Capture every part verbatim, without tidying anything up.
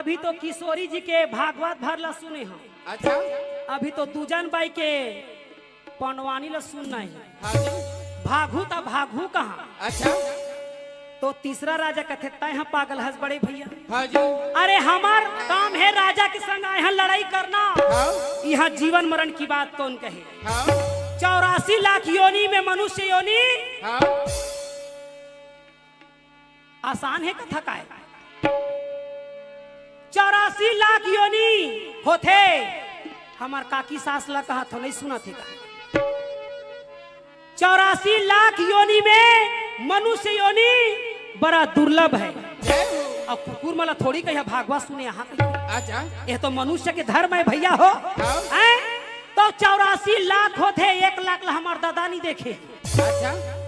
अभी तो किशोरी जी के भागवत भर ला सुने हंव। अच्छा। अभी तो दूजन बाई के पंडवानी ला सुनना हे। हाँ जी। भागहू त भागहू कहाँ? अच्छा। तो तीसरा राजा कथे, "तैं ह पागल हस बड़े भैया।" हाँ जी। अरे, हमर काम हे राजा के संग आए हन लड़ाई करना। हाँ। इहाँ जीवन मरण की बात कौन कहे? हाँ। चौरासी लाख योनि में मनुष्य योनि। हाँ। आसान हे कथा काय? चौरासी लाख योनि होथे। हमर काकी सास ला कहत हंव, नहीं सुनत हे का? चौरासी लाख योनि में मनुष्य योनि बड़ा दुर्लभ हे। जय हो। अब कुकुर मन ला थोड़ी कहिया भागवत सुने यहाँ कहिके। अच्छा। ये तो मनुष्य के धर्म हे भैया हो। हाँ। हैं? तो चौरासी लाख होथे, एक लाख ला हमर दादा नहीं देखे। अच्छा।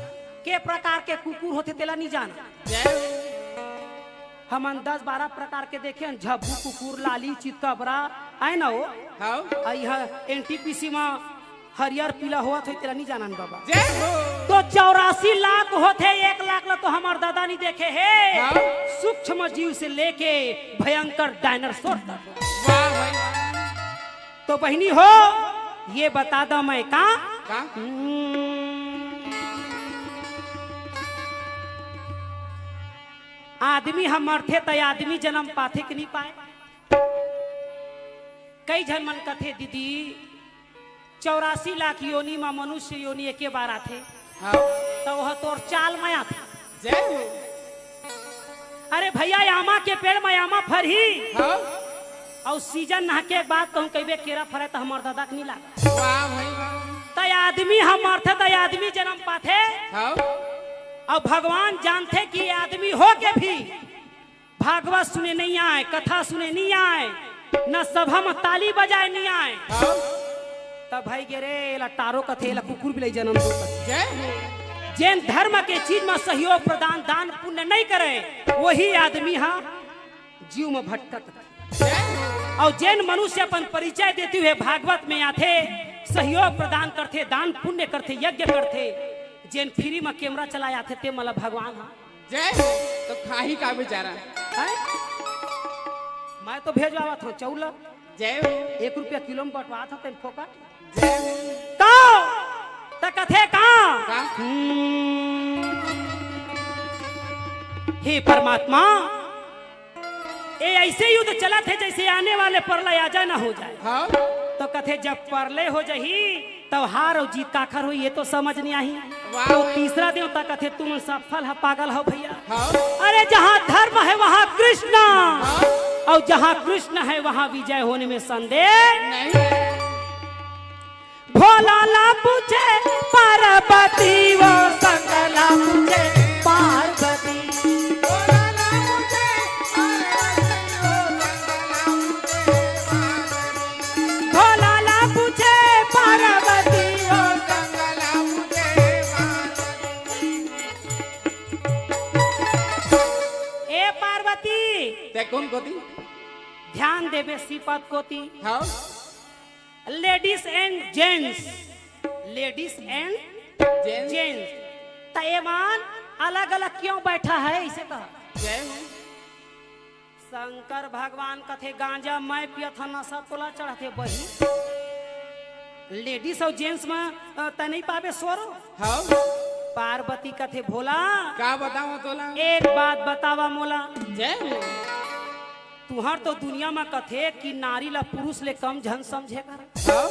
के प्रकार के कुकुर होथे तेला नहीं जाना। जय हो। हमन दस बारह प्रकार के देखे हन, झब्बू कुकुर, लाली, चितकबरा, आय ना हो? हाँ। आ इहाँ एनटीपीसी में हरियर पीला होवत होही, तेला नहीं जानन बाबा। जय हो। तो चौरासी लाख होथे, एक लाख ला तो हमर दादा नहीं देखे हे। हाँ। सूक्ष्म जीव से लेके भयंकर डायनासोर तक। वाह भाई। तो बहिनी हो, ये बता दो मैं का? का? हम्म। आदमी ह मरथे त आदमी जन्म पाथे कि नहीं पाए? कई झन मन कथे, "दीदी, चौरासी लाख योनि म मनुष्य योनि एके बार आथे।" हाँ। त वह तोर चाल म आथे। जय हो। अरे भैया, आमा के पेड़ म आमा फरही। हाँ। अउ सीजन नहके के बाद कहूँ कहिबे केरा फरे त हमर दादा के नहीं लागे। वाह भाई वाह। त आदमी ह मरथे त आदमी जन्म पाथे। हाँ। अउ भगवान जानथे कि आदमी हो के भी भागवत सुने नहीं आए, कथा सुने नहीं आए, न सभा म ताली बजाए नहीं आए। हाँ। त भाई गे रे, एला टारो कथे, एला कुकुर बिलाई जन्म दो कथे। जय हो। जेन धर्म के चीज म सहयोग प्रदान, दान पुण्य नहीं करे, वही आदमी ह जीव म भटकत। जय हो। अउ जेन मनुष्य अपन परिचय देते हुए भागवत में आथे, सहयोग प्रदान करथे, दान पुण्य करथे, यज्ञ करथे, जेन फ्री म कैमरा चलाए आथे, ते मन ला भगवान ह जय हो। तो खाही का बेचारा? हैं? मैं तो भेजवावत हंव चाउर ला। जय हो। एक रुपया किलो म बंटवात हंव तेन फोकट। जय हो। तो त कथे का? का? हम्म। हे परमात्मा, ए ऐसे युद्ध चलत हे जैसे आने वाले प्रलय आ जाए ना हो जाए। हाँ। तो कथे जब प्रलय हो जाही तब हार अउ जीत काखर होही, ये तो समझ नहीं आही। वाह तो भाई। तीसरा देवता कथे, "तुम सफल ह, पागल हो भैया।" हाँ। अरे जहाँ धर्म है वहाँ कृष्ण, हाँ। और जहाँ कृष्ण है वहाँ विजय होने में संदेह नहीं। भोला ला पूछे पार्वती, वो शंकर ला पूछे पार्वती। भोला ला पूछे पार्वती, वो शंकर ला पूछे पार्वती। भोला ला पूछे पार्वती, वो शंकर ला पूछे पार्वती। ए पार्वती। ते कोन कोती? ध्यान देबे श्रीपद कोती। हाँ। Ladies and gents, ladies and gents। त एमन अलग-अलग क्यों बैठा है, इसे कहा। जय हो। शंकर भगवान कथे, "गांजा मैं पियत हंव, नशा तोला चढ़थे बही। Ladies अउ gents म, अ, तैं नहीं पाबे सोरो।" हाँ। पार्वती कथे, "भोला, का बतावं तोला? एक बात बतावा मोला।" जय हो। तुहर तो दुनिया म कथे कि नारी ला पुरुष ले कम झन समझे कर। हाँ।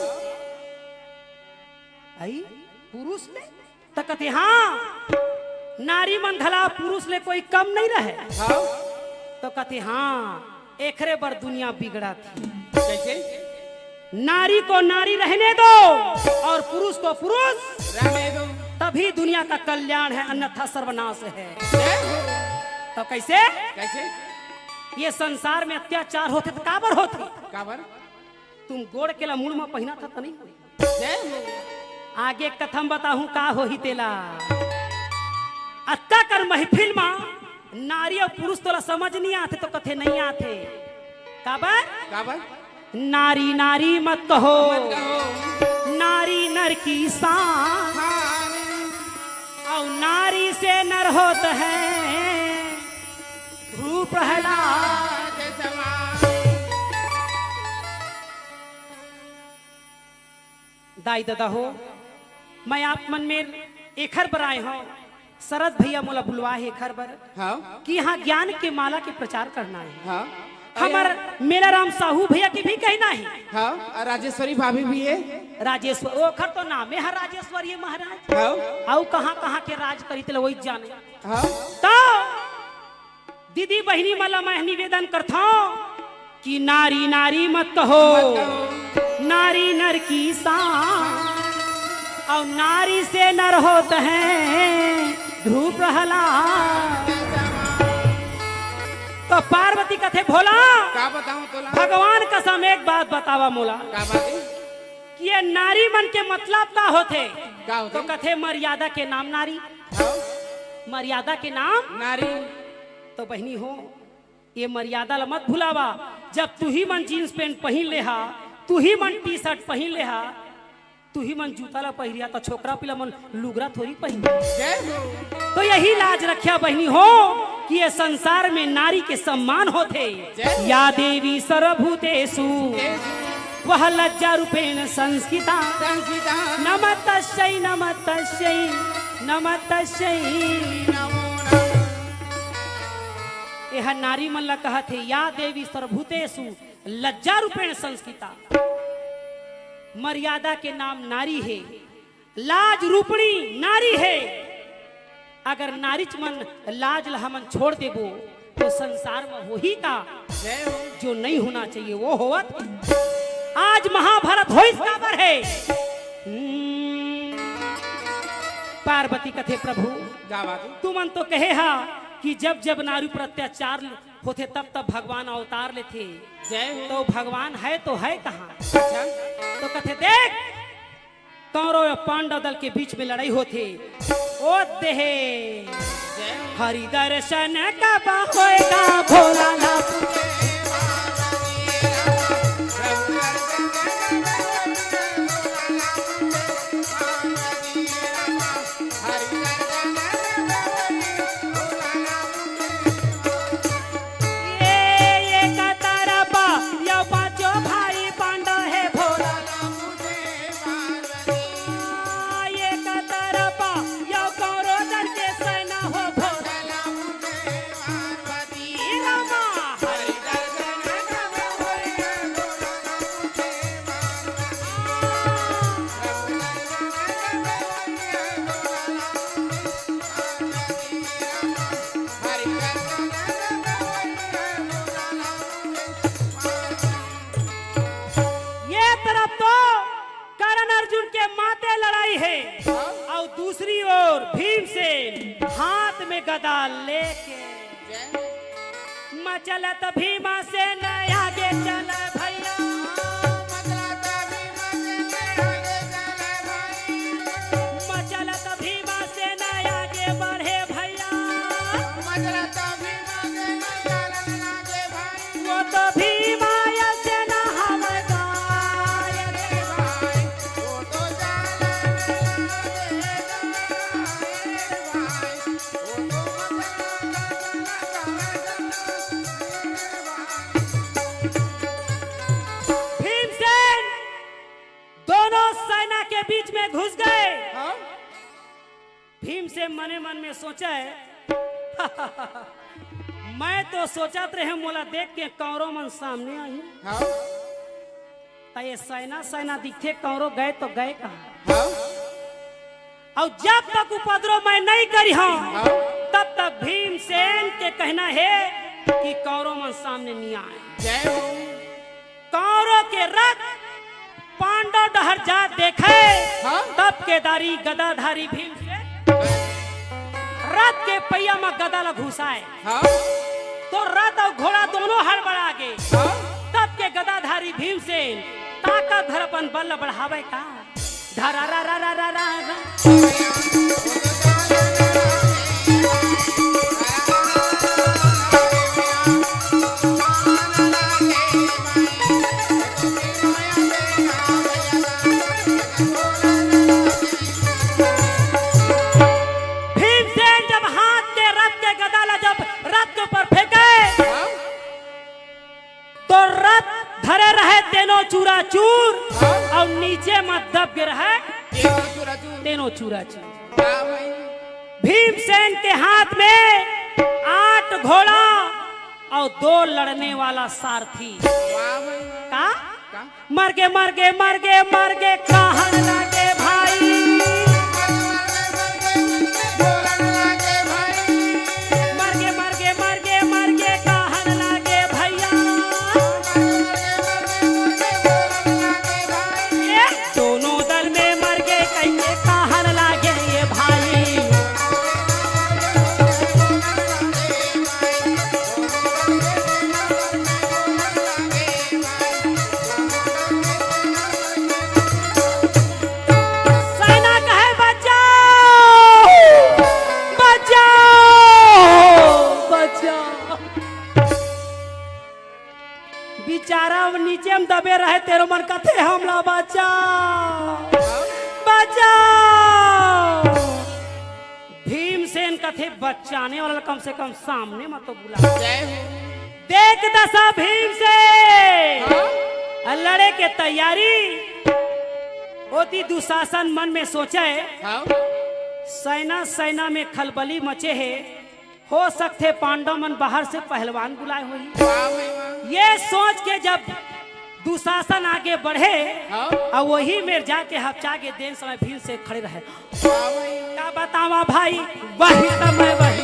आई? पुरुष ले? त कथे, "हाँ, नारी मन घला पुरुष ले कोई कम नहीं रहे।" हाँ। तो कथे, "हाँ, एखरे बर दुनिया बिगड़त हे।" कैसे? नारी को नारी रहने दो और पुरुष को पुरुष, रहने दो। तभी दुनिया का कल्याण है, अन्यथा सर्वनाश है। जय हो। तो कैसे? कैसे? ये संसार में अत्याचार होथे त काबर होथे? काबर? तुम गोड़ के ला मुड़ म पहिनत हव त नहीं होही। जय हो। आगे कथा म बताहूं का होही तेला। अतका कन महफिल म नारी अउ पुरुष तोला समझ नहीं आथे तो कथे नहीं आथे। काबर? काबर? नारी नारी मत कहो। मत कहो। नारी नर की शान। शान। अउ नारी से नर होत है भू प्रहलाद। प्रहलाद समान। दाई ददा हो, मैं आप मन में एखर बर आए हंव, शरद भैया मोला बुलवा हे एखर बर हाँ। कि यहाँ ज्ञान के माला के प्रचार करना हे। हाँ। हमर मेलाराम साहू भैया के भी कहना हे। हाँ, अउ राजेश्वरी भाभी भी हे। राजेश्वर, ओखर तो नामे हे राजेश्वरी महाराज। हाँ। अउ कहाँ कहाँ के राज करी तेला वही जाने। हाँ। तो दीदी बहिनी मन ला मैं निवेदन करथंव कि नारी नारी मत कहो, मत कहो। नारी नर की शान, अउ नारी से नर होत हे ध्रुव प्रहलाद। तो पार्वती कथे भोला, का बताऊं तोला? भगवान कसम एक बात बतावा मोला का बात हे? कि ये नारी मन के मतलब का होथे? का होथे? तो कथे मर्यादा के नाम नारी। हाँ। मर्यादा के नाम नारी। तो बहिनी हो, ये मर्यादा ला मत भुलावा। जब तुही मन जींस पैंट पहिन ले हा, तुही मन टी शर्ट पहिन ले हा, तुही मन जूता ला पहिरिया, तो छोकरा पिला मन लुगरा थोड़ी पहिन। जय हो। तो यही लाज रखिया बहिनी हो कि ये संसार में नारी के सम्मान होथे। जय हो। या देवी सर्वभूतेषु, देवी। वह लज्जा रूपेण संस्थिता। संस्थिता। नमस्तस्यै, नमस्तस्यै, नमस्तस्यै। नमो नमः। एह नारी मन ला कहत हे, या देवी सर्वभूतेषु लज्जा रूपेण संस्थिता। मर्यादा के नाम नारी हे, लाज रूपणी नारी हे। अगर नारीच मन लाज ला हमन छोड़ देबो, तो संसार में होही का? जय हो। जो नहीं होना चाहिए, वो होवत। आज महाभारत होइस काबर हे? हम्म, पार्वती कथे, प्रभु, का बात हे? तुमन तो कहे हा कि जब जब नारी पर अत्याचार होथे, तब तब भगवान अवतार लेथे। जय हो। तो भगवान हे तो हे कहाँ? अच्छा। तो कथे, देख, कौरव अउ पांडव दल के बीच में लड़ाई होथे। ओ देहे। जय हो। हरि दर्शन कब होएगा भोला ला। ये, ये कतरपा, यो पांचों भाई पांडव हे भोला। ये कतरपा, यो कौरव दल के सेना हो भोला। ये तरफ तो कर्ण अर्जुन के माते लड़ाई हे, अउ दूसरी ओर भीमसेन हाथ में गदा लेके। मचलत भीमसेन आगे चल भैया। मचलत भीमसेन आगे बढ़े भैया। वो तो भीमा या सेना हवलदार। भीमसेन दोनों सेना के बीच में घुस गए। हाँ? भीमसेन मने मन में सोचे, मैं तो सोचत रहेंव मोला देख के कौरव मन सामने आही। हाँ। त ये सेना, सेना दिखथे, कौरव गए तो गए कहाँ? हाँ। अउ जब तक उपद्रव मैं नहीं करिहंव, हाँ। तब तक भीमसेन के कहना हे कि कौरव मन सामने नहीं आए। जय हो। कौरव के रथ पांडव डहर जात देखे, हाँ। तब केदारी गदाधारी भीमसेन रथ के पहिया म गदा ल घुसाए। हाँ। तो रथ अउ घोड़ा दोनों हड़बड़ा गे। हाँ। तब के गदाधारी भीमसेन ताकत भर अपन बल ल बढ़ावे का। धरा रा रा रा रा रा रा। भीमसेन जब हाथ के रथ के गदा ला जब रथ के ऊपर फेंके, हाँ। तो रथ धरे रहे तेनो चूरा चूर, हाँ। अउ नीचे म दब गे रहे ये चूरा चूर। तेनो चूरा चूर। वाह भाई। भीमसेन के हाथ में आठ घोड़ा अउ दो लड़ने वाला सारथी। वाह भाई, वाह। का? का? मरगे, मरगे, मरगे, मरगे, कहन लागे भाई। मरगे, मरगे, मरगे, मरगे, कहन लागे भैया। ये दोनों दल में मरगे कहिके कहन लागे ये भाई। सेना कहे, "बचाओ, बचाओ, बचाओ।" बिचारा नीचे म दबे रहे, तेनो मन कथे, "हमला बचाओ, बचाओ।" भीमसेन कथे, "बचाने वाला ल कम से कम सामने म तो बुला।" जय हो। देख दसा भीमसेन हाँ? लड़े के तैयारी। ओती दुशासन मन में सोचे, हाँ? सेना, सेना में खलबली मचे हे, हो सकथे पांडव मन बाहर से पहलवान बुलाए होही। वाह भाई वाह। ये सोच के जब दुशासन आगे बढ़े, हाँ। अउ वही मेर जाके हपचा गे, तेन समय भीमसेन खड़े रहे। वाह भाई। का बतावा भाई, वही समय वही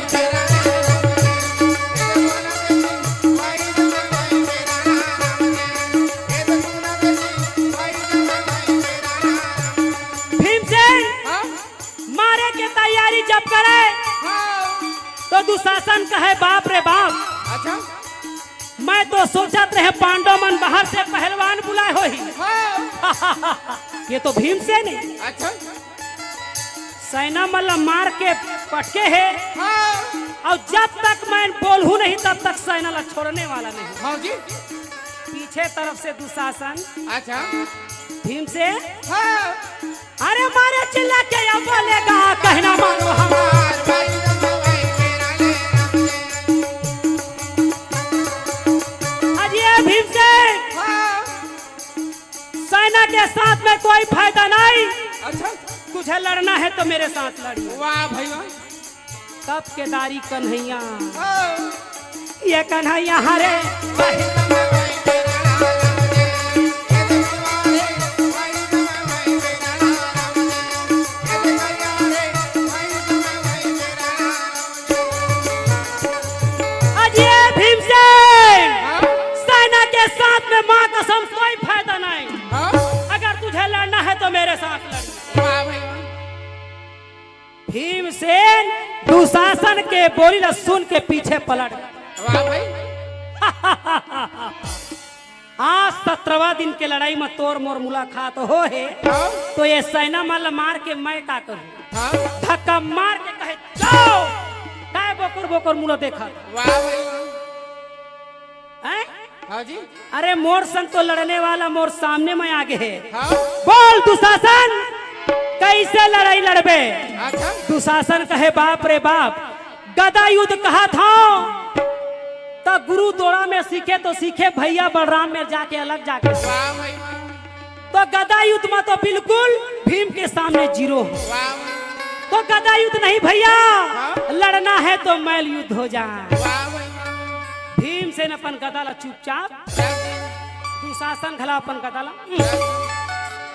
भीमसेन हाँ? मारे के तैयारी जब करे, हाँ। तो दुशासन कहे, "बाप रे बाप, अच्छा। मैं तो सोचत रहे पांडव मन बाहर से पहलवान बुलाए होही।" हाँ। ये तो भीमसेन हे। अच्छा। सेना मन ल मार के पटके हे। हाँ। अउ जब तक मैं बोलहूं नहीं, तब तक सेना ल छोड़ने वाला नहीं। हाँ जी। पीछे तरफ से दुशासन। अच्छा। भीमसेन। हाँ। अरे मारे चिल्ला के या बोलेगा, कहना मानो हमार। अजय भीमसेन, हाँ। सेना के साथ में कोई फायदा नहीं। अच्छा। तुझे लड़ना है तो मेरे साथ लड़िए। वाह भाई वाह। तब केदारी कन्हैया, हाँ। ये कन्हैया हरे। अजय भीमसेन, हाँ? सेना के साथ में माँ कसम कोई फायदा नहीं। हाँ? अगर तुझे लड़ना है तो मेरे साथ लड़। वाह भाई वाह। भीमसेन दुशासन के बोली ल सुन के पीछे पलट। वाह भाई। आज सत्रहवाँ दिन के लड़ाई म तोर मोर मुलाकात हो हे, हाँ। तो ये सेना मन ल मार के मैं का करूं? हाँ। धक्का मार के कहे, "जाओ।" काय बोकर बोकर मुला देखा? वाह भाई वाह। हैं? हाँ जी। अरे मोर संग तो लड़ने वाला मोर सामने में आगे हे। हाँ। बोल दुशासन, कैसे लड़ाई लड़बे? अच्छा। दुशासन कहे, "बाप रे बाप, गदा युद्ध कहत हंव, त गुरु दोड़ा में सीखे तो सीखे, भैया बलराम में जाके अलग जाके सीखे।" वाह भाई वाह। तो गदा युद्ध में तो बिल्कुल भीम के सामने जीरो हो। वाह भाई। तो गदा युद्ध नहीं भैया, हाँ। लड़ना है तो मल्ल युद्ध हो जाए। वाह भाई वाह। भीमसेन अपन गदा ला चुपचाप दुशासन घला अपन गदा ला,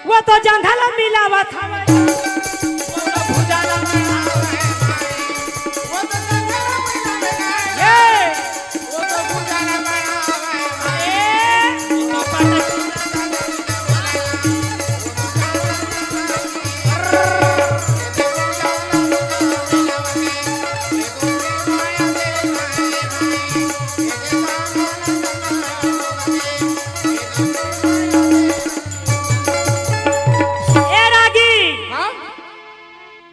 वो तो जंघा ला मिलावत हवे। वो तो भुजा ला मिलावत हवे। ये। वो तो भुजा ला मिलावत हवे। ए। ए रागी, हाँ?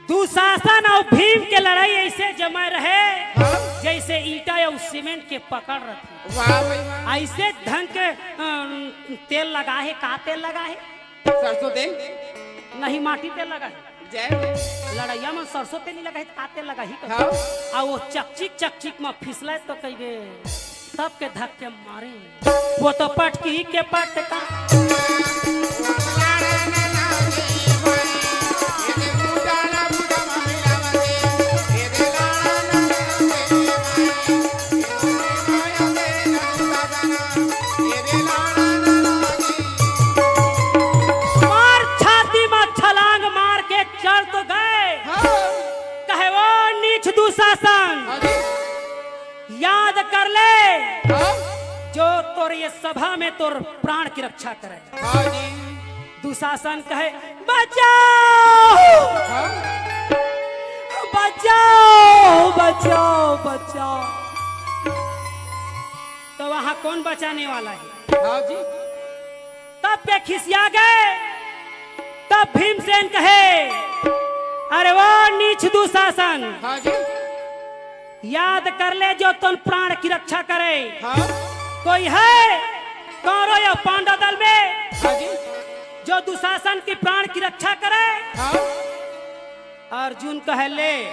दुशासन अउ भीम के लड़ाई ऐसे जमे रहे, हाँ? जैसे ईंटा अउ सीमेंट के पकड़ रथे। वाह भाई वाह। ऐसे ढंग के, अम, तेल लगा हे, का तेल लगा हे? सरसों तेल? नहीं, माटी तेल लगा हे। जय हो। लड़ैया में सरसों तेल नहीं लगा हे, त का तेल लगा ही? हाँ। आ वो चकचिक, चकचिक में फिसले तो कहिबे, तब के धक्के मारे। वो तो पटकी के पटका। मार छाती में छलांग मार के चल तो गए। हाँ। कहे, "वो नीच दुशासन, हाँ जी। याद कर ले, हाँ। जो तोर ये सभा में तोर प्राण की रक्षा करे।" हाँ जी। दुशासन कहे, "बचाओ, हाँ। बचाओ, बचाओ, बचाओ।" तो वहां कौन बचाने वाला है? हाँ जी। तब के खिसिया गए। तब भीमसेन कहे, "अरे वो नीच दुशासन, हाँ जी। याद कर ले, जो तोर प्राण की रक्षा करे।" हाँ। कोई है कौरव या पांडव दल में, हाँ जी। जो दुशासन की प्राण की रक्षा करे? हाँ। अर्जुन कहे, "ले,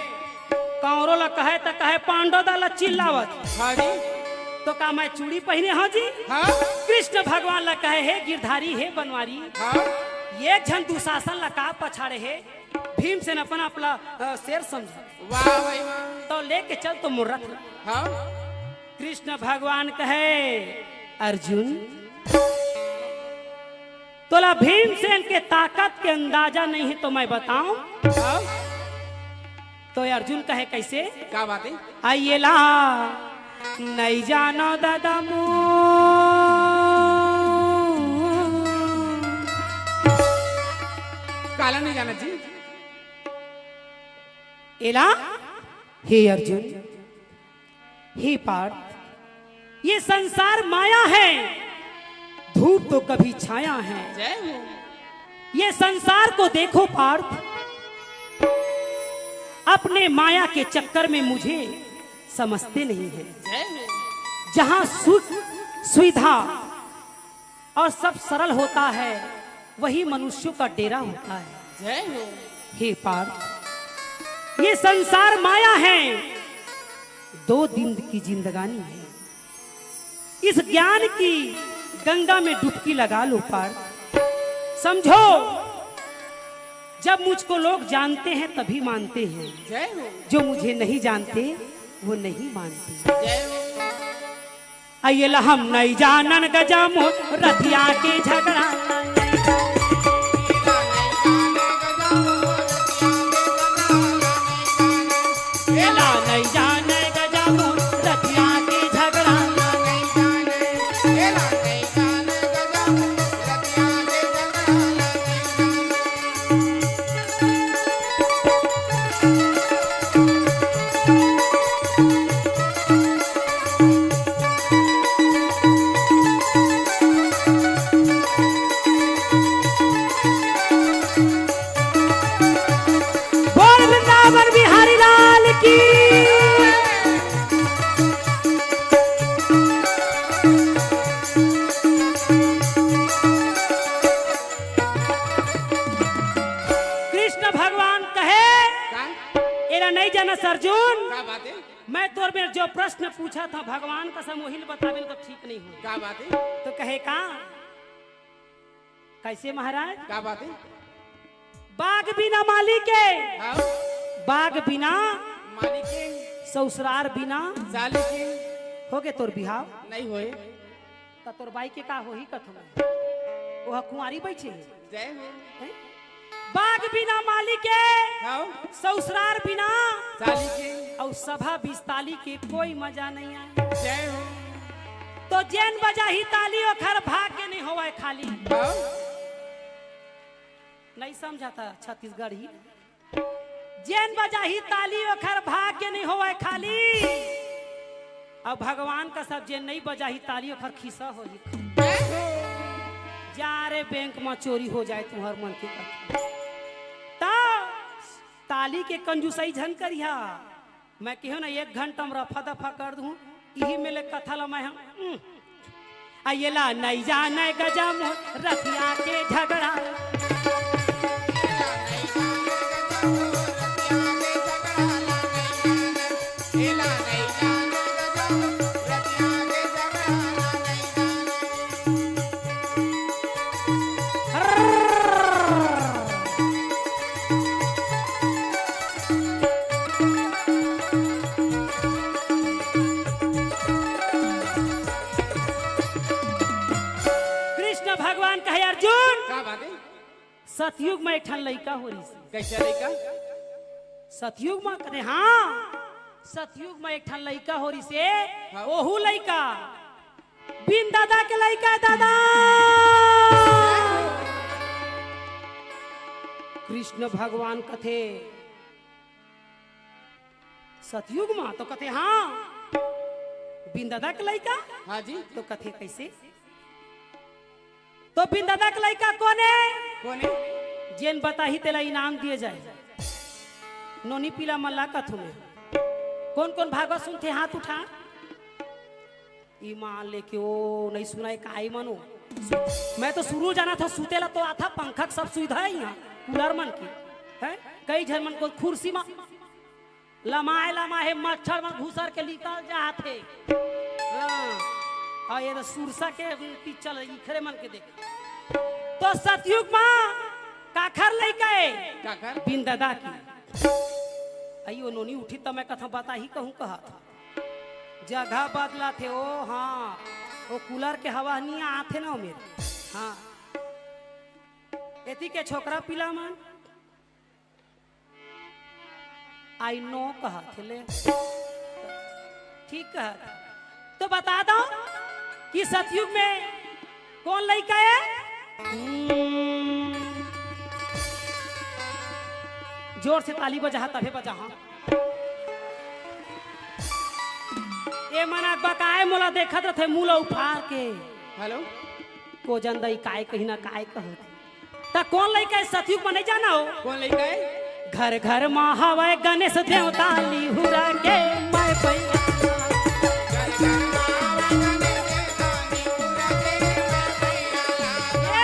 कौरव ला कहे त कहे पांडव दल ला चिल्लावत।" हाँ जी। तो का मैं चूड़ी पहिने हंव जी? हाँ। कृष्ण भगवान ला कहे, "हे गिरधारी, हे बनवारी, हाँ। ये झन दुशासन ला का पछाड़े हे?" भीमसेन अपन आप ला, अ, शेर समझे। वाह भाई वाह। तो लेके चल तो मोर रथ ला। हाँ। कृष्ण भगवान कहे, "अर्जुन, तोला भीमसेन के ताकत के अंदाजा नहीं है तो मैं बताऊं?" हाँ। तो अर्जुन कहे, "कैसे?" का बात है? आइए ला नहीं जानो दादा मो। काला नहीं जाना जी। एला, हे अर्जुन, हे पार्थ, ये संसार माया है, धूप तो कभी छाया है। जय हो। ये संसार को देखो पार्थ, अपने माया के चक्कर में मुझे समझते नहीं है। जय हो। जहाँ सुख, सुविधा और सब सरल होता है, वही मनुष्यों का डेरा होता है। जय हो। हे पार्थ, ये संसार माया है, दो दिन की जिंदगानी है। इस ज्ञान की गंगा में डुबकी लगा लो पार्थ। समझो, जब मुझको लोग जानते हैं तभी मानते हैं, जय हो। जो मुझे नहीं जानते वो नहीं मानते। जय हो। अइला हम नहीं जानन गजमो रतिया के झगड़ा। एला नहीं जाने गजमो रतिया के झगड़ा। बोल वृंदावन बिहारी लाल की। कृष्ण भगवान कहे, का? एला नहीं जानस अर्जुन। का बात है? मैं तोर मेर जो प्रश्न पूछा था भगवान कसम वही ल बताबे न तो ठीक नहीं हो। का बात है? तो कहे का? कैसे महाराज? का बात है? बाग बिना माली के, हाँ। बाग बिना माली के, ससुरार बिना साली के। हो गे तोर बिहाव? नहीं होए। त तोर बाई के का होही कथों? ओह कुंवारी बइठे हे। जय हो। हैं? बाग बिना माली के, हाँ। ससुरार बिना साली के। अउ सभा बिस्ताली के कोई मजा नहीं आए। जय हो। तो जेन बजाही ताली ओखर भाग्य नहीं होवय खाली। हाँ। नहीं समझा था छत्तीसगढ़ी। जेन बजाही ताली ओखर भाग्य नहीं होवय खाली। अब भगवान का सब जेन नहीं बजाही ताली ओखर खिस्सा होही। जा रे बैंक में चोरी हो जाए तुम्हर मन के कथा। ता ताली के कंजूसई झन करिहा। मैं केहेंव ना एक घंटा में रफा दफा कर दूं, इही में ले कथा ला मैं हम, उम। आ एला नहीं जाने गजमो रतिया के झगड़ा। सतयुग म एक ठन लइका हो रिहिस हे। कइसे लइका? सतयुग म कथे, हाँ, सतयुग म एक ठन लइका हो रिहिस हे। हाँ। ओहू लइका बिन ददा के लइका हे, ददा। कृष्ण भगवान कथे, सतयुग म तो कथे, हाँ, बिन ददा के लइका। हाँ जी। तो कथे, कइसे? तो बिन ददा के लइका कोन हे? कोन हे? जेन बताही तेला इनाम दिए जाए। नोनी पीला मल्ला कथू में। कोन कोन भागवत सुनथे, हाथ उठा। ईमान लेके ओ नइ सुनाय, काय मनो। मैं तो सुरू जानत हँव, सुते ला तो आथा, पंखा के सब सुविधा हे इहाँ, कूलर मन के। हैं? कई झन मन के खुर्सी म लमाय लमाय हे, मच्छर मन घुसर के निकल जात हे। हाँ। अउ ये तो सुरसा के पिक्चर इखरे मन के देख। तो सतयुग म काखर लइका हे? काखर? बिन ददा के। अई ओ नोनी उठी त मैं कथा बताही कहूँ कहत। जगह बदलत हे ओ, हाँ। ओ कूलर के हवा नइ आत हे ना ओ मेर। हाँ। एती के छोकरा पीला मन। I know कहत हे ले। ठीक कहत। तो बता दो कि सतयुग में कोन लइका हे? हम्म। जोर से ताली बजाहा, तभे बजाहा। ए मन अकबकाय मोला देखत रथे, मुँह ल उफार के। हेलो। को जन दई काय कही ना काय कहत। त कोन लइका हे सतयुग म नइ जाना हो? कोन लइका हे? घर घर म हवय गणेश देवता निहुरा के मैं पैया।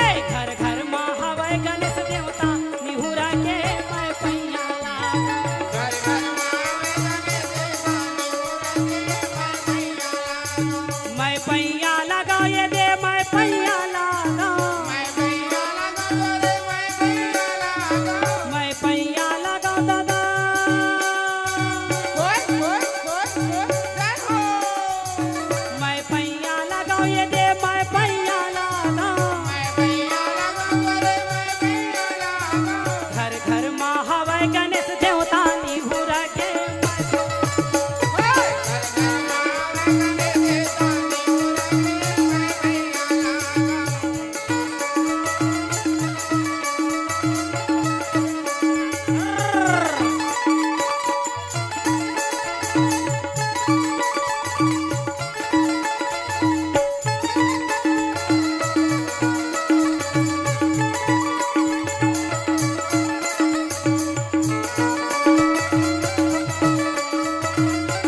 ए, घर घर म हवय गणेश देवता निहुरा के मैं पैया। मैं पैया लगाओ ये दे, मैं पैया लगाओ। मैं पैया लगाओ दादा। मैं पैया लगाओ ये दे, मैं पैया लगाओ। घर घर म हवय गणेश देवता निहुरा के।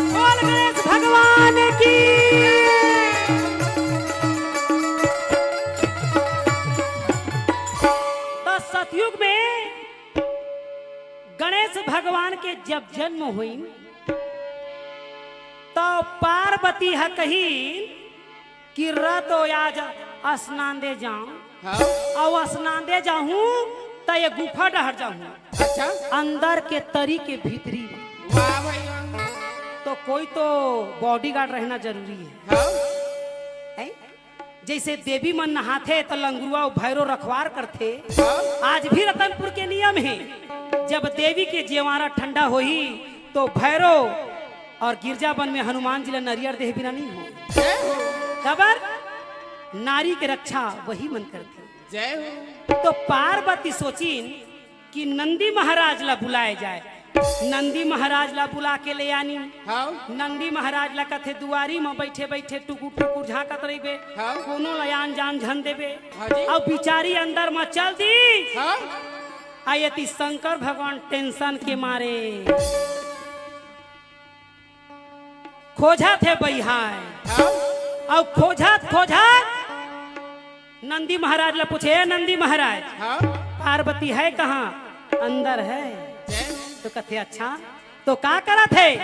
बोल गणेश भगवान की। त सतयुग में गणेश भगवान के जब जन्म होइन, त पार्वती ह कहिन कि रतो आज स्नान दे जाऊं। हाँ। अउ स्नान दे जाहूं त ये गुफा डहर जाहूं। अच्छा। अंदर के तरी के भीतरी। वाह भाई वाह। तो कोई तो बॉडीगार्ड रहना जरूरी है। हाँ। हैं? जइसे देवी मन नहाथे त लंगुरवा अउ भैरो रखवार करथे। हाँ। आज भी रतनपुर के नियम हे, जब देवी के जेवारा ठंडा होही तो भैरो अउ गिरजा बन में हनुमान जी ला नरियर देहे बिना नइ हो। जय हो। काबर? नारी के रक्षा वही मन करथे। जय हो। तो पार्वती सोचिन कि नंदी महाराज ला बुलाए जाए। नंदी महाराज ला बुला के ले आनी। हाँ। नंदी महाराज ला कथे, दुआरी म बइठे बइठे टुकुर टुकुर झांकत रहिबे। हाँ। कोनो ला आन जान झन देबे। हाँ जी। अउ बिचारी अंदर म चल दिस। हाँ। अउ एती शंकर भगवान टेंशन के मारे खोजथे बइहाय। हाँ। अउ खोजत खोजत नंदी महाराज ला पूछे, "ए नंदी महाराज, हाँ। पार्वती है कहाँ?" "अंदर है।" जय। तो कथे, "अच्छा, तो का करत हे?"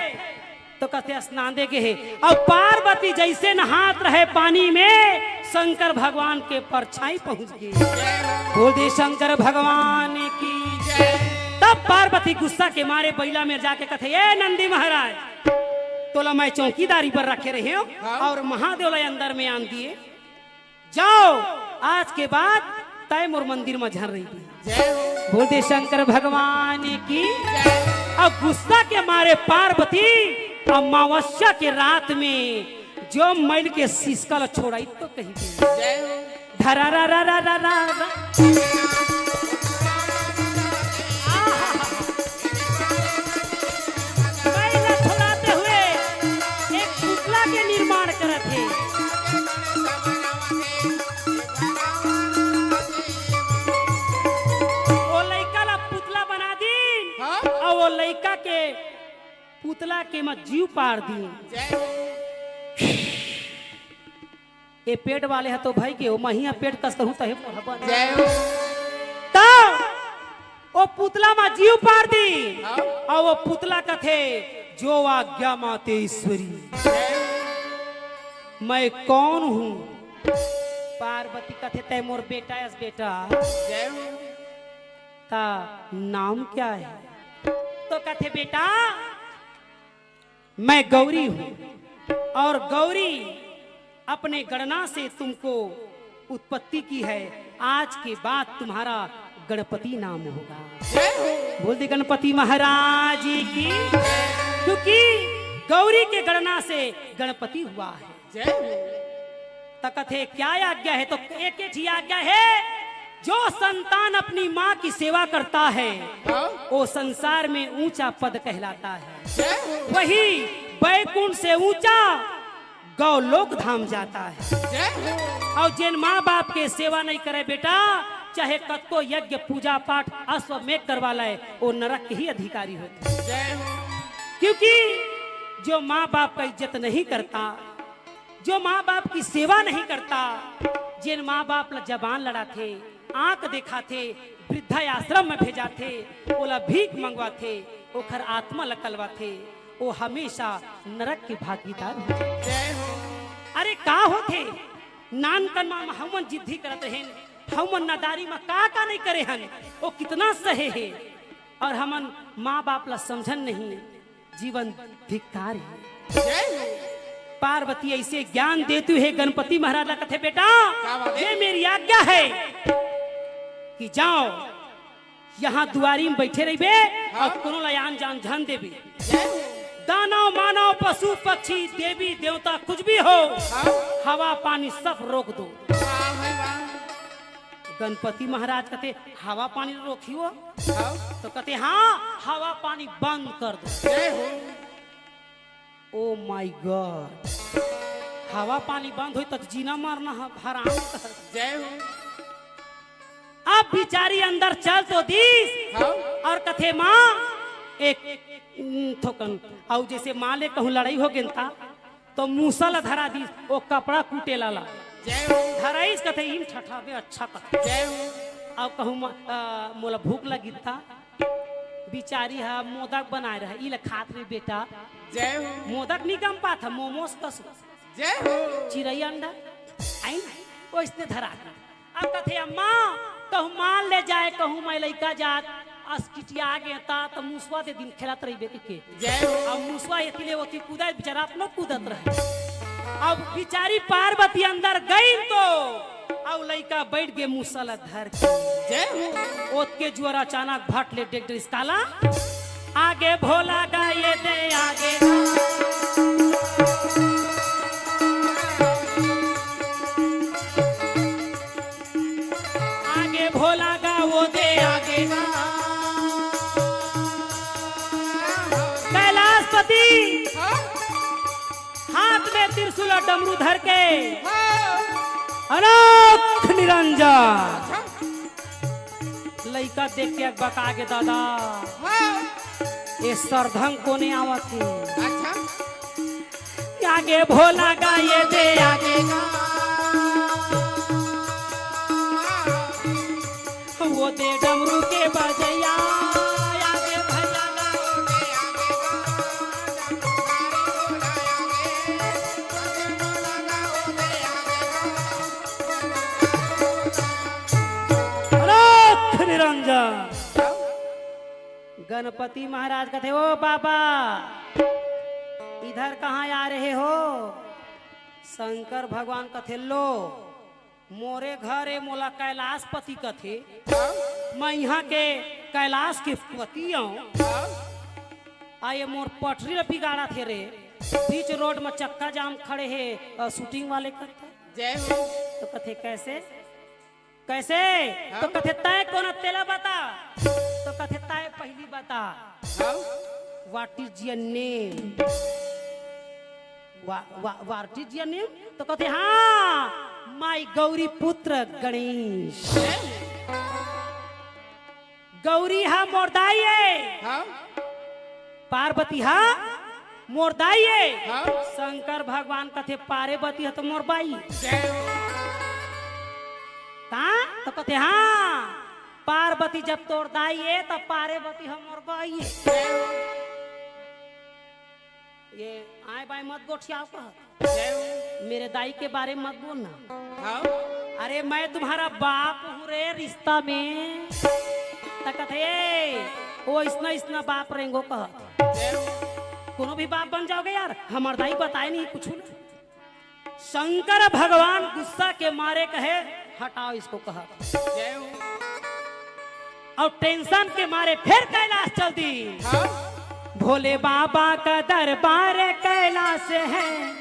तो कथे, "स्नान दे गे हे।" अउ पार्वती जइसे नहात रहे पानी में, शंकर भगवान के परछाई पहुंच गे। बोल दे शंकर भगवान की। तब पार्वती गुस्सा के मारे बइला मेर जाके कथे, "ए नंदी महाराज, तोला मैं चौकीदारी पर रखे रहेंव हाँ। अउ महादेव ला अंदर में आन दिए। जाओ, आज के बाद काय मोर मंदिर म झन रहिबे। जय हो। बोल दे शंकर भगवान की। जय। अब गुस्सा के मारे पार्वती अमावस्या के रात में जो मैल के सिसका ल छोड़ाई तो कही दे। जय हो। धरा रा रा रा रा रा रा। मैल ल छोड़ाते हुए एक पुतला के निर्माण करत हे। ओ लइका ला पुतला बना दीन, हाँ? अउ ओ लइका के पुतला के म जीव पार दीन। जय हो। ए पेट वाले ह तो भई के, ओ महिया पेट कस कहूं तहे मोर ह बन। जय हो। त ओ पुतला म जीव पार दीन, हाँ। अउ ओ पुतला कथे, "जो आज्ञा माते ईश्वरी।" जय हो। मैं कौन हूँ? पार्वती कथे, "तै मोर बेटा अस बेटा।" जय हो। "ता नाम क्या है?" तो कथे, "बेटा, मैं गौरी हूँ और गौरी अपने गणना से तुमको उत्पत्ति की है, आज के बाद तुम्हारा गणपति नाम होगा।" जय हो। बोल दे गणपति महाराज की, क्योंकि गौरी के गणना से गणपति हुआ है। जय हो। त कथे, "क्या आज्ञा है?" तो एक ही आज्ञा है, जो संतान अपनी माँ की सेवा करता है, हाँ। वो संसार में ऊंचा पद कहलाता है। जय हो। वही बैकुंठ से ऊंचा गौलोक धाम जाता है। जय हो। अउ जेन माँ बाप के सेवा नहीं करे बेटा, चाहे कतको यज्ञ पूजा पाठ अश्वमेघ करवा ले, वो नरक के ही अधिकारी होते हैं। जय हो। क्योंकि जो माँ बाप का इज्जत नहीं करता, जो माँ बाप की सेवा नहीं करता, जेन माँ बाप ला जबान लड़ाथे, आंख देखाथे, वृद्धाश्रम में भेजाथे, ओला भीख मंगवाथे, ओखर आत्मा ला कलवाथे, वो हमेशा नरक के भागीदार होथे। जय हो। अरे का होथे? नानकन मा हमन जिद्दी करत रहेन, हमन नादारी मा का का नहीं करे हन, वो कितना सहे हे। अउ हमन माँ बाप ला समझन नहीं, जीवन धिक्कार हे। जय हो। पार्वती ऐसे ज्ञान देती है गणपति महाराज ला, कथे, "बेटा, क्या बात है? ये मेरी आज्ञा है कि जाओ, यहाँ दुआरी में बैठे रहिबे हाँ। अउ कोनो ला आन जान झन देबे। जय हो। दानव, मानव, पशु, पक्षी, देवी, देवता, कुछ भी हो, हाँ। हवा, पानी सब रोक दो।" वाह भाई वाह। गणपति महाराज कथे, "हवा पानी रोकियो?" हाँ। तो कथे, "हाँ, हवा पानी बंद कर दो।" जय हो। Oh my God, हवा पानी बंद होई त जीना मरना ह-, हराम। जय हो। अब बिचारी अंदर चल तो दीस हाँ। अउ कथे, "माँ, एक, उम, थोकन।" अउ जैसे माँ ले कहूँ लड़ाई हो गेन ता, तो मूसा ला धरा दीस, वो कपड़ा कूटे लाला। जय हो। धराइस कथे, "इन ठठाबे अच्छा कथे।" जय हो। अउ कहूँ म-, अ, मोला भूख लगी ता, बिचारी हा मोदक बनाए रहे, "ई ले खात रे बेटा।" जय हो। मोदक नी गम पात हा, मोमोस कस। जय हो। चिरई अंडा, आइन, ओइसने धरा दीस। अब कथे, "अम्मा, कहूँ मान ले जाए, कहूँ मैं लइका जात, अस किटिया गे ता, त मुसवा दे दिन खेलत रहिबे," कहिके। जय हो। अब मुसवा एती ले ओती कूदत, बेचारा अपनो कूदत रहे। अब बिचारी पार्वती अंदर गई तो, अब लइका बैठ गे मुसा ला धर के। जय हो। ओतके जुआर अचानक भट ले डेग डरिस काला। आगे भोला गा ये दे आगे गा। आगे भोला गा वो दे आगे गा। कैलाशपति हाथ में त्रिशूल और डमरू धर के अलख निरंजन। लइका देख के अकबका गे दादा। हाँ। ए सरधंग कोने आवत हे? अच्छा। आगे भोला गा ये दे आगे गा। वो दे डमरू के बजैया। आगे भैया गा वो दे आगे गा। अलख निरंजन। गणपति महाराज कथे, "ओ बाबा, इधर कहाँ आ रहे हो?" शंकर भगवान कथे, "लो, मोरे घर ए, मोला कैलाशपति कथे। हाँ? मैं इहाँ के कैलाश के पति आंव। हाँ? आ ये मोर पटरी ल बिगाड़त हे रे। बीच रोड म चक्का जाम खड़े हे, अ, शूटिंग वाले करता। जय हो। तो कथे, "कैसे? कैसे?" हाँ? तो कथे, "तैं कोन अस तेला बता।" तो कथे, "तैं पहिली बता।" हाँ? "What is your name?" वा-, वा-, "What is your name?" तो कथे, "हाँ, my गौरी पुत्र गणेश।" गौरी हा मोर दाई ए। हाँ? पार्वती हा मोर दाई ए। हाँ? शंकर भगवान कथे, "पार्वती हा तो मोर बाई।" जय हो। का? तो कथे, "हाँ, पार्वती जब तोर दाई ए, तब पार्वती हा मोर बाई ए।" जय हो। ये आए बाएं मत गोठियाव कहत। जय हो। मेरे दाई के बारे में मत बोलना। हाँ। अरे, मैं तुम्हारा बाप हूँ रे, रिश्ता में। त कथे, "ए, वो इसना, इसना बाप रेंगो," कहत। जय हो। कोनो भी बाप बन जाओगे यार, हमर दाई बताए नहीं कुछ ना। शंकर भगवान गुस्सा के मारे कहे, "हटाओ इसको," कहत। जय हो। अउ tension के मारे फेर कैलाश चल दी। हाँ। भोले बाबा का दरबार कैलाश है,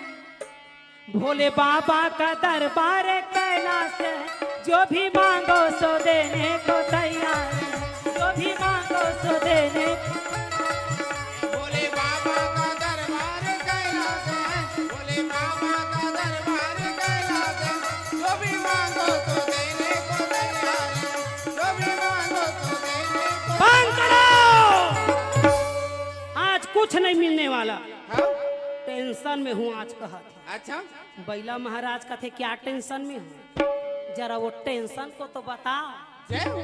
भोले बाबा का दरबार कैलाश है, जो भी मांगो सो देने को तैयार है, जो भी मांगो सो देने। भोले बाबा का दरबार कैलाश है, भोले बाबा का दरबार कैलाश है, जो भी मांगो तो देने को तैयार है, जो भी मांगो तो देने को। बंद करो। आज कुछ नहीं मिलने वाला। हाँ? Tension में हूँ आज, कहत हे। अच्छा। बइला महाराज कथे, "क्या tension में हो? जरा वो tension को तो बता।" जय हो।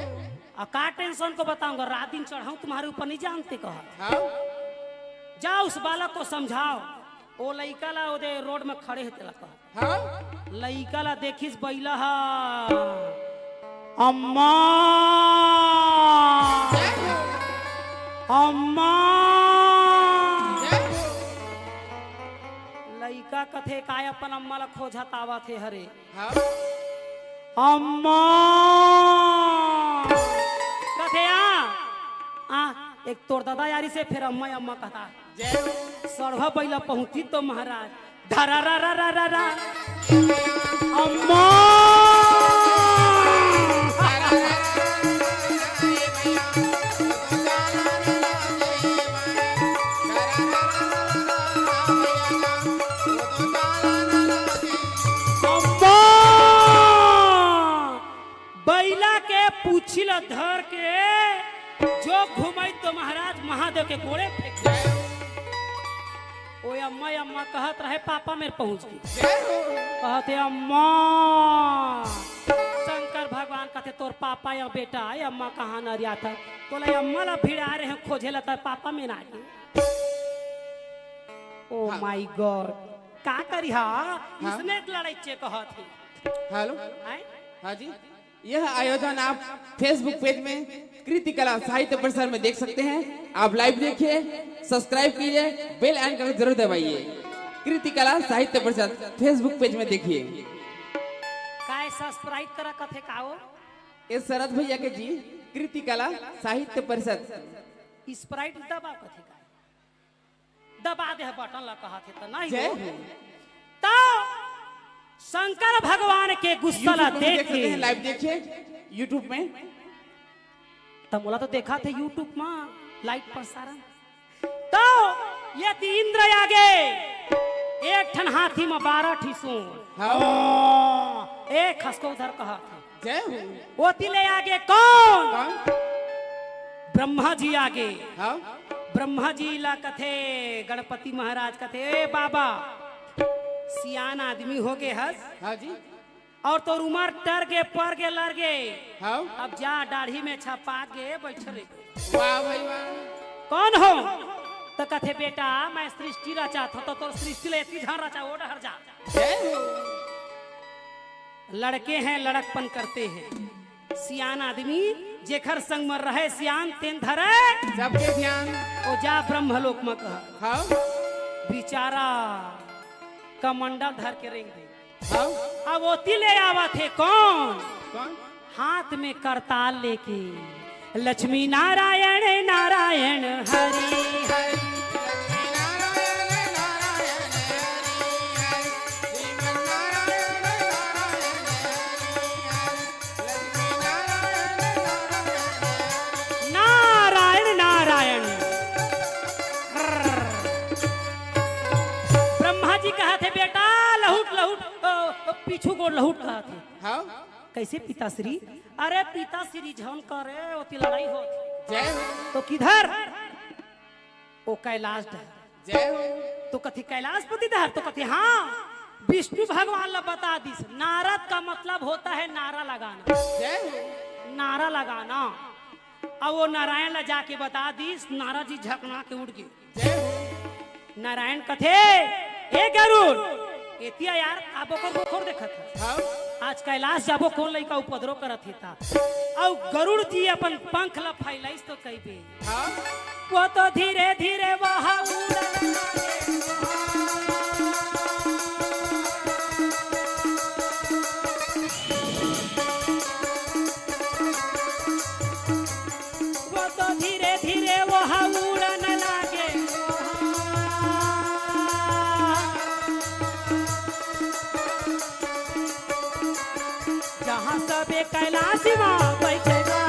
"आ, का tension को बताऊंगा? रात दिन चढ़ाऊं तुम्हारे ऊपर, नहीं जानते," कहत। हाँ। "जाओ, उस बालक को समझाओ।" ओ लइका ला ओदे रोड में खड़े हे तेला कहत। हाँ। लइका ला देखिस बइला हा, "अम्मा, अम्मा।" लइका कथे, "काय अपन अम्मा ला खोजत आवत हे हरे?" हाँ। "अम्मा।" कथे, "आ, आ, एक तोर ददा आरिस हे, फेर अम्मा, अम्मा कहत हे।" जय हो। सड़वा बइला पहुंची तो महाराज, धरा रा रा रा रा रा। अम्मा। अम्मा। बइला के पूछी ल धर के जो घुमाई तो महाराज महादेव के गोड़े फेंक दे। ओ अम्मा, अम्मा कहत रहे, पापा मेर पहुंच गे। कहत हे, "अम्मा।" शंकर भगवान कथे, "तोर पापा या बेटा, ए अम्मा कहाँ नरियात हे? तोला अम्मा ला भिड़ा रहे हैं खोजे ला, तोर पापा मेर आ गे।" Oh my God, का करी हा? इसने लड़ाई चे कहत हे। हेलो। हैं? हाँ जी। यह आयोजन आप Facebook पेज में कृति कला साहित्य परिषद में देख सकते हैं। आप लाइव देखिए, सब्सक्राइब कीजिए, बेल आइकन को जरूर दबाइए। कृति कला साहित्य परिषद Facebook पेज में देखिए। काय सब्सक्राइब करा कथे का हो? ए शरद भैया के जी, कृति कला साहित्य परिषद। Sprite दबा कथे का? दबा दे बटन ला कहत हे त नहीं जय हो। हो। तो शंकर भगवान के गुस्सा ला YouTube में भी देख देख सकते के हैं, लाइव देखिए YouTube में। त मोला तो देखा थे YouTube में लाइव प्रसारण। तो यदि इंद्र आगे एक ठन हाथी में बारह ठी सूंड। हाँ। ए खसको उधर कहा। जय हो। ओती ले आगे कौन? कौन? ब्रह्मा जी आगे। हाँ। ब्रह्मा जी ला कथे, गणपति महाराज कथे, "ए बाबा, सियान आदमी हो गे हस। हाँ जी। और तोर उमर टर गे, पर गे, लर गे। हाँ। अब जा, डाढ़ी में छपा गे, बैठ रे।" वाह भाई वाह। कौन हो? तो कथे, "बेटा, मैं सृष्टि रचात हों, तो तोर सृष्टि ले इतनी झान रचा, वो डहर जा।" जय हो। लड़के हैं, लड़कपन करते हैं। सियान आदमी जेखर संग म रहे सियान, तेन धरे सबके ध्यान। ओ जा ब्रह्मलोक म कह। हाँ। बिचारा कमंडल धर के रेंग दे। हाँ। अब ओती ले आवत हे कौन? कौन? हाथ में करताल लेके, लक्ष्मी नारायण नारायण हरि हरि। नारायण नारायण। ब्रह्मा जी कहत हे, "बेटा, लहुट लहुट, अ, पीछू गोड़ लहुट," कहत हे। हाँ। "कैसे पिताश्री?" "अरे पिताश्री झन करे, ओती लड़ाई होत हे।" जय हो। "तो किधर?" "ओ कैलाश डहर।" जय हो। तो कथे, "कैलाशपति डहर?" तो कथे, "हाँ।" विष्णु भगवान ला बता दिस, नारद का मतलब होता है नारा लगाना। जय हो। नारा लगाना। अब वो नारायण ला जाके बता दिस, नारद जी झकना के उड़ गे। जय हो। नारायण कथे, "ए गरुड़, एतिया यार, का बोकर बोकर देखत हस? हाँ। आज कैलाश जाबो, कौन लइका उपद्रव करत हे ता?" अउ गरुड़ जी अपन पंख ला फैलाइस तो कहिबे, हाँ। "वो तो धीरे धीरे वहाँ उड़न लगे।" वो तो धीरे धीरे वो हा उड़न लागे। जहाँ सबे कैलाश मा बैठेगा।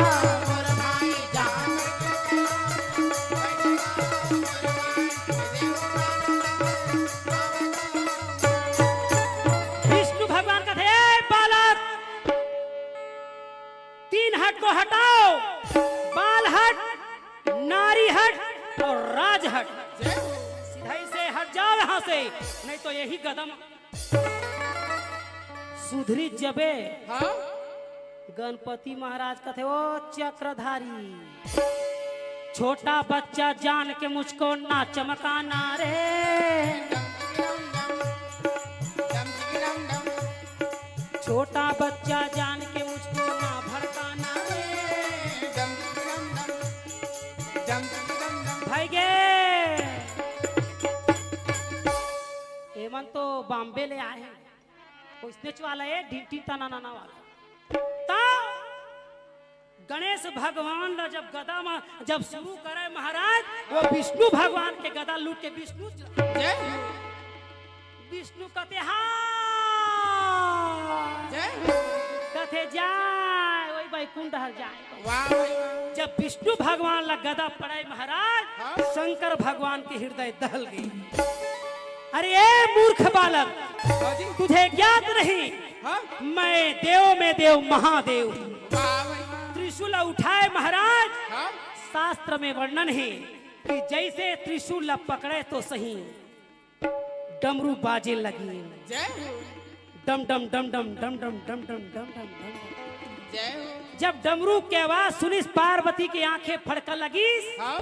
विष्णु भगवान कथे, "ए बालक, तीन हट को हटाओ, बाल हट, नारी हट और राज हट। जय हो। सीधा ही से हट जाओ यहाँ से, नहीं तो यही गदा मा सुधरी जबे।" हाँ? गणपति महाराज कथे, "ओ चक्रधारी, छोटा बच्चा जान के मुझको ना चमकाना रे।" छोटा बच्चा जान के मुझको ना भड़काना रे। भाई गे, एमन तो बॉम्बे ले आए हैं, कोई स्नेच वाला है, ढिंटी तना नाना वाला। ता गणेश भगवान ला जब गदा मा जब शुरू करे महाराज, वो विष्णु भगवान के गदा लूट के विष्णु, जय हो। विष्णु कथे, "हाँ।" जय हो। कथे, "जाय, वही बैकुंठ हर जाय।" वाह भाई वाह। जब विष्णु भगवान ला गदा पड़े महाराज, हाँ। शंकर भगवान के हृदय दहल गई। "अरे ए मूर्ख बालक, हाँ जी। तुझे ज्ञात नहीं, हाँ। मैं देव में देव महादेव हूँ।" वाह भाई वाह। त्रिशूल उठाए महाराज, हाँ। शास्त्र में वर्णन है कि जैसे त्रिशूल ला पकड़े तो सही, डमरू बाजे लगी। जय हो। डम डम डम डम डम डम डम डम डम डम डम। जय हो। जब डमरू के आवाज सुनिस, पार्वती के आंखें फड़का लगिस। हाँ।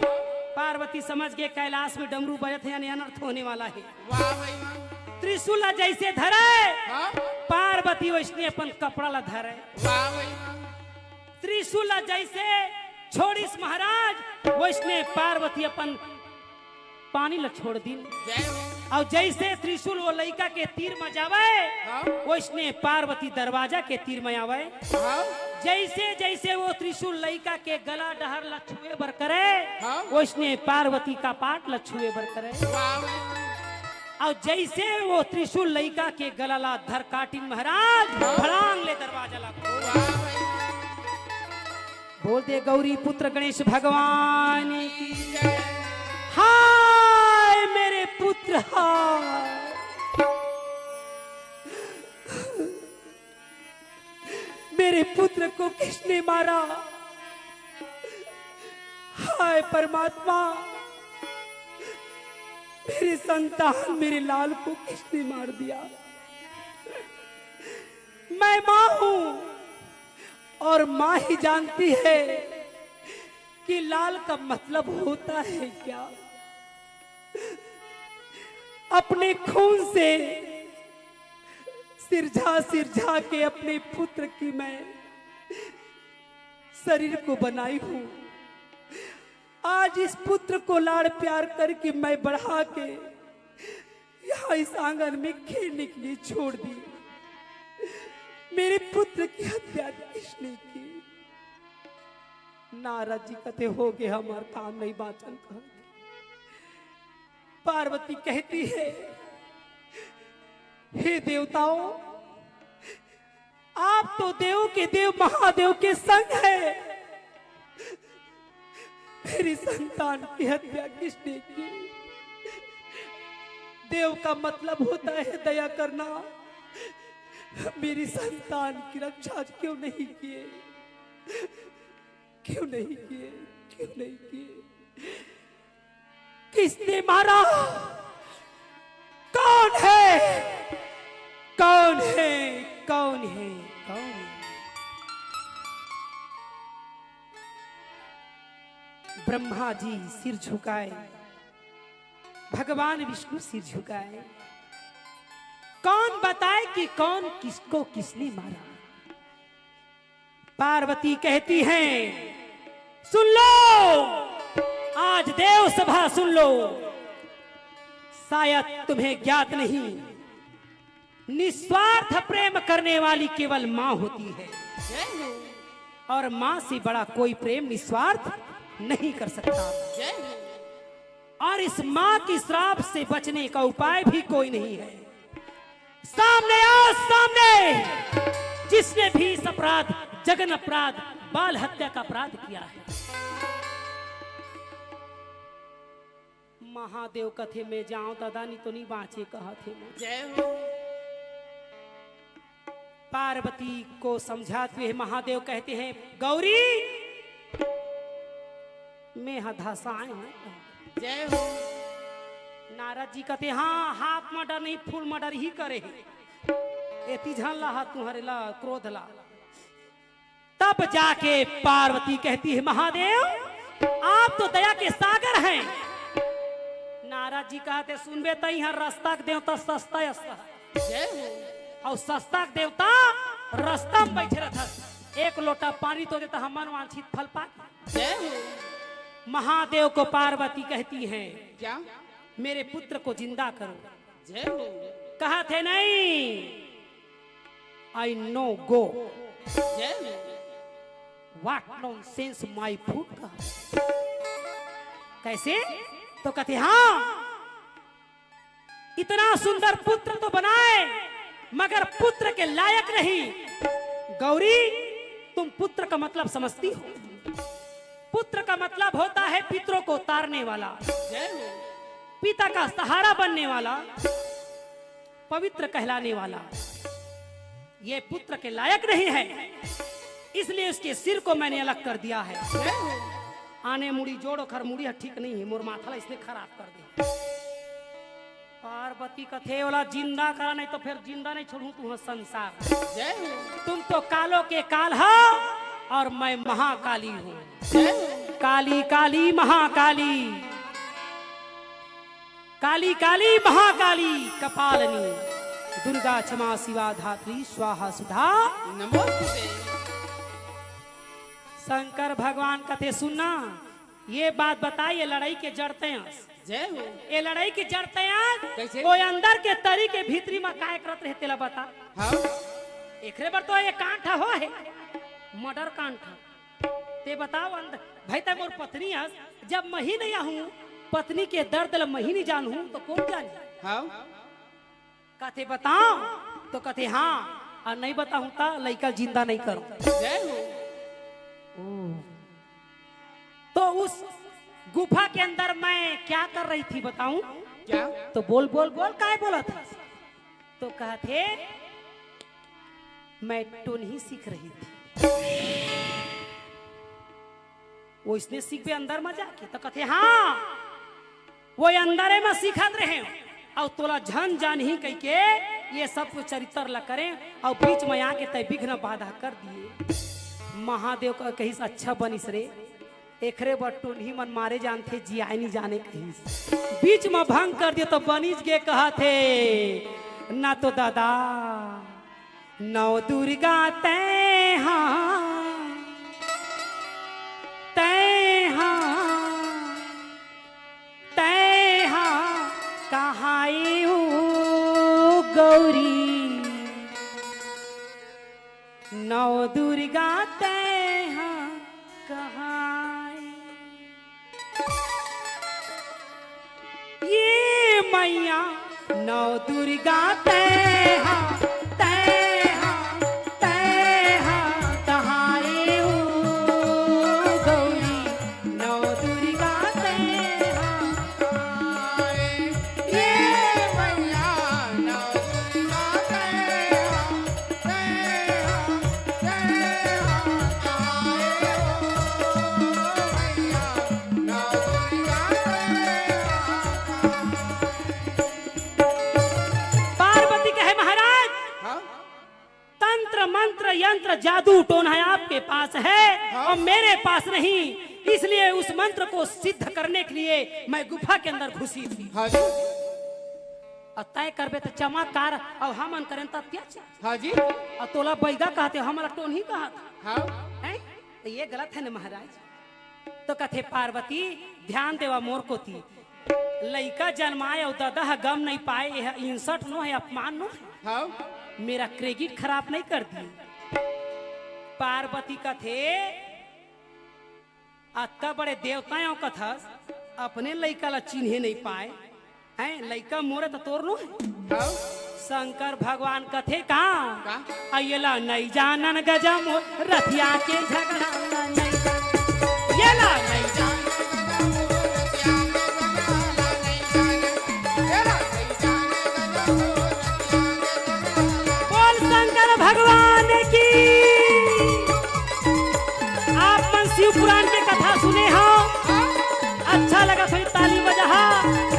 पार्वती समझ गे कैलाश में डमरू बजत हे, यानी अनर्थ होने वाला है। वाह भाई वाह। त्रिशूल ला जैसे धरे, हाँ। पार्वती वैसने अपन कपड़ा ला धरे। वाह भाई वाह। त्रिशूल ला जैसे छोड़िस महाराज, वैसने पार्वती अपन पानी ला छोड़ दिन। जय हो। अउ जैसे त्रिशूल वो लइका के तीर म जावे, हाँ। वैसने पार्वती दरवाजा के तीर म आवे। हाँ। जैसे जैसे वो त्रिशूल लइका के गला डहर ला छुए बर करे, हाँ। वैसने पार्वती कपाट ला छुए बर करे। वाह भाई। अउ जैसे वो त्रिशूल लइका के गला ला धर काटिन महाराज, हाँ। फड़ांग ले दरवाजा ला खोल। वाह भाई। बोल दे गौरी पुत्र गणेश भगवान की। हाय मेरे पुत्र, हाय। मेरे पुत्र को किसने मारा? हाय परमात्मा, मेरे संतान, मेरे लाल को किसने मार दिया? मैं माँ हूँ और माँ ही जानती है कि लाल का मतलब होता है क्या। अपने खून से सिरझा सिरझा के अपने पुत्र की मैं शरीर को बनाई हूँ। आज इस पुत्र को लाड़ प्यार करके मैं बढ़ा के यहाँ इस आंगन में खेलने के लिए छोड़ दी। मेरे पुत्र की हत्या किसने की? नारद जी कथे, "हो गे हमर काम, नहीं बाँचन," कहत। पार्वती कहती है, "हे देवताओं, आप तो देव के देव महादेव के संग है, मेरी संतान की हत्या किसने की?" देव का मतलब होता है दया करना। मेरी संतान की रक्षा क्यों नहीं किए, क्यों नहीं किए, क्यों नहीं किए? किसने मारा? कौन है? कौन है? कौन है? कौन है? ब्रह्मा जी सिर झुकाए, भगवान विष्णु सिर झुकाए। कौन बताए कि कौन किसको किसने मारा? पार्वती कहती हैं, "सुन लो, आज देव सभा सुन लो, शायद तुम्हें ज्ञात नहीं, निस्वार्थ प्रेम करने वाली केवल माँ होती है, और माँ से बड़ा कोई प्रेम निस्वार्थ नहीं कर सकता।" और इस माँ की श्राप से बचने का उपाय भी कोई नहीं है। सामने आओ, सामने, जिसने भी इस अपराध, जघन अपराध, बाल हत्या का अपराध किया है। महादेव कथे, "मैं जाऊं दादा, नहीं तो नहीं बाँचे," कहत हे मैं। जय हो। पार्वती को समझाते हुए महादेव कहते हैं, "गौरी, मैं हा धसाए हूँ।" जय हो। नारद जी कहते, "हाँ, half murder नहीं, full murder ही करे हे। एती झन ला हा तुम्हारे ला, क्रोध ला।" तब जाके पार्वती कहती है, "महादेव, आप तो दया के सागर हैं।" नारद जी कहते, "सुनबे तई हर रस्ता के देवता सस्ता अस।" जय हो। और सस्ता के देवता रस्ता में बैठे रहता। एक लोटा पानी तो देता, हमन वांछित फल पा। जय हो। महादेव को पार्वती कहती है, क्या? "मेरे पुत्र को जिंदा करो।" जय हो। कहत हे, "नहीं, I no go।" जय हो। What nonsense my foot का। कैसे? तो कहते, "हाँ, इतना सुंदर पुत्र तो बनाए, मगर पुत्र के लायक नहीं। गौरी, तुम पुत्र का मतलब समझती हो? पुत्र का मतलब होता है पितरों को तारने वाला, जय हो। पिता का सहारा बनने वाला, पवित्र कहलाने वाला। ये पुत्र के लायक नहीं है, इसलिए उसके सिर को मैंने अलग कर दिया है।" जय हो। आने मुड़ी जोड़, ओखर मुड़ी ह ठीक नहीं है, मोर माथा ला इसने खराब कर दे। पार्वती कथे, "ओला जिंदा करा, नहीं तो फिर जिंदा नहीं छोड़ूं तुंहर संसार।" जय हो। "तुम तो कालों के काल हो और मैं महाकाली हूँ।" जय हो। काली काली महाकाली, काली काली महाकाली कपालनी, दुर्गा क्षमा शिवा धात्री स्वाहा सुधा। नमोस्तुते। शंकर भगवान कथे, "सुनना, ये बात बताई, ये लड़ाई के जड़ तैं अस।" जय हो। ये लड़ाई के जड़ तैं अस। कैसे? वो अंदर के तरी के भीतरी में काय करत रहे, तेला बता। हाँ। एकरे बर तो ये कांड हो हे, murder कांड। ते बताओ, अंदर, भाई, तैं मोर पत्नी अस, जब मही नहीं आहूं, पत्नी के दर्द ल मही नहीं जानहूं, तो कौन जानी? हाँ। कथे, "बताओ?" तो कथे, "हाँ, और नहीं बताऊं तो लइका जिंदा नहीं करूं।" जय हो। ओ। तो उस गुफा के अंदर मैं क्या कर रही थी, बताऊं? क्या? तो बोल, बोल, बोल, काय बोलत हे? तो कहत हे, "मैं टोनही सीख रही थी।" वो इसने सीखबे अंदर में जाके, तो कहते, "हाँ, वो अंदरे में सीखत रहे, और तोला झन जानही कहिके ये सब कुछ चरित्र ला करें, और बीच में आके तैं विघ्न बाधा कर दिए।" महादेव का कहिस, "अच्छा बनिस रे, एकरे बर टोनही मन मारे जानथे, जियाए नहीं जाने," कहिस। बीच में भंग कर दिए तो बनिस गे कहत हे, "ना तो दादा, नौ दुर्गा तैं हा, तैं हा, तैं हा, कहाँ ए ओ गौरी?" दुर्गा तैं हा कहाए। ये मैया नौ दुर्गा तैं हा, तैं हा, तैं हा कहाए ओ गौरी, नौ दुर्गा तैं हा कहाए। ये मैया नौ दुर्गा तैं हा, पार्वती कहे, महाराज, हाँ? तंत्र, मंत्र, यंत्र, जादू, टोना आपके पास है हाँ? और मेरे पास नहीं, इसलिए उस मंत्र को सिद्ध करने के लिए मैं गुफा के अंदर घुसी थी। हाँ जी। अउ तैं करबे त चमत्कार, अउ हमन करेन त अत्याचार। हाँ जी। अउ तोला बैगा कहथे, हमला टोनही कहत। हाँ। हैं? त ये गलत हे न महाराज? त कथे, पार्वती, ध्यान देवा मोर कोती। लइका जनमाए अउ ददा ह गम नइ पाए, एह insult नो हे, अपमान नो हे। हाँ। मेरा credit खराब नइ कर दिए। पार्वती कथे, अतका बड़े देवता अउ कथस, अपने लइका ला चिन्हे नइ पाए, हैं? लइका मोरे त तोर नो हे। हाँ। शंकर भगवान कथे का? का? अउ एला नइ जानन गजा मोर रथिया के झगड़ा ला नइ जानन। एला नइ जानन। बोल शंकर भगवान की। आप मन शिव पुराण के कथा सुने हो, अच्छा लगथे त ताली बजाहा,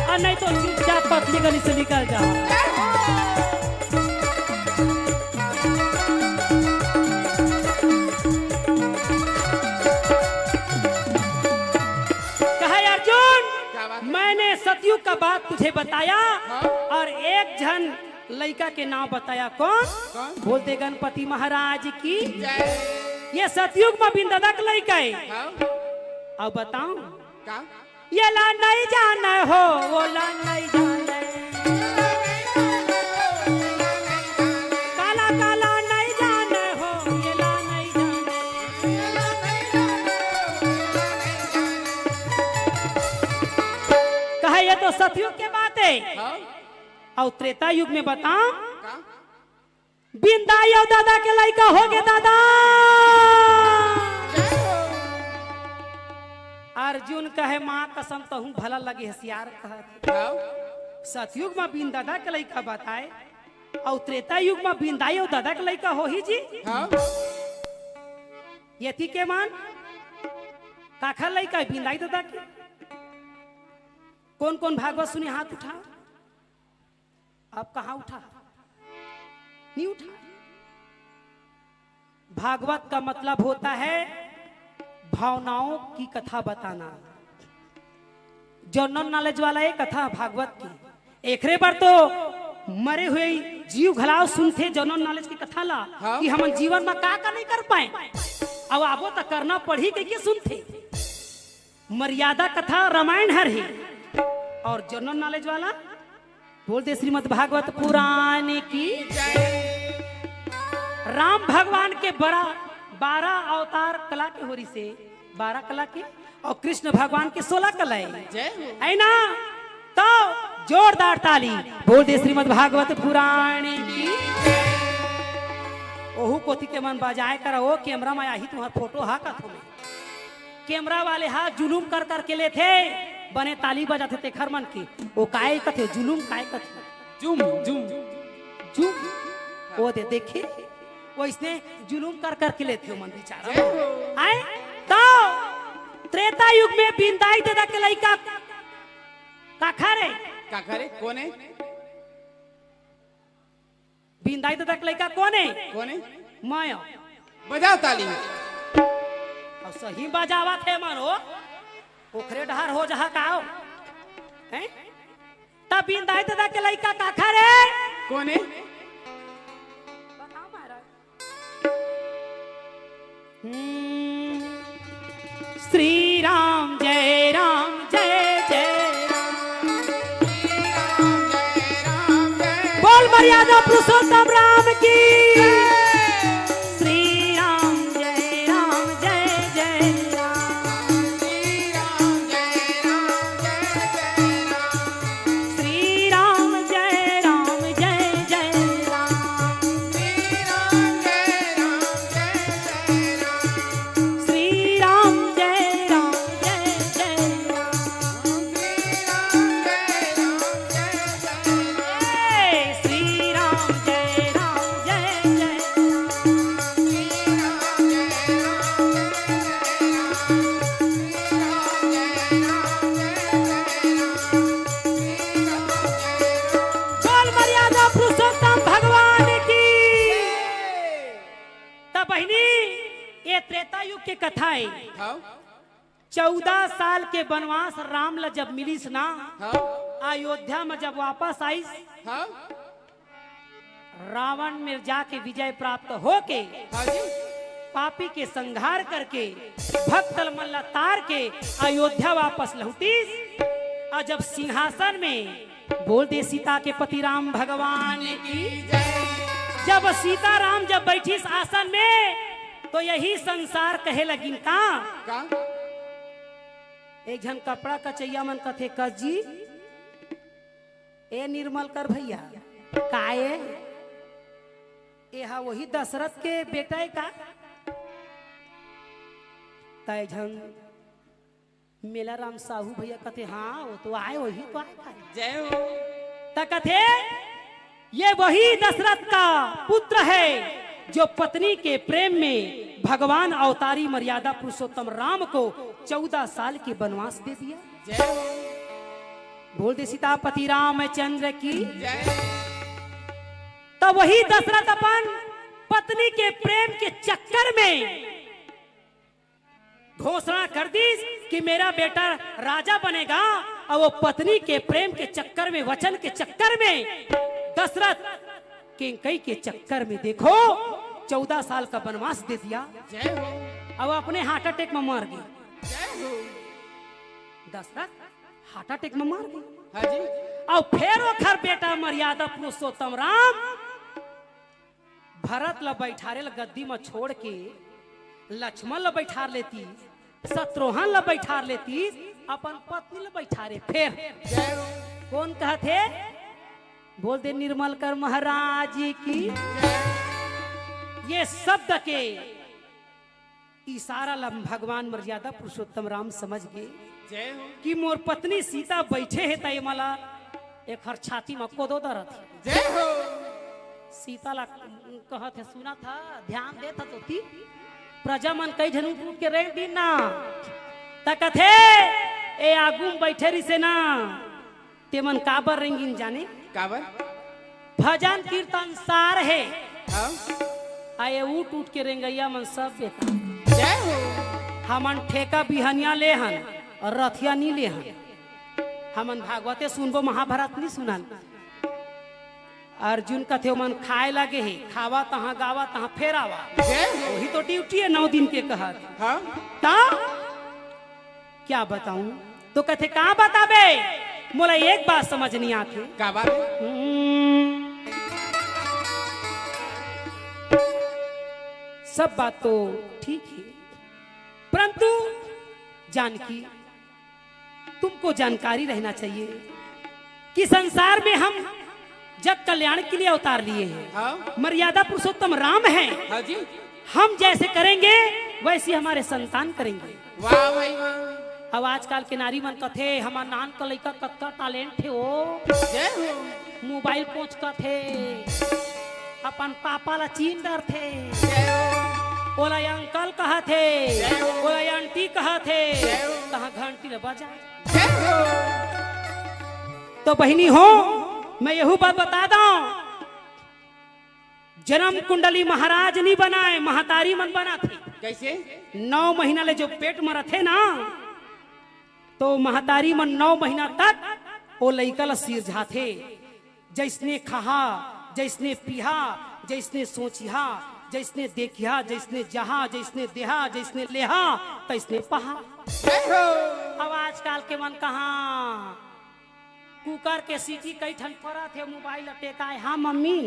अउ नहीं तो चुपचाप पतली गली से निकल जाहा। कहे, अर्जुन, क्या बात है? मैंने सतयुग का बात तुझे बताया हाँ? और एक झन लइका के नाम बताया। कौन? कौन? बोल दे गणपति महाराज की। जय। ये सतयुग म बिन ददा के लइका हे। हाँ? अब बताऊं? का? एला नइ जाने हो, ओला नइ जाने। काला काला नइ जाने हो, एला नइ जाने। कहे, ये तो सतयुग के बात हे। हाँ? अउ त्रेता युग में बताओ, का? बिंदाई अउ ददा के लइका होगे दादा। अर्जुन कहे, माँ कसम, तहूँ भला लगे हसियार कहत। हाँ। सतयुग म बिन ददा के लइका बताए, अउ त्रेता युग म बिंदाई अउ ददा के लइका होही जी। हाँ। यति के मन काखर लइका हे बिंदाई ददा के? कोन कोन भागवत सुने हाथ उठा। अब कहाँ उठा? नहीं उठा। भागवत का मतलब होता है भावनाओं की कथा बताना। General knowledge वाला ये कथा भागवत की। एकरे बर तो मरे हुए जीव घलाव सुनथे general knowledge की कथा ला, हाँ। कि हमन जीवन में का का नहीं कर पाए, अब आबो त करना पड़ही कहिके सुनथे। मर्यादा कथा रामायण हर हे। अउ general knowledge वाला बोल दे श्रीमद् भागवत पुराण की। राम भगवान के बड़ा बारह अवतार कला के होरी से, बारह कला के, अउ कृष्ण भगवान के सोलह कला हे। जय हो। है ना? तो जोरदार ताली बोल दे श्रीमद् भागवत पुराण की। ओहू कोती के मन बजाए कर, ओ camera में आही तुम्हार photo हा कथो में। Camera वाले हा जुलूम कर कर के लेथे, बने ताली बजाथे तेखर मन के। ओ काय कथे, जुलूम काय कथे? जुम, जुम। जुम। ओ दे, देखे? ओइसने जुलूम कर कर के लेथे ओ मन बिचारा। जय हो। आए? तो त्रेता युग में बिंदाई ददा के लइका काखर हे? काखर हे? कोन हे? बिंदाई ददा के लइका कोन हे? कोन हे? मैं। बजाओ ताली। अउ सही बजावत हे मन हो। ओखरे डहर हो जहा का हो? हैं? त बिंदाई ददा के लइका काखर हे? कोन हे? बताओ महाराज। हम्म, श्री राम जय राम जय जय राम। बोल मर्यादा पुरुषोत्तम राम की। श्री राम त्रेता युग के कथा हे। हाँ। चौदह साल के बनवास राम ला जब मिलिस ना, हाँ। अयोध्या म जब वापस आइस, हाँ। रावण मेर जाके विजय प्राप्त होके, हाँ जी। पापी के संहार करके, भक्त मन ला तार के अयोध्या वापस लहुटिस। अउ जब सिंहासन में, बोल दे सीता के पति राम भगवान की। जब सीता राम जब बैठिस आसन में, तो यही संसार कहे लगिन का? का? एक झन कपड़ा कचैया मन कथे, "कस जी, ए निर्मल कर भैया, का ए? एहा वही दशरथ के बेटा हे का?" त एक झन मेला राम साहू भैया कथे, "हाँ, वो तो आए, वही तो आए।" जय हो। त कथे, "ये वही दशरथ का पुत्र है, जो पत्नी के प्रेम में भगवान अवतारी मर्यादा पुरुषोत्तम राम को चौदह साल की बनवास दे दिया।" जय हो। बोल दे सीतापति रामचंद्र की। जय। त वही दशरथ अपन पत्नी के प्रेम के चक्कर में घोषणा कर दीस कि मेरा बेटा राजा बनेगा, अउ वो पत्नी के प्रेम के चक्कर में, वचन के चक्कर में, दशरथ कैकई के चक्कर में, देखो, चौदह साल का बनवास दे दिया। जय हो। अउ अपने heart attack में मर गे। जय हो। दशरथ heart attack में मर गे। हाँ जी। अउ फेर ओखर बेटा मर्यादा पुरुषोत्तम राम भरत ला बैठारे ला गद्दी म छोड़ के लक्ष्मण ला बैठार लेतिस, शत्रुघ्न ला बैठार लेतिस, अपन पत्नी ला बैठारे। फेर जय हो। कोन कहत हे? बोल दे निर्मल कर महाराज की। ये शब्द के इशारा ला भगवान मर्यादा पुरुषोत्तम राम समझ गे। जय हो। कि मोर पत्नी सीता बैठे हे, त ये मोला एखर छाती म कोदो दरत हे। जय हो। सीता ला कहत हे, सुनत हस, ध्यान देत हस तोती, प्रजा मन कई झन उठ उठ के रेंग दिन ना, त कथे, "ए आगू म बैठे रिसे ना, ते मन काबर रेंगिन जाने?" काबर? भजन कीर्तन सार हे। हाँ। अउ ये उठ उठ के रेंगइया मन सब बेकार। जय हो। हमन ठेका बिहनिया ले हन अउ रतिहा नी ले हन। हमन भागवते सुनबो, महाभारत नी सुनन। अर्जुन कथे, "ओमन खाए लगे हे, खावा तहाँ, गावा तहाँ, फेर आवा।" जय हो। वही तो duty हे नौ दिन के कहत। हाँ। त क्या बताऊं? तो कथे, "का बताबे? मोला एक बात समझ नहीं आथे।" का बात? हम्म, सब बात तो ठीक हे, परंतु जानकी, तुमको जानकारी रहना चाहिए कि संसार में हम जग कल्याण के लिए अवतार लिए हैं। हाँ। मर्यादा पुरुषोत्तम राम हैं। हाँ जी। हम जैसे करेंगे, वैसे हमारे संतान करेंगे। वाह भाई वाह। अब आजकल के नारी मन कथे, "हमर नान का लइका कतका talent हे ओ।" जय हो। मोबाइल पोंछ कथे, अपन पापा ला चीन डरथे। जय हो। ओला अंकल कहथे, जय हो। ओला आंटी कहथे, जय हो। तहाँ घंटी ला बजा। जय हो। तो बहिनी हो, मैं यहू बात बता दंव, जनम कुंडली महाराज नी बनाय, महतारी मन बनाथे। कैसे? नौ महीना ले जो पेट म रथे ना, तो महतारी मन नौ महीना तक ओ लइका ल सिरजाथे। जइसने खाहा, जइसने पीहा, जइसने सोचिहा, जइसने देखिहा, जइसने जहा, जइसने देहा, जइसने लेहा, तइसने पहा। जय हो। अब आजकल के मन कहाँ कुकर के सीटी कई ठन परत हे, मोबाइल ल टेकाय, "हाँ मम्मी,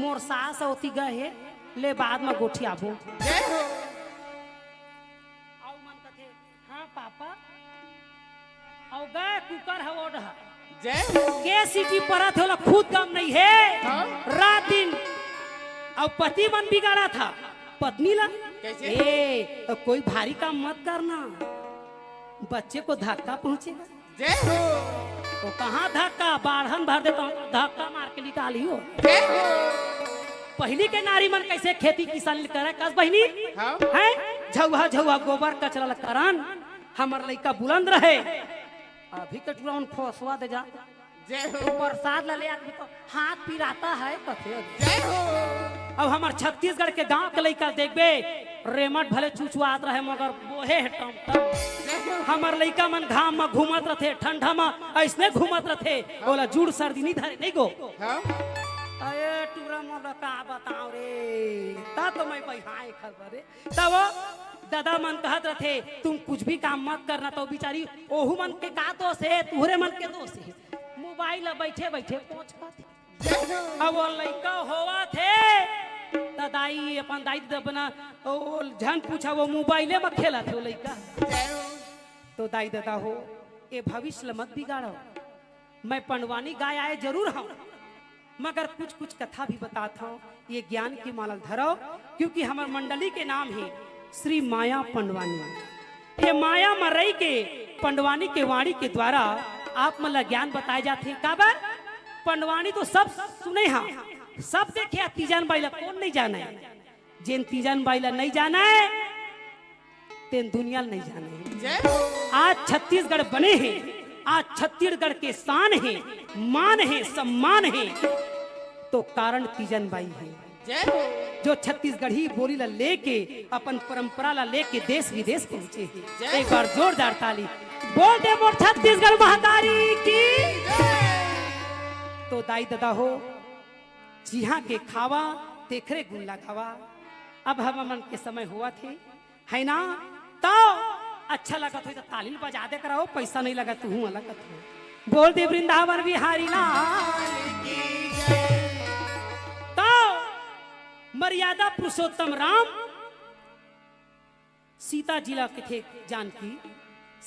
मोर सास ओती गए हे, ले बाद म गोठियाबो।" जय हो। अउ मन कथे, "हाँ पापा।" अउ गए कुकर ह ओढ़। जय हो। के सीटी परत हे, ओला खुद गम नहीं हे। हाँ। रात दिन अउ पति मन बिगाड़त हे पत्नी ला। कैसे? ए, कोई भारी काम मत करना, बच्चे को धक्का पहुंचेगा। जय हो। वो कहाँ धक्का, बाढ़न भर देता हूँ, धक्का मार के निकाली हो। जय हो। पहिली के नारी मन कैसे खेती किसानी करे, कस बहिनी? हाँ। हैं? झउहा झउहा गोबर कचरा ल करन, हमर लइका बुलंद रहे। अभी के टुरा मन फोसवा दे जा। जय हो। प्रसाद ल ले आदमी तो हाथ पिराता है, कथे। जय हो। अब हमर छत्तीसगढ़ के गांव के लइका देखबे, रेमट भले चुचुआत रहे, मगर बोहे हे टमटम। हमर लइका मन घाम म घूमत रथे, ठंडा म अइसने घूमत रथे, ओला जूड़ सर्दी नइ धरे, नइ गो। हाँ? अरे टूरा मोला का बताओ रे, ता तो मैं बइहाए खबर रे। तब वो ददा मन कहत रथे, "तुम कुछ भी काम मत करना।" तो बिचारी ओहू मन के का दोष हे, तुहरे मन के दोष हे। मोबाइल ला बइठे बइठे पोंछ पाथे। अब वो लइका होवत हे, त दाई, अपन दाई ददा बना, ओ, झन पूछा, वो मोबाइले म खेलत हे वो लइका। तो दाई ददा हो, ए भविष्य ल मत बिगाड़ो। मैं पंडवानी गाय आए जरूर हूँ, मगर कुछ कुछ कथा भी बतात हूँ। ये ज्ञान के माला ल धरो, क्योंकि हमर मंडली के नाम हे श्री माया पंडवानी। ये माया म रहि के पंडवानी के वाणी के द्वारा आप मन ला ज्ञान बताए जाथे। काबर? पंडवानी तो सब सुने हा, सब देखे हा, तीजन बाई ला कोन नइ जाने? जेन तीजन बाई ला नइ जाने, तेन दुनिया ल नइ जाने। जय हो। आज छत्तीसगढ़ बने हे, आज छत्तीसगढ़ के शान हे, मान हे, सम्मान हे, तो कारण तीजन बाई हे। जय हो। जो छत्तीसगढ़ी बोली ला लेके, अपन परंपरा ला लेके देश विदेश पहुंचे हे। जय एक हो। बार जोरदार ताली बोल दे मोर छत्तीसगढ़ महतारी की। जय। तो दाई ददा हो, जिहाँ के खावा, तेखरे गुण लगावा। अब हमन के समय होवत हे, है ना? तो अच्छा लगत होही त ताली ल बजा दे करव, पैसा नइ लगत, तुहूँ अलग कथो। बोल दे वृंदावन बिहारी लाल की जय। तो मर्यादा पुरुषोत्तम राम सीता जी ला कथे, "जानकी,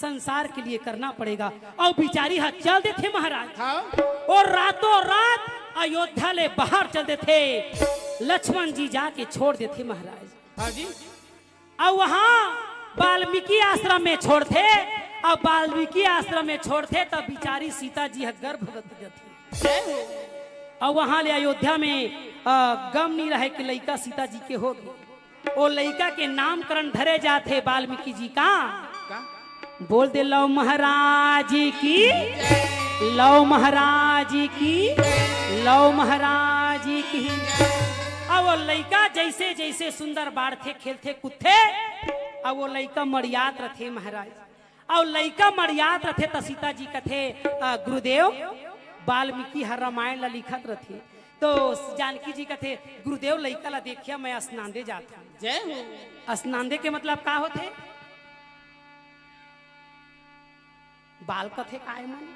संसार के लिए करना पड़ेगा।" अउ बिचारी ह चल देथे महाराज। हाँ। अउ रातों रात अयोध्या ले बाहर चल देथे। लक्ष्मण जी जाके छोड़ देथे महाराज। हाँ जी। अउ वहाँ वाल्मीकि आश्रम में छोड़थे, अउ वाल्मीकि आश्रम में छोड़थे, तब बिचारी सीता जी ह गर्भवती जथे। जय हो। अउ वहाँ ले अयोध्या में, अ, गम नइ रहे कि लइका सीता जी के होगे। ओ लइका के नामकरण धरे जाथे वाल्मीकि जी का। का? बोल दे लव महाराज की, लव महाराज की, लव महाराज की। अब वो लइका जइसे जइसे सुंदर बाढ़थे, खेलथे, कूदथे, अब वो लइका मड़ियात रथे महाराज। अउ लइका मड़ियात रथे त सीता जी कथे, "अ, गुरुदेव, वाल्मीकि ह रामायण ला लिखत रथे।" तो जानकी जी कथे, "गुरुदेव, लइका ला देखिया, मैं असनांदे जात हूँ।" जय हो। असनांदे के मतलब का होथे? बाल कथे काय मन?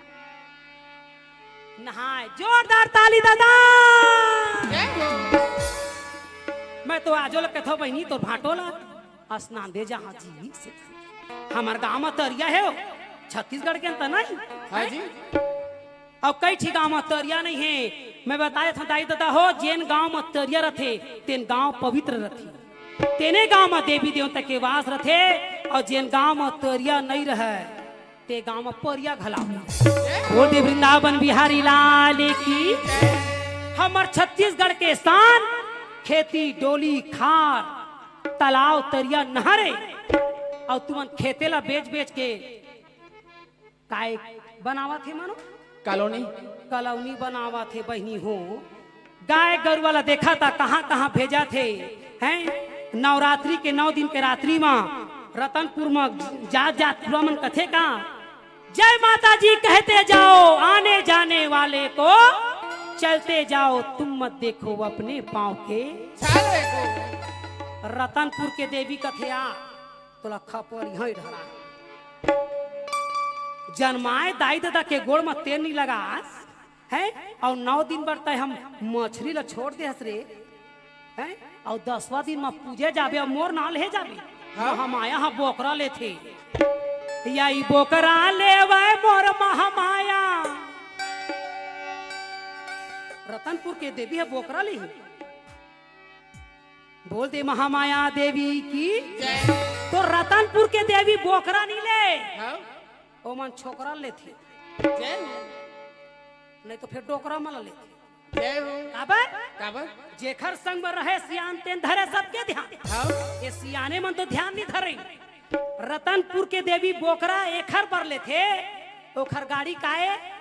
नहाय। जोरदार ताली ददा। जय हो। मैं तो आजो ल कथो बहिनी, तोर भांटो ला। असनांदे जहाँ जी से। हमर गांव म तरिया हे, छत्तीसगढ़ के अंत नहीं। हाँ जी। अउ कई ठी गांव म तरिया नइ हे। मैं बताए था दाई ददा हो, जेन गांव म तरिया रथे, तेन गांव पवित्र रथे। तेने गांव म देवी देवता के वास रथे, अउ जेन गांव म तरिया नइ रहय, ते गांव म परिया घला। बोल दे वृंदावन बिहारी लाल की। हमर छत्तीसगढ़ के शान, खेती, डोली, खार, तालाब, तरिया, नहरे, अउ तुमन खेते ला बेच बेच के काय बनावत हे मानो? कॉलोनी। कॉलोनी बनावत हे बहिनी हो। गाय गरुवा ला देखा ता कहाँ कहाँ भेजत हे, हैं? नवरात्रि के नौ दिन के रात्रि मा रतनपुर मा जात जात टूरा मन कथे का, "जय माता जी कहते जाओ, आने जाने वाले को चलते जाओ, तुम मत देखो अपने पाँव के छाले को।" रतनपुर के देवी कथे आ, तोला खपरी हई ढरा। जनमाए दाई ददा के गोड़ म तेल नी लगास, हैं? अउ नौ दिन बर तय हम मछरी ल छोड़ दे हस रे, हैं? अउ दसवां दिन म पूजे जाबे अउ मोर नाल हे जाबे। हाँ। महमाया ह बोकरा लेथे। या ई बोकरा लेवे मोर महमाया। रतनपुर के देवी ह बोकरा लेही। बोल दे महामाया देवी की। जय। तो रतनपुर के देवी बोकरा नी ले। हाँ। ओमन छोकरा लेथे। जय हो। नहीं तो फिर डोकरा मन लेथे। जय हो। काबर? काबर? जेखर संग में रहे सियान तेन धरे सबके ध्यान। हाँ। ये सियाने मन तो ध्यान नहीं धरे। रतनपुर के देवी बोकरा एखर बर लेथे, ओखर गाड़ी काए?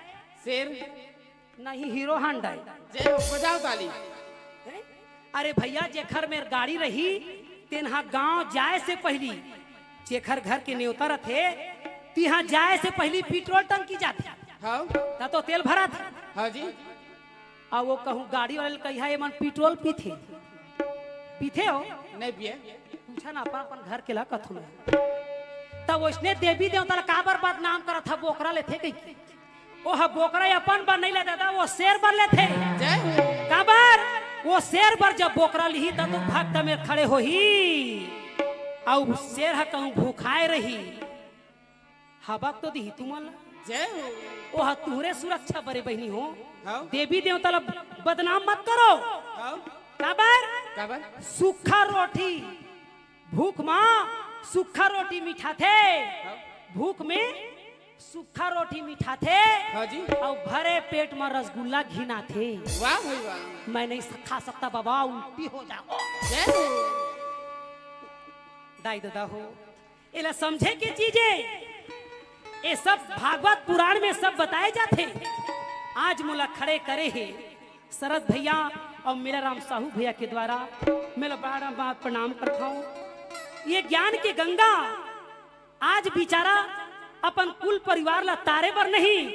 शेर। नहीं, हीरो हांडा हे। जय हो, बजाओ ताली। हैं? अरे भैया, जेखर मेर गाड़ी रही, तेन हा गांव जाए से पहिली, जेखर घर के नेवता रथे, तिहां जाए से पहिली पेट्रोल टंकी जाथे। हाँ। त तो तेल भराथे। हाँ जी। अउ वो कहूं गाड़ी वाले ल कहिहा, "एमन पेट्रोल पीथे?" पीथे हो? नहीं पिए। पूछा ना, अपन, अपन घर के ला कथों मैं। त वइसने देवी देवता ला काबर बदनाम करत हा, बोकरा लेथे कहिके? ओह बोकरा अपन बर नहीं ले दादा, वो शेर बर लेथे। जय हो। काबर? वो शेर बर जब बोकरा लिही, तब तो भक्त में खड़े होही। अउ शेर ह कहूं भूखाए रही, हबक तो दिही तुमन ला। जय हो। ओह तुहरे सुरक्षा बरे बहिनी हो। हाँ। देवी देवता ला बदनाम मत करो। हाँ। काबर? काबर? सूखा रोटी, भूख मा सूखा रोटी मिठाथे। हाँ। भूख में सूखा रोटी मिठाथे। हाँ जी। अउ भरे पेट मा रसगुल्ला घिनाथे। वाह भाई वाह। मैं नहीं खा सकता बाबा, उल्टी हो जाओ। जय हो। दाई ददा हो, एला समझे के चीज हे। ये सब भागवत पुराण में सब बताए जाथे। आज मोला खड़े करे हे शरद भैया अउ मेलाराम साहू भैया के द्वारा, मैं ला बार बार प्रणाम करता हूँ। ये ज्ञान के गंगा आज बिचारा अपन कुल परिवार ला तारे बर नहीं,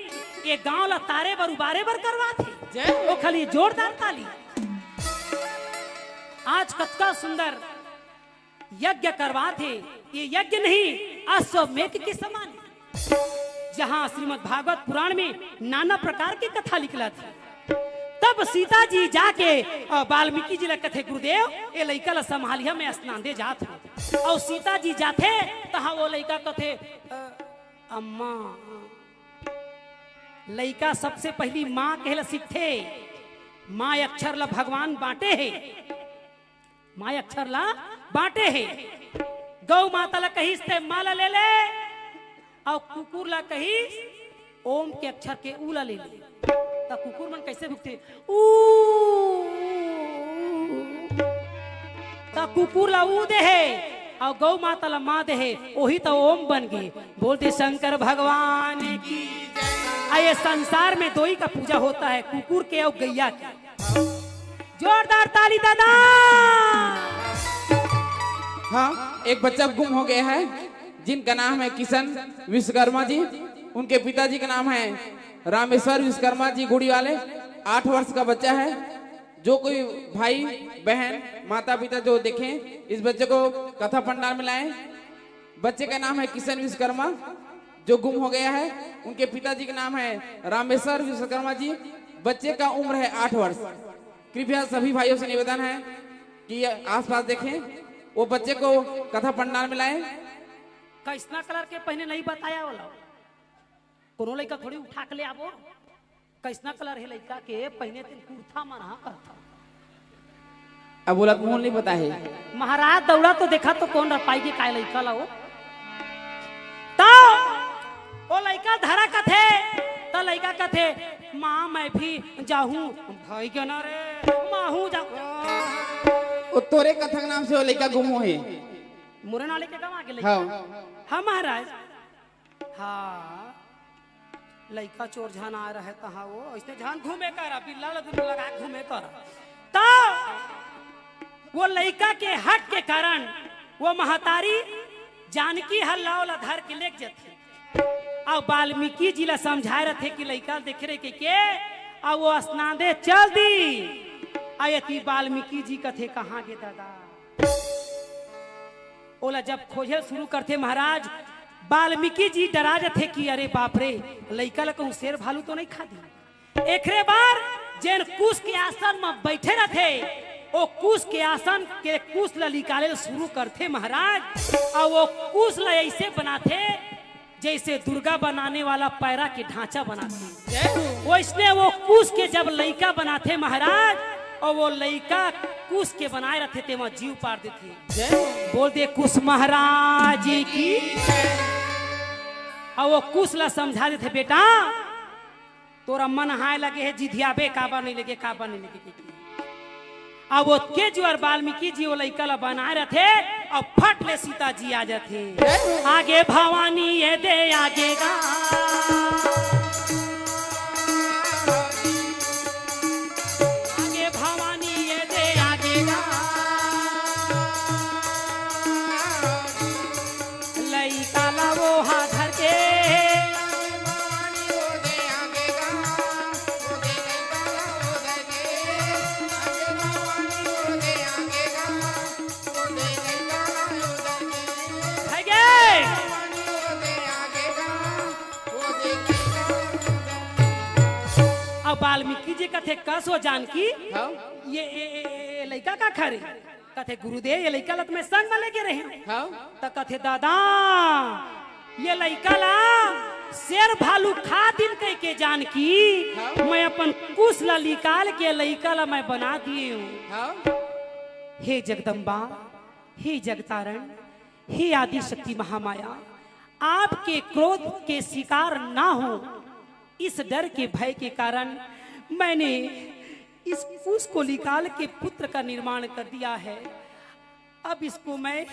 ये गांव ला तारे बर उबारे बर करवाथे। जय हो। ओ खाली जोरदार ताली। आज कतका सुंदर यज्ञ करवाथे। ये यज्ञ नहीं, अश्वमेध के समान हे, जहाँ श्रीमद् भागवत पुराण में नाना प्रकार के कथा निकलथे। तब सीता जी जाके, अ, वाल्मीकि जी ला कथे, "गुरुदेव, ये लइका ला संभालिहा, मैं स्नान दे जात हूँ।" अउ सीता जी जाथे, तहाँ वो लइका कथे, "अ, अम्मा।" लइका सबसे पहिली माँ कहे ला सीखथे। माँ अक्षर ला भगवान बांटे हे। माँ अक्षर ला बांटे हे। गौ माता ला कहिस ते माँ ला ले ले, अउ कुकुर ला कहिस ओम के अक्षर के ऊ ला ले ले। त कुकुर मन कइसे भुकथे? ऊ। त कुकुर ला ऊ दे हे, अउ गौ माता ला माँ दे हे, ओही त ओम बन गे। बोल दे शंकर भगवान की। आ ये संसार में दोई का पूजा होता है, कुकुर के अउ गैया के। जोरदार ताली दादा। हाँ, एक बच्चा गुम हो गया है, जिनका नाम है किशन विश्वकर्मा जी। उनके पिताजी का नाम है रामेश्वर विश्वकर्मा जी गुड़ी वाले। आठ वर्ष का बच्चा है। जो कोई भाई, बहन, माता, पिता जो देखें, इस बच्चे को कथा पंडाल में लाएं। बच्चे का नाम है किशन विश्वकर्मा, जो गुम हो गया है। उनके पिताजी का नाम है रामेश्वर विश्वकर्मा जी। बच्चे का उम्र है आठ वर्ष। कृपया सभी भाइयों से निवेदन है कि ये आसपास देखें, वो बच्चे को कथा पंडाल में लाएं। कइसना कलर के पहिने नहीं बताया वाला, कोनो लइका थोड़ी उठा के ले आबो। कइसना कलर हे लइका के पहिने, तेन कुर्ता मन हा कहत हव। अब बोला, मुंह नहीं पता है। महाराज दौड़ा तो देखा तो कोन रपाई के काय लइका ला वो। त ओ लइका धरा कथे, त लइका कथे, "माँ, मैं भी जाहूँ।" भाई के ना रे, माँ हूँ जाहूँ। वो तोरे कथा के नाम से वो लइका गुम होहे। मोरे नाले के गंवा गे लइका। हाँ। हाँ महाराज। हाँ, लइका चोर झन आए रहे तहाँ वो, अइसने झन घूमे करा, बिल्ला ल दुनू लगा घूमे करा। त वो लइका के हठ के कारण वो महतारी जानकी ह लाव ला धर के लेग जथे। अउ वाल्मीकि जी ला समझाए रथे कि लइका देखे रहे के, के, अउ वो स्नान दे चल दी। अउ एती वाल्मीकि जी कथे, "कहाँ गे दादा?" ओला जब खोजे शुरू करथे महाराज, वाल्मीकि जी डरा जथे कि अरे बाप रे, लइका ला कहूँ शेर भालू तो नहीं खा दी। एकरे बर जेन कुश के आसन म बइठे रथे, ओ कुश के आसन के कुश ला निकाले ल शुरू करथे महाराज, अउ वो कुश ला अइसे बनाथे जइसे दुर्गा बनाने वाला पैरा के ढांचा बनाथे। जय हो। वइसने वो कुश के जब लइका बनाथे महाराज, अउ वो लइका कुश के बनाए रथे, तेमा जीव पार देथे। जय हो। बोल दे कुश महाराज की। अउ वो कुश ला समझा देथे, "बेटा, तोरा मन हाय लगे हे, जिधियाबे काबर नहीं लगे, काबर नहीं लगे।" अउ ओतके जुआर वाल्मीकि जी वो लइका ला बनाए रथे, अउ फट ले सीता जी आ जाथे। आगे भवानी ये दे आगे गा, आगे भवानी ये दे आगे गा, वो हाथ धर के। है गे? अब वाल्मीकि जी कथे, "कस वो जानकी, हाँ? ये, ये, ये, ये लइका का खरे?" कथे, "गुरुदेव, ये लइका ल त मैं संग म लेके रहेंव।" हाँ? त कथे, "दादा, ये लइका ला शेर भालू खा दिन कहिके जानकी, हाँ? मैं अपन कुस ला निकाल के लइका ला मैं बना दिए हूँ।" हाँ? हे जगदम्बा, हे जगतारण, हे आदि शक्ति महामाया, आपके क्रोध के शिकार ना हो, इस डर के, भय के कारण मैंने इस कुस को निकाल के पुत्र का निर्माण कर दिया है। अब इसको मैं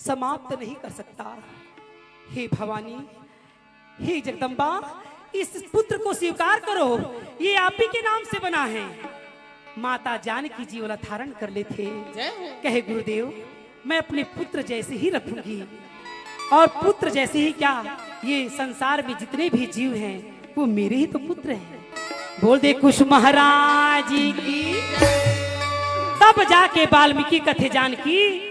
समाप्त नहीं कर सकता। हे भवानी, हे जगदम्बा, इस पुत्र को स्वीकार करो, ये आप ही के नाम से बना है। माता जानकी जी ओला धारण कर लेथे। जय हो। कहे, "गुरुदेव, मैं अपने पुत्र जैसे ही रखूंगी, और पुत्र जैसे ही क्या, ये संसार में जितने भी जीव हैं, वो मेरे ही तो पुत्र हैं।" बोल दे कुस महाराज की। तब जाके वाल्मीकि कथे, "जानकी,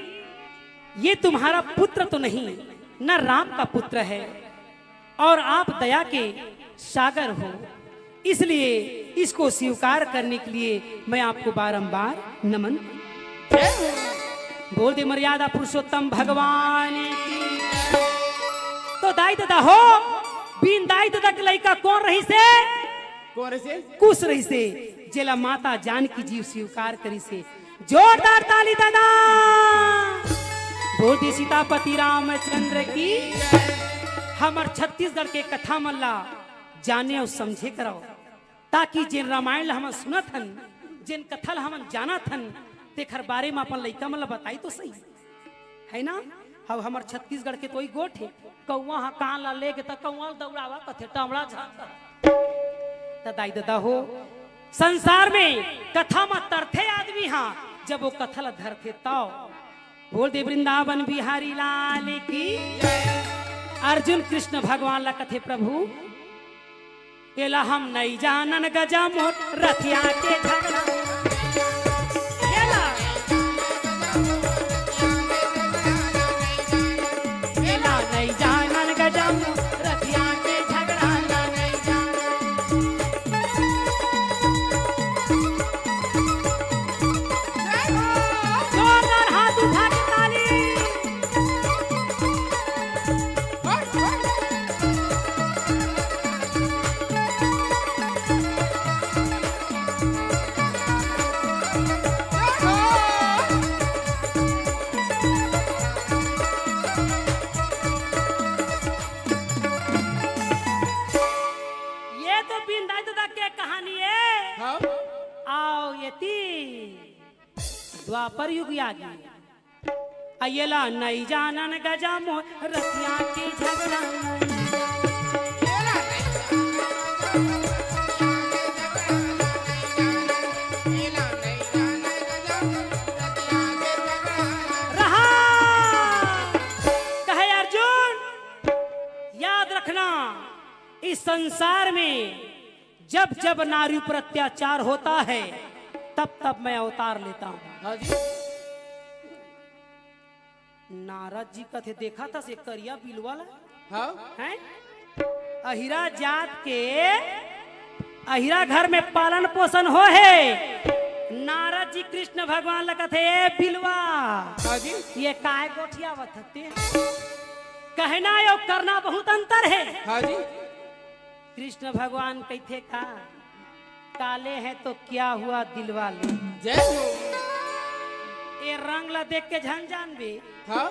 ये तुम्हारा पुत्र तो नहीं, न राम का पुत्र है, और आप दया के सागर हो, इसलिए इसको स्वीकार करने के लिए मैं आपको बारंबार नमन।" बोल दे मर्यादा पुरुषोत्तम भगवान की। तो दाई ददा हो, बिन दाई ददा के लइका कोन रहिसे? कोन रहिसे? कुस रहिसे, जेला माता जानकी जी स्वीकार करिसे। जोरदार ताली ददा। बोल दे सीतापति रामचंद्र की। हमर छत्तीसगढ़ के कथा मन ला जाने अउ समझे करव, ताकि जेन रामायण ला हमन सुनत हन, जेन कथा ला हमन जानत हन, तेखर बारे म अपन लइका मन ला बताई तो सही, है ना? अब हमर छत्तीसगढ़ के तो ई गोठ हे, कौवा ह कान ला लेगे त कौवा ल दौड़ावा कथे, टमड़ा झांक। त दाई ददा हो, संसार में कथा म तरथे आदमी हा, जब वो कथा ला धरथे तव। बोल दे वृंदावन बिहारी लाल की। अर्जुन कृष्ण भगवान ला कथे, "प्रभु, एला हम नइ जानन गजा मोर रथिया के झगड़ा।" एला, एला नइ जानन गजा मोर रथिया के झगड़ा ला नइ जानन। जोरदार हाथ उठा के ताली। ये तो बिंदाई ददा के कहानी है। हाँ। आओ ये ती द्वापर युग आ गई। अयला नइ जानन गजा मोर रथिया के झगड़ा। रहा। कहे अर्जुन, याद रखना, इस संसार में जब जब नारी पर अत्याचार होता है, तब तब मैं अवतार लेता हूँ। हाँ जी। नारद जी कथे, "देखा था से करिया बिलवा ला?" हाँ। हैं? अहिरा जात के, अहिरा घर में पालन पोषण हो हे। नारद जी कृष्ण भगवान ला कथे, "ए बिलवा, हाँ जी। ये काय गोठियावत हते?" कहना अउ करना बहुत अंतर है। हाँ जी। कृष्ण भगवान कहिथे का, "काले हैं तो क्या हुआ दिलवाले।" जय हो। ए रंग ला देख के झन जानबे। हाँ।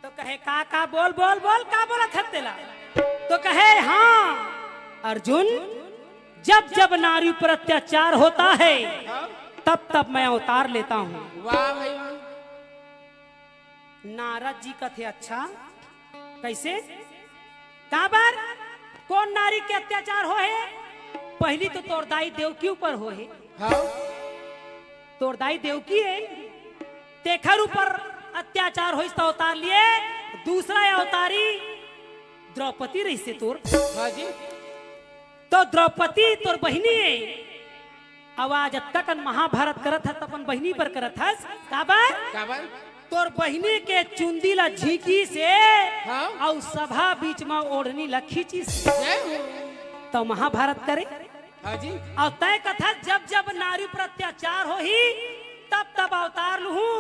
तो कहे, "का, का, बोल, बोल, बोल, का बोलत हस तेला?" तो कहे, "हाँ अर्जुन, जब जब नारी पर अत्याचार होता है, हाँ। तब तब मैं अवतार लेता हूँ।" वाह भाई वाह। नारद जी कथे, "अच्छा, कैसे? काबर? कोन नारी के अत्याचार हो हे?" पहली तो तोर दाई देवकी ऊपर हो हे। हाँ। तोर दाई देवकी हे, तेखर ऊपर अत्याचार होइस त अवतार लिए। दूसरा अवतारी द्रौपदी रहिसे तोर। हाँ जी। तो द्रौपदी तोर बहिनी हे। अब आज अतका कन महाभारत करत हस, त अपन बहिनी बर करत हस। काबर? काबर? तोर बहिनी के चुंदी ला झींकिसे, हाँ। अउ सभा बीच म ओढ़नी ला खींचिसे। जय हो। त महाभारत करे। हाँ जी। अउ तैं कथस, जब जब नारी पर अत्याचार होही, तब तब अवतार लूहूं।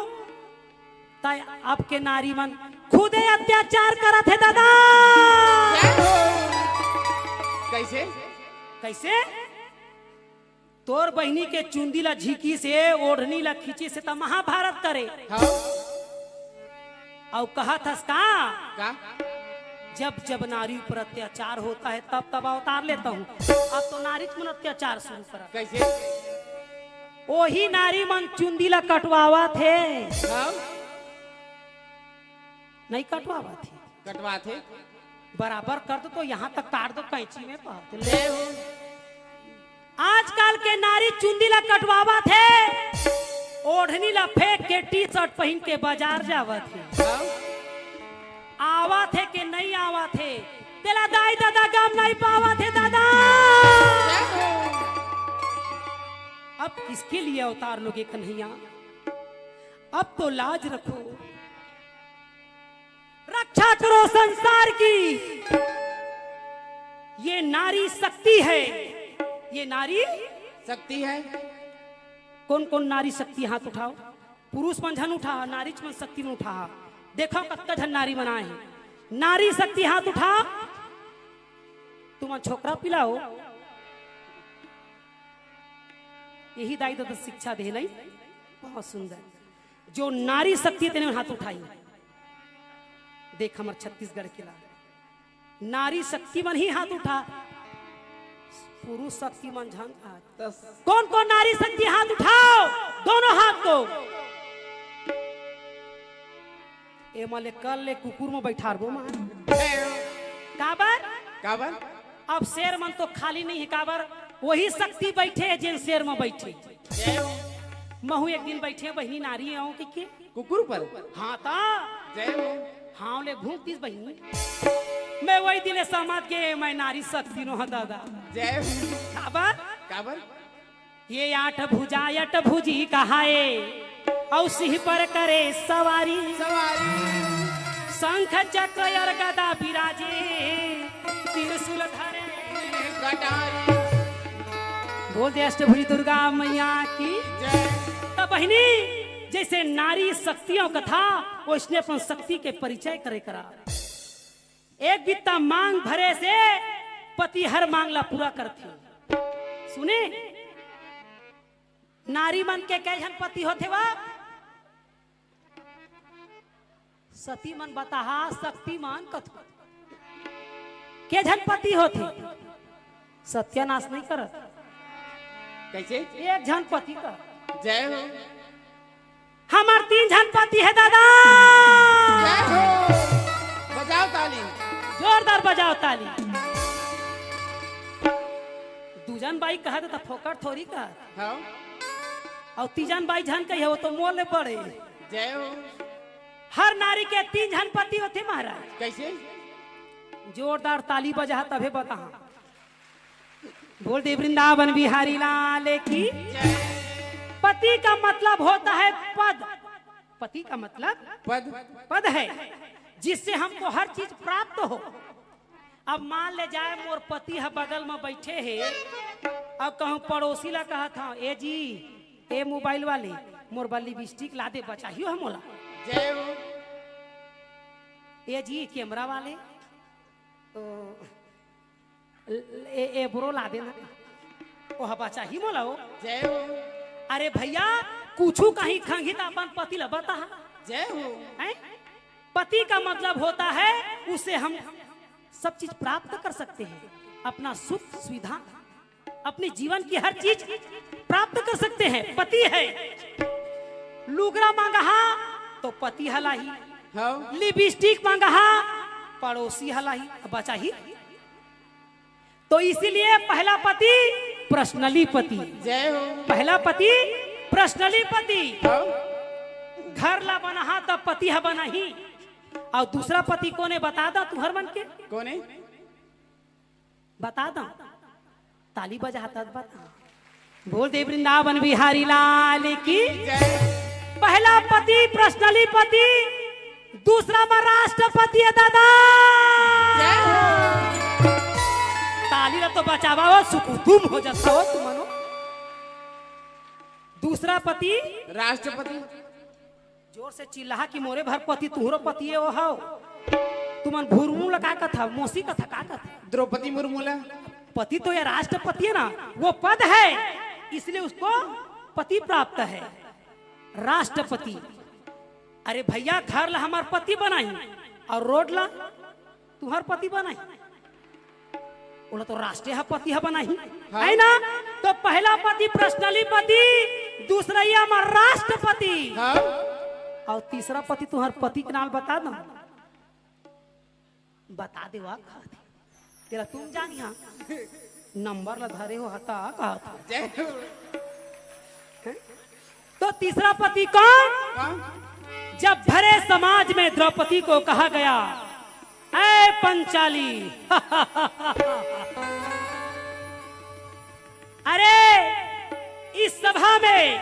तैं अब के नारी मन खुदे अत्याचार करत हे दादा। जय हो। कैसे? कैसे? तोर बहिनी के चुंदी ला झींकिसे, ओढ़नी ला खींचिसे, त महाभारत करे। हाँ। अउ कहत हस का? का? जब जब नारी पर अत्याचार होता है, तब तब अवतार लेता हूँ। अब तो नारीच मन अत्याचार शुरू करा। कैसे? ओही नारी मन चुंदी ला कटवावत हे। हाँ। नहीं कटवावत हे। कटवात हे। बराबर कर दो तो यहाँ तक काट दो कैंची में, बात ले। जय हो। आजकल के नारी चुंदी ला कटवावत हे, ओढ़नी ला फेंक के टी शर्ट पहिन के बाजार जावत हे। हाँ। आवत हे के नहीं आवत हे, तेला दाई ददा गम नहीं पावत हे दादा। जय हो। अब किसके लिए अवतार लोगे कन्हैया? अब तो लाज रखो, रक्षा करो संसार की। ये नारी शक्ति है, ये नारी शक्ति है। कौन कौन नारी शक्ति, हाथ उठाओ। पुरुष मन झन उठा, नारीच मन शक्ति मन उठा। देखो कतका झन नारी मन आए हे। नारी शक्ति हाथ उठा। तुमन छोकरा पिला हो। यही दाई ददा शिक्षा दे नहीं, बहुत सुंदर। जो नारी शक्ति हे तेने हाथ उठाई। देख हमर छत्तीसगढ़ के ला नारी शक्ति मन ही हाथ उठा, पुरुष शक्ति मन झन हाथ। कौन कौन नारी शक्ति हाथ उठाओ, दोनों हाथ को। ए मले कल ले कुकुर में बैठारबो मार। काबर? काबर? अब शेर मन तो खाली नहीं है, काबर? वही शक्ति बैठे है जेन शेर में बैठे। जय हो। महू एक दिन बैठे बहिनी नारी आऊं कि के? कुकुर पर? हाँ ता। जय हो। हाँ ले भूख दिस बहिनी। मैं वही दिले समझ के मैं नारी शक्ति नो हूँ दादा। जय हो। काबर? काबर? ये आठ भुजा अटभुजी कहाए, औ सिंह पर करे सवारी। सवारी। शंख चक्र और गदा विराजे, त्रिशूल धरे कटारी। बोल दे अष्टभुजी दुर्गा मैया की। जय। त बहिनी, जैसे नारी शक्तियों कथा, वैसने अपन शक्ति के परिचय करे करा। एक बित्ता मांग भरे से पति हर मांग ला पूरा करथे। सुने, नारी मन के कै झन पति होथे वा? सती मन बताहा, शक्ति मन कथो। के झन पति होथे? सत्यानाश नहीं करत। कैसे? एक झन पति का। जय हो। हमर तीन झन पति हे दादा। जय हो। बजाओ ताली। जोरदार बजाओ ताली। दू झन बाई कहत त फोकट थोरी कहत। हाँ। अउ तीजन बाई झन कही हो तो मोर ले बड़े। जय हो। हर नारी के तीन झन पति होथे महाराज। कैसे? जोरदार ताली बजा तभे बता। बोल दे वृंदावन बिहारी लाल की। जय। पति का मतलब होता है पद। पति का मतलब पद। पद है, जिससे हमको हर चीज प्राप्त हो। अब मान ले जाए मोर पति ह बगल में बैठे हे, अब कहूँ पड़ोसी ला कहत हूँ, ए जी, ए मोबाइल वाले, मोर बर लिपस्टिक ला दे, बचाही हो मोला। जय हो। ए जी कैमरा वाले, तो ए, ए ब्रो ला देना। ओ हबा चाही मोला ओ। जय हो। अरे भैया, कुछु कहीं खंगी त अपन पति ल बता। जय हो। हैं? पति का मतलब होता है, उससे हम सब चीज प्राप्त कर सकते हैं, अपना सुख सुविधा, अपने जीवन की हर चीज प्राप्त कर सकते हैं। पति है, लुगरा मांगहा तो पति हलाही, हाँ। लिपस्टिक मांगहा पड़ोसी हलाही, बचाही। तो इसीलिए पहला पति पर्सनली पति। जय हो। पहला पति पर्सनली पति। हाँ। घर ला बनाहा त पति ह बनाही। अउ दूसरा पति कोन हे, बता दव तुंहर मन के? कोन हे? बता दव, ताली बजा तब बता। बोल दे वृंदावन बिहारी लाल की। जय। पहला पति पर्सनली पति, दूसरा म राष्ट्रपति हे दादा। जय हो। ताली ला तो बजावा हो, सुकुतुम हो जाता हो तुमन हो। दूसरा पति राष्ट्रपति। जोर से चिल्ला कि मोरे भर पति तुंहरो पति हे ओ हव। तुमन भुरमू ला का कथा, मौसी कथा का कथा? द्रौपदी मुर्मू ला। पति तो ये राष्ट्रपति है ना, वो पद है, इसलिए उसको पति प्राप्त है, राष्ट्रपति। अरे भैया, घर ला हमर पति बनाही अउ रोड ला तुंहर पति बनाही। ओला तो राष्ट्रीय ह पति ह बनाही, हाँ। है ना? तो पहला पति पर्सनली पति, दूसरइया म राष्ट्रपति। हाँ। अउ तीसरा पति तुंहर पति के नाम बता दव। बता दे वा कहत हे। तेला तुम जानिहा। नंबर ला धरे हो हता कहत हे। जय हो। हैं? तो तीसरा पति कौन? कौन? जब भरे समाज में द्रौपदी को कहा गया, "ऐ पंचाली, अरे इस सभा में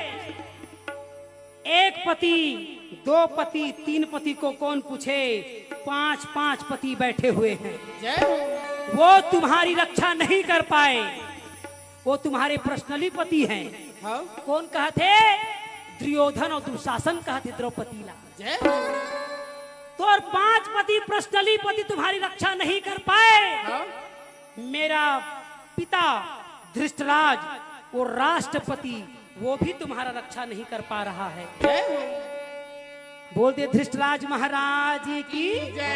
एक पति, दो पति, तीन पति को कौन पूछे? पांच पांच पति बैठे हुए हैं। जय हो। वो तुम्हारी रक्षा नहीं कर पाए, वो तुम्हारे पर्सनली पति हैं।" हाँ। कोन कहत हे? दुर्योधन अउ दुशासन कहत हे द्रौपदी ला। जय हो। तोर पांच पति पर्सनली पति तुम्हारी रक्षा नहीं कर पाए। हाँ। मेरा पिता धृतराज, वो राष्ट्रपति, वो भी तुम्हारा रक्षा नहीं कर पा रहा है। जय हो। बोल दे धृतराज महाराज की। जय।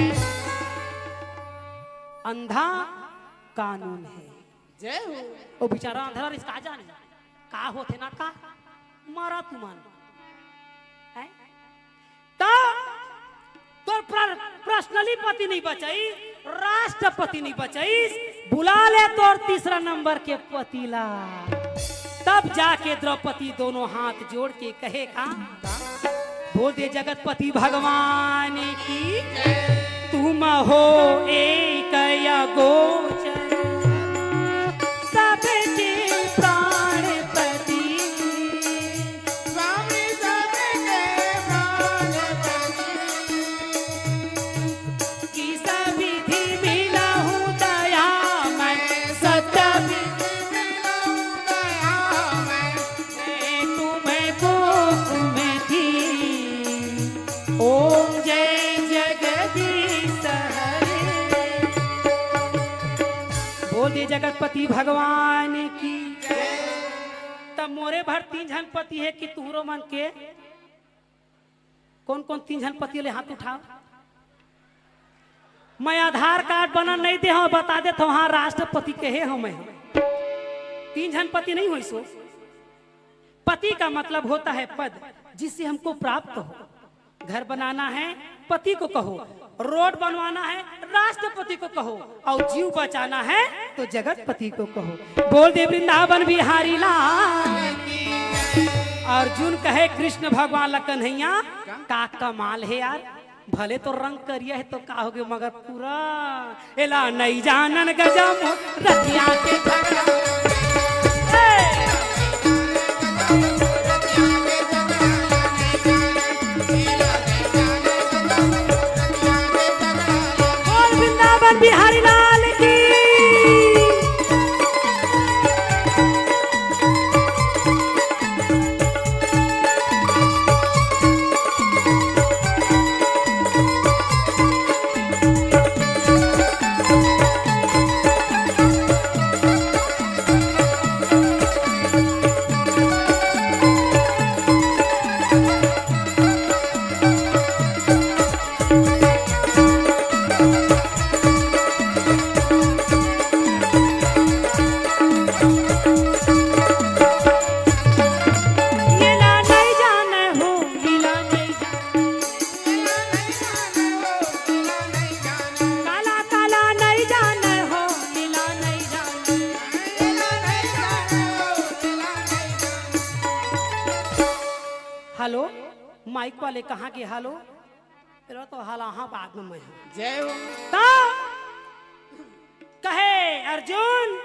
अंधा कानून है। जय हो। वो बेचारा अंधरा रिस का जाने का होथे ना का मरा तुमन। हैं? त तोर पर्सनली पति नहीं बचाइस, राष्ट्रपति नहीं बचाइस, बुला ले तोर तीसरा नंबर के पति ला। तब जाके द्रौपदी दोनों हाथ जोड़ के कहे का, बोल दे जगतपति भगवान की, तुम हो एक अगोचर, सबके प्राणपति। स्वामी सबके प्राणपति। किस विधि मिलहु दयामय, सत्य विधि मिलहु दयामय। मैं तुम्हें कोख में थी। ओम जय जगदीश हरे। बोल दे जगतपति भगवान की। तब मोरे भर तीन झन पति हे कि तुंहरो मन के? कोन कोन तीन झन पति ले हाथ उठाव। मैं आधार कार्ड बनन नहीं दे हंव, बता देत हंव, हाँ, राष्ट्रपति कहे हंव मैं। तीन झन पति नहीं होइस ओ। पति का मतलब होता है पद, जिससे हमको प्राप्त हो। घर बनाना है, पति को कहो। रोड बनवाना है, राष्ट्रपति को कहो। अउ जीव बचाना है, तो जगतपति को कहो। बोल दे वृंदावन बिहारी लाल। अर्जुन कहे कृष्ण भगवान ला, कन्हैया, का कमाल हे यार, भले तो रंग करिया हे तो का होगे, मगर पूरा एला नइ जानन गजम रतिया के झगड़ा। ए! बोल वृंदावन बिहारी लाल की। ये ला नहीं जाने हो, ये ला नहीं जाने। काला काला नहीं जाने हो, लीला नहीं जाने। हेलो, माइक वाले कहाँ गे? हेलो, चलो तो हलाहा बाद में मैं हूँ। जय हो। तो कहे अर्जुन,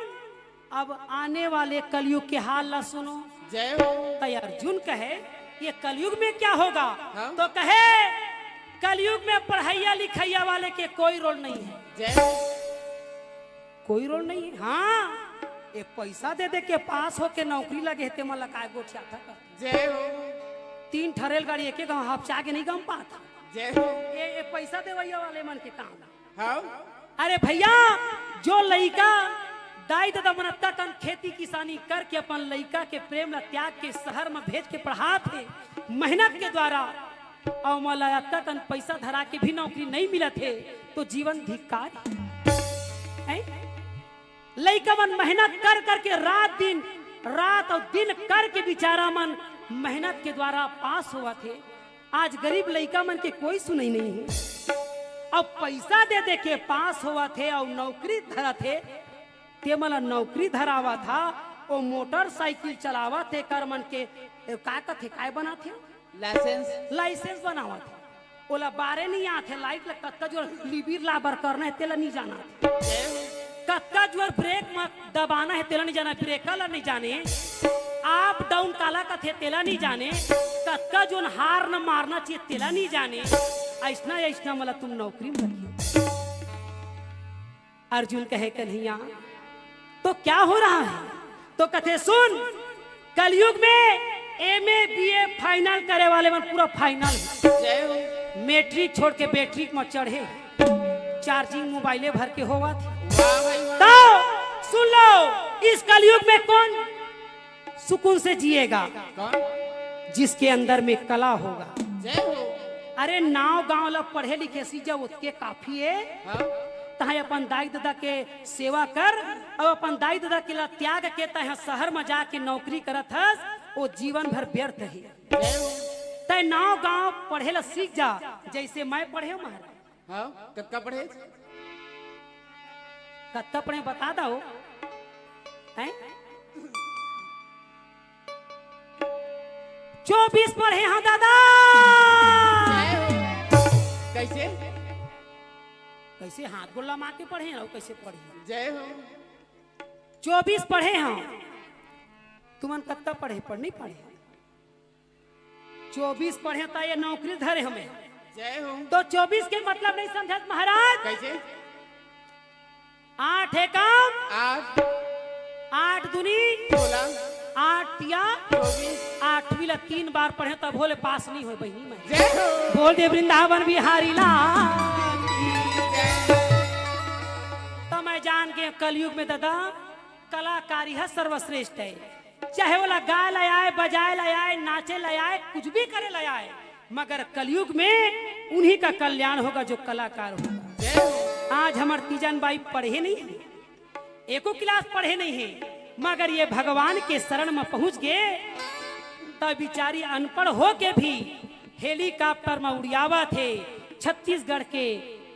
अब आने वाले कलयुग के हाल ला सुनो। जय हो। तो अर्जुन कहे, ये कलयुग में क्या होगा? हाँ। तो कहे, कलयुग में पढ़ैया लिखैया वाले के कोई रोल नहीं है। जय हो। कोई रोल नहीं है। हाँ, ये पैसा दे दे के पास होके नौकरी लगे हे, ते मन ला काय गोठियाथा का? जय हो। तीन ठा रेलगाड़ी एक एक गाँव हापचा के नहीं गम पात। जय हो। ये, ये पैसा देवैया वाले मन के काम। हाँ। अरे भैया, जो लइका दाई ददा मन अतका कन खेती किसानी करके अपन लइका के प्रेम ला त्याग के शहर में भेज के पढ़ात हे मेहनत के द्वारा, अउ मोला अतका कन पैसा धरा के भी नौकरी नहीं मिलत हे, तो जीवन धिक्कार हे। हैं? लइका मन मेहनत कर करके रात दिन, रात अउ दिन करके बिचारा मन मेहनत के द्वारा पास होवत हे। आज गरीब लइका मन के कोई सुनई नहीं हे। अब पैसा दे दे के पास होवत हे अउ नौकरी धरत हे, ते मन ला नौकरी धरावत हा, ओ मोटरसाइकिल चलावत हे, कर मन के, ए, का कथे, काय बनात हे? लाइसेंस। लाइसेंस बनावत हे। ओला बारे नहीं आत हे, लाइट ला कतका जोर लिबिर लाबर करना हे, तेला नहीं जाना। जय हो। कतका जोर ब्रेक म दबाना हे, तेला नहीं जाना, ब्रेक ला नहीं जाने। अप डाउन काला कथे, तेला नहीं जाने। कतका जोन हार्न मारना चाहिए, तेला नहीं जाने। ऐसना, ऐसना मला तुम नौकरी में रखियो। अर्जुन कहे, कन्हैया, तो क्या हो रहा है? तो कथे, सुन, कलयुग में एमए बीए फाइनल करे वाले मन पूरा फाइनल हे। जय हो। मैट्रिक छोड़ के बैट्रिक में चढ़े, चार्जिंग मोबाइले भर के होवत हे। वाह भाई वाह। तो सुन लो, इस कलयुग में कौन सुकून से जिएगा? कौन? जिसके अंदर में कला होगा। जय हो। अरे, नाव गांव ला पढ़े लिखे सीख जा, ओतके काफी हे। हाँ। तहां अपन दाई ददा के सेवा कर, अउ अपन दाई ददा के ला त्याग के तहां शहर में जाके नौकरी करत हस, वो जीवन भर व्यर्थ हे। जय हो। तय नाव गांव पढ़े ला सीख जा, जैसे मैं पढ़े हूं महाराज। हाँ, कतका पढ़े? कतका पढ़े बता दो। हैं? चौबीस पढ़े हंव दादा। कैसे? कैसे हाथ गोड़ लमा के पढ़े हंव, कैसे पढ़े? जय हो। चौबीस पढ़े हंव। तुमन कतका पढ़े, पढ़ नहीं पढ़े? चौबीस पढ़े त ये नौकरी धरे हमें। जय हो। तो चौबीस के मतलब नहीं समझत महाराज? कैसे? आठ एकम आठ। आठ दूनी सोलह। आठ तिया चौबीस। आठवीं ला तीन बार पढ़े तब होले पास नहीं होय बहिनी मैं। जय हो। बोल दे वृंदावन बिहारी लाल की। जय। तो मैं जान के कलयुग में दादा कलाकारी ह सर्वश्रेष्ठ हे। चाहे ओला गाय ला आय, बजाय ला आय, नाचे ला आय, कुछ भी करे ला आय, मगर कलयुग में उन्हीं का कल्याण होगा जो कलाकार होगा। आज हमर तीजन बाई पढ़े नहीं हे, एको क्लास पढ़े नहीं हे, मगर ये भगवान के शरण में पहुंच गए, तब बिचारी अनपढ़ होके भी हेलीकॉप्टर में उड़ियावत हे, छत्तीसगढ़ के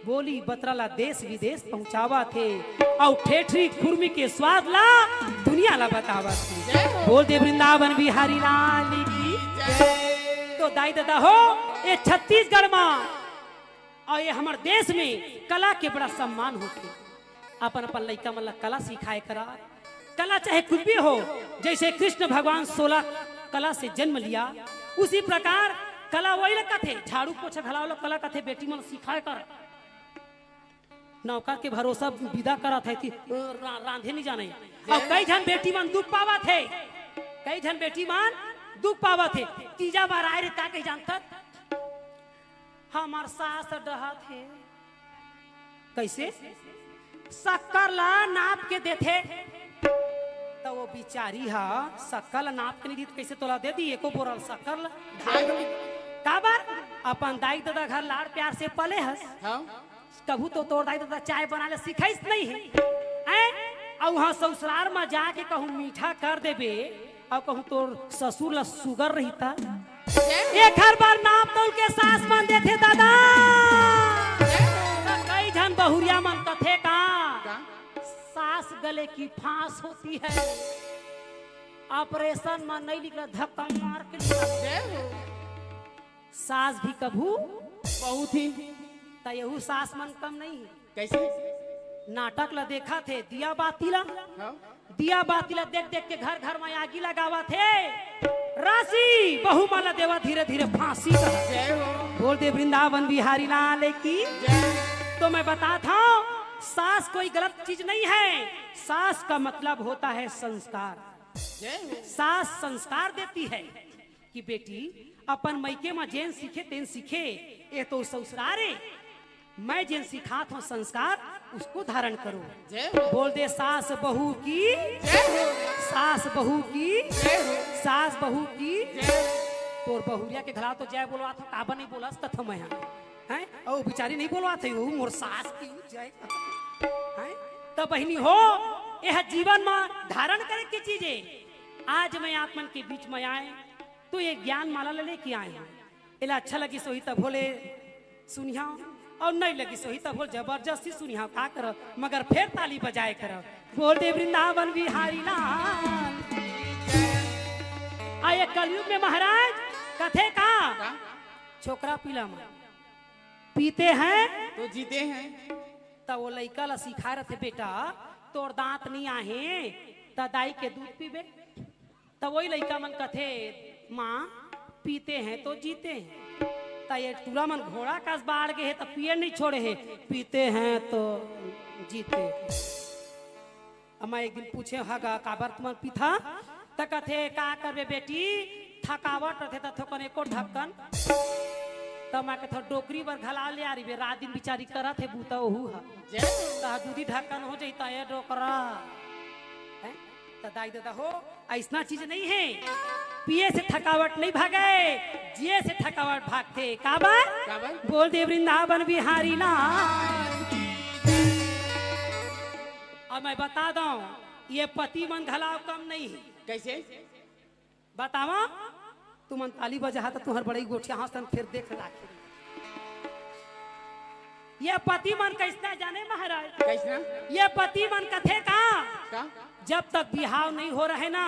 बोली बतरा ला देश विदेश पहुंचावत हे, अउ ठेठरी खुरमी के स्वाद ला दुनिया ला बतावत हे। जय हो। बोल दे वृंदावन बिहारी लाल की जय। तो दाई ददा हो, ये छत्तीसगढ़ में अउ ये हमर देश में कला के बड़ा सम्मान होथे। अपन अपन लइका मन ला कला सिखाए करा। कला चाहे कुछ भी हो, जैसे कृष्ण भगवान सोलह कला से जन्म लिया, उसी प्रकार कला वही ला कथे, झाड़ू पोछा घलाव ला कला कथे, बेटी मन सिखाए कर। नौकर के भरोसा विदा करत हे कि रा-, रांधे नहीं जाने। अउ कई झन बेटी मन दुख पावत हे, कई झन बेटी मन दुख पावत हे। तीजा बार आए रे, का कही जानथस? हमर सास डहत हे। कैसे? शक्कर ला नाप के देथे। त वो बिचारी ह शक्कर ला नाप के नहीं दी, त कैसे तोला दे दी? एको बोरा शक्कर ला ढाल दे। काबर? अपन दाई ददा घर लाड़ प्यार से पले हस। हाँ। कभू तो तोर दाई ददा चाय बनाए ला सिखाइस नहीं हे। हैं? अउ उहाँ ससुरार में जाके कहूँ मीठा कर देबे, अउ कहूँ तोर ससुर ला सुगर रहिता। एखर बर नाप तौल के सास मन देथे दादा। त कई झन बहुरिया मन कथे का? का? सास गले की फांस होती है, ऑपरेशन में नहीं निकला, धक्का मार के निकला। जय हो। सास भी कभू बहुत ही। त यहू सास मन कम नहीं हे। कैसे? नाटक ला देखत हे, दिया बाती ला, हाँ। दिया बाती ला देख देख के घर घर में आगी लगावत हे। राशि बहू मन ला देवा धीरे धीरे फांसी का। जय हो। बोल दे वृंदावन बिहारी लाल की। जय। तो मैं बताता हूँ, सास कोई गलत चीज नहीं है। सास का मतलब होता है संस्कार। जय हो। सास संस्कार देती है कि बेटी, अपन मइके म जेन सीखे तेन सीखे, ये तो ससुरार हे। मैं जेन सिखात हूँ संस्कार, उसको धारण करो। जय हो। बोल दे सास बहू की, जय हो। सास बहू की, जय हो। सास बहू की। जय हो। तोर बहुरिया के घला तो जय बोलवात हूँ, काबर नहीं बोलस कथम है, हैं? अउ बिचारी नहीं बोलवात हे, वो मोर सास की जय। हैं? त बहिनी हो, यह जीवन में धारण करे की चीज हे। आज मैं आप मन के बीच में आए, तो ये ज्ञान माला ला लेके आए हूँ। एला अच्छा लगिस होही तभो ले सुनिहा, अउ नहीं लगिस होही तभो ले जबरदस्ती सुनिहा, का करव, मगर फेर ताली बजाए करव। बोल दे वृंदावन बिहारी लाल। आ ये कलयुग में महाराज कथे का? का? छोकरा पीला मन पीते हैं तो जीते हैं। त वो लइका ला सिखाए रथे, बेटा, तोर दांत नहीं आहे, त दाई के दूध पीबे। त वही लइका मन कथे, माँ, पीते हैं तो जीते हैं। त ये टूरा मन घोड़ा कस बाढ़ गे हे, त पिए नहीं छोड़े हे, पीते हैं तो जीते हैं। अब मैं एक दिन पूछे, हगा, काबर तुमन पीथा? त कथे, का करबे बेटी, थकावट रथे त थोकन एको ढक्कन। त मैं कथे, डोकरी बर घला ले आ रही बे, रात दिन बिचारी करत हे बूता ओहू ह। जय हो। त दूधी ढक्कन हो जाई त ए डोकरा। हैं? त दाई ददा हो, अइसना चीज नहीं हे। पिए से थकावट नहीं भागे, जिए से थकावट भागथे। काबर? काबर? बोल दे वृंदावन बिहारी लाल। अब मैं बता दंव, ये पति मन घलाव कम नहीं हे। कैसे? बतावा, तुमन ताली बजाहा त तुहर बड़ई गोठिया हंसन फिर देख लाखिर। ये पति मन कैसना जाने महाराज? कैसना? ये पति मन कथे का? का? जब तक बिहाव नहीं हो रहे ना,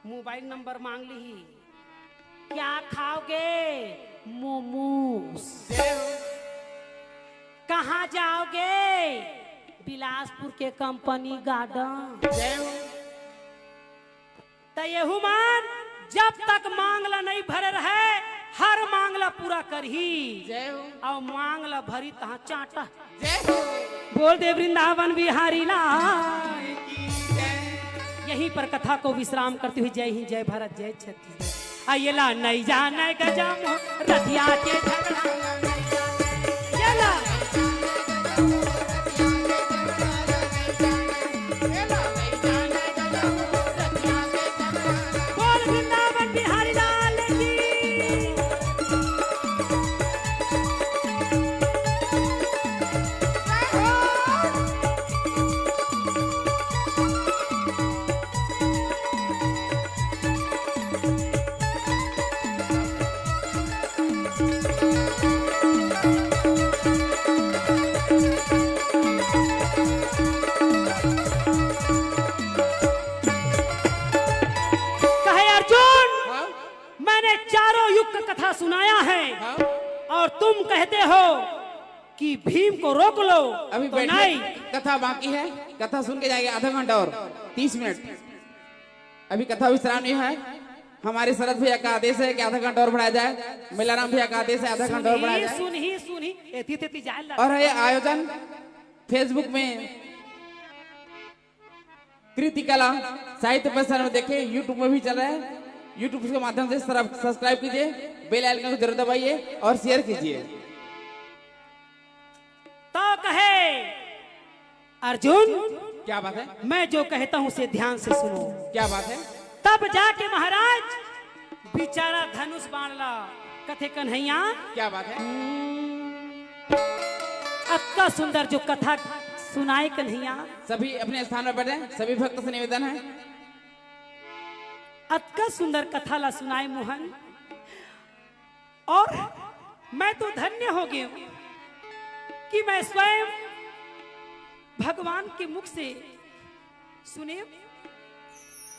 मोबाइल नंबर मांग लिही। क्या खाओगे? मोमोज। जय हो। कहाँ जाओगे? बिलासपुर के कंपनी गार्डन। जय हो। त यहू मन जब तक मांग ला नहीं भरे रहे, हर मांग ला पूरा करही। जय हो। अउ मांग ला भरी तहाँ चांटा। जय हो। बोल दे वृंदावन बिहारी लाल। की जय। यहीं पर कथा को विश्राम करते हुए जय हिंद, जय भारत, जय छत्तीसगढ़। आ येला नहीं जाने गजम रतिया के झगड़ा। येला। बोल वृंदावन बिहारी लाल की। कहे अर्जुन, हाँ? मैंने चारों युग का कथा सुनाया है, हाँ? और तुम कहते हो कि भीम को रोक लो, अभी तो बैठिए, नहीं। कथा बाकी है, कथा सुन के जाएंगे आधा घंटा और तीस मिनट। अभी कथा विश्राम नहीं है। हमारे शरद भैया का आदेश है कि आधा घंटा और बढ़ाया जाए, मेलाराम भैया का आदेश है आधा घंटा और बढ़ाया जाए। सुनही, सुनही, एती तेती जाए ला। और ये आयोजन Facebook में कृति कला साहित्य प्रसारण में देखें, YouTube में भी चल रहा है। YouTube के माध्यम से सब्सक्राइब कीजिए, बेल आइकन को जरूर दबाइए और शेयर कीजिए। तो कहे अर्जुन, क्या बात है? मैं जो कहता हूँ उसे ध्यान से सुनो। क्या बात है? तब जाके महाराज बिचारा धनुष बाण ला कथे कन्हैया। क्या बात है? अतका सुंदर जो कथा सुनाए कन्हैया। सभी अपने स्थान पर बैठे, सभी भक्त से निवेदन है। अतका सुंदर कथा ला सुनाए मोहन। और मैं तो धन्य हो गया कि मैं स्वयं भगवान के मुख से सुने।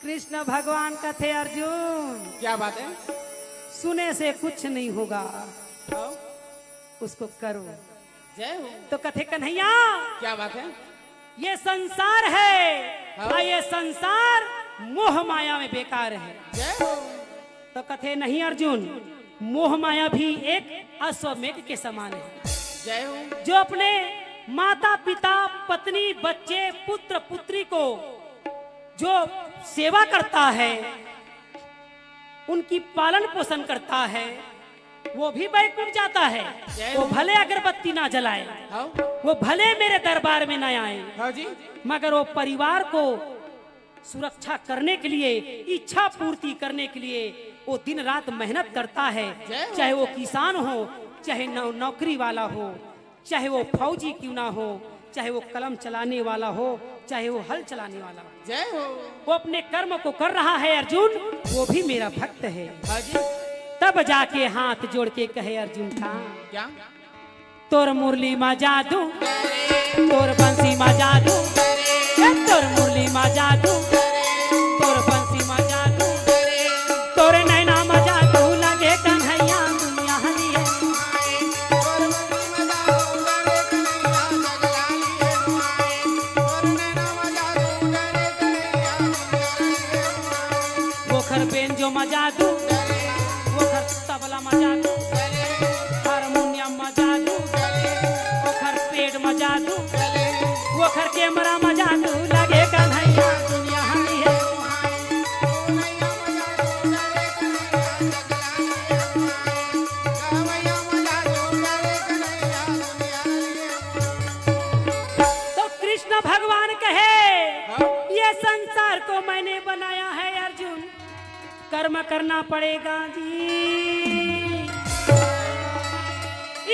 कृष्ण भगवान कथे अर्जुन, क्या बात है? सुने से कुछ नहीं होगा। हाँ। उसको करो। जय हो। तो कथे कन्हैया, क्या बात है? ये संसार है, हाँ। और ये संसार मोह माया में बेकार है। जय हो। तो कथे नहीं अर्जुन, मोह माया भी एक अश्वमेघ के समान है। जय हो। जो अपने माता पिता, पत्नी, बच्चे, पुत्र पुत्री को जो सेवा करता है, उनकी पालन पोषण करता है, वो भी बैकुंठ जाता है। जय हो। वो भले अगरबत्ती ना जलाए, हाँ। वो भले मेरे दरबार में ना आए, हाँ जी। मगर वो परिवार को सुरक्षा करने के लिए, इच्छा पूर्ति करने के लिए वो दिन रात मेहनत करता है। जय हो। चाहे वो किसान हो, चाहे नौ-, नौकरी वाला हो, चाहे वो फौजी क्यों ना हो, चाहे वो कलम चलाने वाला हो, चाहे वो हल चलाने वाला हो। जय हो। वो अपने कर्म को कर रहा है अर्जुन, वो भी मेरा भक्त है। हाँ जी। तब जाके हाथ जोड़ के कहे अर्जुन का, क्या? तोर मुरली मा जादू, तोर बंसी मा जादू, ए तोर मुरली मा जादू, तोर बंसी मा जादू, तोर नैना मा जादू लगे कन्हैया दुनिया हलिए। ओखर बेंजो मा जादू, ओखर तबला मा जादू, हारमोनियम मा जादू, ओखर पेट मा जादू, ओखर कैमरा मा जादू लगे कन्हैया दुनिया हलिए। तो कृष्ण भगवान कहे, हाँ। ये संसार को मैंने बनाया है अर्जुन, कर्म करना पड़ेगा जी।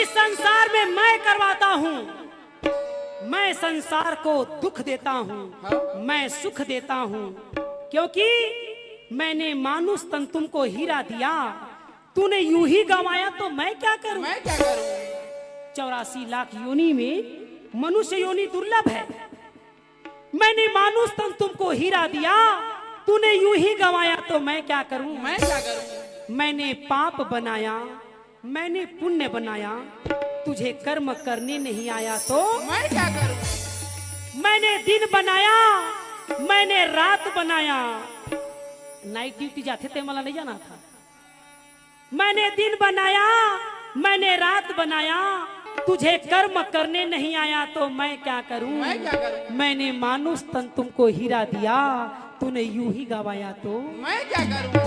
इस संसार में मैं करवाता हूँ, मैं संसार को दुख देता हूँ, हाँ। मैं सुख देता हूँ, क्योंकि मैंने मानुष तन तुमको हीरा दिया, तूने यूं ही गंवाया तो मैं क्या करूं? मैं क्या करूं? चौरासी लाख योनि में मनुष्य योनि दुर्लभ है। मैंने मानुष तन तुमको हीरा दिया, तूने यूं ही गंवाया तो मैं क्या करूं? मैं क्या करूं? मैंने पाप बनाया, मैंने पुण्य बनाया, तुझे कर्म करने नहीं आया तो मैं क्या करूं? मैंने दिन बनाया, मैंने रात बनाया। नाइट ड्यूटी जाथे ते मला नहीं जाना था। मैंने दिन बनाया, मैंने रात बनाया, तुझे कर्म करने नहीं आया तो मैं क्या करूं? मैं क्या करूं? मैंने मानुष तन तुमको हीरा दिया, तूने यूं ही गंवाया तो मैं क्या करूं?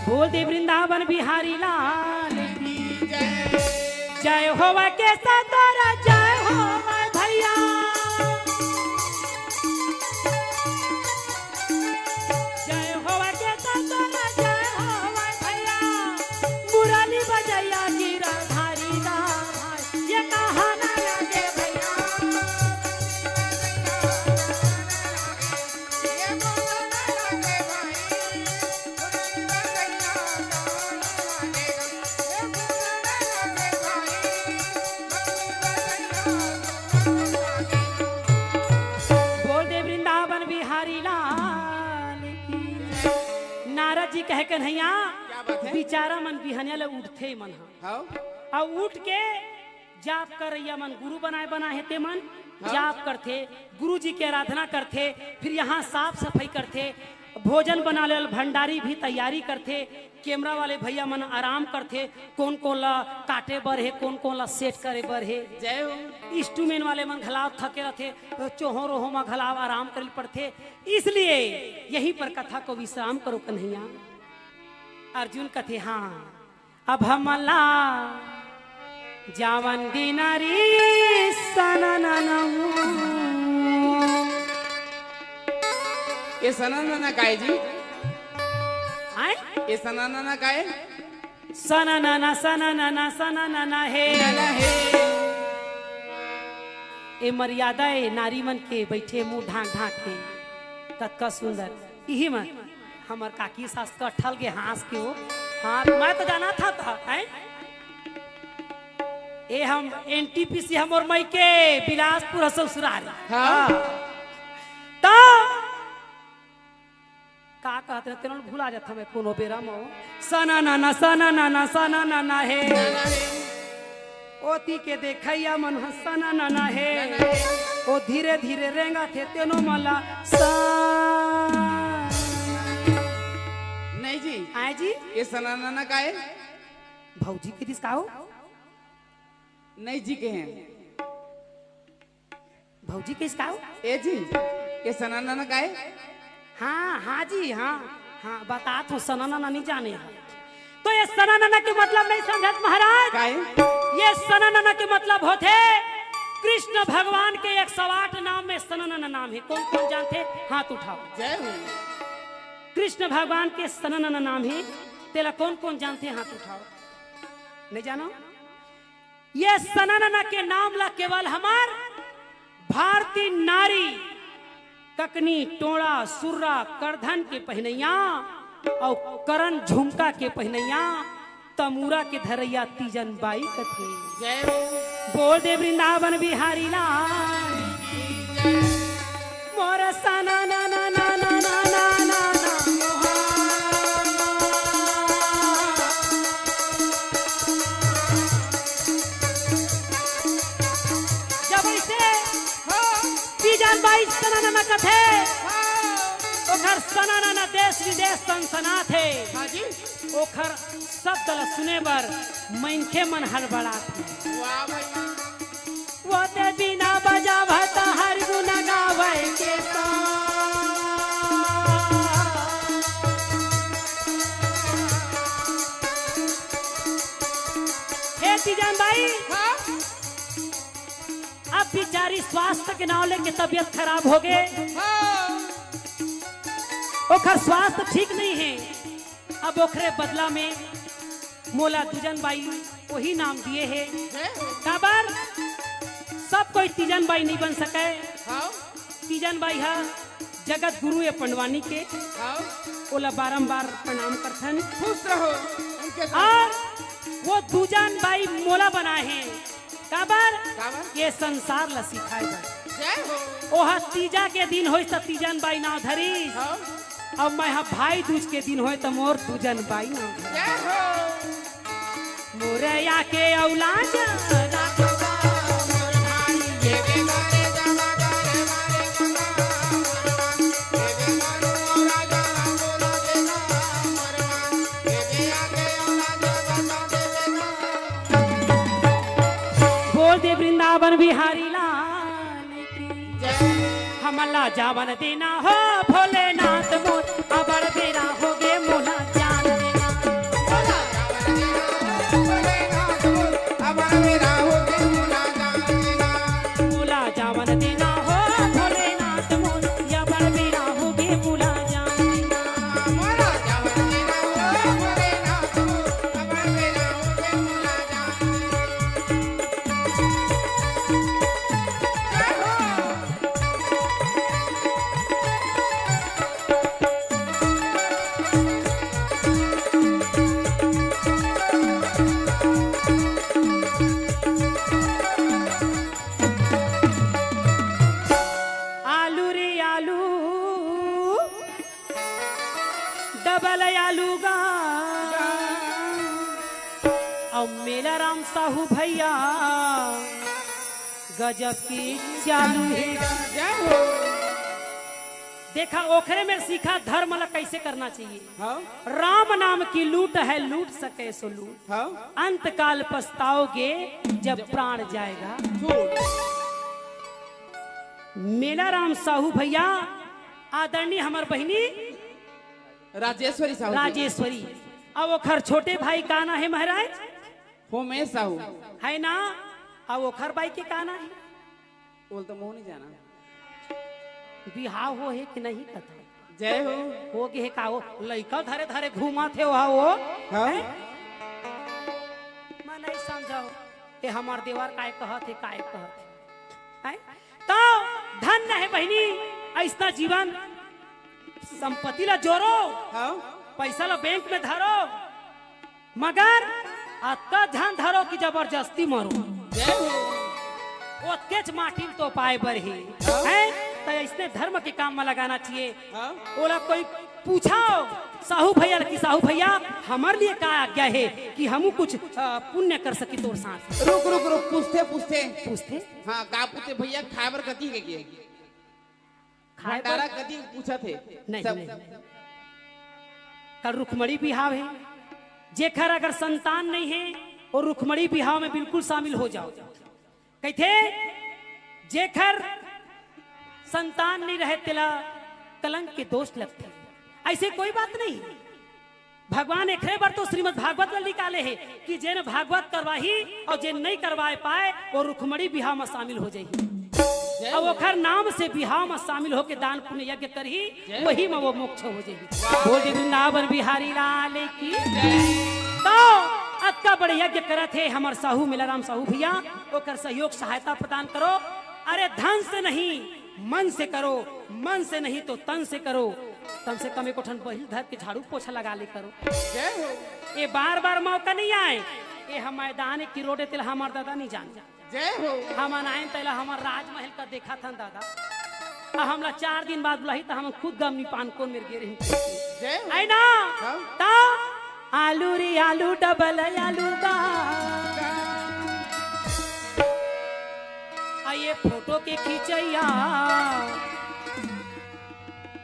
बोल दे वृंदावन बिहारी लाल की जय। जय हो केसर तोरा, जय हो भैया। जय हो केसर तोरा, जय हो भैया। मुरली बजैया गिरधारी दा भाई, ये कहा ना लगे भैया। बोल दे वृंदावन बिहारी लाल की। नारद जी कहे, कन्हैया, क्या बात है? बिचारा मन बिहनिया ले उठथे मन ह। हाँ। अउ उठ के जाप करइया मन गुरु बनाए, बनाए हे ते मन हाँ। जाप करथे, गुरु जी के आराधना करथे, फिर यहाँ साफ सफाई करथे, भोजन बनाने वाले भंडारी भी तैयारी करथे, कैमरा वाले भैया मन आराम करथे, कोन कोन ला काटे बर हे, कोन कोन ला सेट करे बर हे। जय हो। इंस्ट्रूमेंट वाले मन घलाव थके रथे, चोहो रोहो मा घलाव आराम करे पड़थे, इसलिए यहीं पर कथा को विश्राम करो कन्हैया। अर्जुन कथे, हाँ, अब हमला जावन दिनारी सनननम। ये सननना काय जी? आय? ये सननना काय? सननना, सननना, सननना हे। नना हे। ए मर्यादा ए नारी मन के बैठे मुंह ढांक ढांक के। कतका सुंदर। इही मन हमर काकी सास कटहल के हाँस के हो। हाँ, मैं तो जाना था, था, हैं? ए हम एनटीपीसी हमर मइके बिलासपुर ह ससुराल। हाँ। हाँ। तो का कहत रहे, तेनो भुला जात हमें कोनो बेरा मो। सना ना ना, सना ना ना, सना ना ना हे। ओती के देखइया मन ह सना नना हे। ओ धीरे धीरे रेंगत हे, तेनो मन ला सा। नहीं जी। आय जी? ये सना नना का हे? भौजी के दिस का हो? नहीं जी के हैं। भौजी के इसका हो? ए जी, ये सना नना का हे? हाँ, हाँ जी, हाँ। हाँ, बतात हँव, सना नना नहीं जाने हे। तो ये सना नना के मतलब नहीं समझत महाराज। का हे? ये सना नना के मतलब होथे कृष्ण भगवान के एक सौ आठ नाम में सना नना नाम हे। कोन कोन जानथे, हाथ उठाव। जय हो। कृष्ण भगवान के सना नना नाम हे, तेला कोन कोन जानथे, हाथ उठाव। नहीं जानो? ये सना नना के नाम ला केवल हमर भारतीय नारी ककनी, टोड़ा, सुर्रा, करधन के पहिनइया अउ करन झुमका के पहिनइया, तमूरा के धरइया तीजन बाई कथे। जय हो। बोल दे वृंदावन बिहारी लाल। मोर सना नना नना नना नना नना। जब ऐसे हाँ। तीजन बाई सना नना कथे, हाँ। ओखर सना नना देश विदेश सनसनाथे। हाँ जी। ओखर शब्द ल सुने बर मनखे मन हड़बड़ाथे। वाह भैया। वो ते बीना बजावत हर गुन गावै के सा। हे तीजन बाई, हाँ? अब बिचारी स्वास्थ्य के नाव लेके तबियत खराब हो गे। हाँ। ओखर स्वास्थ्य ठीक नहीं हे। अब ओखरे बदला में मोला दूजन बाई वही नाम दिए हे। हैं? काबर? सब कोई तीजन बाई नहीं बन सके। हाँ। तीजन बाई हा जगत गुरु ए पंडवानी के, हाँ। ओला बारंबार प्रणाम करथन। खुश रहो, उनके साथ। और वो दूजन बाई मोला बनाए हे। काबर? काबर? ये संसार ला सिखाए बर। जय हो। ओहा तीजा के दिन होइस त तीजन बाई नाव धरिस। हाँ। अब मैं हा भाई दूज के दिन होए त मोर दूजन बाई नाव धरिस। जय हो। मोरया के औलाद। बोल दे वृंदावन बिहारी लाल की। जय। हमला जावन देना हो भोलेनाथ मोर, अबड़ बेरा हो गे मोला जान देना। मोला जावन देना हो भोलेनाथ मोर, अबड़ बेरा हो गे मोला जान देना। आलू रे आलू, डबल आलू गा। अउ मेला राम साहू भैया गजब के चालू हे। जय हो। देखा, ओखरे में सीखा धर्म ला कैसे करना चाहिए। हाँ। राम नाम की लूट है, लूट सके सो लूट। हाँ। अंत काल पछताओगे जब प्राण जाएगा। झूठ। मेला राम साहू भैया, आदरणीय हमर बहिनी राजेश्वरी साहू जी। राजेश्वरी। अब ओखर छोटे भाई का ना हे महाराज? होमेश साहू। है ना? अब ओखर बाई के का ना हे? बोल तो मुंह नहीं जाना। बिहाव हो हे कि नहीं कथा? जय हो। हो गे हे का हो? लइका धरे धरे घूमत हे वहा वो। हाँ। हैं? मैं नहीं समझव। ए हमार देवर काय कहत हे, काय कहत हे? हैं? तो धन्य हे बहिनी, अइसना जीवन। संपत्ति ला जोरो, हाँ। पैसा ला बैंक में धरो, मगर अतका झन धरो कि जबरदस्ती मरो। जय हो। ओतकेच माटी ल तो पाए बर हे, हाँ। हैं? त अइसने धर्म के काम में लगाना चाहिए। हाँ। ओला कोई पूछो साहू भैया ल कि साहू भैया, हमर लिए का आज्ञा हे कि हमू कुछ, अ, पुण्य कर सकी तोर साथ। रुक, रुक, रुक, पूछथे, पूछथे। पूछथे? हाँ, का पूछथे भैया, खाए बर कति हे के? खाए बर भंडारा कति पूछत हे? नहीं, सब नहीं। कल रुक्मणी बिहाव हे, जेखर अगर संतान नहीं हे, वो रुक्मणी बिहाव में बिल्कुल शामिल हो जाओ। कहिथे, जेखर संतान नहीं रहे, तेला कलंक के दोष लगथे। ऐसे कोई बात नहीं। भगवान एखरे बर तो श्रीमद् भागवत ल निकाले हे कि जेन भागवत करवाही अउ जेन नहीं करवाए पाए, वो रुक्मणी बिहाव में शामिल हो जाही। जय अउ हो। ओखर नाम से बिहाव में शामिल होके दान पुण्य यज्ञ करही, जय हो। वही में वो मोक्ष हो जाही। वाह। बोल दे वृंदावन बिहारी लाल की। जय। तो अतका बड़े यज्ञ करत हे हमर साहू मेलाराम साहू भैया, ओकर सहयोग सहायता प्रदान करो। अरे धन से नहीं, मन से करो, मन से नहीं तो तन से करो। कम से कम एको ठन बहिल धर के झाड़ू पोछा लगा ले करो। जय हो। ये बार बार मौका नहीं आए। ये हम मैदान की रोड हे, तेला हमर दादा नहीं जान। जय हो। हमन आए तेला हमर राजमहल का देखा थन दादा। आ हमला चार दिन बाद बुलाही त हमन खुद गमनी पान कोन मेर गे रही। जय हो। है ना? हाँ। त आलू रे आलू, डबल आलू का। आ ये फोटो के खींचैया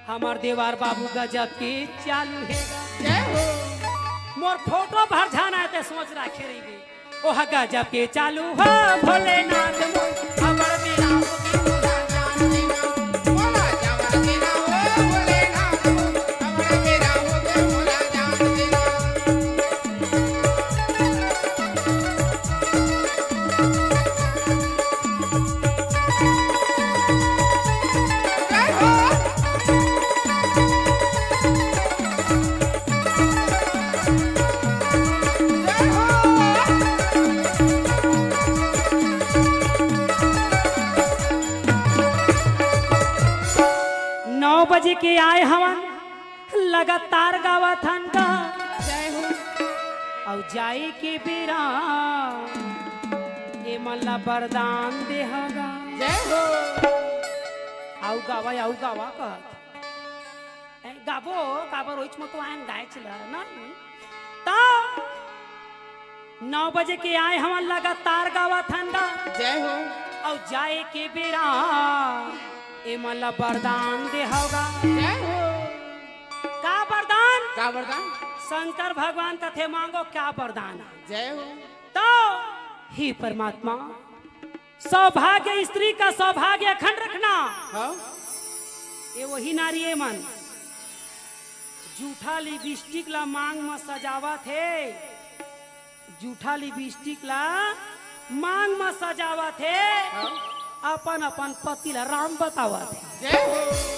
हमर देवार बाबू गजब के चालू हे गा। जय हो। मोर फोटो भर झन आए ते सोच राखे रहिबे। ओह गजब के चालू हो भोलेनाथ मोर, अबर मेरा हो के मोला जान देना। मोला जान देना हो भोलेनाथ मोर, अबर मेरा हो के मोला जान देना। नौ बजे के आए हवन, लगातार गावत हन गा। जय हो। अउ जाए के बेरा एमन ला वरदान देहा गा। जय हो। अउ गावा, अउ गावा कहत। ए, गाबो, काबर ओइच म तो आयन गायच ल, ना? त नौ बजे के आए हवन लगातार गावत हन गा। जय हो। अउ जाए के बेरा एमन ला वरदान देहव गा। जय हो। का वरदान? का वरदान? शंकर भगवान कथे मांगो क्या वरदान? जय हो। तो हे परमात्मा, सौभाग्य, स्त्री का सौभाग्य अखंड रखना। हाँ। ये वही नारी एमन जूठा लिपस्टिक ला मांग म सजावत हे, जूठा लिपस्टिक ला मांग म सजावत हे, हाँ। अपन अपन पति ला राम बतावत हे। जय हो।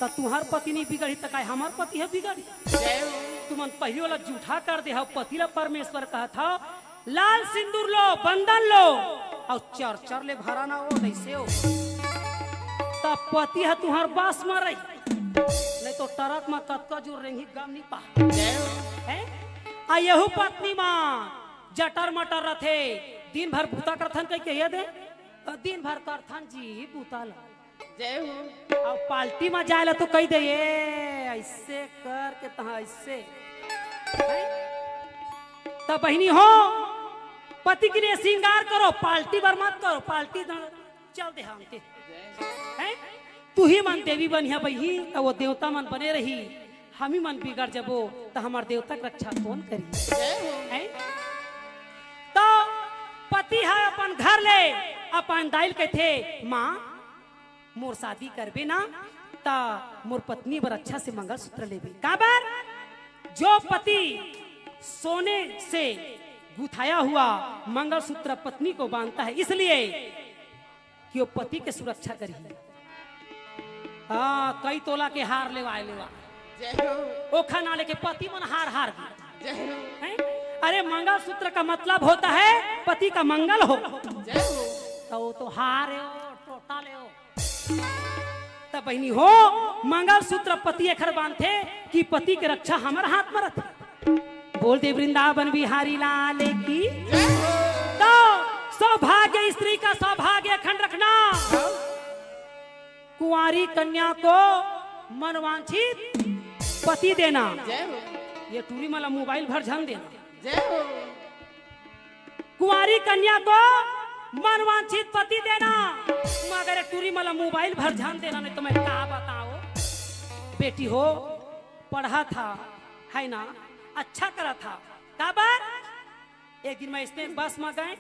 त तुहर पति नहीं बिगड़ी त काय हमर पति ह बिगड़ी? जय हो। तुमन पहिली वाला जूठा कर दे हव, पति ला परमेश्वर कहत हव, लाल सिंदूर लो, बंदन लो, अउ चर चर ले भरा ना हो, नइसे हो। त पति ह तुहर बस म रही, नहीं तो टरक म कतका जोर रेंगी गम नहीं पा। जय हो। हैं? आ यहू पत्नी म जटर मटर रथे, दिन भर बूता करथन कहिके ये दे, दिन भर करथन जी बूता ला। जय हो। अउ पार्टी म जाए ला तो कहि दे, "ए, अइसे करके तहाँ अइसे।" हैं? त बहिनी हो, पति के लिए श्रृंगार करो, पार्टी बर मत करो, पार्टी दन चल दे हम के। हैं? तुही मन देवी बनिहा बही, त वो देवता मन बने रही, हमी मन बिगड़ जबो, त हमर देवता के रक्षा कौन करी? जय हो। हैं? त पति ह अपन घर ले अपन दाई ल कहिथे, "माँ, मोर शादी करबे ना, त मोर पत्नी बर अच्छा से मंगलसूत्र लेबे।" काबर? जो पति सोने से गुथाया हुआ मंगलसूत्र पत्नी को बांधता है, इसलिए कि वो पति के सुरक्षा करही। हाँ, कई तोला के हार लेवाए लेवा। जय हो। ओखा ना लेके पति मन हार हार गे। जय हो। हैं? अरे, मंगलसूत्र का मतलब होता है पति का मंगल हो। जय हो। त वो तो हार हे, वो टोटा ले हो। त बहिनी हो, मंगलसूत्र पति एखर बांधथे कि पति के रक्षा हमर हाथ म रथे। बोल दे वृंदावन बिहारी लाल की। जय हो। तो सौभाग्य, स्त्री का सौभाग्य अखंड रखना। हाँ। कुंवारी कन्या को मनवांछित पति देना। जय हो। ये टूरी मन ला मोबाइल भर झन देना। जय हो। कुंवारी कन्या को मनवांछित पति देना, मगर ये टूरी मन ला मोबाइल भर झन देना, नहीं तो मैं का बताओ। बेटी हो, पढ़ा था, है ना, अच्छा करा था, काबर? एक दिन मैं इसने बस में गए,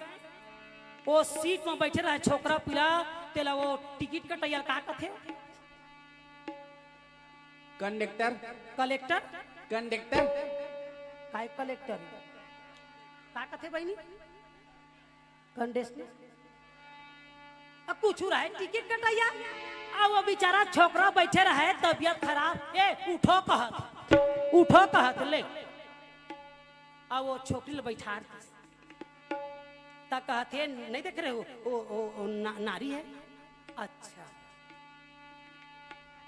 वो सीट में बैठे रहे छोकरा पीला, तेला वो टिकट कटैया का कथे? कंडक्टर। कलेक्टर? कंडक्टर। काय कलेक्टर? का कथे बहिनी? कंडक्टर? अब कुछ रहे, टिकट कटैया। अब वो बेचारा छोकरा बैठे रहे, तबियत खराब, ए, उठो कहत, उठो कहत, ले। अब वो छोकरी ले बैठार दिस। त कहत हे, "नहीं देख रहे हो, वो, वो, वो ना, नारी है।" अच्छा,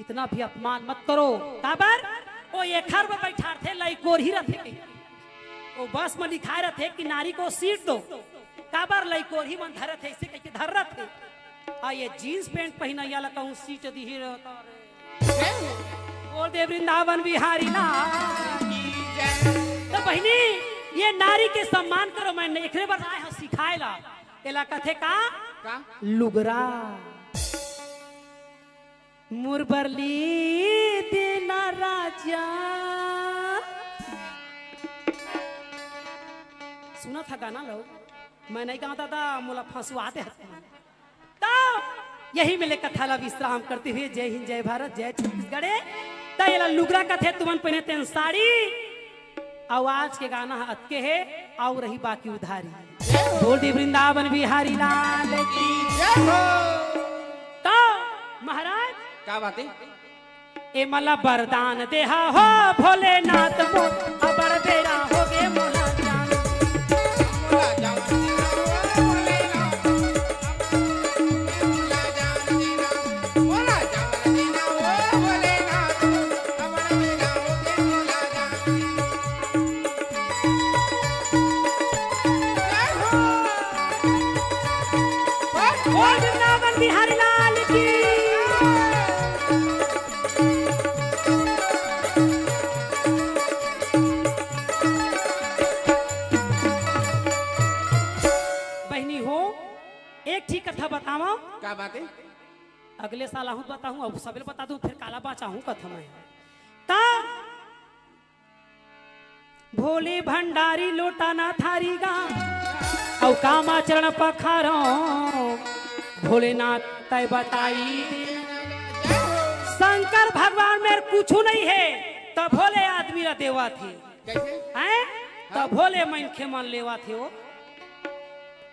इतना भी अपमान मत करो। काबर? वो एखर में बैठारथे, लइकोरही रथे। वो बस में लिखाए रथे कि नारी को सीट दो। काबर? लइकोरही मन धरत हे, इसे कहिके धर रथे। आ ये जींस पैंट पहिनइया ला कहूँ सीट दिही रहता रे। बोल दे वृंदावन बिहारी लाल। तो बहिनी, ये नारी के सम्मान करो, मैं एकरे बर आए हंव सिखाए ला। एला कथे का? का? लुगरा। मुरबरली देना राजा। सुना था गाना लो, मैं नहीं गाता था, मोला फंसवा दे। तो यही मेले कथा ला विश्राम करते हुए जय हिंद, जय भारत, जय छत्तीसगढ़। त एला लुगरा कथे, तुमन पहिने तेन साड़ी। अउ आज के गाना ह अतके हे, अउ रही बाकी उधारी। बोल दे वृंदावन बिहारी लाल की। जय हो। तो महाराज, का बात है? ए मला वरदान देहा हो भोलेनाथ मोर, अबड़ बेरा होगे मोला जान। बोल वृंदावन बिहारी लाल की। बहिनी हो, एक ठी कथा बतावंव। का बात है? अगले साल आहूं त बताहूं, अब सबेल बता दूं, फेर काला बाचाहूं कथा मैं। त भोले भंडारी लोटा ना थारी गा, अउ कामाचरण पखारो, भोलेनाथ तैं बताई। शंकर भगवान मेर कुछु नहीं हे, त भोले आदमी ला देवत हे। कैसे? हैं? त भोले मनखे मन लेवत हे वो।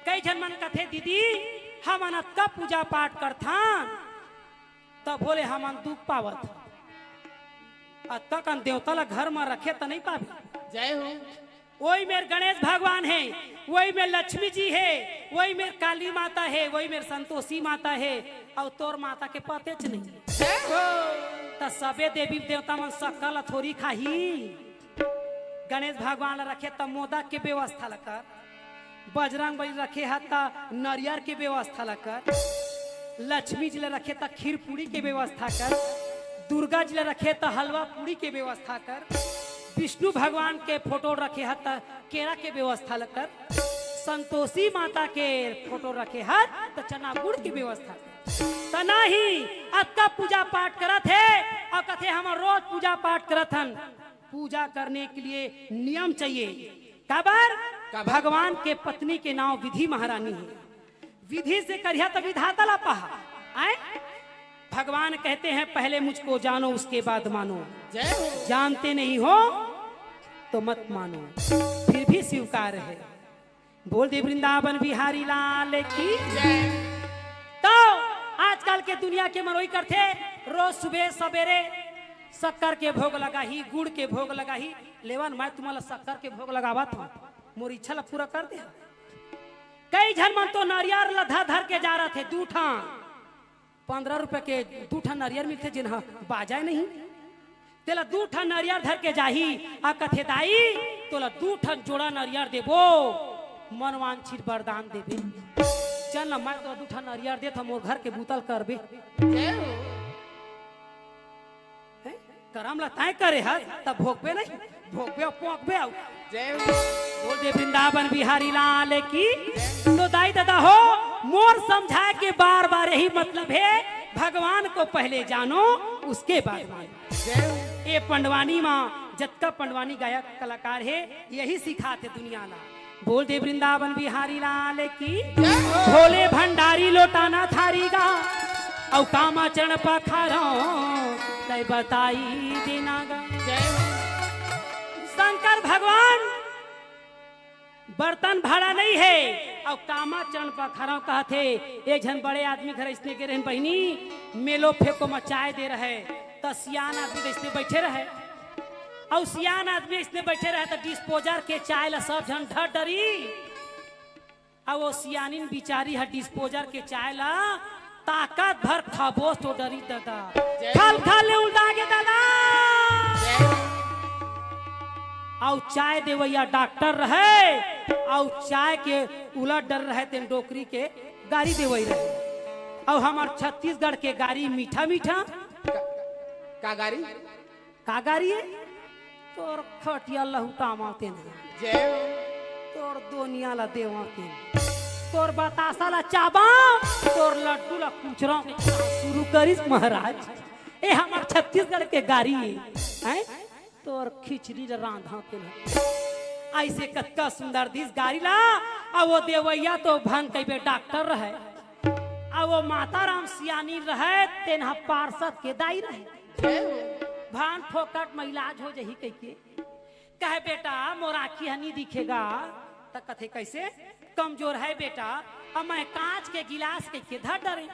कई झन मन कथे, "दीदी, हमन अतका पूजा पाठ करथन, त भोले हमन दुख पावत हन। अतका कन देवता ला घर म रखे त नहीं पाबे।" जय हो। वही मेर गणेश भगवान हे, वही मेर लक्ष्मी जी हे, वही मेर काली माता हे, वही मेर संतोषी माता हे, अउ तोर माता के पतेच नहीं। जय हो। त सबे देवी देवता मन सक्कर ला थोरी खाही। गणेश भगवान ला रखे त मोदक के व्यवस्था ला कर, बजरंग बली रखे ह त नरियर के व्यवस्था ला कर, लक्ष्मी जी ला रखे त खीर पूड़ी के व्यवस्था कर, दुर्गा जी ला रखे त हलवा पूड़ी के व्यवस्था कर, विष्णु भगवान के फोटो रखे ह त केरा के व्यवस्था ला कर, संतोषी माता के फोटो रखे ह त चना गुड़ के व्यवस्था कर। त नहीं, अतका पूजा पाठ करत हे अउ कथे, "हमन रोज पूजा पाठ करत हन।" पूजा करने के लिए नियम चाहिए। काबर? काबर? भगवान के पत्नी के नाम विधि महारानी हे। विधि से करिहा त विधाता ला पाहा। आए? भगवान कहते हैं, "पहले मुझको जानो, उसके बाद मानो।" जय हो। जानते नहीं हो तो मत मानो, फिर भी स्वीकार है। बोल दे वृंदावन बिहारी लाल की। जय। तो आजकल के दुनिया के मनोई करथे, रोज सुबह सवेरे शक्कर के भोग लगाही, गुड़ के भोग लगाही। लेवन, मैं तुम्हारा शक्कर के भोग लगावत हूँ, मोर इच्छा ला पूरा कर दे। कई झन मन तो नरियर ला धर धर के जा रहे थे, दू ठन पंद्रह रुपए के दू ठन नरियर मिलथे, जेन ह बाजाय नहीं। तेला दू ठन नरियर धर के जाही, आ कथे, "दाई, तोला दू ठन जोड़ा नरियर देबो, मनवांछित वरदान देबे।" चल ना, मैं तोला दू ठन नरियर देत हंव, मोर घर के बूता ल करबे। जय हो। हैं? करम ल तैं करे हस, त भोगबे नहीं, भोगबे अउ पोंकबे अउ। जय हो। बोल दे वृंदावन बिहारी लाल की। तो दाई ददा हो, मोर समझाए के बार बार यही मतलब हे, भगवान को पहले जानो, उसके बाद मानो। जय हो। ए पंडवानी म जतका पंडवानी गायक कलाकार हे, यही सिखाथे दुनिया ला। बोल दे वृंदावन बिहारी लाल की। जय हो। भोले भंडारी लोटाना थारी गा, अउ कामा चरण पखारो, तै बताई देना गा। जय हो। शंकर भगवान बर्तन भाड़ा नहीं हे, अउ कामा चरण पखारो कहथे। एक झन बड़े आदमी घर इसने गे रहन बहिनी, मेलो फेंको म चाय दे रहे, त सियान आदमी इसने बैठे रहे, अउ सियान आदमी इसने बैठे रहे, त डिस्पोजर के चाय ला सब झन ढर डरी। अउ वो सियानिन बिचारी ह डिस्पोजर के चाय ला ताकत भर खाबोस तो डरी ददा। जय खल खल ले उलदा गे ददा। जय। अउ चाय देवैया डॉक्टर रहे, अउ चाय के उलट डर रहे, तेन डोकरी के गारी देवई रहे। अउ हमर छत्तीसगढ़ के गारी मीठा मीठा। का, का गारी? का गारी हे? तोर खटिया लहुटावा तेन। जय हो। तोर दोनिया ला देवा तेन। तोर बतासा ला चाबा, तोर लड्डू ला कुचरा के खाना शुरू करिस महाराज। ए हमर छत्तीसगढ़ के गारी हे, हैं? तोर खिचड़ी ला रांधा तेन। अइसे कतका सुंदर दिस गारी ला, अउ वो देवैया तो भंग कइबे डॉक्टर रहे। अउ वो माता राम सियानी रहे, तेन ह पार्षद के दाई रहे। जय हो। भान फोकट म इलाज हो जही कहिके। कहे, "बेटा, मोर आँखी ह नी दिखे गा।" त कथे, "कइसे?" "कमजोर हे बेटा, अब मैं कांच के गिलास कहिके धर डरे।"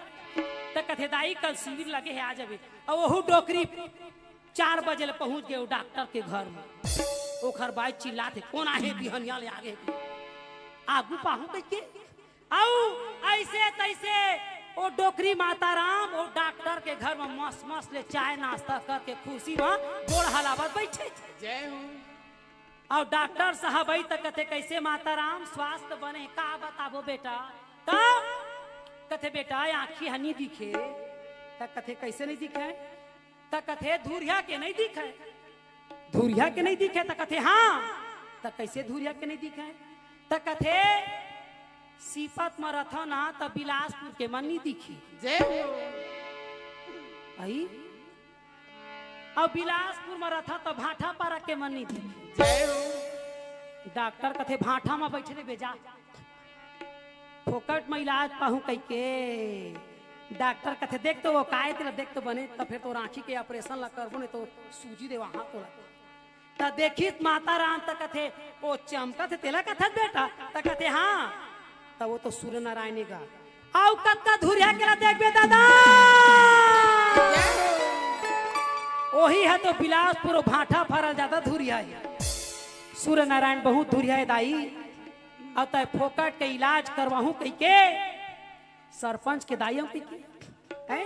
त कथे, "दाई, कल शिविर लगे हे, आ जाबे।" अउ ओहू डोकरी चार बजे ले पहुंच गे ओ डॉक्टर के घर म। ओखर बाई चिल्लाथे, "कोन आहे बिहनिया ले आगे?" आगू पाहूं कहिके। अउ अइसे तइसे ओ डोकरी माता राम ओ डॉक्टर के घर म मस मस ले चाय नाश्ता करके खुशी म गोड़ हलावत बइठे। जय हो। अउ डॉक्टर साहब आई त कथे, "कइसे माता राम, स्वास्थ्य बने हे?" "का बताबो बेटा?" त कथे, "बेटा, आँखी ह नी दिखे।" त कथे, "कइसे नहीं दिखे?" त कथे, "धुरिहा के नहीं दिखे।" "धुरिहा के नहीं दिखे?" त कथे, "हाँ।" "त कइसे धुरिहा के नहीं दिखे?" त कथे, "सीपत म रथव ना, त बिलासपुर के मन नहीं दिखी।" जय हो। अई, अउ बिलासपुर म रथव, त भाटापारा के मन नहीं दिखी। जय हो। डॉक्टर कथे, "भाटा म बइठे रहिबे जा।" फोकट म इलाज पाहूं कहिके। डॉक्टर कथे, "देख तो वो काय तेला, देख तो बने, त फेर तोर आँखी के ऑपरेशन ला करबो, नहीं तो सूजी देवा हाथ तोला।" त देखिस माता राम त कथे, "ओ चमकत हे तेला कथस बेटा?" त कथे, "हाँ।" त वो तो सूर्य नारायण हे गा। "अउ कतका धुरिहा के ला देखबे ददा?" ओही ह तो बिलासपुर भाटापारा जादा धुरिहा हे। सूर्य नारायण बहुत धुरिहा हे दाई। अउ तैं फोकट के इलाज करवाहूं कहिके सरपंच के दाई हंव कहिके, हैं?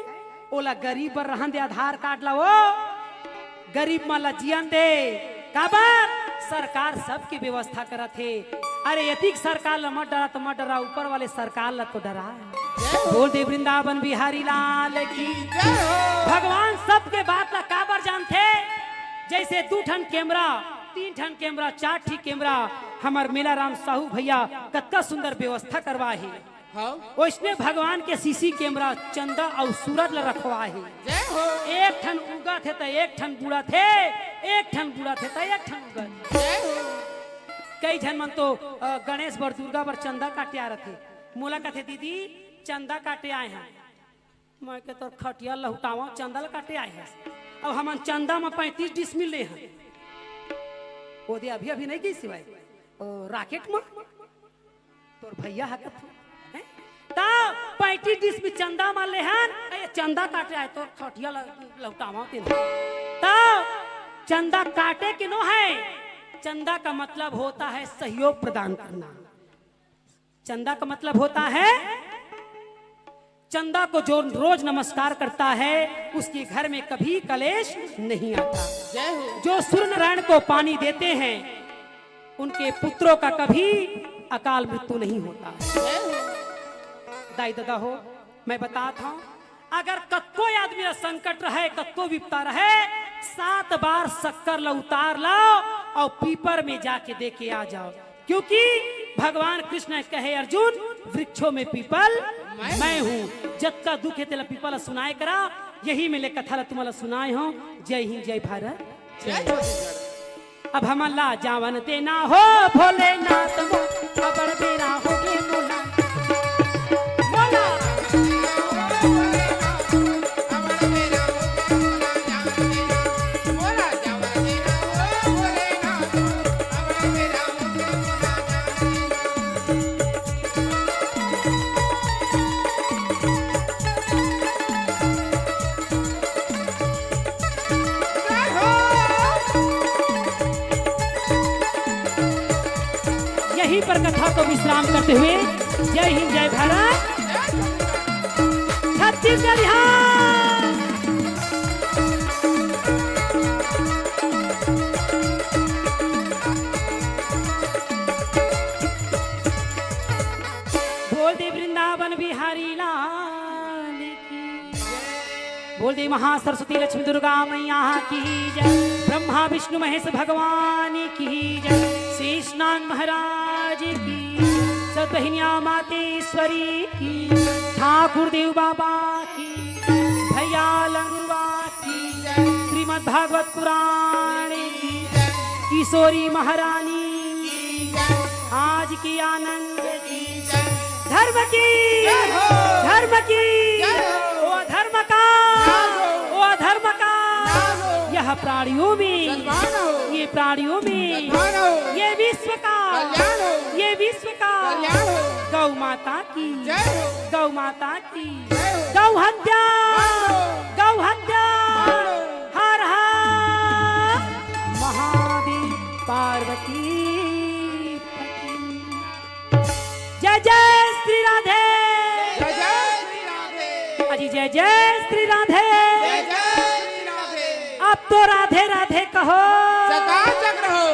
ओला गरीब बर रहन दे आधार कार्ड ला, ओ गरीब मन ला जियन दे। काबर? सरकार सबके व्यवस्था करत हे। अरे एतिक सरकार ला मत डरा त मत डरा, ऊपर वाले सरकार ला तो डरा। बोल दे वृंदावन बिहारी लाल की। जय हो। भगवान सबके बात ला काबर जानथे? जइसे दू ठन कैमरा, तीन ठन कैमरा, चार ठी कैमरा, हमर मेला राम साहू भैया कतका सुंदर व्यवस्था करवाए हे। हाँ। ओइसने भगवान के सीसी कैमरा चंदा अउ सूरज ल रखवाए हे। जय हो। एक ठन उगत हे त एक ठन बुड़त हे, एक ठन बुड़त हे त एक ठन उगत हे। जय हो। कई झन मन तो, अ, गणेश बर, दुर्गा बर चंदा काटे आ रथे। मोला कथे, "दीदी, चंदा काटे आए हन।" मैं के, "तोर खटिया लहुटावा, चंदा ल काटे आए हस।" अब हमन चंदा म पैंतीस डिसमिल ले हन। ओदे अभी, अभी नहीं गई सिवाय, ओ, राकेट म। तोर भैया ह कथू, हैं? त पैंतीस डिसमिल चंदा म लेहन, ए, चंदा काटे आए, तोर खटिया ल-, लहुटावा तेन। त चंदा काटे के नो हे, चंदा का मतलब होता है सहयोग प्रदान करना। चंदा का मतलब होता है, चंदा को जो रोज नमस्कार करता है, उसके घर में कभी कलेश नहीं आता। जय हो। जो सूर्य नारायण को पानी देते हैं, उनके पुत्रों का कभी अकाल मृत्यु नहीं होता। जय हो। दाई ददा हो, मैं बतात हंव, अगर कतको आदमी ला संकट रहे, कतको विपदा रहे, सात बार शक्कर ला उतार लाओ अउ पीपर में जाके दे के आ जाओ, क्योंकि भगवान कृष्ण कहे, "अर्जुन, वृक्षों में पीपल मैं मैं हूँ।" जतका दुख हे तेला पीपल ला सुनाए करा, यही में ले कथा ला तुमन ला सुनाए हंव। जय हिंद, जय भारत। जय छत्तीसगढ़। अब हमन ला जावन देना हो भोलेनाथ मोर, अबड़ बेरा होगे मोला। मोला। यहीं पर कथा को विश्राम करते हुए जय हिंद, जय भारत, छत्तीसगढ़। बोल दे वृंदावन बिहारी लाल की। बोल दे महासरस्वती लक्ष्मी दुर्गा मैया की जय। ब्रह्मा विष्णु महेश भगवान की जय। शेष नाग महाराज की जय। सतबहिनिया मातेश्वरी की। ठाकुर देव बाबा की। भैया लंगुरवा की जय। श्रीमद् भागवत पुराण की जय। किशोरी महारानी की जय। आज की आनंद की जय। धर्म की जय हो। धर्म की जय हो। ओ धर्म का नाश हो। ओ धर्म का नाश हो। यह प्राणियों में सद्भावना हो। ये प्राणियों में सद्भावना हो। ये विश्व का कल्याण हो। ये विश्व का कल्याण हो। गौ माता की जय हो। गौ माता की जय हो। गौ हत्या बंद हो। गौ हत्या बंद हो। हर हर महादेव पार्वती पति। जय जय श्री राधे। जय जय श्री राधे। अजी जय जय श्री राधे। जय जय श्री राधे। अब तो राधे राधे कहो। चकाचक रहो।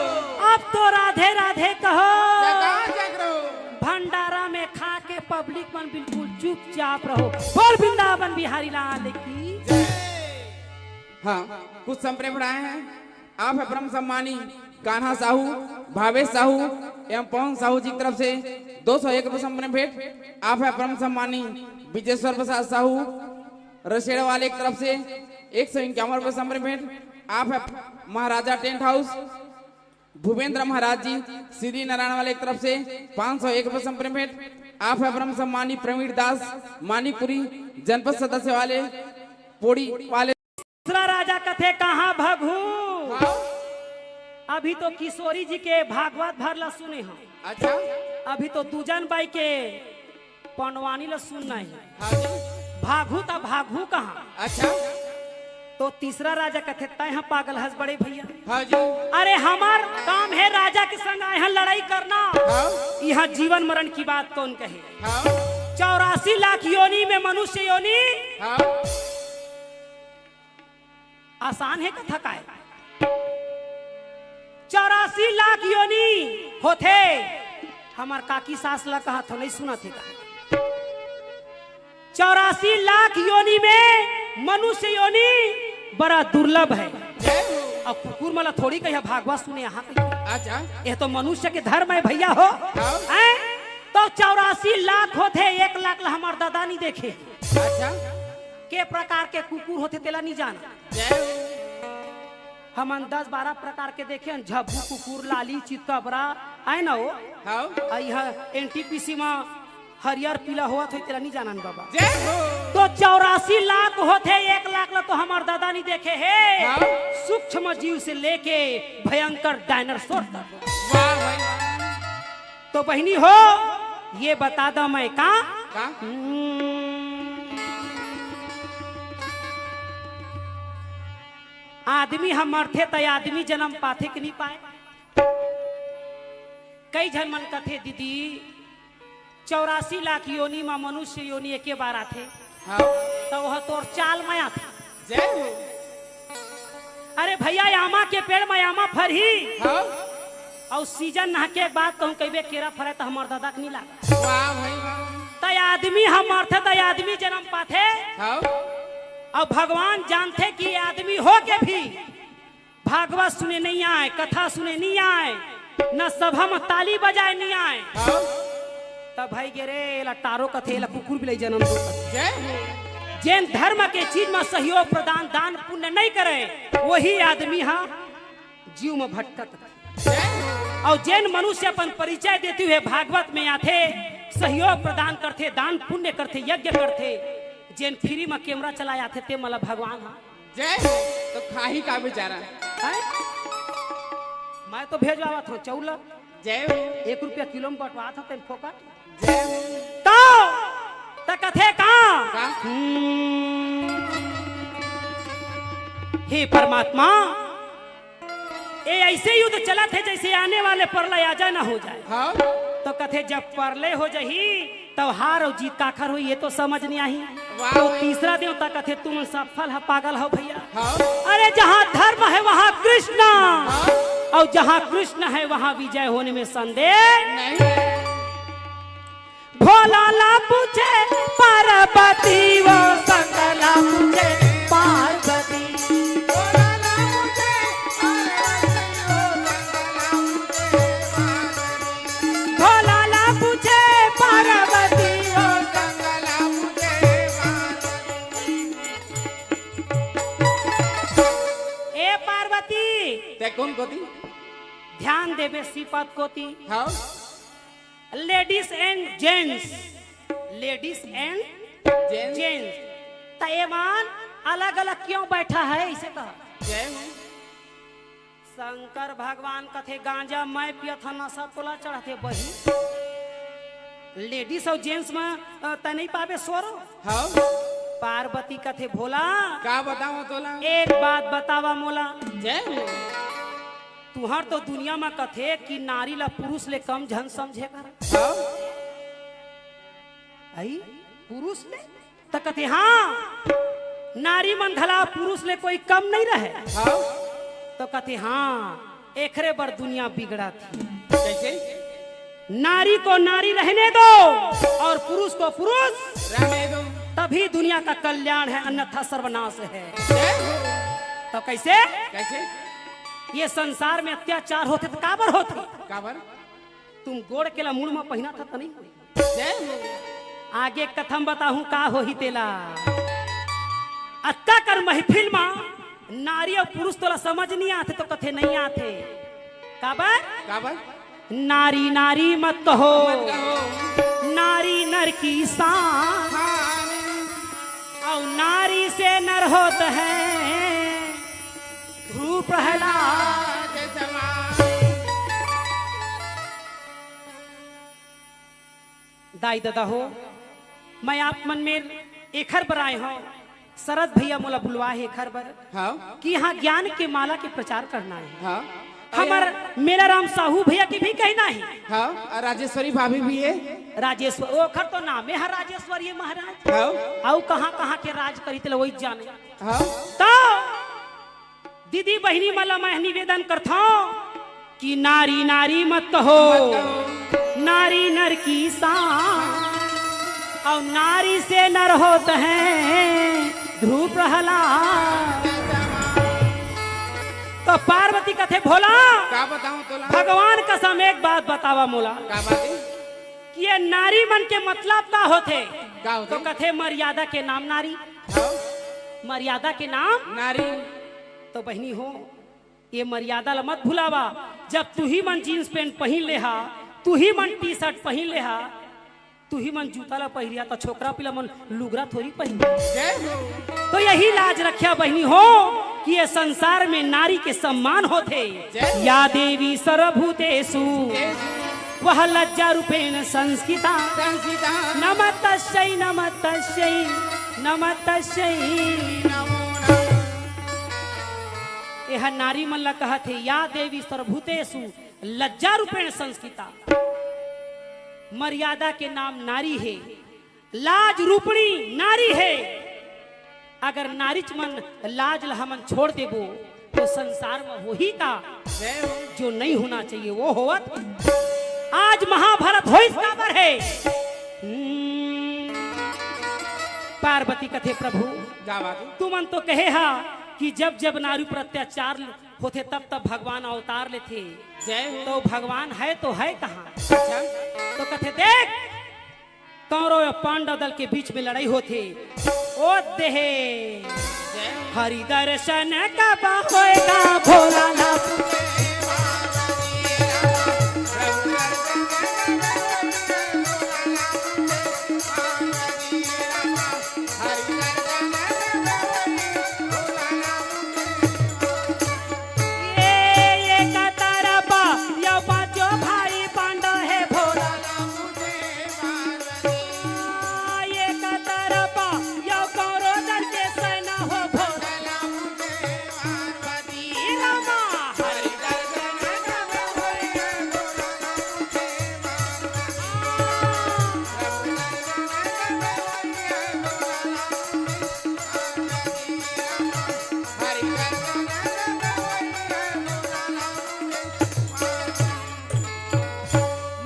अब तो राधे राधे कहो। चकाचक रहो। भंडारा में खा के पब्लिक मन बिल्कुल चुपचाप रहो। बोल वृंदावन बिहारी लाल की। जय। हाँ, कुछ संप्रेम बढ़ाए हैं। आप है परम सम्मानी कान्हा साहू, भावेश साहू एवं पवन साहू जी की तरफ से दो सौ एक रुपये संप्रेम भेंट। आप है परम सम्मानी विजेश्वर प्रसाद साहू रसेड़ा वाले की तरफ से एक सौ इक्यावन रुपये संप्रेम भेंट। आप है महाराजा टेंट हाउस भूपेंद्र महाराज जी श्री नारायण वाले की तरफ से पाँच सौ एक रुपये संप्रेम भेंट। आप है परम सम्मानी प्रवीण दास मानिकपुरी जनपद सदस्य वाले पोड़ी वाले। दूसरा राजा कथे कहाँ भगहू? हाँ। अभी तो किशोरी जी के भागवत भर ला सुने हो। अच्छा। अभी तो दूजन बाई के पंडवानी ला सुनना है। हाँ जी। भागहू त भागहू कहाँ? अच्छा। तो तीसरा राजा कथे, "तय ह पागल हस बड़े भैया।" हाँ जी। अरे हमार काम है राजा के संग आए हैं लड़ाई करना। हाँ। यहाँ जीवन मरण की बात कौन कहे? हाँ। चौरासी लाख योनि में मनुष्य योनि। हाँ। आसान है कथा काय? चौरासी लाख योनि होथे। हमर काकी सास ला कहा थो, नहीं सुना थे का? चौरासी लाख योनि में मनुष्य योनि बड़ा दुर्लभ है। जय हो। अब कुकुर मला थोड़ी कहिया भागवत सुने यहाँ कहिया। अच्छा। ये तो मनुष्य के धर्म है भैया हो। हाँ। हैं? तो चौरासी लाख होथे, एक लाख ला हमार दादा नहीं देखे। अच्छा। के प्रकार के कुकुर होथे तेला नहीं जाना। जय हो। हमन दस बारह प्रकार के देखे हन, झब्बू कुकुर, लाली, चितकबरा, आय ना हो? हाँ। आ इहाँ एनटीपीसी में हरियर पीला होवत होही, तेला नहीं जानन बाबा। जय हो। तो चौरासी लाख होथे, एक लाख ला तो हमार दादा नहीं देखे हे। हाँ। सूक्ष्म जीव से लेके भयंकर डायनासोर तक। वाह भाई। तो बहिनी हो, ये बता दा मैं का? का? हम्म। आदमी ह मरथे त आदमी जन्म पाथे कि नहीं पाए? कई झन मन कथे, "दीदी, चौरासी लाख योनि म मनुष्य योनि एके बार आथे, हाँ। त वह तोर चाल म आथे।" जय हो। अरे भैया, आमा के पेड़ म आमा फरही। हाँ। अउ सीजन नहके के बाद कहूँ कहिबे केरा फरे त हमर दादा के नहीं लागे। वाह भाई वाह। त आदमी ह मरथे त आदमी जन्म पाथे। हाँ। अउ भगवान जानथे कि आदमी हो के भी भागवत सुने नहीं आय, कथा सुने नहीं आय, न सभा म ताली बजाए नहीं आय। हाँ। तब भाई गे रे, एला टारो कथे, एला कुकुर बिलाई जनम दो। जय हो। जेन धर्म के चीज म सहयोग प्रदान, दान पुण्य नहीं करे, वही आदमी हा जीव म भटकत। जय हो। अउ जेन मनुष्य अपन परिचय देती हुए भागवत में आथे, सहयोग प्रदान करथे, दान पुण्य करथे, यज्ञ करथे, जेन फ्री म कैमरा चलाए आथे, ते मला भगवान हा जय हो। तो खाही का बेचारा? हैं? मैं तो भेजवावत हूँ चौला। जय हो। एक रुपया किलो में बंटवात हूँ तेन फोकट। जय हो। तो, त कथे का? का? हम्म। हे परमात्मा, ये ऐसे युद्ध चलत हे जैसे आने वाले प्रलय आ जाए ना हो जाए। हाँ। तो कथे जब प्रलय हो जाही, तब हार अउ जीत काखर होही, ये तो समझ नहीं आही। वाह तो भाई। तीसरा देवता कथे, "तुम सफल ह, पागल हो भैया। हाँ। अरे, जहाँ धर्म है, वहाँ कृष्ण, हाँ। अउ जहाँ कृष्ण है, वहाँ विजय होने में संदेह नहीं।" भोला ला पूछे पार्वती, वो शंकर ला पूछे पार्वती। भोला ला पूछे पार्वती, ओ ए पार्वती, ते कोन कोती? ध्यान देबे श्रीपद कोती। हाँ। Ladies and gents, ladies and gents। Gents। त एमन अलग-अलग क्यों बैठा है, इसे कहा। जय हो। शंकर भगवान कथे, "गांजा मैं पियत हंव, नशा तोला चढ़थे बही।" Ladies अउ gents में, अ, त नहीं पाबे सोरो। हाँ। पार्वती कथे, "भोला, का बतावं तोला?" "एक बात बतावा मोला।" जय हो। तुहर तो दुनिया में कथे कि नारी ला पुरुष ले कम झन समझे कर। हाँ। आई? पुरुष ले? त कथे, "हाँ, नारी मन घला पुरुष ले कोई कम नहीं रहे।" हाँ। तो कथे, "हाँ, एखरे बर दुनिया बिगड़त हे।" कैसे? नारी को नारी रहने दो और पुरुष को पुरुष, रहने दो। तभी दुनिया का कल्याण है, अन्यथा सर्वनाश है। जय हो। तो कैसे? कैसे? ये संसार में अत्याचार होथे त काबर होथे? काबर? तुम गोड़ के ला मुड़ में पहिना था त नहीं? जय हो। आगे कथा म बताहूं का होही तेला। अतका कर महफिल म नारी अउ पुरुष तोला समझ नहीं आथे तो कथे नहीं आथे। काबर? काबर? नारी नारी मत कहो, मत कहो। नारी नर की शान। शान। अउ नारी से नर होत है ध्रुव प्रहलाद। जय जवान। दाई ददा हो, मैं आप मन मेर एखर बर आए हंव, शरद भैया मोला बुलवा हे एखर बर हाँ। कि यहाँ ज्ञान के माला के प्रचार करना हे। हाँ। हमर मेला राम साहू भैया के भी कहना हे। हाँ, और राजेश्वरी भाभी भी हे। राजेश्वर, ओखर तो नामे हे राजेश्वरी महाराज। हाँ। अउ कहाँ कहाँ के राज करी तेला वही जाने। हाँ। तो दीदी बहिनी मन ला मैं निवेदन करथंव कि नारी नारी मत कहो, मत कहो। नारी नर की शान, अउ नारी से नर होत है ध्रुव प्रहलाद। तो पार्वती कथे, "भोला, का बतावं तोला? भगवान कसम एक बात बतावा मोला।" का बात हे? कि ये नारी मन के मतलब का होथे? का होथे? तो कथे, "मर्यादा के नाम नारी।" हाँ। मर्यादा के नाम नारी। तो बहिनी हो, ये मर्यादा ला मत भुलावा। जब तुही मन जींस पैंट पहिन ले हा, तुही मन टी शर्ट पहिन ले हा, तुही मन जूता ला पहिरिया, त छोकरा पिला मन लुगरा थोड़ी पहिन। जय हो। तो यही लाज रख्या बहिनी हो कि ये संसार में नारी के सम्मान होथे। जय हो। या देवी सर्वभूतेषु, देवी। वह लज्जा रूपेण संस्थिता। संस्थिता। नमस्तस्यै, नमस्तस्यै, नमस्तस्यै। नमो नमः। एह नारी मन ला कहत हे, या देवी सर्वभूतेषु लज्जा रूपेण संस्थिता। मर्यादा के नाम नारी हे, लाज रूपणी नारी हे। अगर नारीच मन लाज ल हमन छोड़ देबो, तो संसार में होही का? जय हो। जो नहीं होना चाहिए, वो होवत। आज महाभारत होइस काबर हे? हम्म, पार्वती कथे, "प्रभु, का बात हे? तुमन तो कहे हा कि जब जब नारी पर अत्याचार होथे, तब तब भगवान अवतार लेथे। जय हो। तो भगवान है तो है कहाँ? अच्छा। तो कथे, देख, कौरव अउ पांडव दल के बीच में लड़ाई होथे। ओ देहे, जय हो। हरि दर्शन कब होएगा भोला ला। ये, ये का तरफ, यो पांचों भाई पांडव है भोला। ये का तरफ, यो कौरव दल के सेना हो भोला।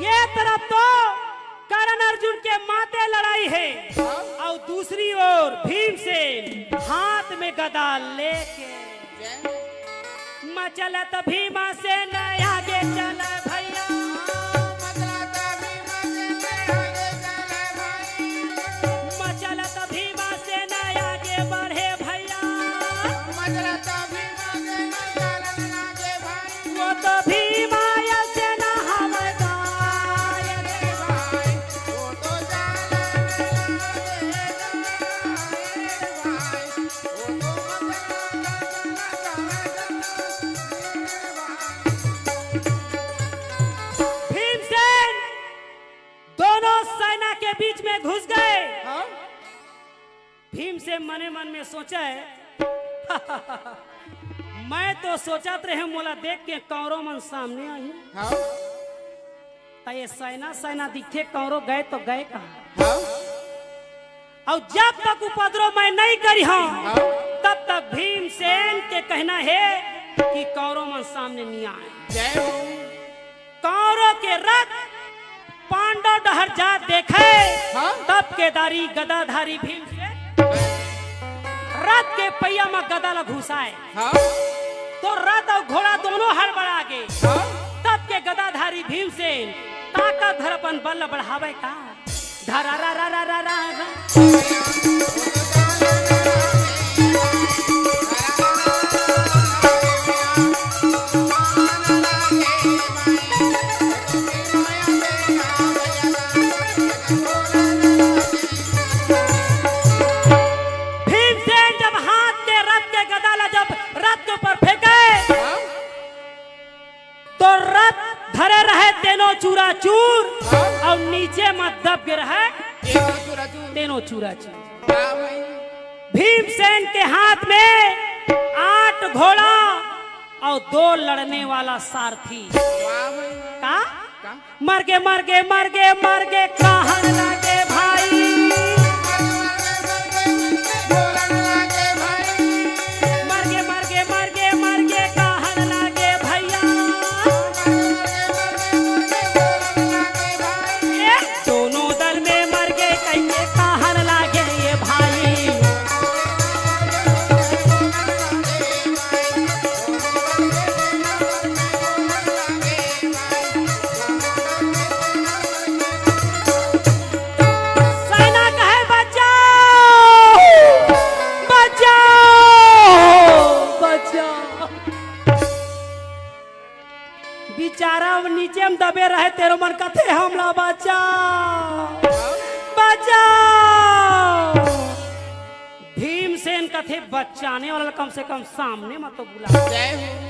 ये तरफ तो कर्ण अर्जुन के माते लड़ाई है, हाँ। और दूसरी ओर भीमसेन हाथ में गदा लेके। मचलत भीमसेन आगे चल भैया। मचलत भीमसेन आगे बढ़े भैया। वो तो भीमा सेना हवलदार। भीमसेन दोनों सेना के बीच में घुस गए। हाँ? भीमसेन मने मन में सोचे, मैं तो सोचत रहे मोला देख के कौरव मन सामने आही। हाँ। त ये सेना सेना दिखे, कौरव गए तो गए कहाँ? हाँ। अउ जब तक उपद्रव मैं नहीं करिहौं, हाँ। तब तक भीमसेन के कहना है कि कौरव मन सामने नहीं आए। जय हो। कौरव के रथ पांडव डहर जात देखे, हाँ। तब केदारी गदाधारी भीमसेन रथ के पहिया म गदा ल घुसाए। हाँ। तो रथ अउ घोड़ा दोनों हड़बड़ा गे। हाँ। तब के गदाधारी भीमसेन ताकत धर अपन बल ल बढ़ावे का। धरा रा रा रा रा रा रा। भीमसेन जब हाथ के रथ के गदा ला जब रथ के ऊपर फेंके, हाँ? तो रथ धरे रहे तेनो चूरा चूर, हाँ? अउ नीचे म दब गे रहे तेनो चूरा चूर। तेनो चूरा चूर। वाह भाई। भीमसेन के हाथ में आठ घोड़ा अउ दो लड़ने वाला सारथी। वाह भाई वाह। का? का? मरगे, मरगे, मरगे, मरगे, कहन लागे भाई। मरगे, मरगे, मरगे, मरगे, कहन लागे भैया। ए, दोनों दल में मरगे, कहिके कहन लागे ये भाई। सेना कहे, "बचाओ, बचाओ, बचाओ।" बेचारा नीचे म दबे रहे, तेनो मन कथे, "हमला बचाओ, बचाओ।" भीमसेन कथे, "बचाने वाला ल कम से कम सामने म तो बुला।" जय हो।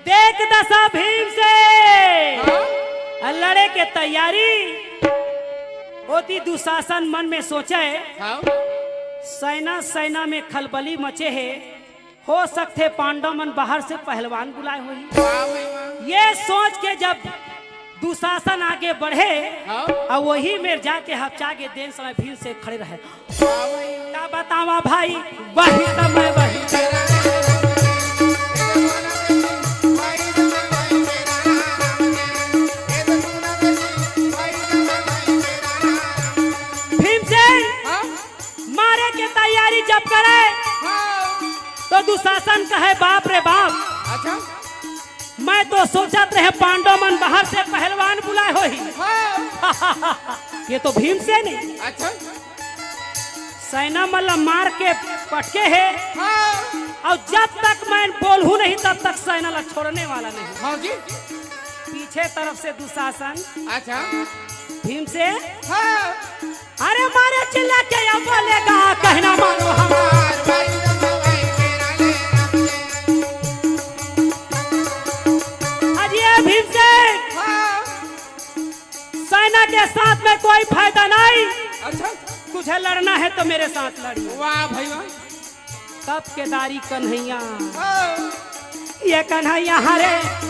देख दसा भीमसेन हाँ? लड़े के तैयारी। ओती दुशासन मन में सोचे, हाँ? सेना सेना में खलबली मचे हे, हो सकथे पांडव मन बाहर से पहलवान बुलाए होही। वाह भाई वाह। ये सोच के जब दुशासन आगे बढ़े, हाँ? अउ वही मेर जाके हपचा गे, तेन समय भीमसेन खड़े रहे। का बतावा भाई, वही समय वही। भीमसेन हाँ? मारे के तैयारी जब करे, हाँ। तो दुशासन कहे, "बाप रे बाप।" अच्छा। मैं तो सोचत रहे पांडव मन बाहर से पहलवान बुलाए होही। हाँ। ये तो भीमसेन हे। अच्छा। सेना मन ला मार के पटके हे। हाँ। अउ जब तक मैं बोलहूँ नहीं, तब तक सेना ला छोड़ने वाला नहीं। हाँ जी। पीछे तरफ से दुशासन। अच्छा। भीमसेन। हाँ। अरे मारे चिल्ला के या बोलेगा, कहना मानो हमार। अरे ये भीमसेन, हाँ। सेना के साथ में कोई फायदा नहीं। अच्छा। तुझे लड़ना है तो मेरे साथ लड़िए। वाह भाई वाह। तब केदारी कन्हैया। हाँ। ये कन्हैया हरे।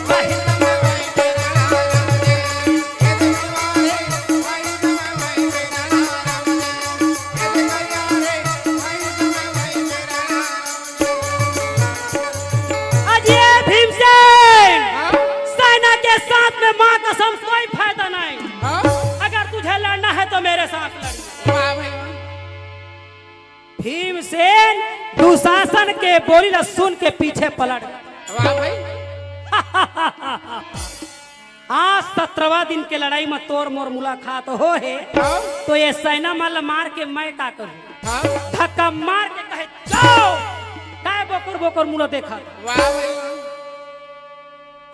अजय भीमसेन, हाँ? सेना के साथ में माँ कसम कोई फायदा नहीं। हाँ? अगर तुझे लड़ना है तो मेरे साथ लड़। वाह भाई वाह। भीमसेन दुशासन के बोली ला सुन के पीछे पलट। वाह भाई। आज सत्रहवाँ दिन के लड़ाई में तोर मोर मुलाकात हो हे, हाँ। तो ये सेना मन ला मार के मैं का करूँ? हाँ। धक्का मार के कहे, "जाओ।" काय बोकर बोकर मुला देखा? वाह भाई वाह।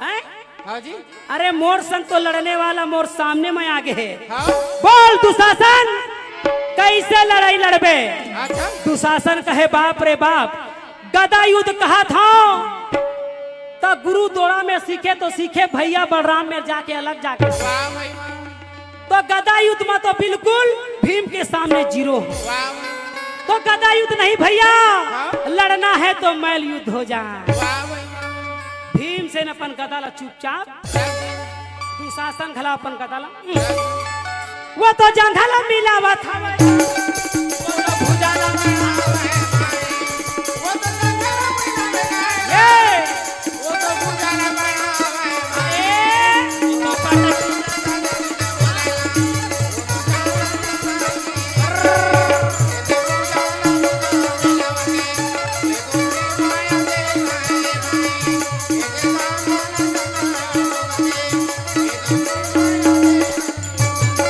हैं? हाँ जी। अरे मोर संग तो लड़ने वाला मोर सामने में आगे हे। हाँ। बोल दुशासन, कैसे लड़ाई लड़बे? अच्छा। दुशासन कहे, "बाप रे बाप, गदा युद्ध कहत हव, त गुरु दोड़ा में सीखे तो सीखे, भैया बलराम में जाके अलग जाके सीखे।" वाह भाई वाह। तो गदा युद्ध में तो बिल्कुल भीम के सामने जीरो हो। वाह वाह। तो गदा युद्ध नहीं भैया, हाँ? लड़ना है तो मल्ल युद्ध हो जाए। वाह भाई वाह। भीमसेन अपन गदा ला चुपचाप, दुशासन घला अपन गदा ला, वो तो जंघा ला मिलावत हवय। वो तो भुजा ला बढ़ावत हवय। वो तो जंघा ला मिलावत हवय। ये। वो तो भुजा ला बढ़ावत हवय। ये।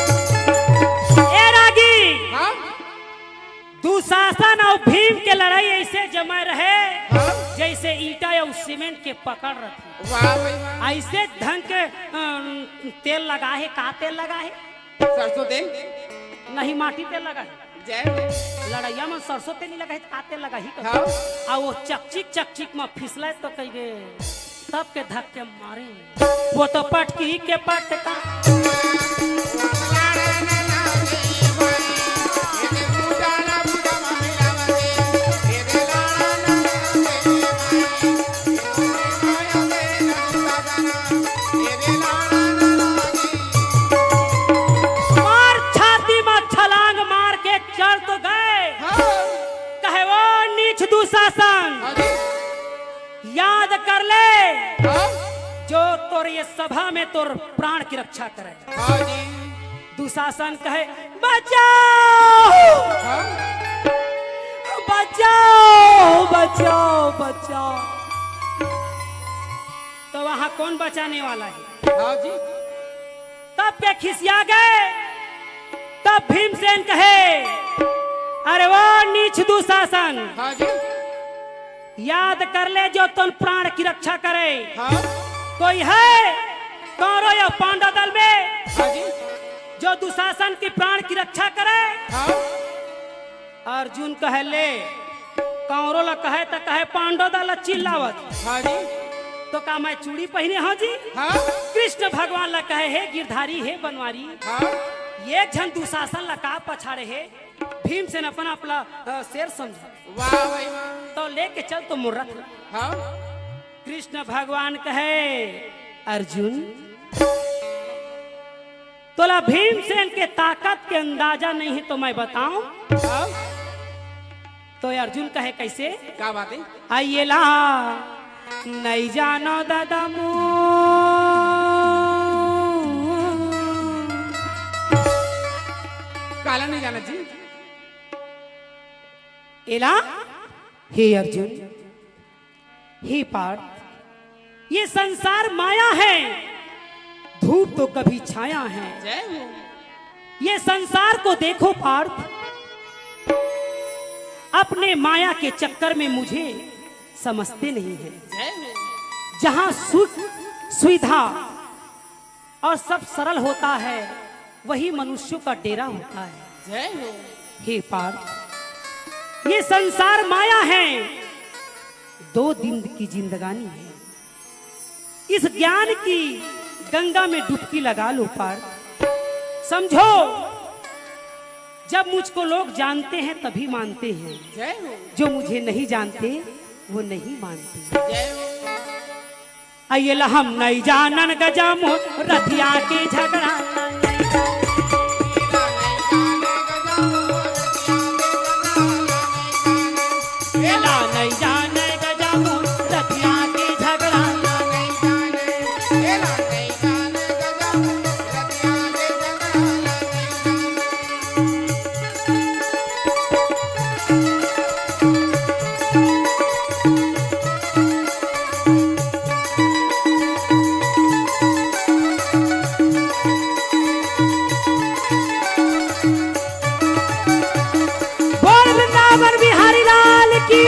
ए रागी, हाँ? दुशासन अउ भीम के लड़ाई ऐसे जमे रहे, हाँ? जैसे ईंटा अउ सीमेंट के पकड़ रथे। वाह भाई वाह। ऐसे ढंग के, अम, तेल लगा हे, का तेल लगा हे? सरसों तेल? नहीं, माटी तेल लगा हे। जय हो। लड़ैया में सरसों तेल नहीं लगा हे, त का तेल लगा ही कहो। हाँ। आ वो चकचिक, चकचिक में फिसले तो कहिबे, तब के धक्के मारे। वो तो पटकी के पटका। मार छाती में छलांग मार के चढ़ तो गए। हाँ। कहे, "वो नीच दुशासन, हाँ जी। याद कर ले, हाँ। जो तोर ये सभा में तोर प्राण की रक्षा करे।" हाँ जी। दुशासन कहे, "बचाओ, हाँ। बचाओ, बचाओ, बचाओ।" तो वहां कौन बचाने वाला है? हाँ जी। तब के खिसिया गए, तब भीमसेन कहे, "अरे वो नीच दुशासन, हाँ जी। याद कर ले जो तोर प्राण की रक्षा करे। हाँ। कोई है कौरव या पांडव दल में, हाँ जी। जो दुशासन की प्राण की रक्षा करे?" हाँ। अर्जुन कहे, "ले, कौरव ला कहे त कहे पांडव दल ला चिल्लावत। हाँ जी। तो का मैं चूड़ी पहिने हंव जी?" हाँ। कृष्ण भगवान ला कहे, "हे गिरधारी, हे बनवारी, हाँ। ये झन दुशासन ला का पछाड़े हे?" भीमसेन अपन आप ला, अ, शेर समझे। वाह भाई वाह। तो लेके चल तो मोर रथ ला। हाँ। कृष्ण भगवान कहे, "अर्जुन, तोला भीमसेन के ताकत के अंदाजा नहीं है तो मैं बताऊं?" हाँ। तो अर्जुन कहे, "कैसे?" का बात है? आइए ला, नहीं जानो दादा मो। काला नहीं जाना जी। एला, हे अर्जुन, हे पार्थ, ये संसार माया है, धूप तो कभी छाया है। जय हो। ये संसार को देखो पार्थ, अपने माया के चक्कर में मुझे समझते नहीं है। जय हो। जहाँ सुख, सुविधा और सब सरल होता है, वही मनुष्यों का डेरा होता है। जय हो। हे पार्थ, ये संसार माया है, दो दिन की जिंदगानी है। इस ज्ञान की गंगा में डुबकी लगा लो पार्थ। समझो, जब मुझको लोग जानते हैं तभी मानते हैं, जय हो। जो मुझे नहीं जानते वो नहीं मानते। जय हो। अइला हम नहीं जानन गजमो रतिया के झगड़ा। अइला नहीं जाने गजमो रतिया के झगड़ा। बोल वृंदावन बिहारी लाल की।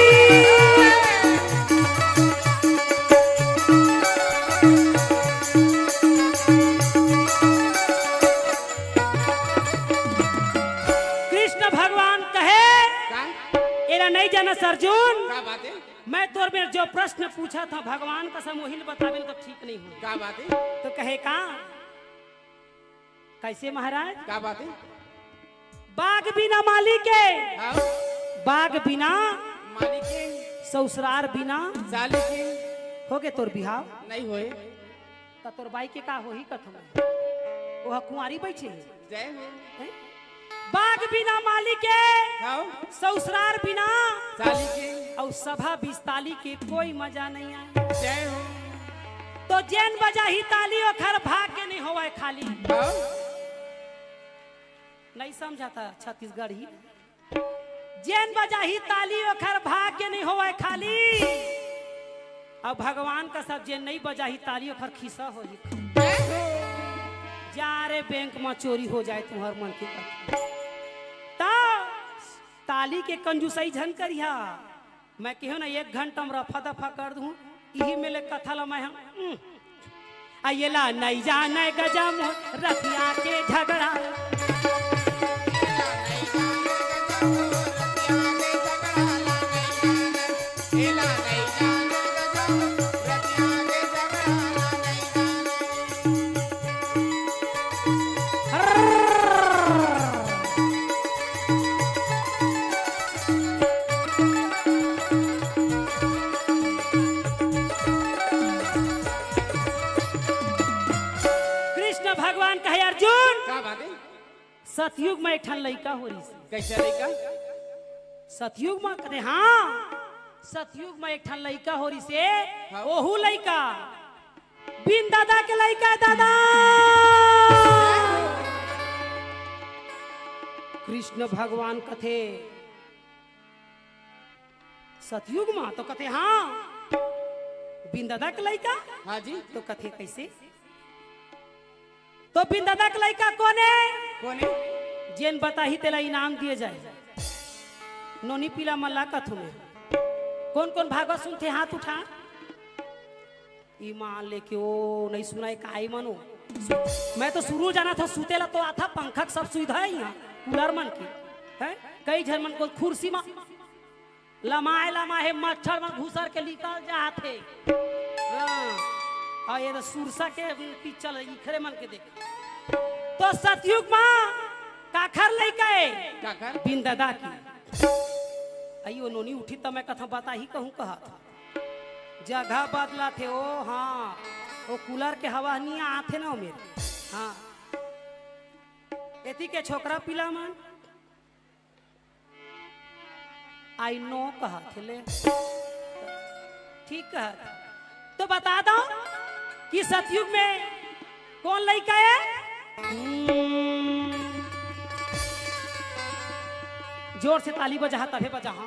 कृष्ण भगवान कहे, का? एला नहीं जाना अर्जुन, का बात है? मैं तोर में जो प्रश्न पूछा था भगवान का समूहिल बताबे तो ठीक नहीं हो। का बात है? तो कहे का, कैसे महाराज? का बात है? बाग बिना माली के, हाँ। बाग बिना माली के, ससुरार बिना साली के। हो गे तोर बिहाव? नहीं होए। त तोर बाई के का होही कथों मैं? ओह कुंवारी बइठे हे। जय हो। हैं? बाग बिना माली के, हाँ। ससुरार बिना साली के। अउ सभा बिस्ताली के कोई मजा नहीं आए। जय हो। तो जेन बजाही ताली ओखर भाग के नहीं होवय खाली। हाँ। नहीं समझा था छत्तीसगढ़ी। जेन बजाही ताली ओखर भाग के नहीं होवय खाली। अब भगवान का सब जेन नहीं बजाही ताली ओखर खिस्सा होही। जा रे बैंक में चोरी हो जाए तुहर मन के। त ताली के कंजूसई झन करिहा। मैं केहेंव ना, एक घंटा में रफा दफा कर दूं। इही में ले कथा ला मैं हम, उम। अइला नहीं जाने गजमो रतिया के झगड़ा। कृष्ण भगवान कहे, अर्जुन, का बात है? सतयुग में एक ठन लइका हो रहिस हे। कैसे लइका? सतयुग में कथे, हाँ, सतयुग में एक ठन लइका हो रहिस हे, हाँ। ओहू लइका बिन ददा के लइका हे दादा। कृष्ण भगवान कथे, सतयुग मा? तो कथे, हाँ। बिन ददा के लइका? हाँ जी। तो कथे, कैसे? तो बिन ददा के लइका कोन हे? कोन हे? जेन बताही तेला इनाम दिए जाए। नोनी पीला मन ला कथों मैं। कोन कोन भागवत सुनथे हाथ उठा। ईमान लेके ओ नहीं सुनाय काई मनो। मैं तो शुरू जाना था सुतेला तो आथा पंखा के सब सुविधा हे इहाँ कूलर मन के। हैं? कई झन मन के खुर्सी मा लमाय लमाय हे मच्छर मन घुसर के निकल जात हे। हाँ। अउ ये तो सुरसा के पिक्चर हे, इखरे मन के देख। तो सतयुग मा काखर लइका हे? काखर? बिन ददा के। अइयो नोनी उठी त मैं कथा बताही कहूँ कहा था। जगह बदलत हे ओ, हाँ, ओ कूलर के हवा नहीं आत हे ना ओ मेर। हाँ, एती के छोकरा पीला मन, I know कहत हे ले, ठीक कहत। तो बता दो कि सतयुग में कोन लइका हे? हम्म। जोर से ताली बजाहा, तभे बजाहा।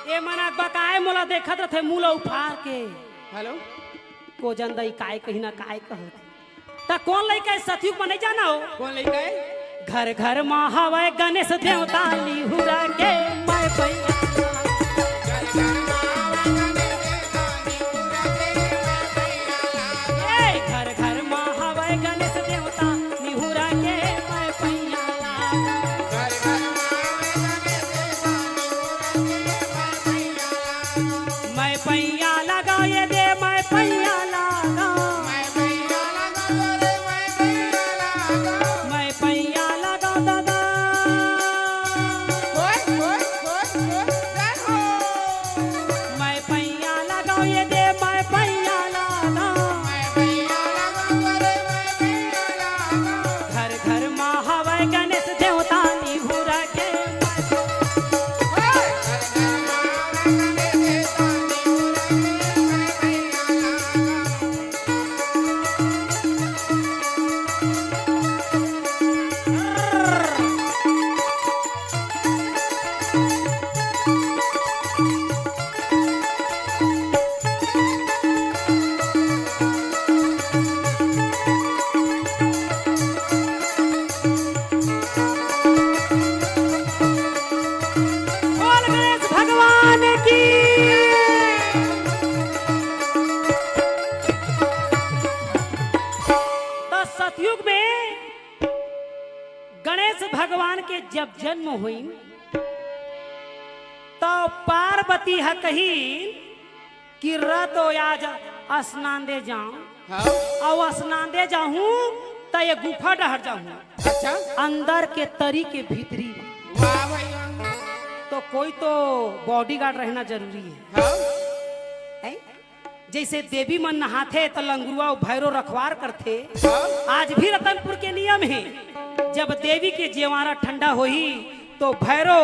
ए मन बकाए मोला देखत रथे मुंह ला उफार के। हेलो। को जन दई काय कही ना काय कहत। त कोन लइका हे सतयुग म नइ जाना हो? कोन लइका हे? घर घर मा हवय गणेश देवता निहुरा के मैं पैया। ए, घर घर मा हवय गणेश देवता निहुरा के मैं पैया। मैं पैया लगा ये दे, मैं पैया लगा। मैं पैया लगा दादा। मैं पैया लगा ये दे, मैं पैया लगा। घर घर मा हवय गणेश देवता निहुरा के। बोल गणेश भगवान की। त सतयुग में गणेश भगवान के जब जन्म होइन, त पार्वती ह कही कि र तो आज स्नान दे जाऊं, हाँ। अउ स्नान दे जाहूं त ये गुफा डहर जाहूं। अच्छा। अंदर के तरी के भीतरी। वाह भाई वाह। तो कोई तो बॉडीगार्ड रहना जरूरी है। हाँ। हैं? जैसे देवी मन नहाथे त लंगुरुआ अउ भैरो रखवार करथे। हाँ। आज भी रतनपुर के नियम हे, जब देवी के जेवारा ठंडा होही तो भैरो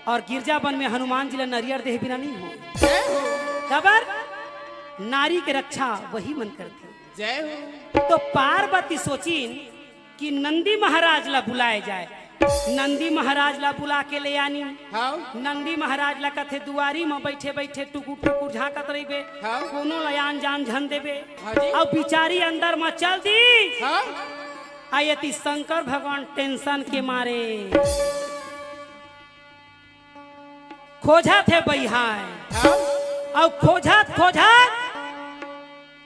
अउ गिरजा बन में हनुमान जी ला नरियर देह बिना नहीं हो। जय हो। काबर? नारी के रक्षा वही मन करथे। जय हो। तो पार्वती सोचिन कि नंदी महाराज ला बुलाए जाए। नंदी महाराज ला बुला के ले आनी। हाँ। नंदी महाराज ला कथे दुआरी म बैठे बैठे टुकुर टुकुर झांकत रहिबे। हाँ। कोनो ला आन जान झन देबे। हाँ जी। अब बिचारी अंदर म चल दी। हाँ। आ एती शंकर भगवान टेंशन के मारे खोजत हे बइहाय। हाँ। अउ खोजत खोजत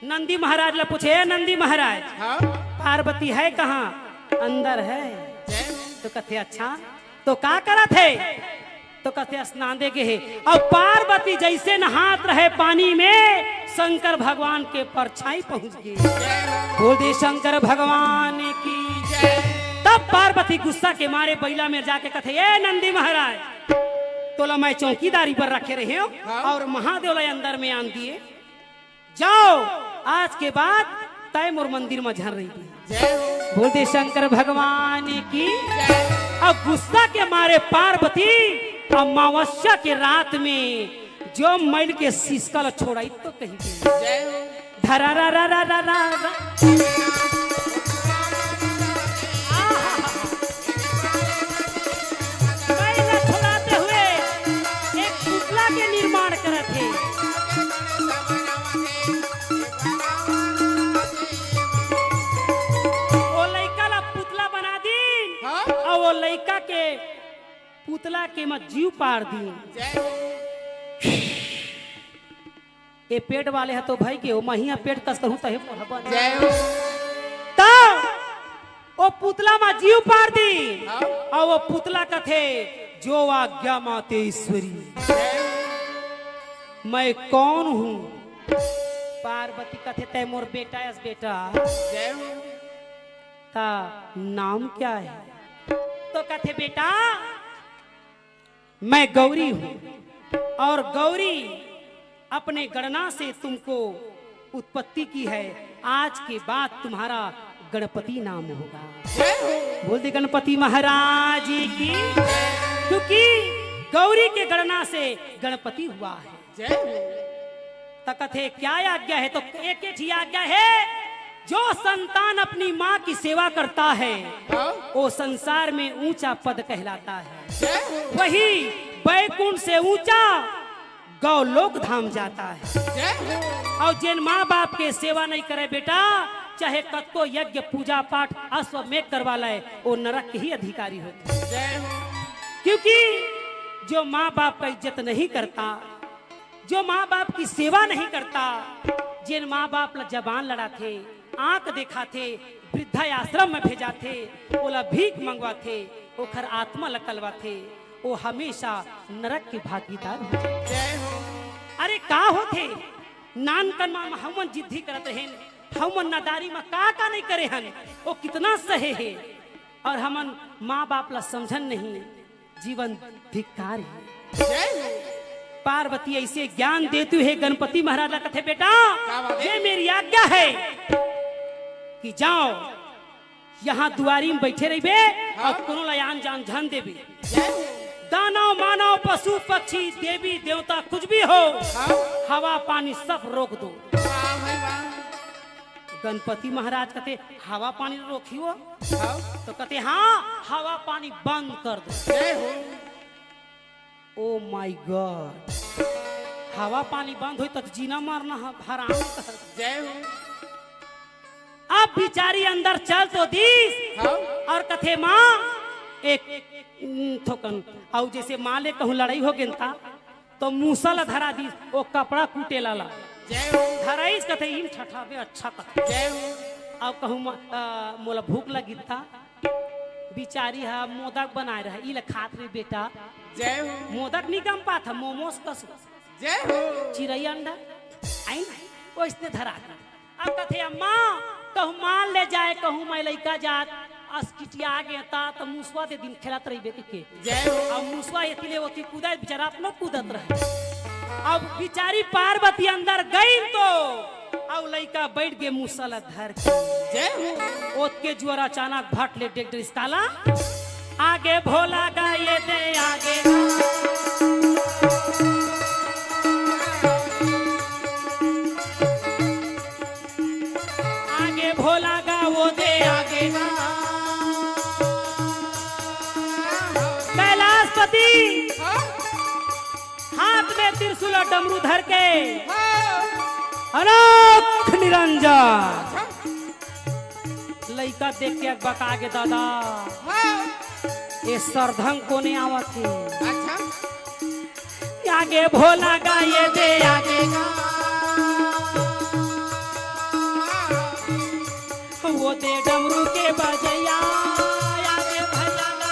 नंदी महाराज ला पूछे, "ए नंदी महाराज, हाँ। पार्वती है कहाँ?" "अंदर है।" जय हो। तो कथे, "अच्छा, तो का करत हे?" तो कथे, "स्नान दे गे हे।" अउ पार्वती जैसे नहात रहे पानी में, शंकर भगवान के परछाई पहुंच गे। बोल दे शंकर भगवान की। तब पार्वती गुस्सा के मारे बइला में जाके कथे, "ए नंदी महाराज, तोला मैं चौकीदारी पर रखे रहे हो हाँ। अउ महादेव ला अंदर में आन दिए। जाओ, आज के बाद तय मोर मंदिर में झन रहिबे।" जय हो। बोल दे शंकर भगवान की। जय। अब गुस्सा के मारे पार्वती अमावस्या के रात में जो मैल के सिसका ला छोड़ाई तो कही दे। जय हो। धरा रा रा रा रा रा रा। आहा। मैल ला छोड़ाते हुए एक पुतला के निर्माण करत हे। ओ लइका ला पुतला बना दीन। हाँ। अउ ओ लइका के पुतला के म जीव पार दीन। जय हो। ए पेट वाले ह तो भई गे, ओ महिया पेट कस करहूं तहे मोर ह बन। जय हो। त ओ पुतला म जीव पार दीन। हाँ। अउ ओ पुतला कथे, "जो आज्ञा मातेश्वरी।" जय हो। "मैं कौन हूँ?" पार्वती कथे, "तय मोर बेटा अस बेटा।" जय हो। "का नाम क्या है?" तो कथे, "बेटा, मैं गौरी हूँ और गौरी अपने गणना से तुमको उत्पत्ति की है। आज के बाद तुम्हारा गणपति नाम होगा।" जय हो। बोल दे गणपति महाराज की। क्योंकि गौरी के गणना से गणपति हुआ है। जय हो। त कथे, "क्या आज्ञा है?" तो एक ही आज्ञा है, जो संतान अपनी माँ की सेवा करता है, हाँ। वो संसार में ऊंचा पद कहलाता है। जय हो। वही बैकुंठ से ऊंचा गौ लोक धाम जाता है। जय हो। अउ जेन माँ बाप के सेवा नहीं करे बेटा, चाहे कतको यज्ञ पूजा पाठ अश्वमेघ करवा ले, वो नरक के ही अधिकारी होथे। जय हो। क्योंकि जो माँ बाप का इज्जत नहीं करता, जो माँ बाप की सेवा नहीं करता, जेन माँ बाप ला जबान लड़ाथे, आंख देखाथे, वृद्धाश्रम में भेजाथे, ओला भीख मंगवाथे, ओखर आत्मा ला कलवाथे, वो हमेशा नरक के भागीदार हो जाथे। जय हो। अरे का होथे, नानकन मा हमन जिद्दी करत रहेन, हमन नादारी मा का का नहीं करे हन, वो कितना सहे हे, अउ हमन माँ बाप ला समझन नहीं, जीवन धिक्कार हे। जय हो। पार्वती ऐसे ज्ञान देती हुए गणपति महाराज ला कथे, बेटा, का बात हे? ये मेरी आज्ञा है कि जाओ, यहाँ दुआरी में बैठे रहिबे हाँ। अउ कोनो ला आन जान झन देबे। जय हो। दानव, मानव, पशु, पक्षी, देवी, देवता, कुछ भी हो, हाँ। हवा, पानी सब रोक दो। वाह भाई वाह। गणपति महाराज कथे, हवा पानी रोकियो? हाँ। तो कथे, हाँ, हवा पानी बंद कर दो। जय हो। Oh my God, हवा पानी बंद होई त जीना मरना ह हराम कर। जय हो। अब बिचारी अंदर चल तो दीस हाँ। अउ कथे, माँ, एक, उम, थोकन, अउ जैसे माँ ले कहूँ लड़ाई हो गेन ता, तो मूसा ला धरा दीस, वो कपड़ा कूटे ला ला। जय हो। धराइस कथे, इन ठठाबे अच्छा कथे। जय हो। अउ कहूँ म-, अ, मोला भूख लगी ता, बिचारी हा मोदक बनाए रहा, ई ला खात रही बेटा। जय हो। मोदक नहीं गम पात हा, मोमोस कस। जय हो। चिरई अंडा, आइन, ओइसने धरा दे। अब कथे, अम्मा, कहूँ माल ले जाए, कहूँ मैं लइका जात, असकिटिया आगे ता, त मुसवा दे दिन खेलत रही बेटी के। जय हो। अब मुसवा एती ले ओती कूदा, बेचारा अपनो कूदत रहे। अब बिचारी पार्वती अंदर गई तो, अब लइका बैठ गे मुसा ला धर के। जय हो। ओतके जुआर अचानक भट ले डेग डरिस काला। आगे भोला गा ये दे आगे। आगे भोला गा वो दे आगे। कैलाशपति। हाँ? हाथ में त्रिशूल अउ डमरू धर के हाँ। अलख निरंजन। अच्छा। लइका देख के बका गे दादा। हाँ। ये सरधंग कोने आवत हे? अच्छा। आगे भोला गा ये दे आगे। वो दे डमरू के बजैया, आगे भैया गा।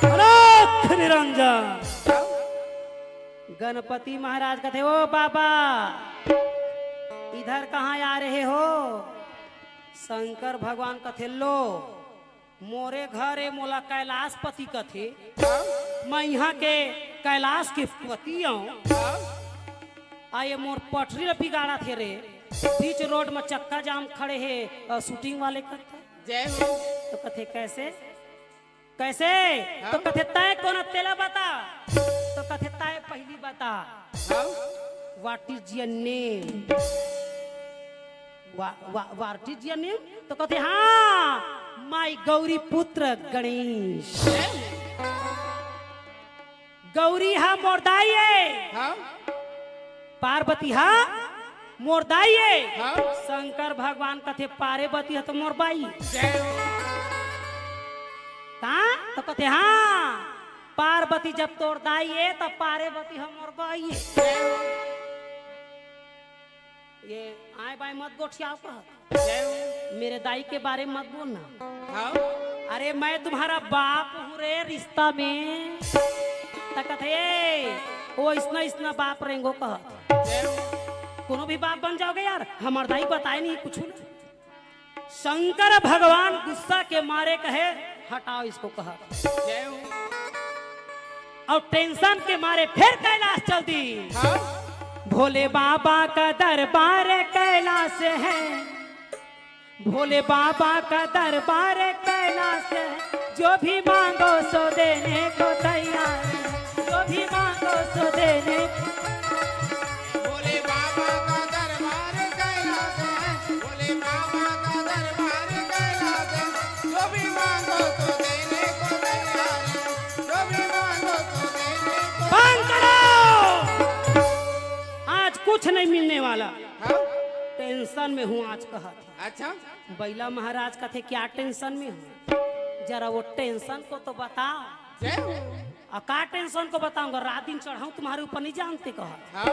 अलख निरंजन। गणपति महाराज कथे, ओ बाबा, इधर कहाँ आ रहे हो? शंकर भगवान कथे, लो, मोरे घर ए, मोला कैलाशपति कथे। हाँ? मैं इहाँ के कैलाश के पति अँव। हाँ? आ ये मोर पटरी ल बिगाड़त हे रे, बीच रोड म चक्का जाम खड़े हे, अ, shooting वाले कथे। जय हो। तो कथे, कैसे? कैसे? हाँ? तो कथे, तैं कोन अस तेला बता। तो कथे, तैं पहिली बता। हाँ? What is your name? Wha-, wha-, what is your name? तो कथे, हाँ, my गौरी पुत्र गणेश। गौरी हा मोर दाई ए। हाँ। पार्वती हा मोर दाई ए। हाँ। शंकर भगवान कथे, पार्वती हा तो मोर बाई। जय हो। का? तो कथे, हाँ, पार्वती जब तोर दाई ए, तब पार्वती हा मोर बाई ए। जय हो। ये आए बाएं मत गोठियाव कहत। जय हो। मेरे दाई के बारे में मत बोलना। हाँ। अरे मैं तुम्हारा बाप हूँ रे रिश्ता में। त कथे, "ए, वो इसना, इसना बाप रेंगो," कहत। जय हो। कोनो भी बाप बन जाओगे यार, हमार दाई बताए नहीं कुछ ना। शंकर भगवान गुस्सा के मारे कहे, "हटाओ इसको," कहा। जय हो। अउ tension के मारे फिर कैलाश चल दी। हाँ। भोले बाबा का दरबार कैलाश है, भोले बाबा का दरबार कैलाश है, जो भी मांगो सो देने को तैयार है, जो भी मांगो सो देने। भोले बाबा का दरबार कैलाश है, भोले बाबा नहीं मिलने वाला। हाँ? टेंशन में हूँ आज, कहत हे। अच्छा। बइला महाराज कथे, "क्या टेंशन में हो? जरा वो टेंशन को तो बता।" जय हो। "आ, का टेंशन को बताऊंगा? रात दिन चढ़ाऊं तुम्हारे ऊपर, नहीं जानते," कहत। हाँ।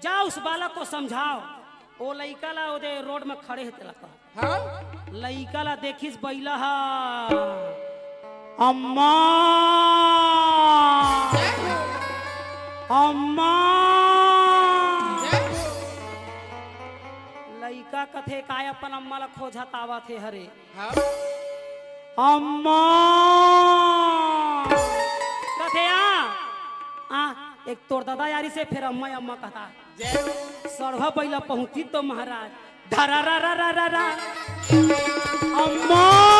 "जाओ, उस बालक को समझाओ, वो लइका ला ओदे रोड में खड़े हे, तेला कहो।" हाँ? लइका ला देखिस बइला हा, "अम्मा, अम्मा।" लइका कथे, "काय अपन अम्मा ला खोजत आवत हे हरे?" हाँ? "अम्मा।" कथे, "आ, आ, एक तोर ददा यारी से फेर अम्मा, अम्मा कहता।" जय हो। सड़वा बइला पहुंची तो महाराज, धरा रा रा रा रा रा। अम्मा।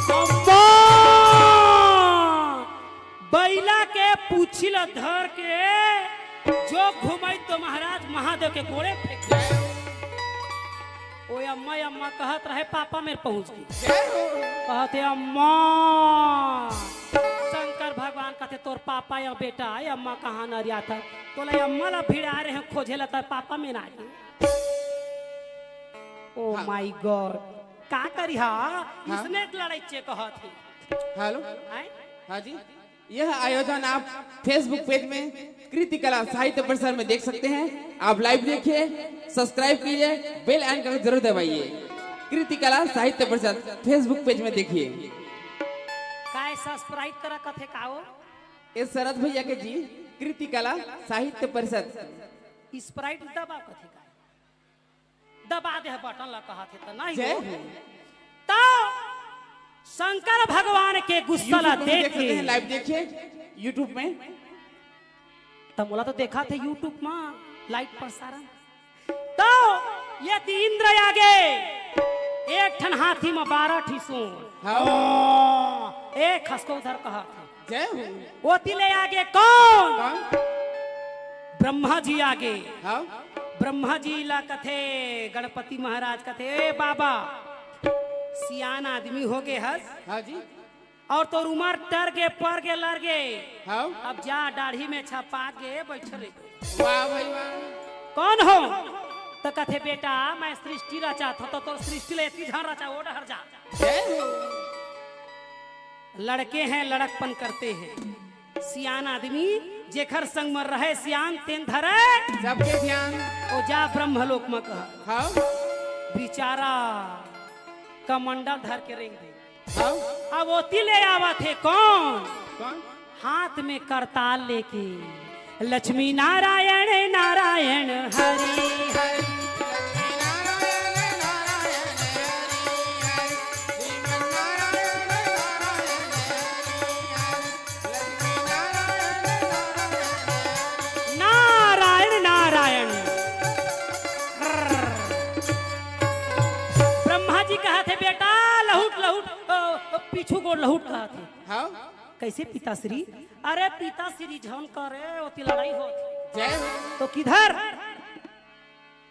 अम्मा। बइला के पूछी ल धर के जो घुमाई तो महाराज महादेव के गोड़े फेंक दे। ओ अम्मा, अम्मा कहत रहे, पापा मेर पहुंच गे। जय हो। कहत हे, "अम्मा।" शंकर भगवान कहत हे, "तोर पापा या बेटा, ए अम्मा कहाँ नरियात हे? तोला अम्मा ला भिड़ा रहे हैं खोजे ला, तोर पापा मेर आ गे।" Oh हाँ। My God, का करी हा? हाँ। इसने लड़ाई चे कहत हे। हेलो। आय? हाँ जी। यह आयोजन आप Facebook पेज में कृति कला साहित्य परिषद में देख सकते हैं। आप लाइव देखिए, सब्सक्राइब कीजिए, बेल आइकन को जरूर दबाइए। कृति कला साहित्य परिषद Facebook पेज में देखिए। काय सब्सक्राइब करा कथे का हो? ए शरद भैया के जी, कृति कला साहित्य परिषद। स्प्राइट दबा कथे का? दबा दे बटन ला कहत हे त नहीं जय हो। हो। तो शंकर भगवान के गुस्सा ला YouTube में देख देख सकते के हैं, लाइव देखिए YouTube में। त मोला तो देखा थे YouTube में लाइव प्रसारण। तो ये ती इंद्र आगे एक ठन हाथी में बारह ठी सूंड। हाँ। ओ, एक हंस को उधर कहा था। जय हो। ओती ले आगे कौन? कौन? ब्रह्मा जी आगे। हाँ। ब्रह्मा जी ला कथे, गणपति महाराज कथे, "ए बाबा, सियान आदमी हो गे हस। हाँ जी। और तोर उमर टर गे, पर गे, लर गे। हाँ। अब जा, दाढ़ी में छपा गे, बैठ रे।" वाह भाई वाह। कौन हो? त कथे, "बेटा, मैं सृष्टि रचात हों, त तोर सृष्टि ले एती झन रचा, ओ डहर जा।" जय हो। लड़के हैं, लड़कपन करते हैं। सियान आदमी जेखर संग म रहे सियान, तेन धरे सबके ध्यान। ओ जा ब्रह्मलोक म कह। हाँ। बिचारा कमंडल धर के रेंग दे। हाँ। अब ओती ले आवत हे कौन? कौन? हाथ में करताल लेके, लक्ष्मी नारायण नारायण हरि हरि। नारायण नारायण। ब्रह्मा जी कहत हे, "बेटा लहुट लहुट, अ, अ, पीछू गोड़ लहुट," कहत हे। हाँ। "कैसे पिताश्री?" "अरे पिताश्री झन करे, ओती लड़ाई होत हे।" जय हो। तो किधर?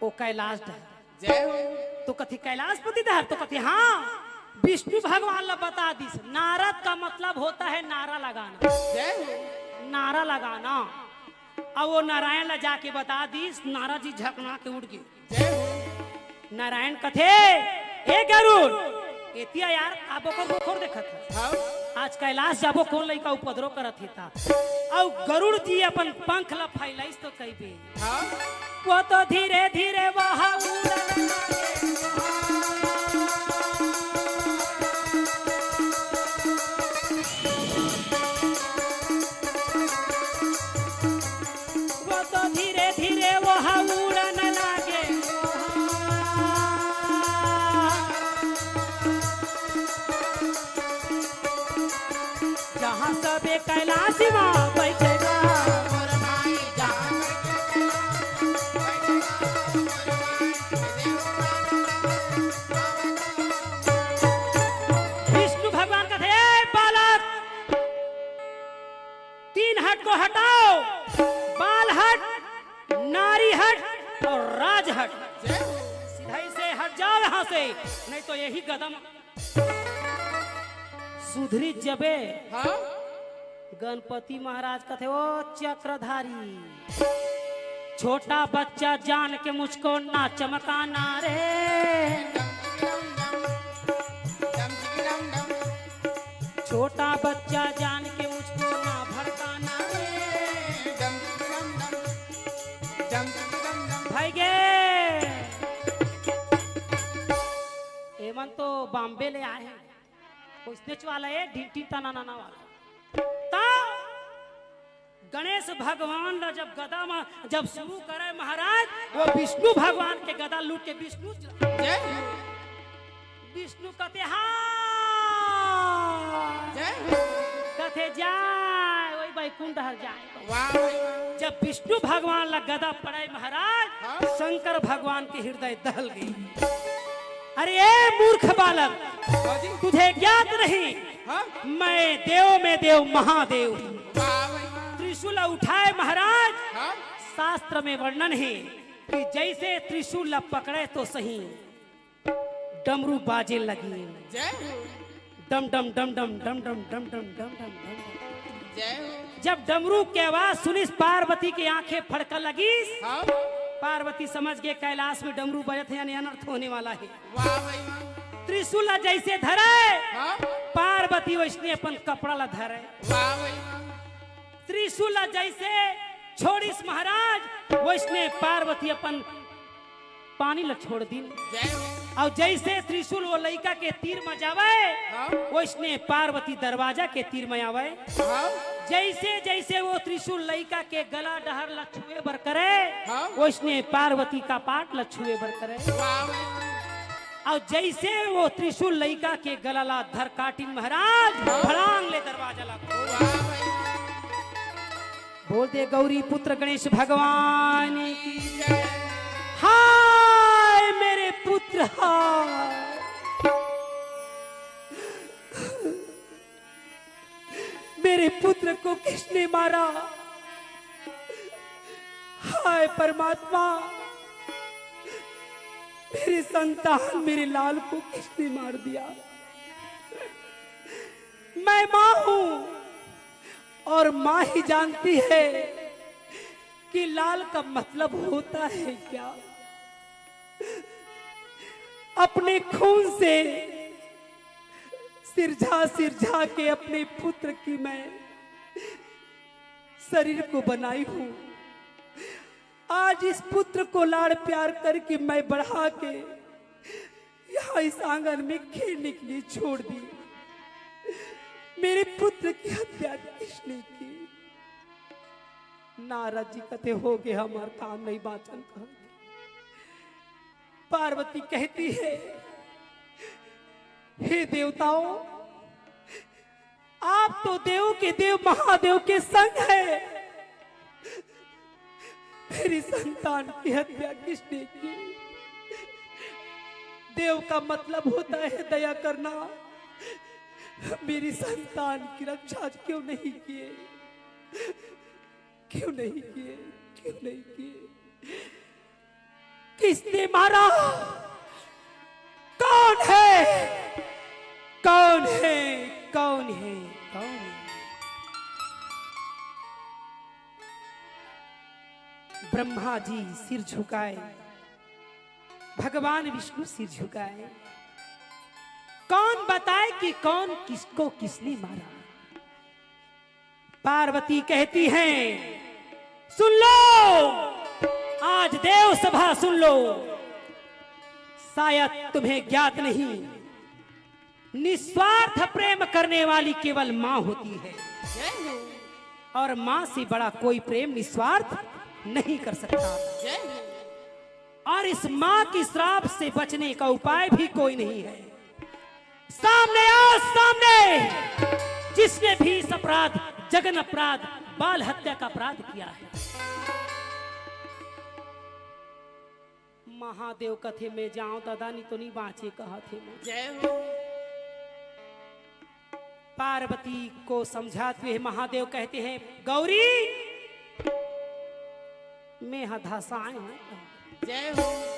ओ कैलाश डहर। जय हो। तो कथे, "कैलाशपति डहर?" तो कथे, "हाँ।" विष्णु भगवान ला बता दिस, नारद का मतलब होता है नारा लगाना। जय हो। नारा लगाना। अब वो नारायण ला जाके बता दिस, नारद जी झकना के उड़ गे। जय हो। नारायण कथे, "ए गरुड़, एतिया यार, का बोकर बोकर देखत हस?" हाँ। आज कैलाश जाबो, कौन लइका उपद्रव करत हे ता। अउ गरुड़ जी अपन पंख ला फैलाइस तो कहिबे, हाँ। वो तो धीरे धीरे वहाँ उड़न लगे। वो तो धीरे धीरे वहाँ उड़न लगे। जहाँ सबे कैलाश मा बैठेगा। विष्णु भगवान कथे, "ए बालक, तीन हट को हटाओ, बाल हट, नारी हट और राज हट।" से, नहीं तो यही गदा म सुधरी जबे। हाँ? गणपति महाराज कथे, "ओ चक्रधारी, छोटा बच्चा जान के मुझको ना चमकाना रे, छोटा बच्चा जान के मुझको ना भड़काना रे।" भाई गे, एमन तो बॉम्बे ले आए हैं, कोई स्नेच वाला है, ढिंटी तना नाना वाला। ता गणेश भगवान ला जब गदा में जब शुरू करे महाराज, वो विष्णु भगवान के गदा लूट के विष्णु च-, जय हो। विष्णु कथे, "हाँ।" जय हो। कथे, "जाए, वही बैकुंठ हर जाए।" वाह भाई वाह। जब विष्णु भगवान ला गदा पड़े महाराज, हाँ। शंकर भगवान के हृदय दहल गई। "अरे ए मूर्ख बालक, हाँ जी। तुझे ज्ञात नहीं, हाँ। मैं देव में देव महादेव हूँ।" वाह भाई वाह। त्रिशूल उठाए महाराज, हाँ। शास्त्र में वर्णन है कि जैसे त्रिशूल ला पकड़े तो सही, डमरू बाजे लगी। जय हो। डम डम डम डम डम डम डम डम डम डम डम। जय हो। जब डमरू के आवाज सुनिस, पार्वती के आंखें फड़का लगिस। हाँ। पार्वती समझ गए कैलाश में डमरू बजत है, यानी अनर्थ होने वाला है। वाह भाई वाह। त्रिशूल ला जैसे धरे, हाँ। पार्वती वैसने अपन कपड़ा ला धरे। वाह भाई वाह। त्रिशूल ला जैसे छोड़िस महाराज, वैसने पार्वती अपन पानी ला छोड़ दिन। जय हो। अउ जैसे त्रिशूल वो लइका के तीर म जावे, हाँ। वैसने पार्वती दरवाजा के तीर म आवे। हाँ। जैसे जैसे वो त्रिशूल लइका के गला डहर ला छुए बर करे, हाँ। वैसने पार्वती कपाट ला छुए बर करे। वाह, वाह, वाह। अउ जैसे वो त्रिशूल लइका के गला ला धर काटिन महाराज, हाँ। भड़ांग ले दरवाजा ला खोल। वाह, वाह, वाह। बोल दे गौरी पुत्र गणेश भगवान की। हाय मेरे पुत्र, हाय। मेरे पुत्र को किसने मारा? हाय परमात्मा, मेरी संतान, मेरे लाल को किसने मार दिया? मैं माँ हूँ और माँ ही जानती है कि लाल का मतलब होता है क्या। अपने खून से सिरझा सिरझा के अपने पुत्र की मैं शरीर को बनाई हूँ। आज इस पुत्र को लाड़ प्यार करके मैं बढ़ा के यहाँ इस आंगन में खेलने के लिए छोड़ दी। मेरे पुत्र की हत्या किसने की? नारद जी कथे, "हो गया हमार काम नहीं बाचन।" कहा पार्वती कहती है, "हे देवताओं, आप तो देव के देव महादेव के संग है, मेरी संतान की हत्या किसने की? देव का मतलब होता है दया करना, मेरी संतान की रक्षा क्यों नहीं किए?" क्यों नहीं किए? क्यों नहीं किए? किसने मारा? कौन है? कौन है? कौन है? कौन है? ब्रह्मा जी सिर झुकाए, भगवान विष्णु सिर झुकाए। कौन बताए कि कौन किसको किसने मारा? पार्वती कहती हैं, "सुन लो, आज देव सभा सुन लो, शायद तुम्हें ज्ञात नहीं, निस्वार्थ प्रेम करने वाली केवल माँ होती है, और माँ से बड़ा कोई प्रेम निस्वार्थ नहीं कर सकता।" और इस माँ की श्राप से बचने का उपाय भी कोई नहीं है। सामने आओ, सामने, जिसने भी इस अपराध, जघन अपराध, बाल हत्या का अपराध किया है। महादेव कथे, "मैं जाऊं दादा, नहीं तो नहीं बांचे," कहा थे मैं। जय हो। पार्वती को समझाते हुए महादेव कहते हैं, "गौरी, मैं हा धसाए हूँ।" जय हो।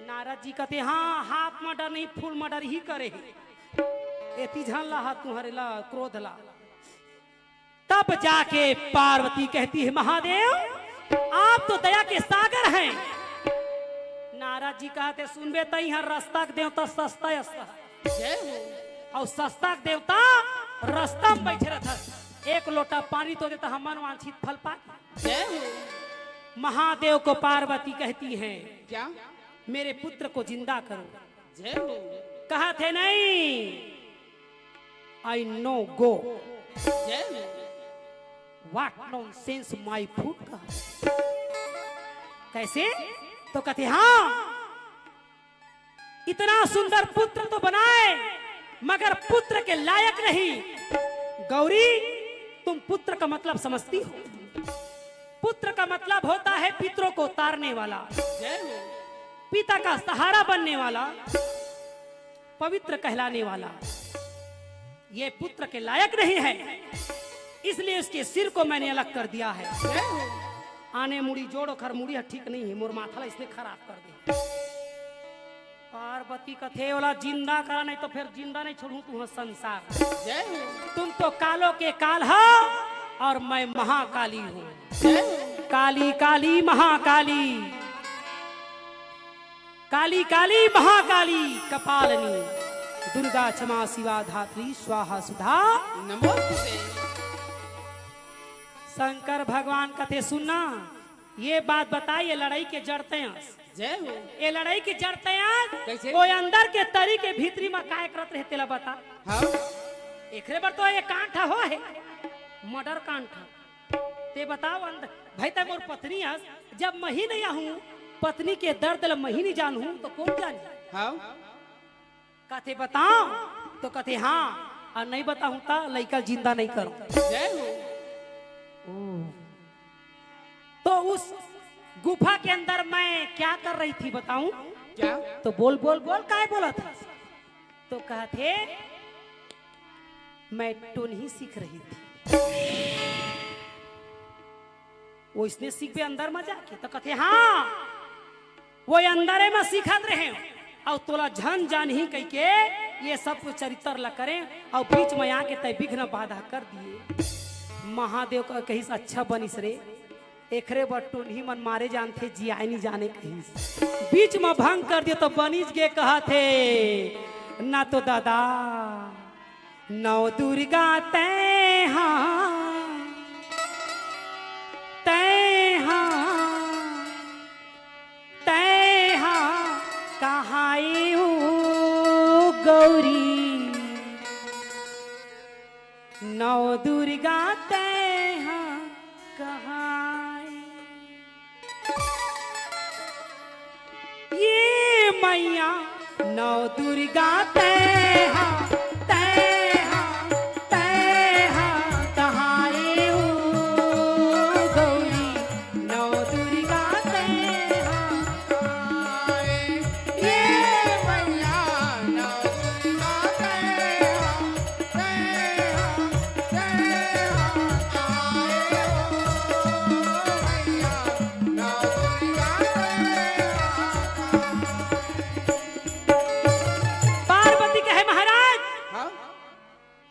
नारद जी कहते, हाँ, हाफ मर्डर नहीं, फुल मर्डर ही करे हे। एती झन ला हा तुम्हरे ला क्रोध ला। तब जाके पार्वती कहती है, महादेव, आप तो दया के सागर हैं। नारद जी कहते, सुनबे, तई हर रस्ता के देवता सस्ता असता है। जय हो। और सस्ता के देवता रस्ता में बैठे रहता, एक लोटा पानी तो देता, हमन वांछित फल पा। जय हो। महादेव को पार्वती कहती है, क्या? मेरे पुत्र को जिंदा करो। जय हो। कहा थे नहीं, I no go। जय हो। What nonsense, my foot का। कैसे? तो कहते, हाँ, इतना सुंदर पुत्र तो बनाए, मगर पुत्र के लायक नहीं। गौरी, तुम पुत्र का मतलब समझती हो? पुत्र का मतलब होता है पितरों को तारने वाला, जय हो। पिता का सहारा बनने वाला, पवित्र कहलाने वाला। ये पुत्र के लायक नहीं है, इसलिए उसके सिर को मैंने अलग कर दिया है। जय हो। आने मुड़ी जोड़, ओखर मुड़ी ह ठीक नहीं है, मोर माथा ला इसने खराब कर दे। पार्वती कथे, ओला जिंदा करा, नहीं तो फिर जिंदा नहीं छोड़ू तुहर संसार। जय हो। तुम तो कालों के काल हो और मैं महाकाली हूँ। जय हो। काली काली महाकाली, काली काली महाकाली कपालनी, दुर्गा क्षमा शिवा धात्री स्वाहा सुधा। नमोस्तुते। शंकर भगवान कथे, सुनना, ये बात बताई, ये लड़ाई के जड़ तैं अस। जय हो। ये लड़ाई के जड़ तैं अस। कैसे? वो अंदर के तरी के भीतरी में काय करत रहे, तेला बता। हाँ। एकरे बर तो ये कांड हो है, मर्डर कांड। ते बताओ अंदर, भाई, तैं मोर पत्नी अस, जब मैं ही नहीं आहूँ, पत्नी के दर्द ल मैं ही नहीं जानहूँ, तो कौन जानी? हाँ। कथे बताओ, तो कथे हाँ, और नहीं बताहूँ तो लइका जिंदा नहीं करो। जय हो। ओ। तो उस गुफा के अंदर मैं क्या कर रही थी बताऊं? क्या? तो बोल, बोल, बोल, काय बोला था? तो कहा थे, मैं टोनही सीख रही थी। वो इसने सीखबे अंदर में जाके, तो कथे, हाँ, वो अंदरे में सीखत रहे, और तोला झन जानही कह के ये सब कुछ चरित्र ला करें, और बीच में आके तय विघ्न बाधा कर दिए। महादेव का कहिस, अच्छा बनिस रे, एकरे बर टोनही मन मारे जानथे, जियाए नहीं जाने कहिस। बीच में भंग कर दिए तो बनिस गे कहत हे, ना तो दादा, नौ दुर्गा तैं हा, तैं हा, तैं हा, कहाए ओ गौरी, नौ दुर्गा तैं हा, कहाए। ये मैया नौ दुर्गा तैं हा, तैं हा, तैं हा, कहाए ओ गौरी, नौ दुर्गा तैं हा, कहाए। ये मैया नौ दुर्गा तैं हा, पार्वती कहे, महाराज, हाँ?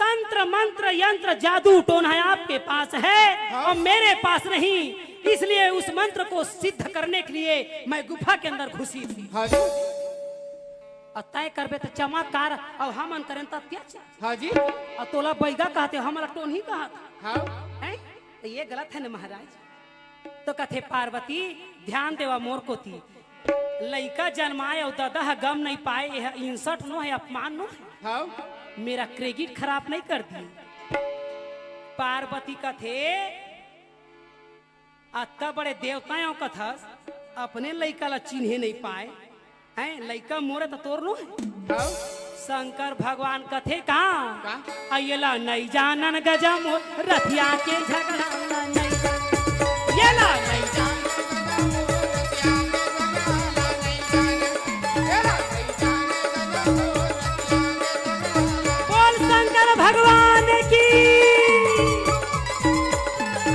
तंत्र, मंत्र, यंत्र, जादू, टोना आपके पास है, हाँ? और मेरे पास नहीं, इसलिए उस मंत्र को सिद्ध करने के लिए मैं गुफा के अंदर घुसी थी। हाँ जी। और तय करबे तो चमत्कार, और हमन करें तो अत्याचार। हाँ जी। और तोला बैगा कहते, हमला टोनही कहत। हाँ। हैं? तो ये गलत है ना महाराज। तो कथे, पार्वती, ध्यान देवा मोर कोती। लइका जन्माए अउ ददा ह गम नहीं पाए, यह insult नो है, अपमान नो है। हाँ। मेरा credit खराब नहीं कर दिए। पार्वती कथे, अतका बड़े देवता हो कथस, अपने लइका ला चिन्हे नहीं पाए, हैं? लइका मोरे त तोर नो है। हाँ। शंकर भगवान कथे का? का? अ, येला नहीं जानन गजा मोर, रथिया के झगड़ा ला नहीं जानन। येला नहीं जानन। बोल शंकर भगवान की।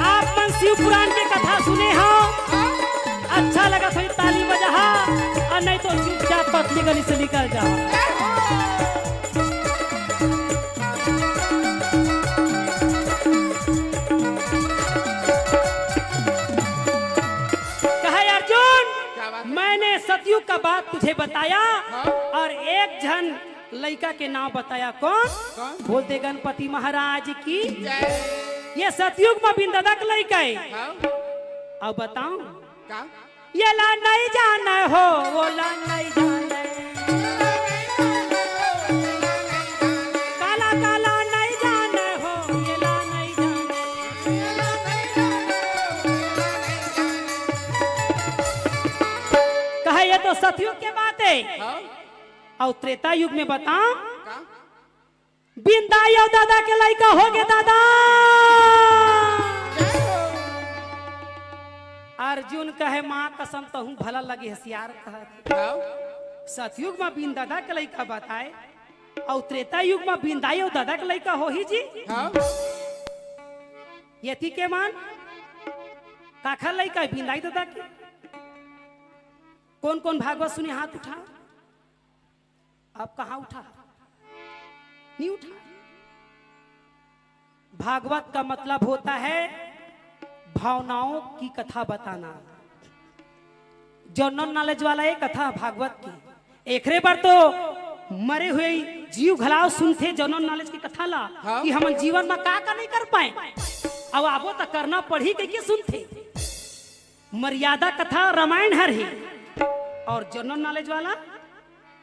आप मन शिव पुराण के कथा सुने हो, अच्छा लगा थोड़ी ताली बजा, और नहीं तो चुपचाप पतली गली से निकल जा। कहा, अर्जुन, क्या बात है? मैंने सतयुग का बात तुझे बताया हाँ? और एक झन लइका के नाम बताया। कौन? कौन? बोल दे गणपति महाराज की। जय। ये सतयुग में बिंददा के लइका है। हाँ? अब बताऊं? का? ये ला नहीं जाने हो, वो ला नहीं जाने। काला काला नहीं जाने हो, ये ला नहीं जाने। कहा, ये तो सतयुग के बात है। हाँ? और त्रेता युग में बताओ, का? बिंदाई अउ दादा के लइका होगे दादा। अर्जुन कहे, माँ कसम, तहूँ भला लगे हसियार कहत। हाँ। सतयुग में बिंदादा के लइका बताए, अउ त्रेता युग में बिंदाई अउ दादा के लइका होही जी। हाँ। यति के मन काखर लइका हे, बिंदाई दादा के। कौन कौन भागवत सुने, हाथ उठा। अब कहाँ उठा? नहीं उठा। भागवत का मतलब होता है भावनाओं की कथा बताना। जनरल नॉलेज वाला ये कथा भागवत की। एकरे बर तो मरे हुए जीव घलाव सुनथे जनरल नॉलेज की कथा ला हाँ। कि हमन जीवन में का का नहीं कर पाए, अब आबो त करना पड़ही कहिके सुनथे। मर्यादा कथा रामायण हर हे। और जनरल नॉलेज वाला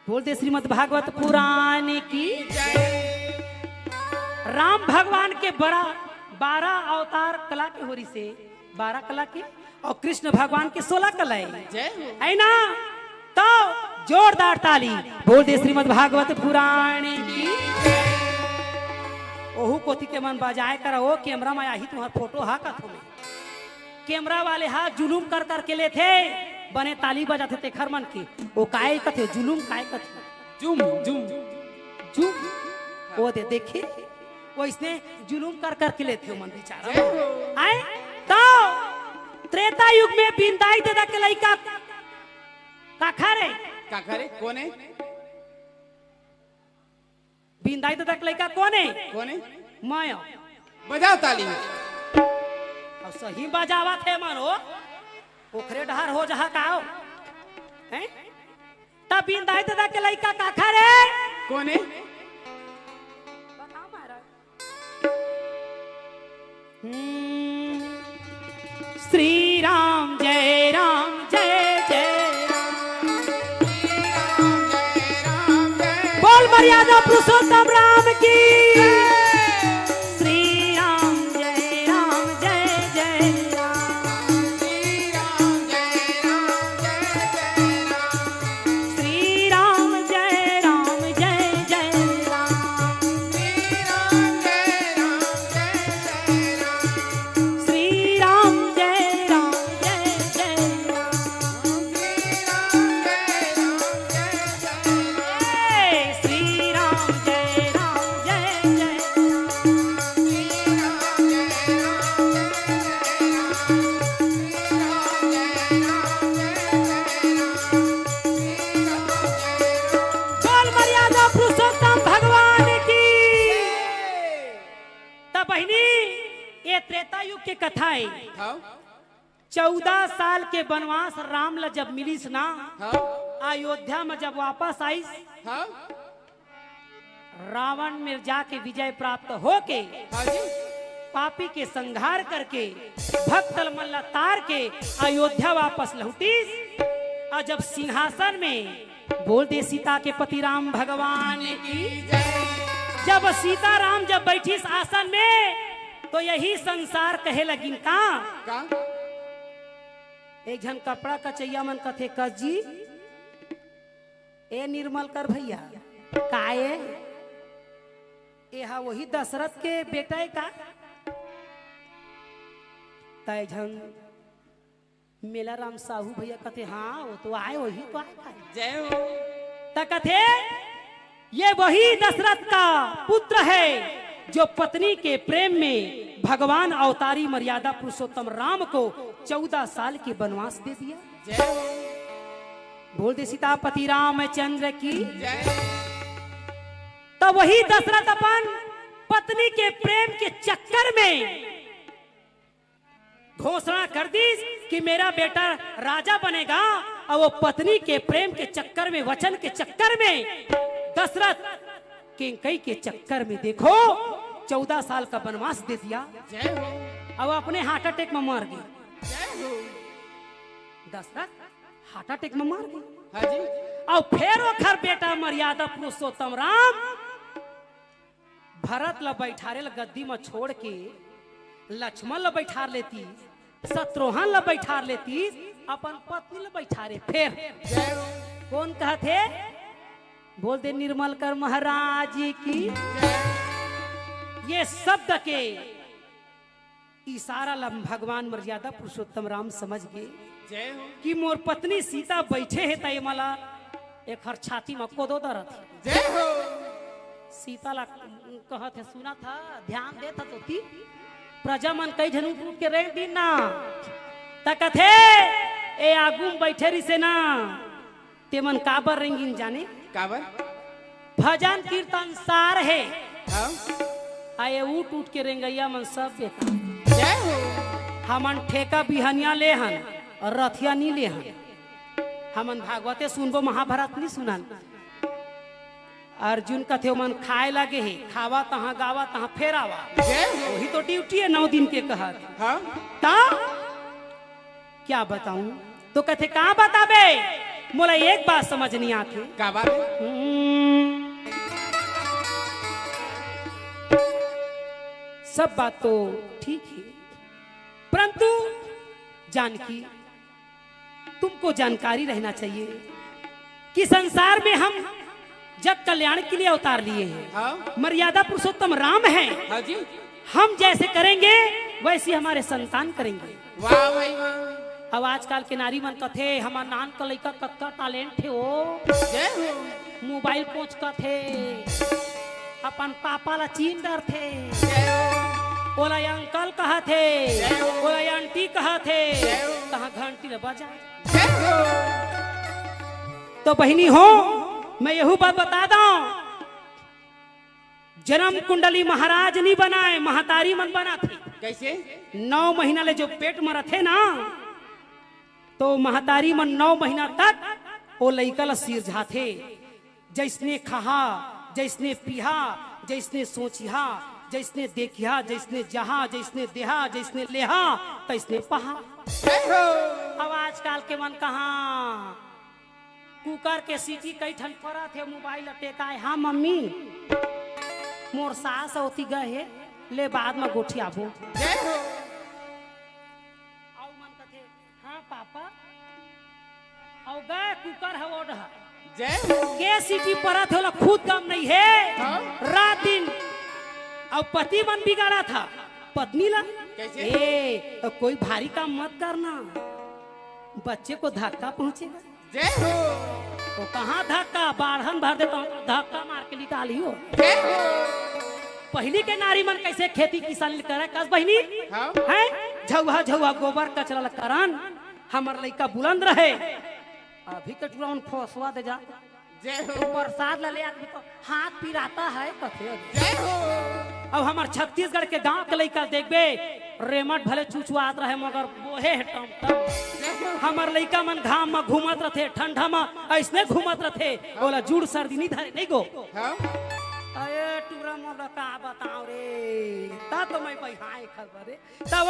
बोल दे श्रीमद् भागवत पुराण की। राम भगवान के बरा-, बारह अवतार कला के होरी से, बारह कला के, और कृष्ण भगवान के सोलह कला हे। जय हो। है ना? तो जोरदार ताली बोल दे श्रीमद् भागवत पुराण की। ओहू कोती के मन बजाए कर, ओ कैमरा में आही तुम्हार फोटो हा कथो में। कैमरा वाले हा जुलूम कर कर के लेथे, बने ताली बजाथे तेखर मन के। ओ काय कथे, जुलूम काय कथे? जुम, जुम, जुम। ओ दे, देखे, ओइसने जुलूम कर कर के लेथे मन बिचारा। जय हो। आए? तो त्रेता युग में बिंदाई ददा के लइका काखर हे? काखर हे? कोन हे? बिंदाई ददा के लइका कोन हे? कोन हे? मैं। बजाओ ताली। अब सही बजावत हे मन हो, ओखरे डहर हो जहा का हो? हैं? तब बिंदाई ददा के लइका काखर हे? कोन हे? बताओ महाराज। हम्म, श्री राम जय राम जय जय राम। बोल मर्यादा पुरुषोत्तम राम की। श्री राम जय राम जय जय राम। श्री राम जय राम जय जय राम। श्री राम जय राम जय जय राम। श्री राम जय राम जय जय। बोल मर्यादा पुरुषोत्तम भगवान की। त बहिनी, ये त्रेता युग के कथा हे। हाँ। चौदह साल के बनवास राम ला जब मिलिस ना, हाँ। अयोध्या में जब वापस आइस, हाँ। रावण मेर जाके विजय प्राप्त होके, हाँ जी। पापी के संहार करके, भक्त मन ला तार के अयोध्या वापस लौटिस। और जब सिंहासन में, बोल दे सीता के पति राम भगवान की, जब सीता राम जब बैठिस आसन में, तो यही संसार कहे लगिन का? का? एक झन कपड़ा कचैया मन कथे, कस जी, ए निर्मल कर भैया, का ए? ए हा वही दशरथ के बेटा हे का? तय झन मेला राम साहू भैया कथे, हाँ, वो तो आए, वही तो आए, आए। जय हो। त कथे, ये वही दशरथ का पुत्र है जो पत्नी के प्रेम में भगवान अवतारी मर्यादा पुरुषोत्तम राम को चौदह साल के बनवास दे दिया। जय हो। बोल दे सीतापति रामचंद्र की। जय। तो वही दशरथ अपन पत्नी के प्रेम के चक्कर में घोषणा कर दीस कि मेरा बेटा राजा बनेगा, और वो पत्नी के प्रेम के चक्कर में, वचन के चक्कर में दशरथ कैकई के चक्कर में, देखो, चौदह साल का वनवास दे दिया। जय हो। अब अपने हार्ट अटैक में मर गए। जय हो। दशरथ हार्ट अटैक में मर गए। हाँ जी। अब फेर ओखर बेटा मर्यादा पुरुषोत्तम राम भरत ला बैठारे ला गद्दी में छोड़ के लक्ष्मण ला बैठार लेती, शत्रुघ्न ला बैठार लेती, अपन पत्नी ला बैठारे। फेर जय हो। कौन कहत हे? बोल दे निर्मल कर महाराज की। ये शब्द के इशारा ला भगवान मर्यादा पुरुषोत्तम राम समझ गए। जय हो। कि मोर पत्नी सीता बैठे हे, त ये मला एखर छाती म कोदो दरत हे। जय हो। सीता ला कहत हे, सुनत हस, ध्यान देत हस तो ती, प्रजा मन कई झन उठ उठ के रेंग दिन ना, त कथे, ए आगू म बैठे रिसे ना, तेमन काबर रेंगिन जाने? काबर? भजन कीर्तन सार हे। हाँ। आए उठ उठ के रेंगइया मन सब बेकार। जय हो। हमन ठेका बिहनिया ले हन और रथिया नी ले हन। हमन भागवते सुनबो, महाभारत नी सुनन। अर्जुन कथे, ओमन खाए लागे हे, खावा तहाँ, गावा तहाँ, फेर आवा। जय हो। वही तो ड्यूटी हे नौ दिन के कहत। हाँ। ता क्या बताऊं? तो कथे, का बताबे? मोला एक बात समझ नहीं आथे। का बात? हम्म, सब बात तो ठीक है, परंतु जानकी, तुमको जानकारी रहना चाहिए कि संसार में हम जग कल्याण के लिए अवतार लिए हैं। हाँ। मर्यादा पुरुषोत्तम राम हैं। हाँ जी। हम जैसे करेंगे, वैसी हमारे संतान करेंगे। वाह भाई वाह। अब आजकल के नारी मन कथे, हमर नान का लइका कतका टैलेंट हे ओ। जय हो। मोबाइल पोंछ कथे, अपन पापा ला चीन डरथे। जय हो। ओला अंकल कहथे, जय हो। ओला आंटी कहथे, जय हो। तहाँ घंटी ला बजा। जय हो। तो बहिनी हो, मैं यहू बात बता दंव, जन्म कुंडली महाराज नी बनाए, महतारी मन बनाथे। कैसे? नौ महीना ले जो पेट म रथे ना, तो महतारी मन नौ महीना तक ओ लइका ल सिरजाथे। जइसने खहा, जइसने पिहा, जइसने सोचिहा, जइसने देखिहा, जइसने जहा, जइसने देहा, जइसने लेहा, तइसने पहा। जय हो। अब आजकल के मन कहाँ कुकर के सीटी कई ठन परत हे, मोबाइल ल टेकाए, हाँ मम्मी, मोर सास ओती गए हे, ले बाद म गोठियाबो। जय हो। अउ मन कथे, हाँ पापा, अउ गए कुकर ह ओढ़। जय हो। के सीटी परत हे, ओला खुद गम नहीं हे। हाँ। रात दिन अउ पति मन बिगाड़त हे पत्नी ला। कैसे? ए, कोई भारी काम मत करना, बच्चे को धक्का पहुंचेगा। जय हो। तो कहाँ धक्का, बाढ़न भर देता हूँ, धक्का मार के निकाली हो। जय हो। पहिली के नारी मन कैसे खेती किसानी करे, कस बहिनी? हाँ। हैं? झउहा, झउहा गोबर कचरा ल करन, हमर लइका बुलंद रहे। अभी के टुरा मन फोसवा दे जा। जय हो। प्रसाद ला ले आदमी तो हाथ पिराता है, कथे। जय हो। अब हमर छत्तीसगढ़ के गांव के लइका देखबे, रेमट भले चुचुआत रहे, मगर बोहे हे टमटम। जय हो। हमर लइका मन घाम म घूमत रथे, ठंडा म अइसने घूमत रथे, ओला जुड़ सर्दी नी धरे, नहीं गो। हाँ। अरे टुरा मोला का बताओ रे, ता तो मैं बइहाए खबर रे। तब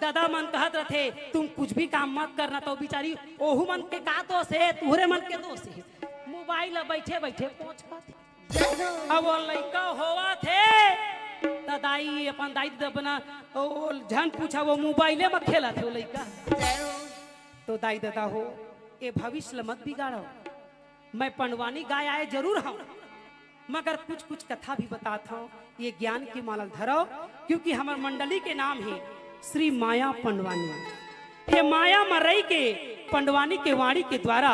ददा मन कहत रथे, तुम कुछ भी काम मत करना, तो बिचारी ओहू मन के का दोष हे, तुहरे मन के दोष हे। मोबाइल ला बैठे बैठे पोंछ खाथे। अब वो लइका होवत हे, त दाई, अपन दाई ददा बना, ओ, झन पूछा, वो मोबाइले म खेलत हे वो लइका। तो दाई ददा हो, ए भविष्य ल मत बिगाड़ो। मैं पंडवानी गाय आए जरूर हूँ, मगर कुछ कुछ कथा भी बतात हूँ, ये ज्ञान के माला धरो, क्योंकि हमर मंडली के नाम हे श्री माया पंडवानी। ये माया म रहि के पंडवानी के वाणी के द्वारा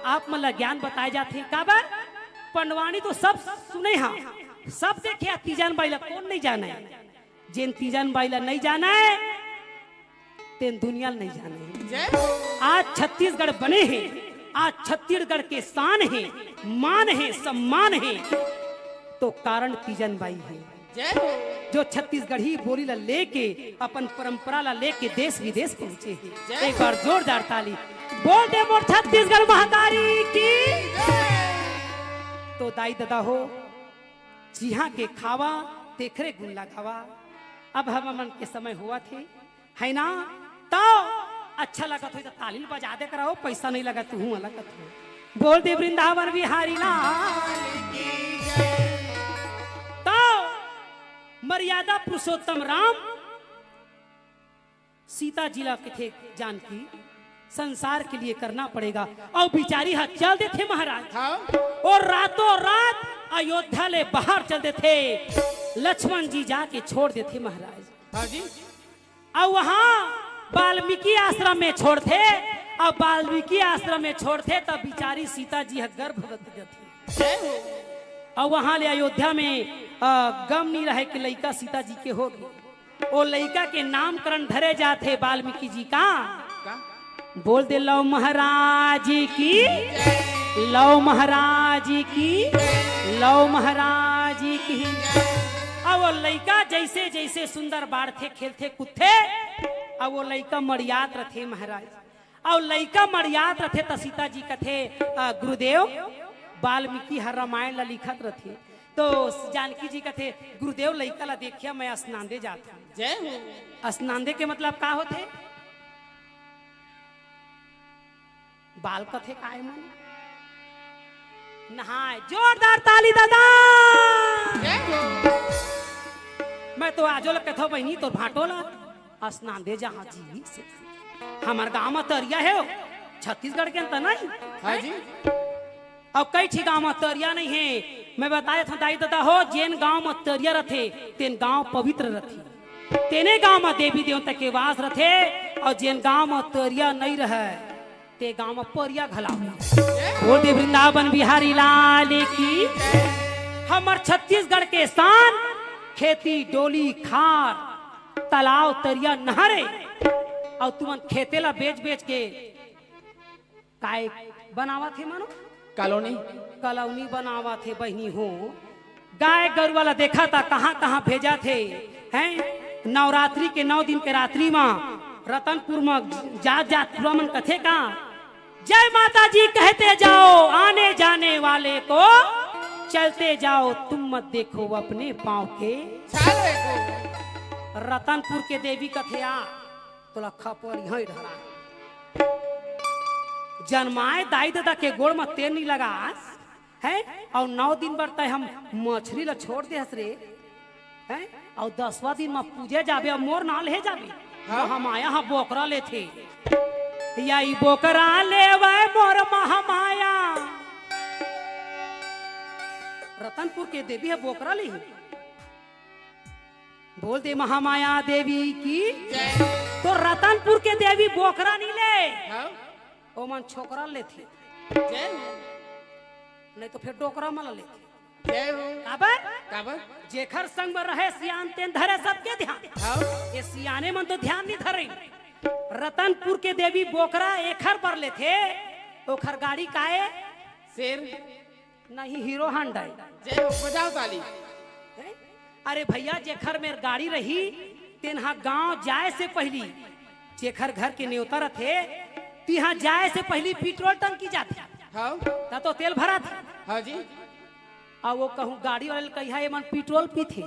आप मन ला ज्ञान बताए जाथे। काबर? पंडवानी तो सब सुने हा, सब देखे हा, तीजन बाई ला कोन नहीं जाने? जेन तीजन बाई ला नहीं जाने, तेन दुनिया ल नहीं जाने। जय हो। आज छत्तीसगढ़ बने हे, आज छत्तीसगढ़ के शान हे, मान हे, सम्मान हे, तो कारण तीजन बाई हे। जय हो। जो छत्तीसगढ़ी बोली ला लेके, अपन परंपरा ला लेके देश विदेश पहुंचे हे। जय एक हो। बार जोरदार ताली बोल दे मोर छत्तीसगढ़ महतारी की। जय। तो दाई ददा हो, जिहाँ के खावा, तेखरे गुण लगावा। अब हमन के समय होवत हे, है ना? तो अच्छा लगत होही तो ताली बजा दे करव, पैसा नहीं लगत, तुहूँ लगत हो। बोल दे वृंदावन बिहारी लाल की जय। तो मर्यादा पुरुषोत्तम राम सीता जी ला कथे जानकी, संसार के लिए करना पड़ेगा। अउ बिचारी ह चल देथे महाराज। हाँ। अउ रातों रात अयोध्या ले बाहर चल देथे, लक्ष्मण जी जाके छोड़ देथे महाराज। हाँ जी। अउ वहाँ वाल्मीकि आश्रम में छोड़थे, अउ वाल्मीकि आश्रम में छोड़थे, तब बिचारी सीता जी ह गर्भवती रथे। जय हो। अउ वहाँ ले अयोध्या में, अ, गम नहीं रहे कि लइका सीता जी के होगे। ओ लइका के नामकरण धरे जाथे वाल्मीकि जी का। का? बोल दे लव महाराज की, लव महाराज की, लव महाराज की। अब वो लइका जैसे जैसे सुंदर बाढ़थे, खेलथे, कूदथे, अब वो लइका मड़ियात रथे महाराज। अउ लइका मड़ियात रथे त सीता जी कथे, "अ, गुरुदेव, वाल्मीकि ह रामायण ला लिखत रथे।" तो जानकी जी कथे, "गुरुदेव, लइका ला देखिया, मैं असनांदे जात हूँ।" जय हो। असनांदे के मतलब का होथे? बाल कथे काय मन? नहाय। जोरदार ताली दादा। जय हो। मैं तो आजो ल कथो बहिनी तोर भांटो ला। असनांदे जहाँ जी से। हमर गांव म तरिया हे, छत्तीसगढ़ के अंत नहीं। हाँ जी। अउ कई ठी गांव म तरिया नहीं हे। मैं बताए था दाई ददा हो, जेन गांव म तरिया रथे, तेन गांव पवित्र रथे। तेने गांव म देवी देवता के वास रथे, अउ जेन गांव म तरिया नहीं रहे, ते गांव म परिया घला। बोल दे वृंदावन बिहारी लाल की। हमर छत्तीसगढ़ के शान, खेती, डोली, खार, तालाब, तरिया, नहरे, अउ तुमन खेते ला बेच बेच के काय बनावत हे मानो? कॉलोनी। कॉलोनी बनावत हे बहिनी हो। गाय गरुवा ला देखा था कहाँ कहाँ भेजा थे, हैं? नवरात्रि के नौ दिन के रात्रि मा रतनपुर मा जात जात पूरा मन कथे का, "जय माता जी कहते जाओ, आने जाने वाले को चलते जाओ, तुम मत देखो अपने पाँव के।" चाल देखो। रतनपुर के देवी कथे आ, तोला खपरी हई ढरा। जनमाए दाई ददा के गोड़ म तेल नी लगास, हैं? अउ नौ दिन बर तय हम मछरी ला छोड़ दे हस रे, हैं? अउ दसवां दिन म पूजे जाबे, अउ मोर नाव ले जाबे। हाँ। महामाया ह बोकरा लेथे। या ई बोकरा लेवय मोर महामाया। रतनपुर के देवी ह बोकरा लिही। बोल दे महामाया देवी की। जय। तो रतनपुर के देवी बोकरा नी ले। हाँ। ओमन छोकरा लेथे। जय हो। नहीं तो फिर डोकरा मन लेथे। जय हो। काबर? काबर? जेखर संग में रहे सियान तेन धरे सबके ध्यान। हाँ। ये सियाने मन तो ध्यान नहीं धरे। रतनपुर के देवी बोकरा एखर बर लेथे, ओखर गाड़ी काए? शेर। नहीं, हीरो हांडा। जय हो, बजाओ ताली। हैं? अरे भैया, जेखर मेर गाड़ी रही, तेन हा गांव जाए से पहिली, जेखर घर के नेवता रथे, तिहां जाए से पहिली पेट्रोल टंकी जाथे। हाँ। त तो तेल भराथे। हाँ जी। अउ वो कहूं गाड़ी वाले ल कहिहा, "एमन पेट्रोल पीथे?"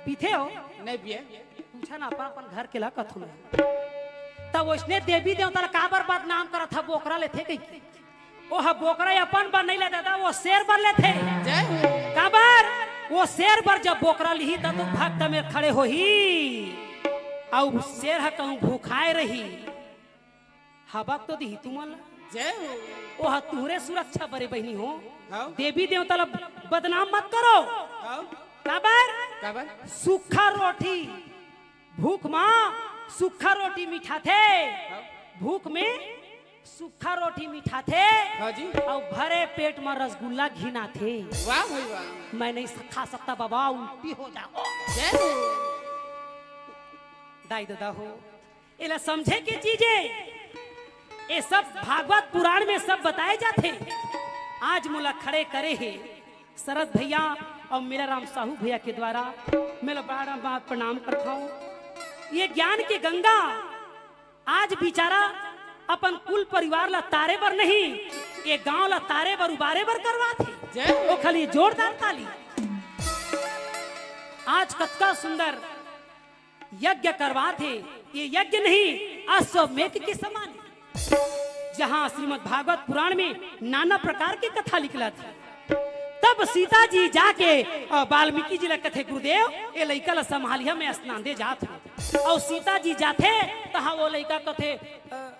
पीथे हो? नहीं पिए। पूछा ना अपन, अपन घर के ला कथू। त वइसने देवी देवता ला काबर बदनाम करत हा, बोकरा लेथे कहिके? ओह बोकरा अपन बर नहीं ले दादा, वो शेर बर लेथे। जय हो। काबर? वो शेर बर जब बोकरा लिही, तब तो भक्त मेर खड़े होही। अउ शेर ह कहूं भूखाए रही, हबक तो दिही तुमन ला। जय हो। ओह तुहरे सुरक्षा बरे बहिनी हो। हाँ। देवी देवता ला बदनाम मत करो। हाँ। काबर? काबर? सूखा रोटी भूख मा सूखा रोटी मिठाथे, हाँ। भूख में सूखा रोटी मिठाथे, हाँ जी। अउ भरे पेट मा रसगुल्ला घिनाथे। वाह भाई वाह। मैं नहीं खा सकता बाबा, उल्टी हो जाओ। जय हो। दाई ददा हो, एला समझे के चीज हे। ये सब भागवत पुराण में सब बताए जाथे। आज मोला खड़े करे हे शरद भैया अउ मेरा राम साहू भैया के द्वारा मैं ला बड़ा बड़ा प्रणाम करता हूँ। ये ज्ञान के गंगा आज बिचारा अपन कुल परिवार ला तारे बर नहीं, ये गांव ला तारे बर उबारे बर करवात हे। जय हो। ओखर लिए जोरदार ताली। आज कतका सुंदर यज्ञ करवात हे। ये यज्ञ नहीं, अश्वमेध के समान हे, जहाँ श्रीमद भागवत पुराण में नाना प्रकार के कथा लिखलत हे। तब सीता जी जाके, अ, वाल्मीकि जी ला कथे, "गुरुदेव, ये लइका ला संभालिहा, मैं स्नान दे जात हूँ।" अउ सीता जी जाथे, तहाँ वो लइका कथे, "अ,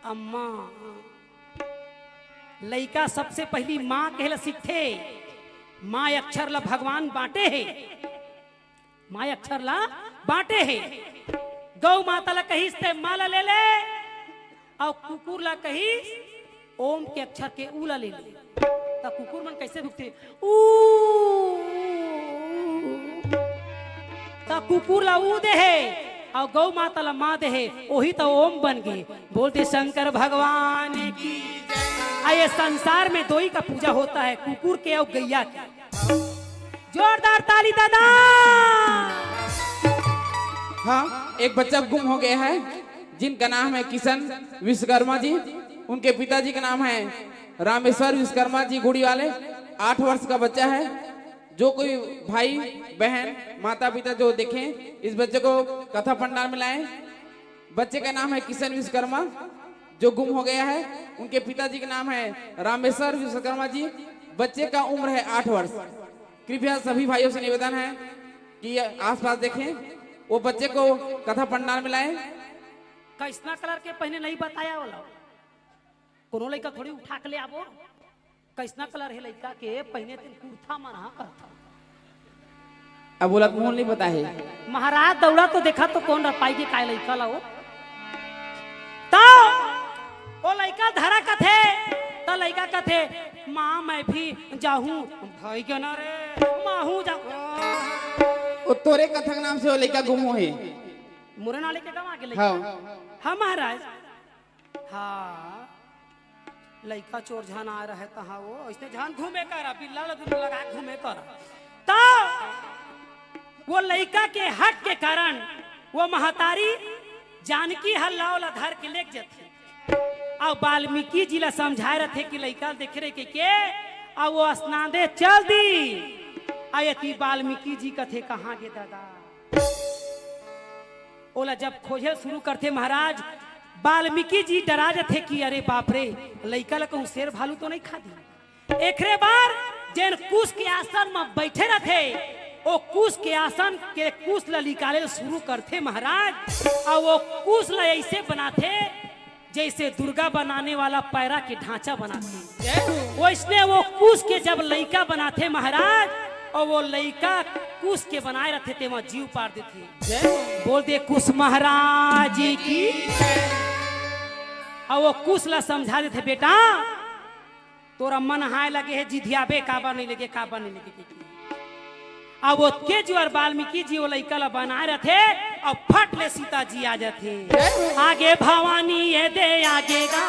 अम्मा।" लइका सबसे पहिली माँ कहे ला सीखथे। माँ अक्षर ला भगवान बांटे हे। माँ अक्षर ला बांटे हे। गौ माता ला कहिस ते माँ ला ले ले, अउ कुकुर ला कहिस ओम के अक्षर के ऊ ला ले ले। त कुकुर मन कैसे भुकथे? ऊ। त कुकुर ला ऊ दे हे, अउ गौ माता ला माँ दे हे, ओही त ओम बन गे। बोलते शंकर भगवान की। आ ये संसार में दोई का पूजा होता है, कुकुर के अउ गैया के। जोरदार ताली दादा। हाँ, एक बच्चा गुम हो गया है, जिनका नाम है किशन विश्वकर्मा जी। उनके पिताजी का नाम है रामेश्वर विश्वकर्मा जी गुड़ी वाले। आठ वर्ष का बच्चा है। जो कोई भाई, बहन, माता, पिता जो देखें, इस बच्चे को कथा पंडाल में लाएं। बच्चे का नाम है किशन विश्वकर्मा, जो गुम हो गया है। उनके पिताजी का नाम है रामेश्वर विश्वकर्मा जी। बच्चे का उम्र है आठ वर्ष। कृपया सभी भाइयों से निवेदन है कि ये आसपास देखें, वो बच्चे को कथा पंडाल में लाएं। कैसना कलर के पहिने नहीं बताया वाला, कोनो लइका थोड़ी उठा के ले आबो। कैसना कलर हे लइका के पहिने, तेन कुर्ता मन हा करथा। अब बोलत मुंह नहीं पता है। महाराज दौड़ा तो देखा तो कोन रपाई के काय लइका ला वो। त वो लइका धरा कथे, त लइका कथे, "माँ, मैं भी जाहूँ।" भाई के ना रे, "माँ हूँ जाहूँ।" वो तोरे कथा के नाम से वो लइका गुम हो हे। मोरे नाले के गवा के लइका। हाँ। हाँ महाराज। हाँ, लइका चोर झन आ रहे तहाँ वो, ऐसने झन घूमे करा, बिल्ला ल दुनू लगा घूमे करा। त वो लइका के हट के कारण वो महतारी जानकी ह लाव ला धर के लेग जथे। अउ वाल्मीकि जी ला समझाए रथे कि लइका ल देखे रहे के, के, अउ वो स्नान दे चल दी। अउ एती वाल्मीकि जी कथे, "कहाँ गे दादा?" ओला जब खोजे शुरू करथे महाराज, वाल्मीकि जी डरा जथे कि अरे बाप रे, लइका ल कहूँ शेर भालू तो नहीं खा दी। एकरे बर जेन कुश के आसन म बैठे रथे, ओ कुश के आसन के कुश ल निकाले ल शुरू करथे महाराज। अउ वो कुश ल ऐसे बनाथे जैसे दुर्गा बनाने वाला पैरा के ढांचा बनाथे, वैसने वो कुश के जब लइका बनाथे महाराज, अउ वो लइका कुश के बनाए रथे, तेमा जीव पार देथे। बोल दे कुश महाराज की। अउ वो कुश ला समझा देथे, "बेटा, तोरा मन हाय लगे हे, जिधियाबे, काबर नहीं लगे, काबर नहीं लगे।" अब ओतके जुआर वाल्मीकि जी वो लइका ला बनाए रथे, अउ फट ले सीता जी आ जाथे। आगे भवानी ये दे आगे गा,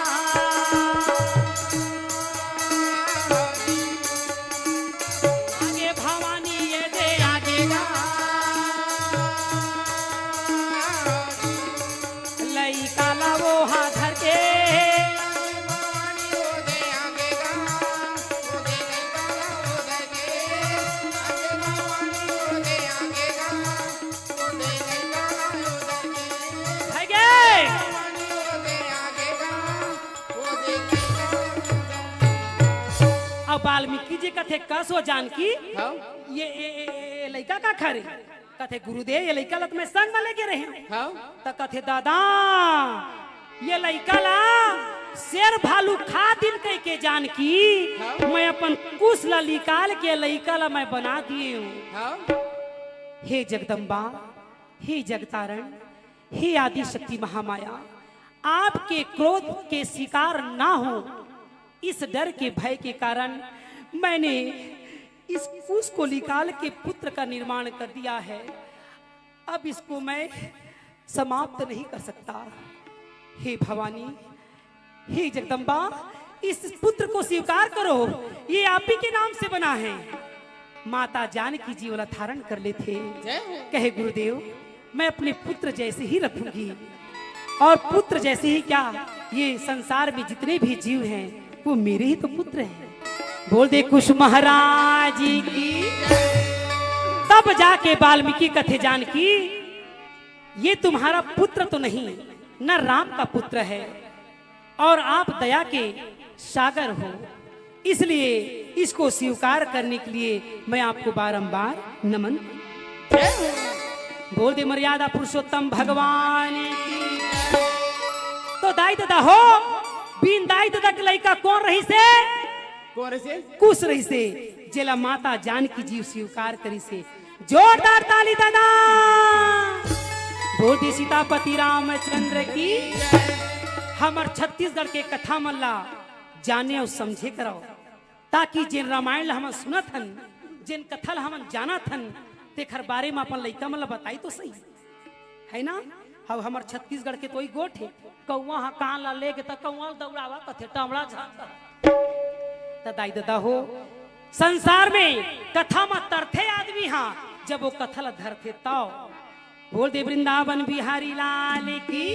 आगे भवानी ये दे आगे गा, लइका ला वो हा धर के। अब वाल्मीकि जी कथे, "कस हो जानकी, हाँ? ये, ये, ये, ये लइका का खा रे?" कथे, "गुरुदेव, ये लइका ला त मैं संग म लेगे रहेंव।" हाँ? त कथे, "दादा, ये लइका ला शेर भालू खा दिन कहिके जानकी, हाँ? मैं अपन कुश ला निकाल के लइका ला मैं बना दिए हूँ।" हाँ? हे जगदम्बा, हे जगतारण, हे आदि शक्ति महामाया, आपके क्रोध के शिकार ना हो, इस डर के भय के कारण मैंने इस कुश को निकाल के पुत्र का निर्माण कर दिया है। अब इसको मैं समाप्त नहीं कर सकता। हे भवानी, हे जगदम्बा, इस पुत्र को स्वीकार करो, ये आप ही के नाम से बना है। माता जानकी जी ओला धारण कर लेथे। जय हो। कहे, गुरुदेव, मैं अपने पुत्र जैसे ही रखूंगी, और पुत्र जैसे ही क्या, ये संसार में जितने भी जीव हैं, वो मेरे ही तो पुत्र हैं। बोल दे कुछ महाराज की। तब जाके वाल्मीकि कथे, जानकी, ये तुम्हारा पुत्र तो नहीं, न राम का पुत्र है, और आप दया के सागर हो, इसलिए इसको स्वीकार करने के लिए मैं आपको बारंबार नमन। बोल दे मर्यादा पुरुषोत्तम भगवान की। तो दाई ददा हो, बिन दाई ददा के लइका कोन रहिसे? कोन रहिसे? कुश रहिसे। जेला माता जानकी जी स्वीकार करिसे। जोरदार ताली ददा। बोल दे सीतापति रामचंद्र की। हमर छत्तीसगढ़ के कथा मन ला जाने अउ समझे करव, ताकि जेन रामायण ला हमन सुनत हन, जेन कथा ला हमन जानत हन, तेखर बारे म अपन लइका मन ला बताई तो सही, है ना? अब हमर छत्तीसगढ़ के तो ई गोठ हे, कौवा ह कान ला लेगे त कौवा ल दौड़ावा कथे, टमड़ा झांक। त दाई ददा हो, संसार में कथा म तरथे आदमी हा, जब वो कथा ला धरथे तव। बोल दे वृंदावन बिहारी लाल की।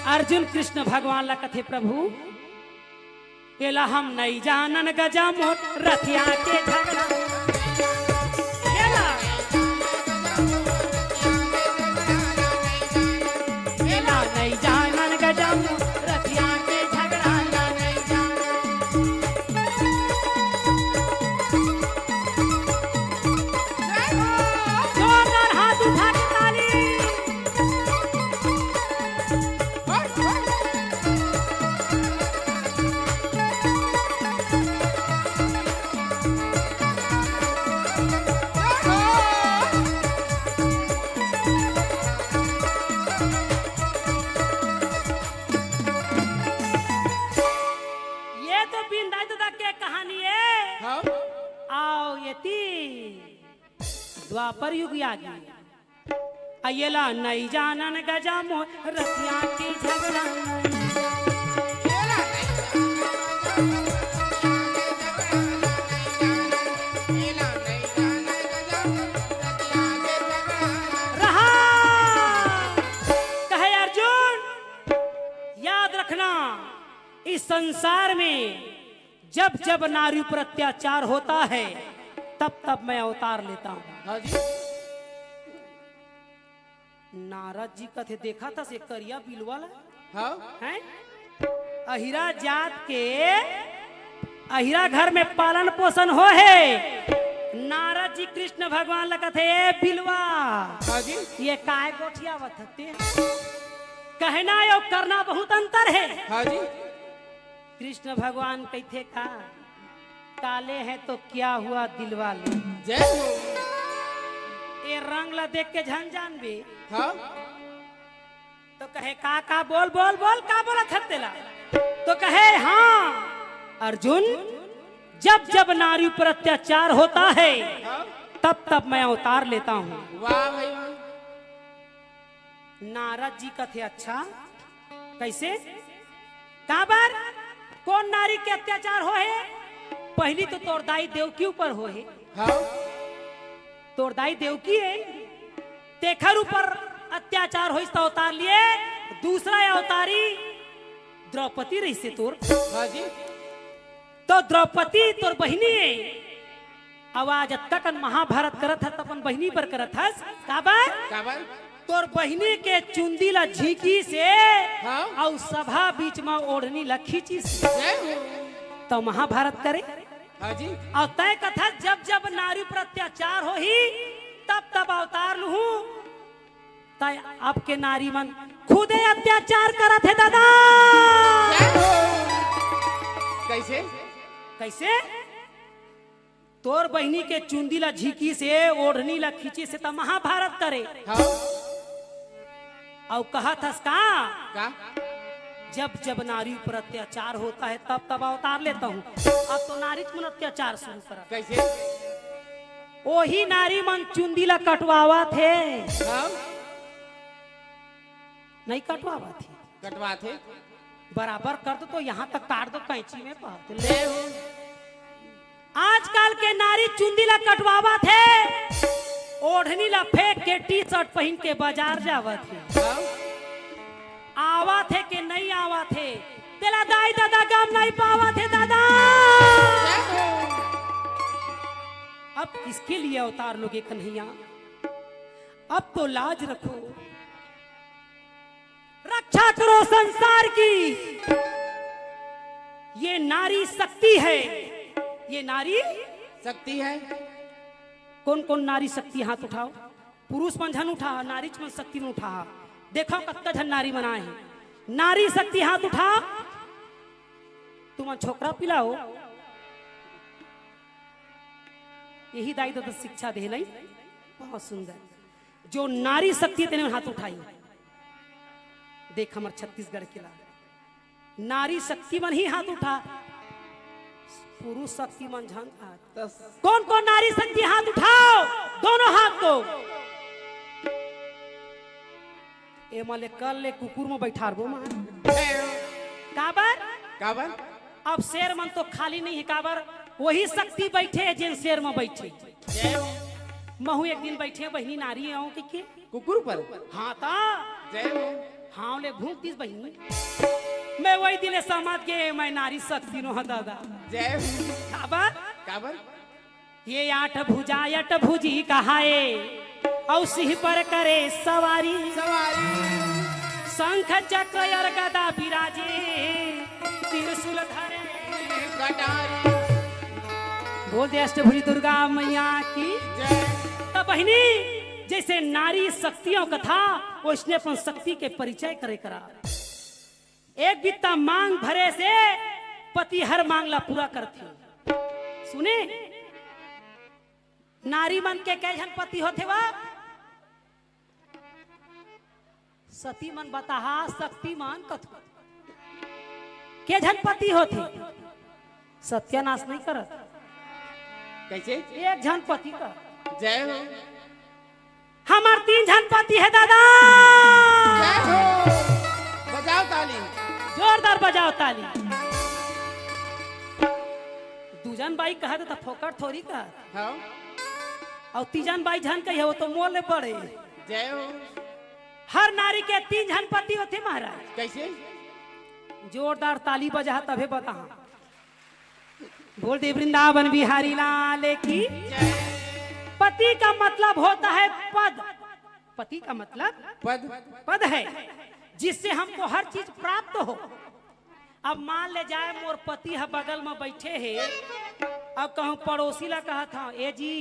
अर्जुन कृष्ण भगवान ला कथे, प्रभु, एला हम नइ जानन गजा मोर रथिया के झगड़ा। एला, एला नइ जानन गजा मोर रथिया के झगड़ा ला नइ जानन। जोरदार हाथ उठा के ताली। ये तो बिंदाई ददा के कहानी है। हाँ। आओ ये ती द्वापर युग आ गया। अयला नइ जानन गजा मोर रतिया के झगड़ा। रहा। कहे अर्जुन, याद रखना, इस संसार में जब जब नारी पर अत्याचार होता है, तब तब मैं अवतार लेता हूँ। हाँ जी। नारद जी कथे, देखा था से करिया बिलवा ला? हाँ। हैं? अहिरा जात के, अहिरा घर में पालन पोषण हो है। नारद जी कृष्ण भगवान ला कथे, ए बिलवा, हाँ जी। ये काय गोठियावत हते? कहना अउ करना बहुत अंतर है। हाँ जी। कृष्ण भगवान कहिथे का, काले हैं तो क्या हुआ दिलवा ले। जय हो। ए रंग ला देख के झन जानबे। हाँ। तो कहे, का, का, बोल, बोल, बोल, का बोलत हस तेला? तो कहे, हाँ, अर्जुन, जब जब नारी पर अत्याचार होता है, हाँ। तब तब मैं अवतार लेता हूँ। वाह भाई वाह। नारद जी कथे, अच्छा, कैसे? काबर? कोन नारी के अत्याचार हो हे? पहली तो तोर दाई देवकी ऊपर हो हे। हाँ। तोर दाई देवकी हे, तेखर ऊपर अत्याचार होइस त अवतार लिए। दूसरा अवतारी द्रौपदी रहिसे तोर। हाँ जी। तो द्रौपदी तोर बहिनी हे। अउ आज अतका कन महाभारत करत हस, त अपन बहिनी बर करत हस। काबर? काबर? तोर बहिनी के चुंदी ला झींकिस हे, हाँ। अउ सभा बीच म ओढ़नी ला खींचिस हे। जय हो। त महाभारत करे। हाँ जी। अउ तैं कथस, जब जब नारी पर अत्याचार होही, तब तब अवतार लूहूं। तैं अब के नारी मन खुदे अत्याचार करत हे दादा। जय हो। कैसे? कैसे? तोर बहिनी के चुंदी ला झींकिस हे, ओढ़नी ला खींचिस हे, त महाभारत करे। हाँ। अउ कहत हस का? का? जब जब नारी पर अत्याचार होता है, तब तब अवतार लेता हूँ। अब तो नारी मन अत्याचार शुरू करा। कैसे? ओही नारी मन चुंदी ला कटवावत हे। हाँ। नहीं कटवावत हे। कटवात हे। बराबर कर दो तो यहाँ तक काट दो कैंची में, बात ले। आजकल के नारी चुंदी ला कटवावत हे, ओढ़नी ला फेंक के टी शर्ट पहिन के बाजार जावत हे। आवत हे के नहीं आवत हे, तेला दाई ददा गम नहीं पावत हे दादा। अब किसके लिए अवतार लोगे कन्हैया? अब तो लाज रखो, रक्षा करो संसार की। ये नारी शक्ति है, ये नारी शक्ति है। कौन कौन नारी शक्ति, हाथ उठाओ। पुरुष मन झन उठा, नारी मन शक्ति मन उठा। देखो कतका झन नारी मन आए हे, नारी शक्ति हाथ उठा। तुमन छोकरा पिलाओ, यही दाई ददा शिक्षा दे नहीं। बहुत सुंदर। जो नारी शक्ति तेने हाथ उठाई, देख हमर छत्तीसगढ़ के ला नारी शक्ति मन ही हाथ उठा, पुरुष शक्ति मन झन हाथ। कौन कौन नारी शक्ति हाथ उठाओ, दोनों हाथ को। ए मले कल ले कुकुर में बैठारबो मां। काबर? काबर? अब शेर मन तो खाली नहीं है, काबर? वही शक्ति बैठे है जेन शेर में बैठे। महू एक दिन बैठे बहिनी नारी आऊं के, के? कुकुर पर? हाँ ता। जय हो। हाँ ले भूख दिस बहिनी। मैं वही दिन समझ के मैं नारी शक्ति नो हा दादा। जय हो। काबर? काबर? ये आठ भुजा अट भुजी कहाए, औ सिंह पर करे सवारी। सवारी। शंख चक्र और गदा विराजे, त्रिशूल धरे कटारी। बोल दे अष्टभुजी दुर्गा मैया की। जय। त बहिनी, जैसे नारी शक्तियों का था, वैसने अपन शक्ति के परिचय करे करा। एक बित्ता मांग भरे से पति हर मांग ला पूरा करथे। सुने, नारी मन के कै झन पति होथे वा? सती मन बताहा, शक्ति मन कथो। के झन पति होथे? सत्यानाश नहीं करत। कैसे? एक झन पति का। जय हो। हमर तीन झन पति हे दादा। जय हो। बजाओ ताली। जोरदार बजाओ ताली। दू झन बाई कहत त फोकट थोड़ी कहत। हाँ। अउ तीजन बाई झन कही हे, वो तो मोर ले बड़े। जय हो। हर नारी के तीन झन पति होथे महाराज। कैसे? जोरदार ताली बजा तभे बता। बोल दे वृंदावन बिहारी लाल की। जय। पति का मतलब होता है पद। पति का मतलब पद। पद है, जिससे हमको हर चीज प्राप्त हो। अब मान ले जाए मोर पति ह बगल में बैठे हे, अब कहूँ पड़ोसी ला कहत हव, "ए जी,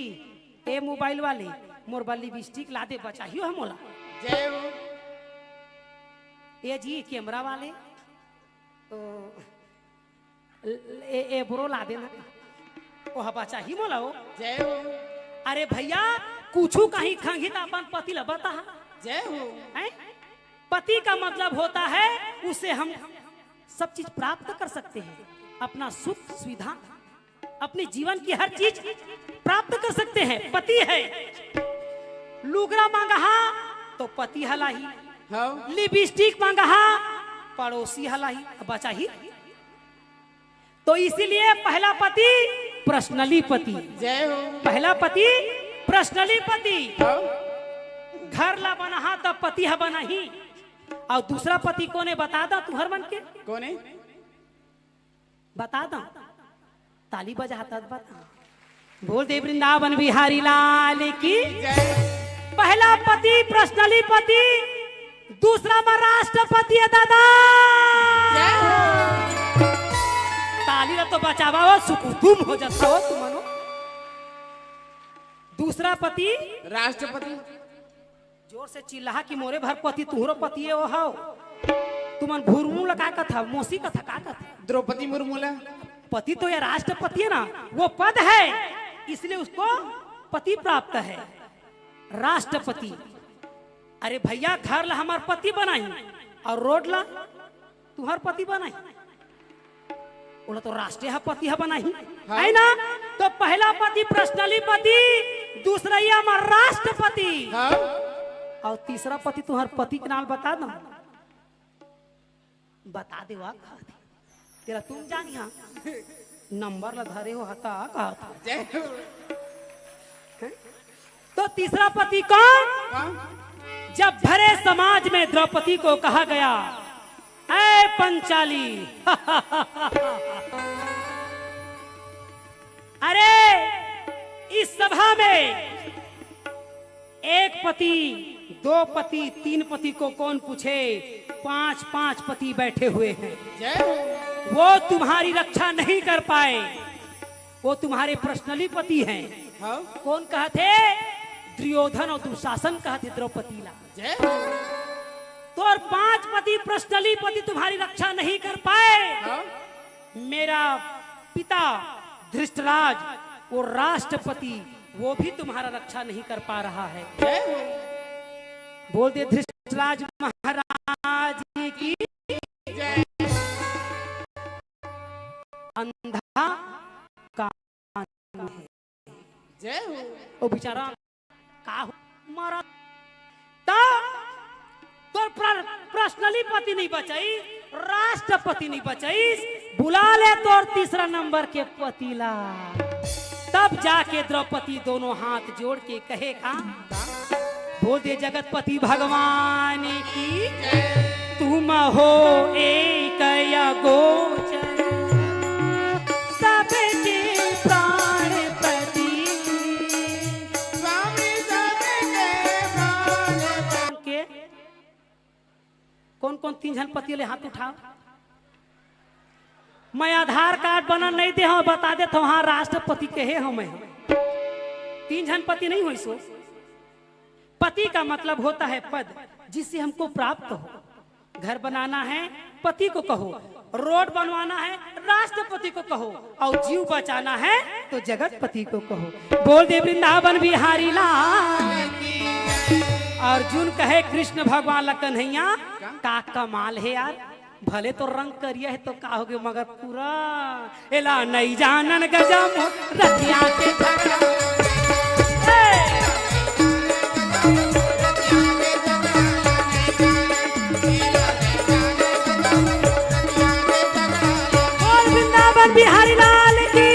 ए मोबाइल वाले, मोर बर लिपस्टिक ला दे, बचाही हो मोला।" जय हो। "ए जी, कैमरा वाले, तो ए, ए ब्रो ला देना, ओह बचाही मोला हो।" जय हो। अरे भैया, कुछु कहीं खंगी त अपन पति ला बता। जय हो। हैं? पति का मतलब होता है, उससे हम सब चीज प्राप्त कर सकते हैं, अपना सुख सुविधा, अपने जीवन की हर चीज प्राप्त कर सकते हैं। पति है, लुगरा मांगहा तो पति ह लाही, हाँ। लिपस्टिक मांगहा पड़ोसी ह लाही, बचाही। तो इसीलिए पहला पति पर्सनली पति। जय हो। पहला पति पर्सनली पति। हाँ। घर ला बनाहा तब पति ह बनाही। अउ दूसरा पति कोने बता दा तुहर मन के? कोने? बता दा। ताली बजा तब बता। बोल दे वृंदावन बिहारी लाल की। जय। पहला पति पर्सनली पति, दूसरा में राष्ट्रपति हे दादा। जय हो। ताली ला तो बजावा हो, सुकुतुम हो जाता हो तुमनो। दूसरा पति राष्ट्रपति। जोर से चिल्लाहा कि मोरे भर पति तुहरो पति हे वो हव। तुमन भुरमू ला का कथा, मौसी कथा का कथा? द्रौपदी मुर्मू ला। पति तो ये राष्ट्रपति है ना, वो पद है, इसलिए उसको पति प्राप्त है। राष्ट्रपति। अरे भैया, घर ला हमार पति बनाही अउ रोड ला तुहर पति बनाही, ओला तो राष्ट्रीय ह पति ह बनाही, हाँ। है ना? तो पहला पति पर्सनली पति, दूसरैया में राष्ट्रपति, हाँ। अउ तीसरा पति तुहर पति के नाम बता दो। बता देवा कहत हे। तेला तुम जानिहा। नंबर ला धरे हो हता कहत हे। जय हो। हैं? तो तीसरा पति कौन? कौन? जब भरे समाज में द्रौपदी को कहा गया, "ऐ पंचाली।" अरे, इस सभा में एक पति, दो पति, तीन पति को कौन पूछे? पांच पांच पति बैठे हुए हैं। जय हो। वो तुम्हारी रक्षा नहीं कर पाए, वो तुम्हारे पर्सनली पति हैं। हाँ। कौन कहत हे? दुर्योधन और दुशासन कहत हे द्रौपदी ला। जय हो। तो और पांच पति, पर्सनली पति तुम्हारी रक्षा नहीं कर पाए। हाँ। मेरा पिता धृष्टराज, वो राष्ट्रपति, वो भी तुम्हारा रक्षा नहीं कर पा रहा है। जय हो। बोल दे धृष्टराज महाराज की। जय। अंधा कान है। जय हो। वो बेचारा का हो मरा। त तोर पर्सनली पति नहीं बचाई, राष्ट्रपति नहीं बचाई, बुला ले तोर तीसरा नंबर के पति ला। तब जाके द्रौपदी दोनों हाथ जोड़ के कहे का, बोल दे जगतपति भगवान की, तुम हो एक अगोचर, सबके प्राणपति। स्वामी सबके प्राणपति। के कौन कौन तीन झन पति ले हाथ उठाओ। मैं आधार कार्ड बना नहीं दे हूं, बता देत हूं, हाँ, राष्ट्रपति कहे हूं मैं। तीन झन पति नहीं होइस। पति का मतलब होता है पद, जिससे हमको प्राप्त हो। घर बनाना है, पति को कहो। रोड बनवाना है, राष्ट्रपति को कहो। और जीव बचाना है, तो जगतपति को कहो। बोल दे वृंदावन बिहारी लाल। अर्जुन कहे कृष्ण भगवान ला, कन्हैया, का कमाल है यार, भले तो रंग करिया है तो का होगे, मगर पूरा एला नइ जानन गजा मोर रतिया के झगड़ा। ए! बोल वृंदावन बिहारी लाल की।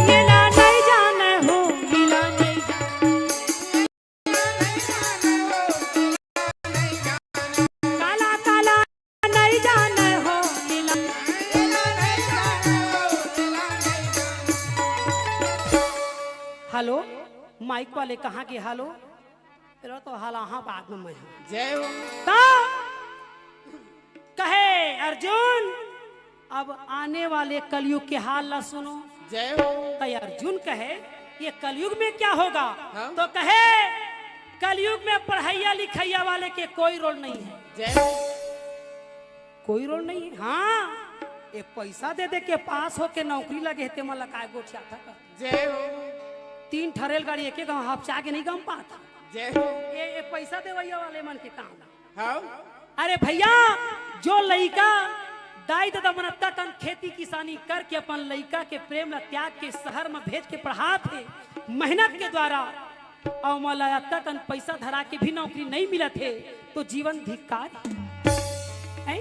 ये ला नहीं जाने हो, ये ला नहीं जाने। काला काला नहीं जाने हो, ये ला। हेलो, माइक वाले कहाँ गे? हेलो, तेरा तो हाल आहा बाद में मैं हूँ। जय हो। तो कहे अर्जुन, अब आने वाले कलयुग के हाल ला सुनो। जय हो। तो अर्जुन कहे, ये कलयुग में क्या होगा? हाँ। तो कहे, कलयुग में पढ़ैया लिखैया वाले के कोई रोल नहीं है। जय हो। कोई रोल नहीं है। हाँ, ये पैसा दे दे के पास होके नौकरी लगे हे, ते मन ला काय गोठियाथा का? जय हो। तीन ठा रेलगाड़ी एक एक गाँव हपचा के नहीं गम पाता। जय हो। ये, ये पैसा देवैया वाले मन के काम। हाँ। अरे भैया, जो लइका, दाई ददा मन अतका कन खेती किसानी करके अपन लइका के प्रेम ला त्याग के शहर में भेज के पढ़ात हे, मेहनत के द्वारा, अउ मोला अतका कन पैसा धरा के भी नौकरी नहीं मिलत हे, तो जीवन धिक्कार हे।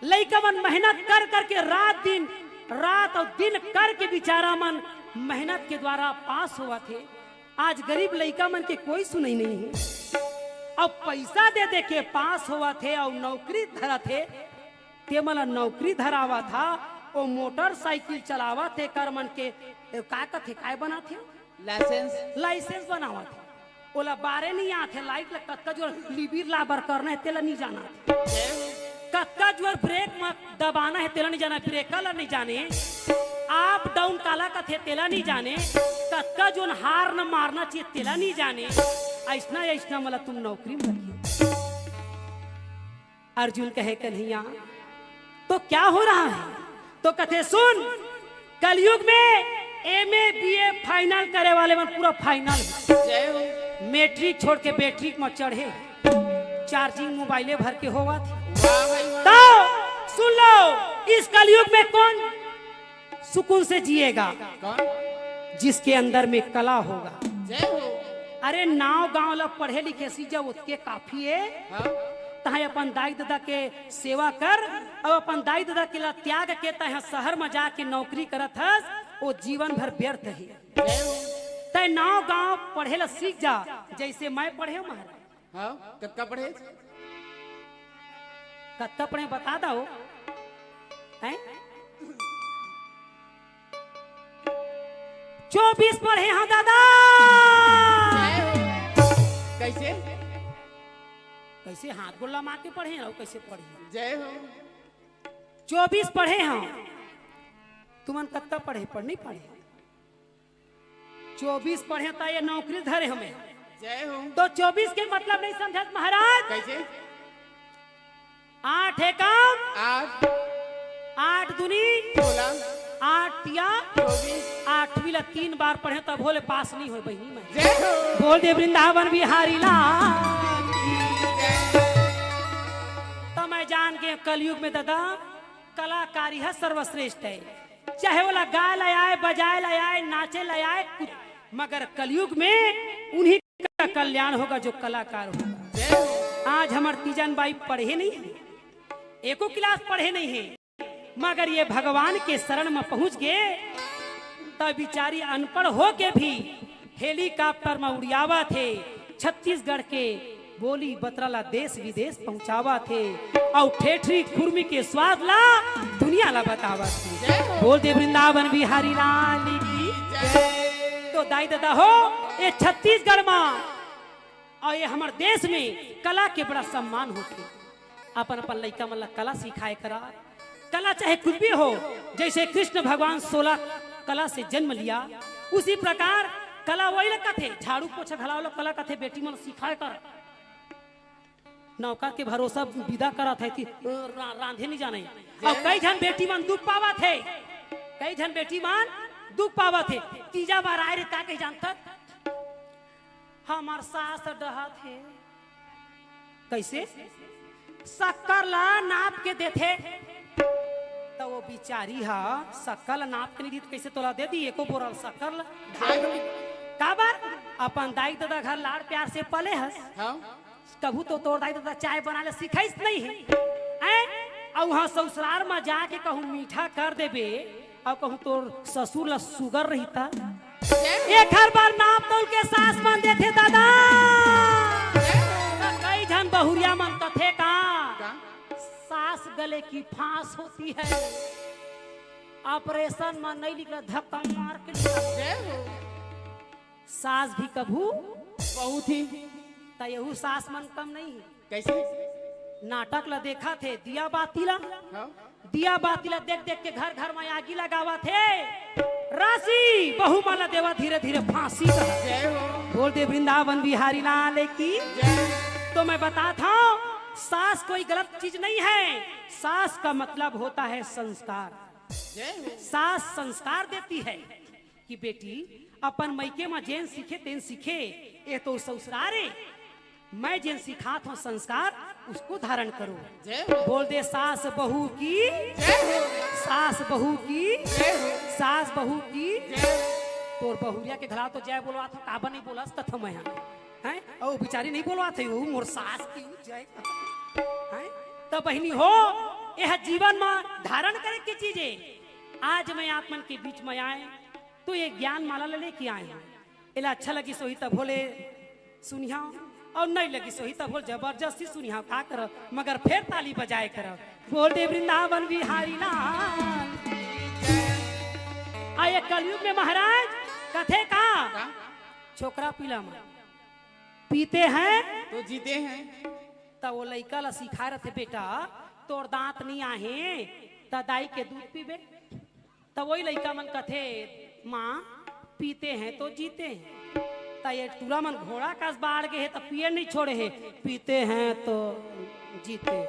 लइका मन मेहनत कर करके रात दिन, रात अउ दिन करके बेचारा मन मेहनत के द्वारा पास होवत हे। आज गरीब लइका मन के कोई सुनई नहीं हे। अब पैसा दे दे के पास होवत हे अउ नौकरी धरत हे, ते मन ला नौकरी धरावत हा, ओ मोटरसाइकिल चलावत हे, कर मन के, ए, का कथे, काय बनात हे? लाइसेंस। लाइसेंस बनावत हे। ओला बारे नहीं आत हे, लाइट ला कतका जोर लिबिर लाबर करना हे, तेला नहीं जाना। कतका जोर ब्रेक म दबाना हे, तेला नहीं जाना, ब्रेकर ला नहीं जाने, अप डाउन काला कथे, तेला नहीं जाने, कतका जोन हार्न मारना चाहिए, तेला नहीं जाने। अइसना अइसना मला तुम नौकरी में रखियो। अर्जुन कहे, कन्हैया, तो क्या हो रहा है? तो कथे, सुन, कलयुग में एमए बीए फाइनल करे वाले मन पूरा फाइनल है। जय हो। मैट्रिक छोड़ के बैट्रिक में चढ़े, चार्जिंग मोबाइले भर के होवत। वाह भाई वाह। तो सुन लो, इस कलयुग में कौन सुकून से जिएगा? कौन? जिसके अंदर में कला होगा। जय हो। अरे, नाव गांव ला पढ़े लिखे सीख जा, ओतके काफी है। हाँ। तहां अपन दाई ददा के सेवा कर, अउ अपन दाई ददा के ला त्याग के तहां शहर में जाके नौकरी करत हस, वो जीवन भर व्यर्थ है। जय हो। तय नाव गांव पढ़े ला सीख जा, जैसे मैं पढ़े हूं महाराज। हाँ, कतका पढ़े? कतका पढ़े बता दो। हैं? चौबीस पढ़े हंव दादा। कैसे? कैसे हाथ गोड़ लमा के पढ़े हंव, कैसे पढ़े? जय हो। चौबीस पढ़े हंव। तुमन कतका पढ़े? पढ़ नहीं पढ़े? चौबीस पढ़े त ये नौकरी धरे हमें। जय हो। तो चौबीस के मतलब नहीं समझत महाराज? कैसे? आठ एकम आठ। आठ दूनी सोलह। आठ तिया चौबीस। आठवीं ला तीन बार पढ़े तभो ले पास नहीं होय बहिनी मैं। जय हो। बोल दे वृंदावन बिहारी लाल। तो मैं जान के कलयुग में दादा कलाकारी है सर्वश्रेष्ठ है, चाहे ओला गाय ला आए, बजाए ला आए, नाचे ला आए, कुछ, मगर कलयुग में उन्हीं का कल्याण होगा जो कलाकार होगा। आज हमर तीजन बाई पढ़े नहीं है, एको क्लास पढ़े नहीं है, मगर ये भगवान के शरण में पहुंच गए, तब बिचारी अनपढ़ होके भी हेलीकॉप्टर में उड़ियावत हे, छत्तीसगढ़ के बोली बतरा ला देश विदेश पहुंचावत हे, अउ ठेठरी खुरमी के स्वाद ला दुनिया ला बतावत हे। बोल दे वृंदावन बिहारी लाल की। तो दाई ददा हो, ये छत्तीसगढ़ में अउ ये हमर देश में कला के बड़ा सम्मान होथे। अपन अपन लइका मन ला कला सिखाए करा। कला चाहे कुछ भी हो, जैसे कृष्ण भगवान सोलह कला से जन्म लिया, उसी प्रकार कला वही ला कथे, झाड़ू पोछा घलाव ला कला कथे, बेटी मन सिखाए कर। नौकर के भरोसा विदा करत हे कि रा-, रांधे नहीं जाने। अउ कई झन बेटी मन दुख पावत हे, कई झन बेटी मन दुख पावत हे। तीजा बार आए रे का कही जानत? हमर सास डहत हे। कैसे? शक्कर ला नाप के देथे। त वो बिचारी हा शक्कर ला नाप के नहीं दी त कैसे तोला दे दी एको बोरल शक्कर ला? काबर? अपन दाई ददा घर लाड़ प्यार से पले हस। हाँ। कभू तो तोर दाई ददा चाय बनाए ला सिखाइस नहीं हे। हैं? अउ हाँ ससुरार में जाके कहूँ मीठा कर देबे, अउ कहूँ तोर ससुर ला सुगर रहिता। एखर बर नाप तौल के सास मन देथे दादा। कई झन बहुरिया मन कथे का, का? सास गले की फांस होती है, ऑपरेशन में नहीं निकला, धक्का मार के निकला। जय हो। सास भी कभू बहुत ही। त यहू सास मन कम नहीं है। कैसे? नाटक ला देखा थे, दिया बाती ला। हाँ। दिया बाती ला देख देख के घर घर में आगी लगावा थे। राशि बहू माला देवा धीरे धीरे फांसी का। जय हो। बोल दे वृंदावन बिहारी लाल की। जय। तो मैं बताता हूँ, सास कोई गलत चीज नहीं है। सास का मतलब होता है संस्कार। जय हो। सास संस्कार देती है कि बेटी अपन मइके म जेन सीखे तेन सीखे, ये तो ससुरार है। मैं जेन सिखात हूँ संस्कार, उसको धारण करो। जय हो। बोल दे सास बहू की, जय हो। सास बहू की, जय हो। सास बहू की। जय हो। तोर बहुरिया के घला तो जय बोलवात हूँ, काबर नहीं बोलस कथम यहाँ, हैं? अउ बिचारी नहीं बोलवात है, वो मोर सास की जय। हैं? त बहिनी हो, यह जीवन में धारण करे की चीज है। आज मैं आप मन के बीच में आए, तो ये ज्ञान माला ले लेके आए हैं। एला अच्छा लगी सोही तभो ले सुनिहा, अउ नहीं लगी सोही तभो ले जबरदस्ती सुनिहा, का कर, मगर फेर ताली बजाए कर। बोल दे वृंदावन बिहारी लाल। आ ये कलयुग में महाराज कथे का? का? छोकरा पीला में पीते हैं तो जीते हैं। त वो लइका ला सिखाए रथे, बेटा तोर दांत नहीं आहे, त दाई के दूध पीबे। त वही लइका मन कथे, माँ पीते हैं तो जीते हैं। त ये टूरा मन घोड़ा कस बाढ़ गे हे, त पिए नहीं छोड़े हे, पीते हैं तो जीते हैं।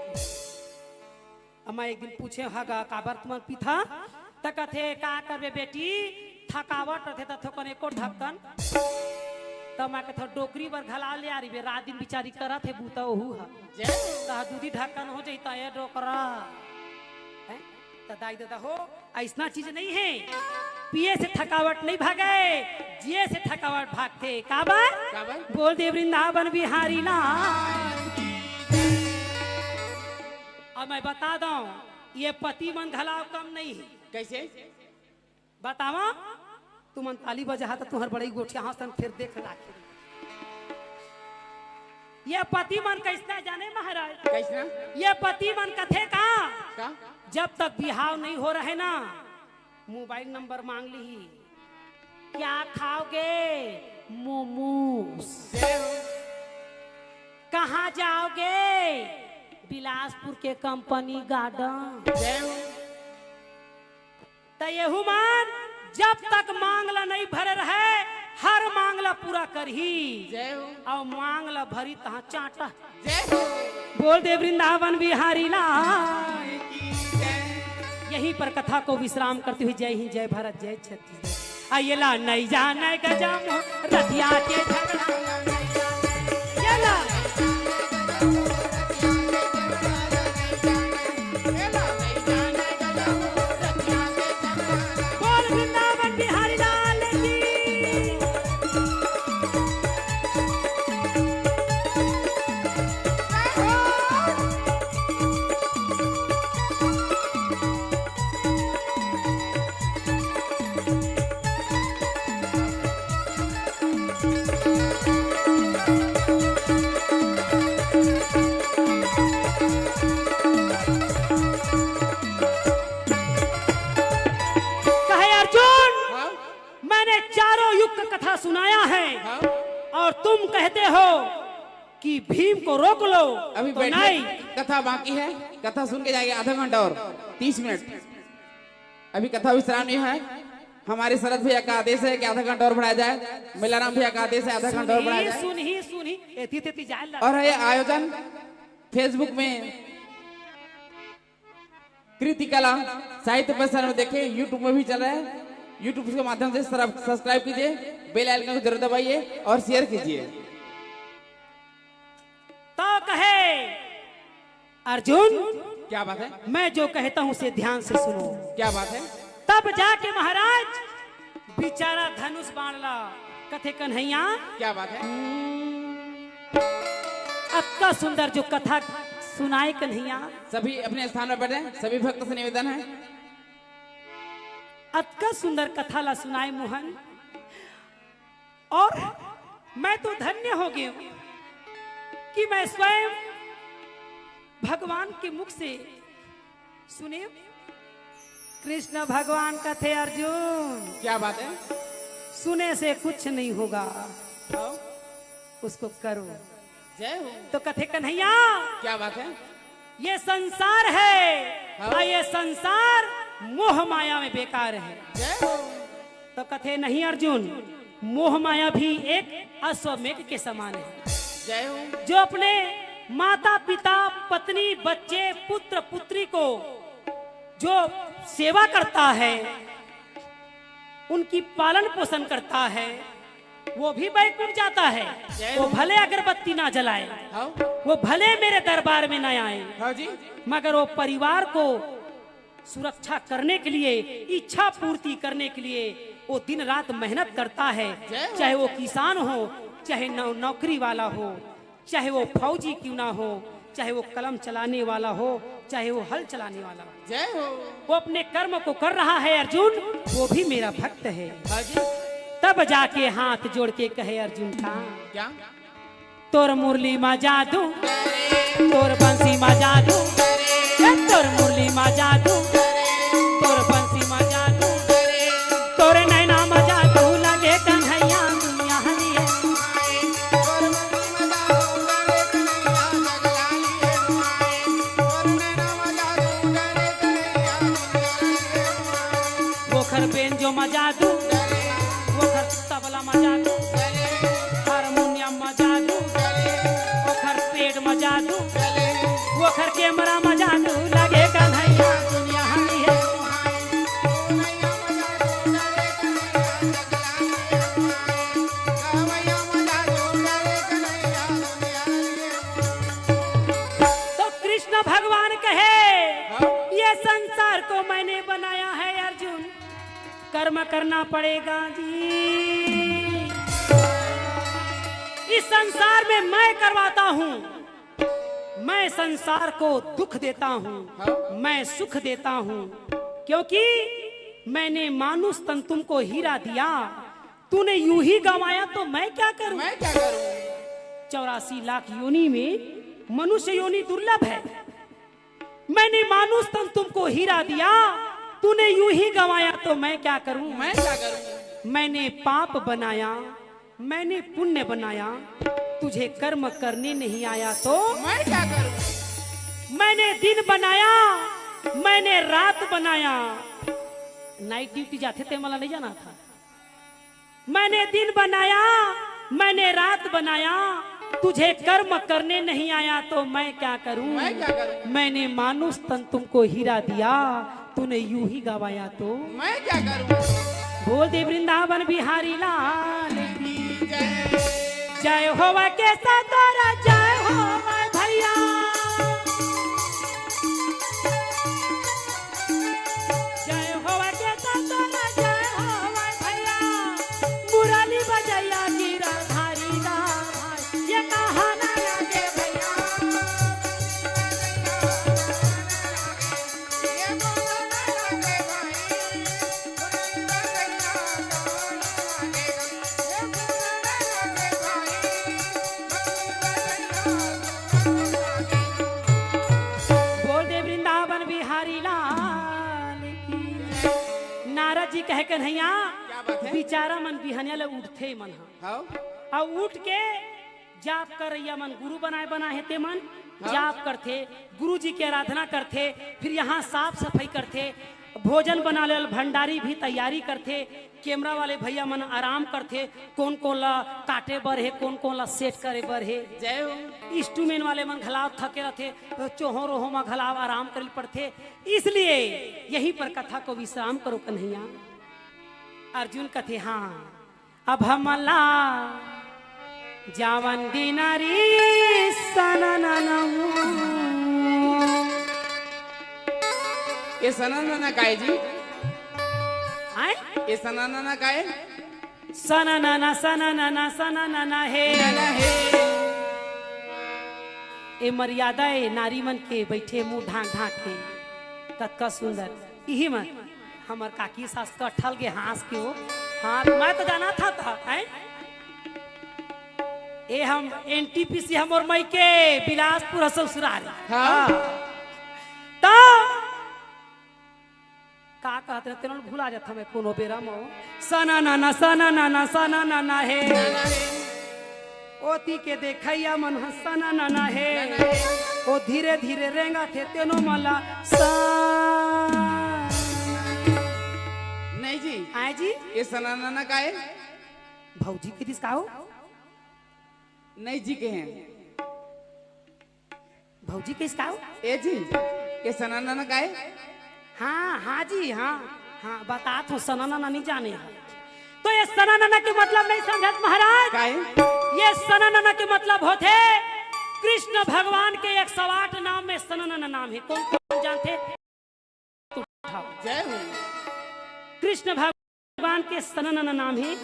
अम्मा एक दिन पूछे, "हा गा, काबर तुमन पीथा?" त कथे, "का करबे बेटी, थकावट रथे त थोकन एको ढक्कन।" त मैं कथे, "डोकरी बर घला ले आ रही बे, रात दिन बिचारी करत हे बूता ओहू ह।" जय हो। त दूधी ढक्कन हो जाई त ये डोकरा। हैं? त दाई ददा हो, अइसना चीज नहीं हे। पिए से थकावट नहीं भागे, जिए से थकावट भागथे। काबर? काबर? बोल दे वृंदावन बिहारी लाल। अब मैं बता दंव, ये पति मन घलाव कम नहीं हे। कइसे? बतावा, तुमन ताली बजाहा त तुहर बड़ई गोठिया हंसन फेर देख लाखे। ये पति मन कइसना जाने महाराज? कइसना? ये पति मन कथे का? का? जब तक बिहाव नहीं हो रहे ना, मोबाइल नंबर मांग लिही। क्या खाओगे? मोमोज। जय हो। कहाँ जाओगे? बिलासपुर के कंपनी गार्डन। जय हो। त येहू मन जब तक मांग ला नहीं भरे रहे, हर मांग ला पूरा करही। जय हो। अउ मांग ला भरी तहाँ चांटा। जय हो। बोल दे वृंदावन बिहारी लाल। की जय। यहीं पर कथा को विश्राम करते हुए जय हिंद, जय भारत, जय छत्तीसगढ़। आ येला नहीं जाने गजम रतिया के झगड़ा। येला बोल वृंदावन बिहारी लाल की। कहे अर्जुन, हाँ? मैंने चारों युग का कथा सुनाया है हाँ? और तुम कहते हो कि भीम को रोक लो, अभी तो बैठिए, नहीं। कथा बाकी है, कथा सुन के जाइए आधा घंटा और तीस मिनट। अभी कथा विश्राम नहीं है। हमारे शरद भैया का आदेश है कि आधा घंटा और बढ़ाया जाए। मेलाराम भैया का आदेश है आधा घंटा और बढ़ाया जाए। सुनही, सुनही, एती तेती जाए ला। और ये आयोजन Facebook में कृति कला साहित्य प्रसारण में देखें, YouTube में भी चल रहा है। YouTube के माध्यम से सब्सक्राइब कीजिए, बेल आइकन को जरूर दबाइए और शेयर कीजिए। तो कहे अर्जुन, क्या बात है? मैं जो कहता हूँ उसे ध्यान से सुनो। क्या बात है? तब जाके महाराज बिचारा धनुष बाण ला कथे कन्हैया। क्या बात है? अतका सुंदर जो कथा सुनाए कन्हैया। सभी अपने स्थान पर बैठे, सभी भक्त से निवेदन है। अतका सुंदर कथा ला सुनाए मोहन। और मैं तो धन्य हो गया कि मैं स्वयं भगवान के मुख से सुने। कृष्ण भगवान कथे अर्जुन, क्या बात है? सुने से कुछ नहीं होगा, हाँ। उसको करो। जय हो। तो कथे कन्हैया, क्या बात है? ये संसार है हाँ। और ये संसार मोह माया में बेकार है। जय हो। तो कथे नहीं अर्जुन, मोह माया भी एक अश्वमेघ के समान है। जय हो। जो अपने माता पिता, पत्नी, बच्चे, पुत्र पुत्री को जो सेवा करता है, उनकी पालन पोषण करता है, वो भी बैकुंठ जाता है। जय वो हो। भले अगरबत्ती ना जलाए, हाँ। वो भले मेरे दरबार में ना आए, हाँ जी। मगर वो परिवार को सुरक्षा करने के लिए, इच्छा पूर्ति करने के लिए वो दिन रात मेहनत करता है। जय हो। चाहे वो किसान हो, चाहे नौ-, नौकरी वाला हो, चाहे वो फौजी क्यों ना हो, चाहे वो कलम चलाने वाला हो, चाहे वो हल चलाने वाला हो। जय हो। वो अपने कर्म को कर रहा है अर्जुन, वो भी मेरा भक्त है। हाँ जी। तब जाके हाथ जोड़ के कहे अर्जुन का, क्या? तोर मुरली मा जादू, तोर बंसी मा जादू, ए तोर मुरली मा जादू, तोर बंसी मा जादू, तोर नैना मा जादू लगे कन्हैया दुनिया हरिये। ओखर बेंजो मा जादू, ओखर तबला मा जादू। कैमरा मजा तू लगे कन्हैया। तो कृष्ण भगवान कहे, ये संसार को मैंने बनाया है अर्जुन, कर्म करना पड़ेगा जी। इस संसार में मैं करवाता हूँ, मैं संसार को दुख देता हूँ, हाँ। मैं सुख देता हूँ, क्योंकि मैंने मानुष तन तुमको हीरा दिया, तूने यूं ही गंवाया तो मैं क्या करूं? मैं क्या करूं? चौरासी लाख योनि में मनुष्य योनि दुर्लभ है। मैंने मानुष तन तुमको हीरा दिया, तूने यूं ही गंवाया तो मैं क्या करूं? मैं क्या करूं? मैंने पाप बनाया, मैंने पुण्य बनाया, तुझे कर्म करने नहीं आया तो? मैं क्या करूं? मैंने दिन बनाया, मैंने रात बनाया, नाइट ड्यूटी जाथे ते मला नहीं जाना था। मैंने दिन बनाया, मैंने रात बनाया, तुझे कर्म करने नहीं आया तो मैं क्या करूं? मैं क्या करूं? मैंने मानुष तन तुमको हीरा दिया, तूने यूं ही गंवाया तो? मैं क्या करूं? बोल दे वृंदावन बिहारी लाल की जय। जय होवे केसर तोरा, जय होवे भैया। जय होवे केसर तोरा, जय होवे भैया। मुरली बजैया गिरधारी दा भाई, ये कहा ना लागे भैया। बोल दे वृंदावन बिहारी लाल की। नारद जी कहे, कन्हैया, क्या बात है? बिचारा मन बिहनिया ले उठथे मन ह। हाँ। अउ उठ के जाप करइया मन, गुरु बनाए बना हे ते मन हाँ। जाप करथे, गुरु जी के आराधना करथे, फिर यहाँ साफ सफाई करथे, भोजन बना ले, भंडारी भी तैयारी करथे, कैमरा वाले भैया मन आराम करथे, कोन कोन ला काटे बर हे, कोन कोन ला सेट करे बर हे। जय हो। इंस्ट्रूमेंट वाले मन घलाव थके रथे, चोहो रोहो मा घलाव आराम करे पड़थे। इसलिए यहीं पर कथा को विश्राम करो कन्हैया। अर्जुन कथे, हाँ, अब हमला जावन दिनारी सनननमु। ये सननना काय जी? आय? ये सननना काय? सननना, सननना, सननना हे। नना हे। ए मर्यादा ए नारी मन के, बैठे मुंह ढांक ढांक के, कतका सुंदर। इही मन हमर काकी सास कटहल के हाँस के हो। हाँ, मैं तो जाना था, था, हैं? ए हम एनटीपीसी हमर मइके बिलासपुर ह ससुराल। हाँ। हाँ। तो का कहत रहे, तेनो भुला जात हमें कोनो बेरा मो। सना ना ना, सना ना ना, सना ना ना हे। ओती के देखैया मन ह सना ना ना हे। ओ धीरे धीरे रेंगा थे तेनो मला सा। नहीं जी। आए जी? ये सना ना ना का है? भौजी के दिस का हो? नहीं जी के हैं। भौजी के इसका हो? ए जी, ये सना ना ना का है? हाँ, हाँ जी, हाँ। हाँ, बतात हूँ, सना ना ना नहीं जाने हैं। तो ये सना ना ना के मतलब नहीं समझत महाराज। का है? ये सना ना ना के मतलब होथे कृष्ण भगवान के एक सौ आठ नाम में सना ना ना नाम है। कौन कौन जानथे? उठाओ। जय हो। कृष्ण भगवान के सना ना ना नाम है,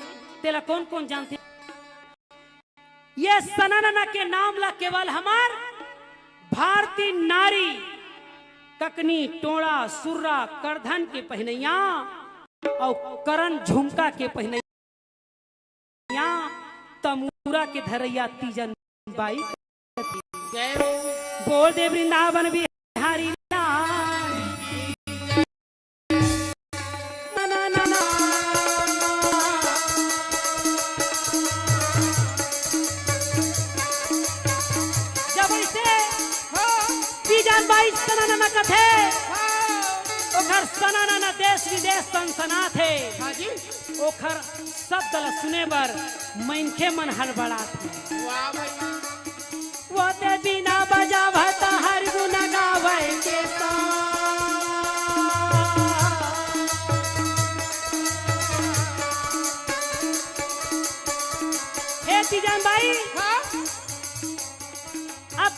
तेला कौन कौन जानथे? ये सना ना ना के नाम ला केवल हमर भारतीय नारी ककनी, टोड़ा, सुर्रा, करधन के पहिनैया अउ करन झुमका के पहिनैया, तमूरा के धरैया तीजन बाई। जय हो। बोल दे वृंदावन बिहारी लाल। ना, ना, ना, ना। जब ऐसे हाँ। तीजन बाई सना ना ना कथे, हाँ। ओखर सना ना ना देश विदेश सनसनाथे। हाँ जी। ओखर शब्द ल सुने बर मनखे मन हड़बड़ाथे। वाह भैया। वो ते बीना बजावत हर गुन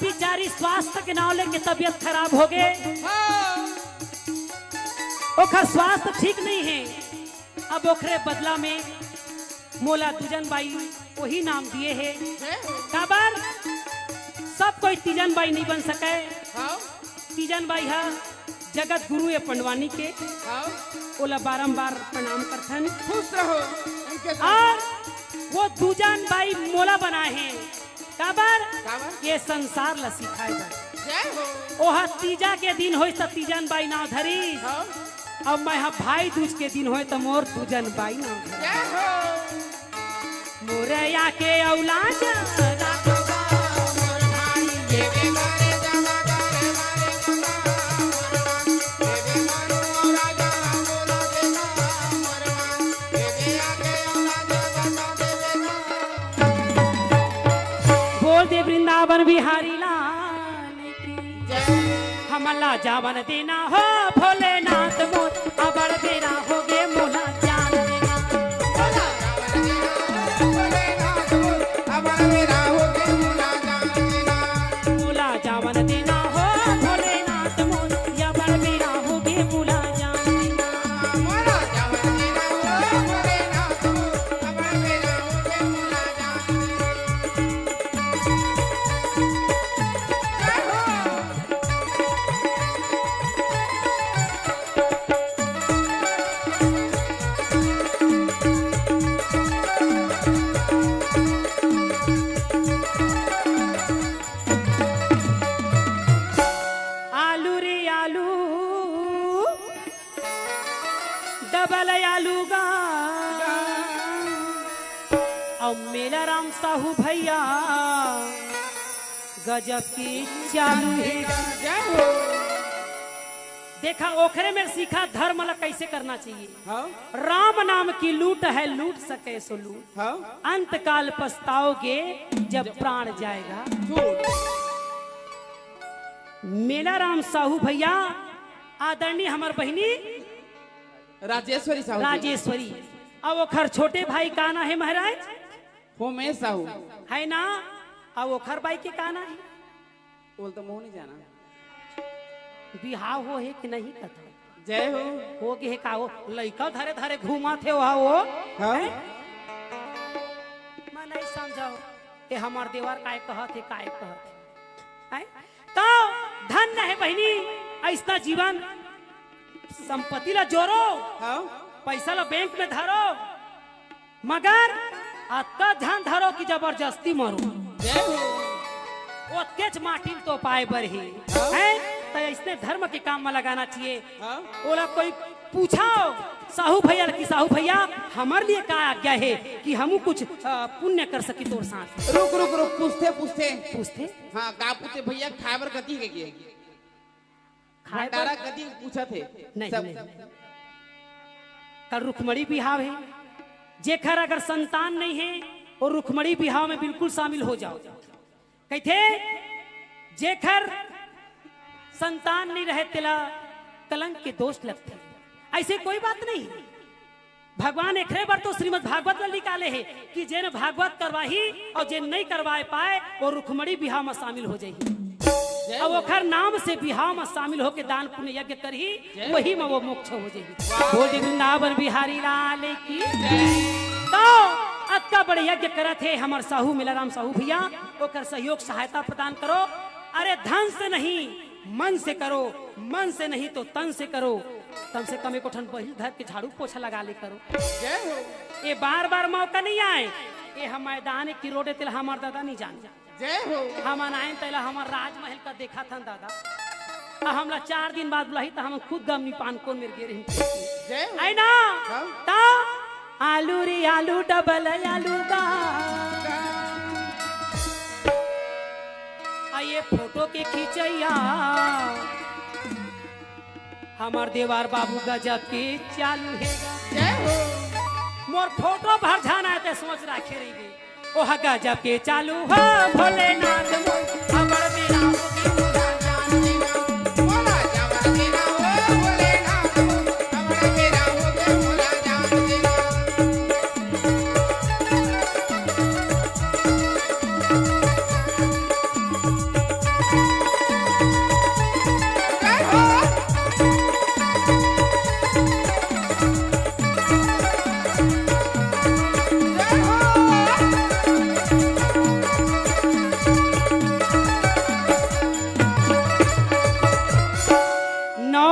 बिचारी स्वास्थ्य के नाव लेके तबियत खराब हो गे। हाँ। ओखर स्वास्थ्य ठीक नहीं है। अब ओखरे बदला में मोला दूजन बाई वही नाम दिए हे। हैं? काबर? सब कोई तीजन बाई नहीं बन सके। हाँ। तीजन बाई हा जगत गुरु ए पंडवानी के। हाँ। ओला बारंबार प्रणाम करथन। खुश रहो। उनके साथ। और वो दूजन बाई मोला बनाए हैं। काबर? काबर? ये संसार ला सिखाए बर। जय हो। ओहा तीजा के दिन होइस त तीजन बाई नाव धरिस। हाँ। अब मैं हा भाई दूज के दिन होए त मोर दूजन बाई नाव धरिस। जय हो। मोरया के औलाद बोल दे वृंदावन बिहारी लाल की। हमला जावन देना हो भोलेनाथ मोर, अबड़ बेरा हो गे मोला जान देना। मोला जावन देना हो भोलेनाथ मोर, अबड़ बेरा हो गे मोला जान देना। आलू रे आलू, डबल आलू गा। अउ मेला राम साहू भैया गजब के चालू हे। जय हो। देखा, ओखरे में सीखा धर्म ला कैसे करना चाहिए। हाँ। राम नाम की लूट है, लूट सके सो लूट। हाँ। अंत काल पछताओगे जब प्राण जाएगा। झूठ। मेला राम साहू भैया, आदरणीय हमर बहिनी राजेश्वरी साहू जी। राजेश्वरी। अब ओखर छोटे भाई का ना हे महाराज? होमेश साहू। है ना? अब ओखर बाई के का ना हे? बोल तो मुंह नहीं जाना। बिहाव हो हे कि नहीं कथा? जय हो। हो गे हे का हो? लइका धरे धरे घूमत हे ओहा वो। हाँ। हैं? मैं नहीं समझव। ए हमर देवर काय कहत हे, काय कहत हे? हैं? तो धन्य हे बहिनी, अइसना जीवन, संपत्ति ला जोरो, हाँ। पैसा ला बैंक में धरो, मगर अतका झन धरो कि जबरदस्ती मरो। जय हो। ओतकेच माटी ल तो पाए बर हे, हाँ। हैं? त अइसने धर्म के काम में लगाना चाहिए। हाँ। ओला कोई पूछो साहू भैया ल कि साहू भैया, हमर लिए का आज्ञा हे कि हमू कुछ, अ, पुण्य कर सकी तोर साथ? रुक, रुक, रुक, पूछथे, पूछथे। पूछथे? हाँ, का पूछथे भैया, खाए बर कथी हे के? खाए बर भंडारा कथी पूछत हे? नहीं, सब नहीं। कल रुक्मणी बिहाव हे, जेखर अगर संतान नहीं हे, वो रुक्मणी बिहाव में बिल्कुल शामिल हो जाओ। कहिथे, जेखर संतान नहीं रहे, तेला कलंक के दोष लगथे। अइसे कोई बात नहीं। भगवान एखरे बर तो श्रीमद् भागवत ल निकाले हे कि जेन भागवत करवाही अउ जेन नइ करवाए पाए, वो रुक्मणी बिहाव म शामिल हो जाही। जय अउ हो। ओखर नाम से बिहाव म शामिल होके दान पुण्य यज्ञ करही, जय हो। वही म वो मोक्ष हो जाही। वाह। बोल दे वृंदावन बिहारी लाल की। जय। तो अतका बड़े यज्ञ करत हे हमर साहू मेलाराम साहू भैया, ओकर सहयोग सहायता प्रदान करो। अरे धन से नहीं, मन से करो, मन से नहीं तो तन से करो। कम से कम एको ठन बहिल धर के झाड़ू पोछा लगा ले करो। जय हो। ये बार बार मौका नहीं आए। ये हम मैदान की रोड हे, तेला हमर दादा नहीं जाने। जय हो। हमन आए तेला हमर राजमहल का देखा थन दादा। आ हमला चार दिन बाद बुलाही त हमन खुद गमनी पान कोन मेर गे रही। जय हो। है ना? हाँ। त आलू रे आलू, डबल आलू गा। आ ये फोटो के खींचैया हमर देवार बाबू गजब के चालू हे गा। जय हो। मोर फोटो भर झन आए ते सोच राखे रहिबे। ओह गजब के चालू हो भोलेनाथ मोर, अबड़ बेरा हो गे मोला जान देना। मोला जावन देना हो भोलेनाथ मोर, अबड़ बेरा हो गे मोला जान देना।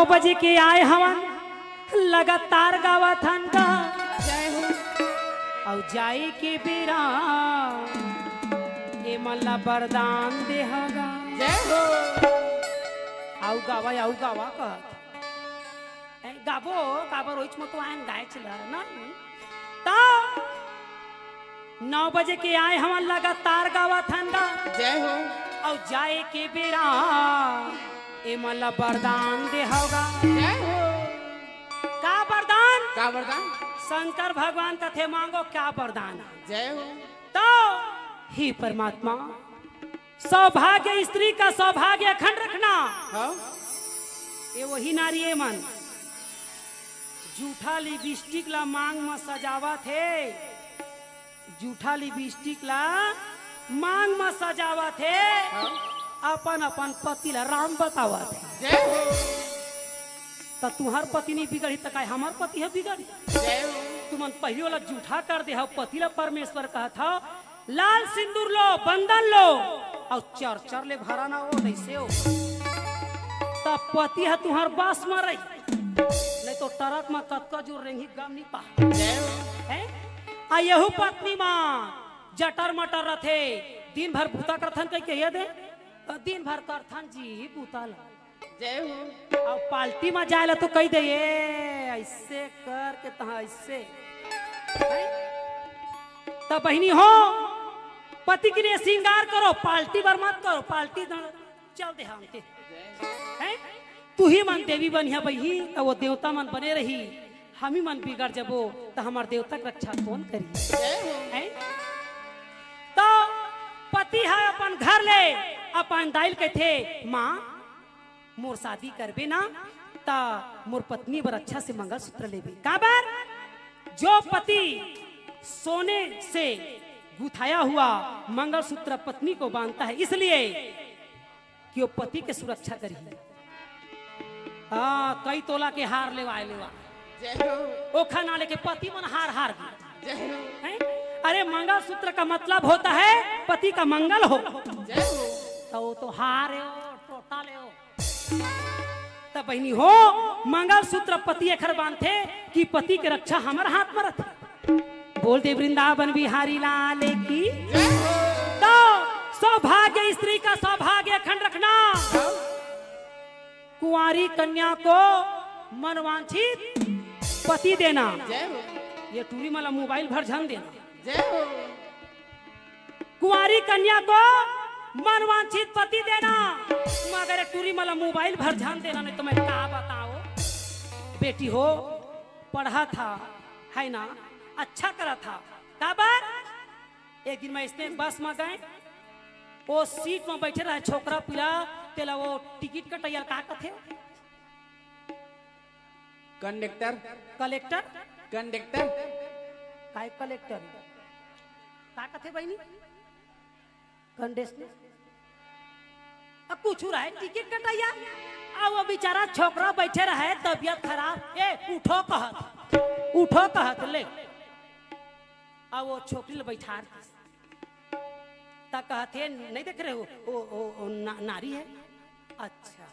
बजे के आए हवन, लगातार गावत हन गा। जय हो। अउ जाए के बेरा ए मन ला वरदान देहा गा। जय हो। आऊ गावा, आऊ गावा कहत। ए, गाबो, काबर ओइच म तो आयन गायच ल, ना? त नौ बजे के आए हवन, लगातार गावत हन गा। जय हो। अउ जाए के बेरा ए मन ला वरदान देहा गा। जय हो। का वरदान? का वरदान? शंकर भगवान कथे, मांगो क्या वरदान? जय हो। तो हे परमात्मा, सौभाग्य, स्त्री का सौभाग्य अखंड रखना। हाँ। ये वही नारी ए मन जूठा लिपस्टिक ला मांग म सजावत हे, जूठा लिपस्टिक ला मांग म सजावत हे, हाँ। अपन अपन पति ला राम बतावत हे। जय हो। त तुंहर पति नइ बिगड़ही त काय हमर पति ह बिगड़ही? जय हो। तुमन पहिली ओला जूठा कर दे हव, पति ला परमेश्वर कहत हव, लाल सिंदूर लो, बंदन लो, अउ चर चर ले भरा ना ओ, नइसे ओ। त पति ह तुंहर बस म रही, नइ तो ट्रक म कतका जोर रेंगही गम नइ पा। जय हो। हैं? आ यहू पत्नी म जटर मटर रथे, दिन भर बूता करथन कहिके ये दे, दिन भर करथन जी बूता ला। जय हो। अउ पार्टी म जाए ला तो कहि दे, "ए, अइसे करके तहां अइसे।" हैं? त बहिनी हो, पति के लिए श्रृंगार करो, पार्टी बर मत करो, पार्टी दन चल दे हमके। हैं? तुही मन देवी बनिहा बहिनी, त वो देवता मन बने रही, हमी मन बिगड़ जबो, त हमर देवता के रक्षा कोन करी? जय हो। हैं? त पति ह अपन घर ले अपन दाई ल कथे, "माँ, मोर शादी करबे ना, त मोर पत्नी बर अच्छा से मंगलसूत्र लेबे।" काबर? जो पति सोने से गुथाया हुआ मंगलसूत्र पत्नी को बांधता है, इसलिए कि वो पति के सुरक्षा करही। हाँ, कई तोला के हार लेवाए लेवा। जय हो। ओखर ना लेके पति मन हार हार गे। जय हो। हैं? अरे, मंगलसूत्र का मतलब होता है पति का मंगल हो। जय हो। त वो तो हार हे, टोटा ले हो। त बहिनी हो, मंगलसूत्र पति एखर बांधथे कि पति के रक्षा हमर हाथ म रथे। बोल दे वृंदावन बिहारी लाल की। जय हो। त सौभाग्य, स्त्री का सौभाग्य अखंड रखना। हाँ। कुंवारी कन्या को मनवांछित पति देना। जय हो। ये टूरी मन ला मोबाइल भर झन देना। जय हो। कुंवारी कन्या को मनवांछित पति देना, मगर ये टूरी मन ला मोबाइल भर झन देना, नहीं तो मैं का बताओ। बेटी हो, पढ़त हस, है ना, अच्छा करत हस, काबर? एक दिन मैं अइसने बस म गए, वो सीट म बइठे रहे छोकरा पीला, तेला वो टिकट कटइया का कथे? कंडक्टर। कलेक्टर? कंडक्टर। काय कलेक्टर? का कथे बहिनी? कंडक्टर। अब कुछू रहे टिकट कटइया, अब वो बेचारा छोकरा बइठे रहे, तबीयत खराब, "ए, उठो," कहत, "उठो," कहत ले। अब वो छोकरी ल बइठार दिस। त कहत हे, "नहीं देख रहे हो, वो, वो, वो ना, नारी है।" अच्छा,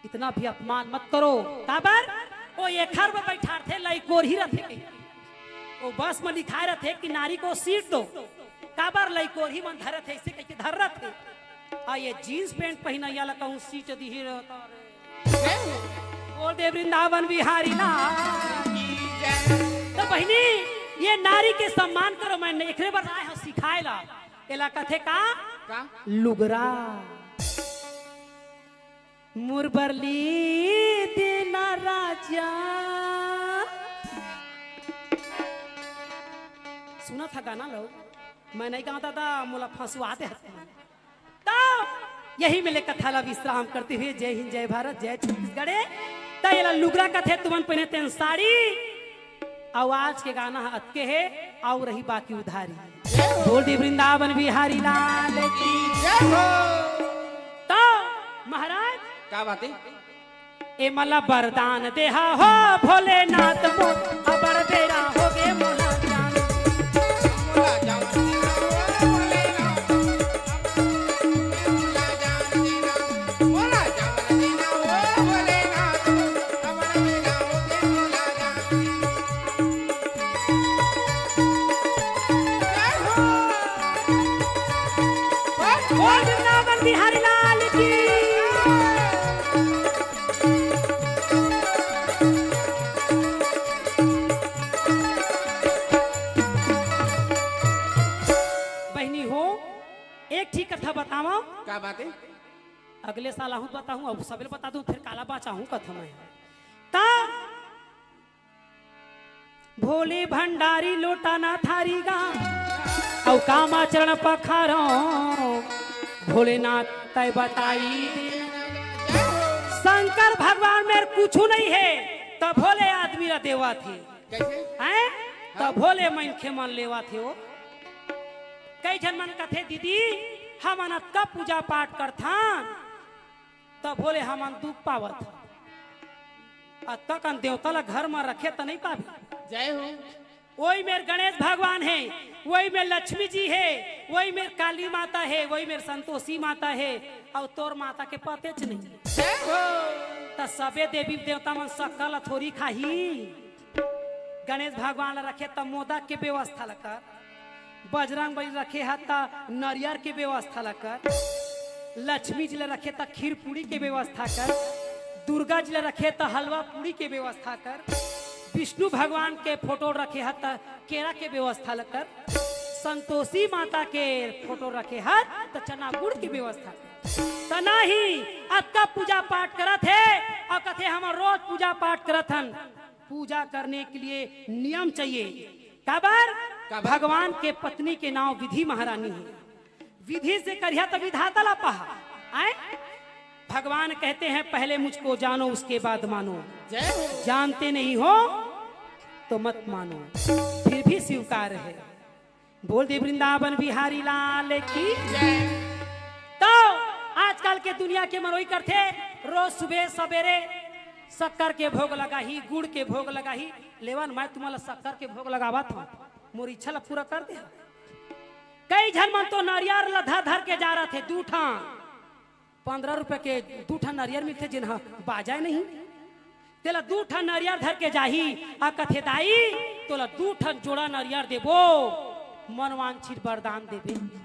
इतना भी अपमान मत करो। काबर? वो एखर बर बइठारथे, लइकोरही रथे कहिके। वो बस म लिखाए रथे कि नारी को सीट दो। काबर? लइकोरही मन धरथे, अइसे कहिके धर रथे। अउ ये जींस पैंट पहिनइया ला कहूं सीट दिही रहता रे। बोल दे वृंदावन बिहारी लाल की जय। त बहिनी, ये नारी के सम्मान करो, मैं एकरे बर आए हंव सिखाए ला। एला कथे का? का? लुगरा। मोर बर ली देना राजा। सुनत हस गाना लो, मैं नइ गावंव दादा, मोला फंसवा दे हस। त यही मेर ले कथा ला विश्राम करते हुए जय हिंद, जय भारत, जय छत्तीसगढ़। त एला लुगरा कथे, तुमन पहिने तेन साड़ी। अउ आज के गाना ह अतके हे, अउ रही बाकी उधारी। बोल दे वृंदावन बिहारी लाल की। जय हो। त महाराज, का बात हे? ए मन ला बरदान देहा हो भोलेनाथ मोर, अबड़ बेरा होगे मोला जान। मोला जावन दीना हो भोलेनाथ, मोला जावन दीना हो का बात हे? अगले साल आहूं बताहूं, अब सबेल बता दूं, फेर काला बाचाहूं कथंव मैं। त भोले भंडारी लोटा ना थारी गा, अउ कामाचरण पखारंव, भोलेनाथ तैं बताई। शंकर भगवान मेर कुछू नइ हे, त भोले आदमी ला देवत हे। कइसे? हैं? त भोले मनखे मन लेवत हे वो। कई झन मन कथे, "दीदी, हमन अतका पूजा पाठ करथन, त भोले हमन दुख पावत हन। अतका कन देवता ला घर म रखे त नइ पाबे।" जय हो। वही मेर गणेश भगवान हे, वही मेर लक्ष्मी जी हे, वही मेर काली माता हे, वही मेर संतोषी माता हे, अउ तोर माता के पतेच नइ। जय हो। त सबे देवी देवता मन सक्कर ला थोरी खाही। गणेश भगवान ला रखे त मोदक के व्यवस्था ला कर, बजरंग बली रखे ह त नरियर के व्यवस्था ला कर, लक्ष्मी जी ला रखे त खीर पूड़ी के व्यवस्था कर, दुर्गा जी ला रखे त हलवा पूड़ी के व्यवस्था कर, विष्णु भगवान के फोटो रखे ह त केरा के व्यवस्था ला कर, संतोषी माता के फोटो रखे ह त चना गुड़ के व्यवस्था कर। त नहीं, अतका पूजा पाठ करत हे अउ कथे, "हमन रोज पूजा पाठ करत हन।" पूजा करने के लिए नियम चाहिए। काबर? काबर? भगवान के पत्नी के नांव विधि महारानी हे। विधि से करिहा त विधाता ला पाहा। आय? भगवान कहते हैं, "पहले मुझको जानो, उसके बाद मानो।" जय हो। जानते नहीं हो तो मत मानो, फिर भी स्वीकार है। बोल दे वृंदावन बिहारी लाल की। जय। त आजकल के दुनिया के मन ओही करथे, रोज सुबह सबेरे सक्कर के भोग लगाही, गुड़ के भोग लगाही। लेवा न, मैं तुमन ला सक्कर के भोग लगावत हंव, मोर इच्छा ला पूरा कर दे। कई झन मन तो नरियर ला धर धर के जा रथे, दू ठन, पंद्रह रुपया के दू ठन नरियर मिलथे, जेन ह बाजय नहीं। तेला दू ठन नरियर धर के जाही, अउ कथे, "दाई, तोला दू ठन जोड़ा नरियर देबो, मनवांछित वरदान देबे।"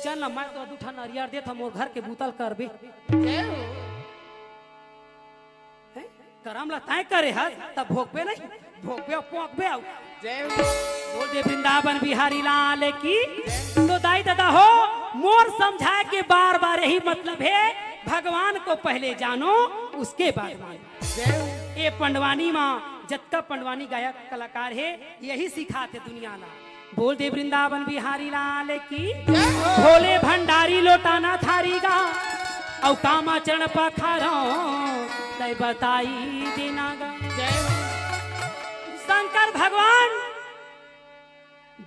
चल न, मैं तोला दू ठन नरियर देथंव, मोर घर के बुता ल करबे। जय हो। हैं? करम ला तैं करे हस, त भोगबे नहीं, भोगबे अउ पोंकबे अउ। जय हो। बोल दे वृंदावन बिहारी लाल की। तो दाई ददा हो, मोर समझाय के बार बार यही मतलब हे, भगवान को पहले जानो, उसके बाद मानो। जय हो। ए पंडवानी म जतका पंडवानी गायक कलाकार हे, यही सिखाथे दुनिया ला। बोल दे वृंदावन बिहारी लाल की। जय हो। भोले भंडारी लोटा ना थारी गा, अउ कामाचरण पखारंव, तैं बताई देना गा। जय हो। शंकर भगवान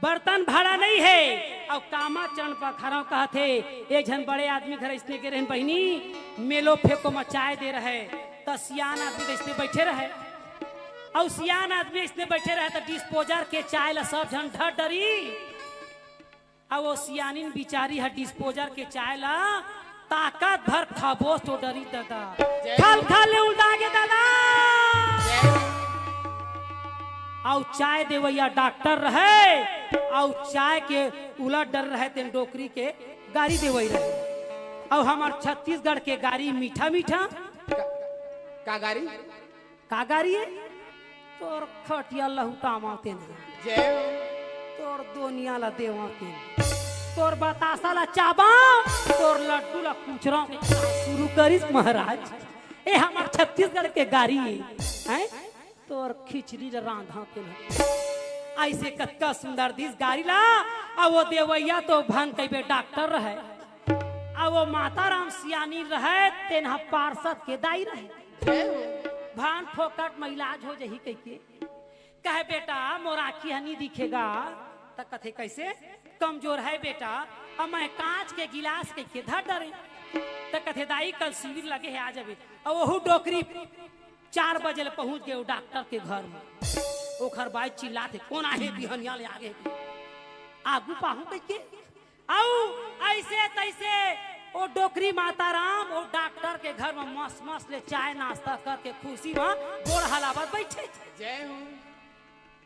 बर्तन भाड़ा नइ हे, अउ कामाचरण पखारंव कहत हे। एक झन बड़े आदमी घर अइसने गे रहेन बहिनी, मेलो फेंको म चाय दे रहे, त सियान आदमी अइसने बइठे रहे, अउ सियान आदमी अइसने बइठे रहे, त disposal के चाय ला सब झन ढर डरी। अउ वो सियानिन बिचारी ह disposal के चाय ला ताकत भर खबोस तो डरी ददा। जय खल खल ले उलदा गे ददा। जय। अउ चाय देवइया डॉक्टर रहे, अउ चाय के उलट डरे रहे, तेन डोकरी के गारी देवई रहे। अउ हमर छत्तीसगढ़ के गारी मीठा मीठा। का, का गारी? का गारी हे? तोर खटिया लहुटावंव तेन ह। जय हो। तोर दोनिया ला देवंव तेन ह। तोर बतासा ला चाबंव, तोर लड्डू ला कुचरंव के शुरू करिस महाराज। ए हमर छत्तीसगढ़ के गारी हे, हैं? तोर खिचड़ी ला रांधंव तेन ह। अइसे कतका सुंदर दिस गारी ला, अउ वो देवइया तो भंग कहिबे डॉक्टर रहे, अउ वो माता राम सियानी रहे, तेन ह पार्षद के दाई रहे। जय हो। भान फोकट म इलाज हो जही कहिके। कहे, "बेटा, मोर आँखी ह नी दिखे गा।" त कथे, "कइसे?" "कमजोर हे बेटा, अउ मैं कांच के गिलास कहिके धर डरेंव।" त कथे, "दाई, कल शिविर लगे हे, आ जाबे।" अउ ओहू डोकरी चार बजे ले पहुंच गे ओ डॉक्टर के घर म। ओखर बाई चिल्लाथे, "कोन आहे बिहनिया ले आगे?" आगू पाहूं कहिके। अउ अइसे तइसे ओ डोकरी माता राम ओ डॉक्टर के घर म मस मस ले चाय नाश्ता करके खुशी म गोड़ हलावत बइठे। जय हो।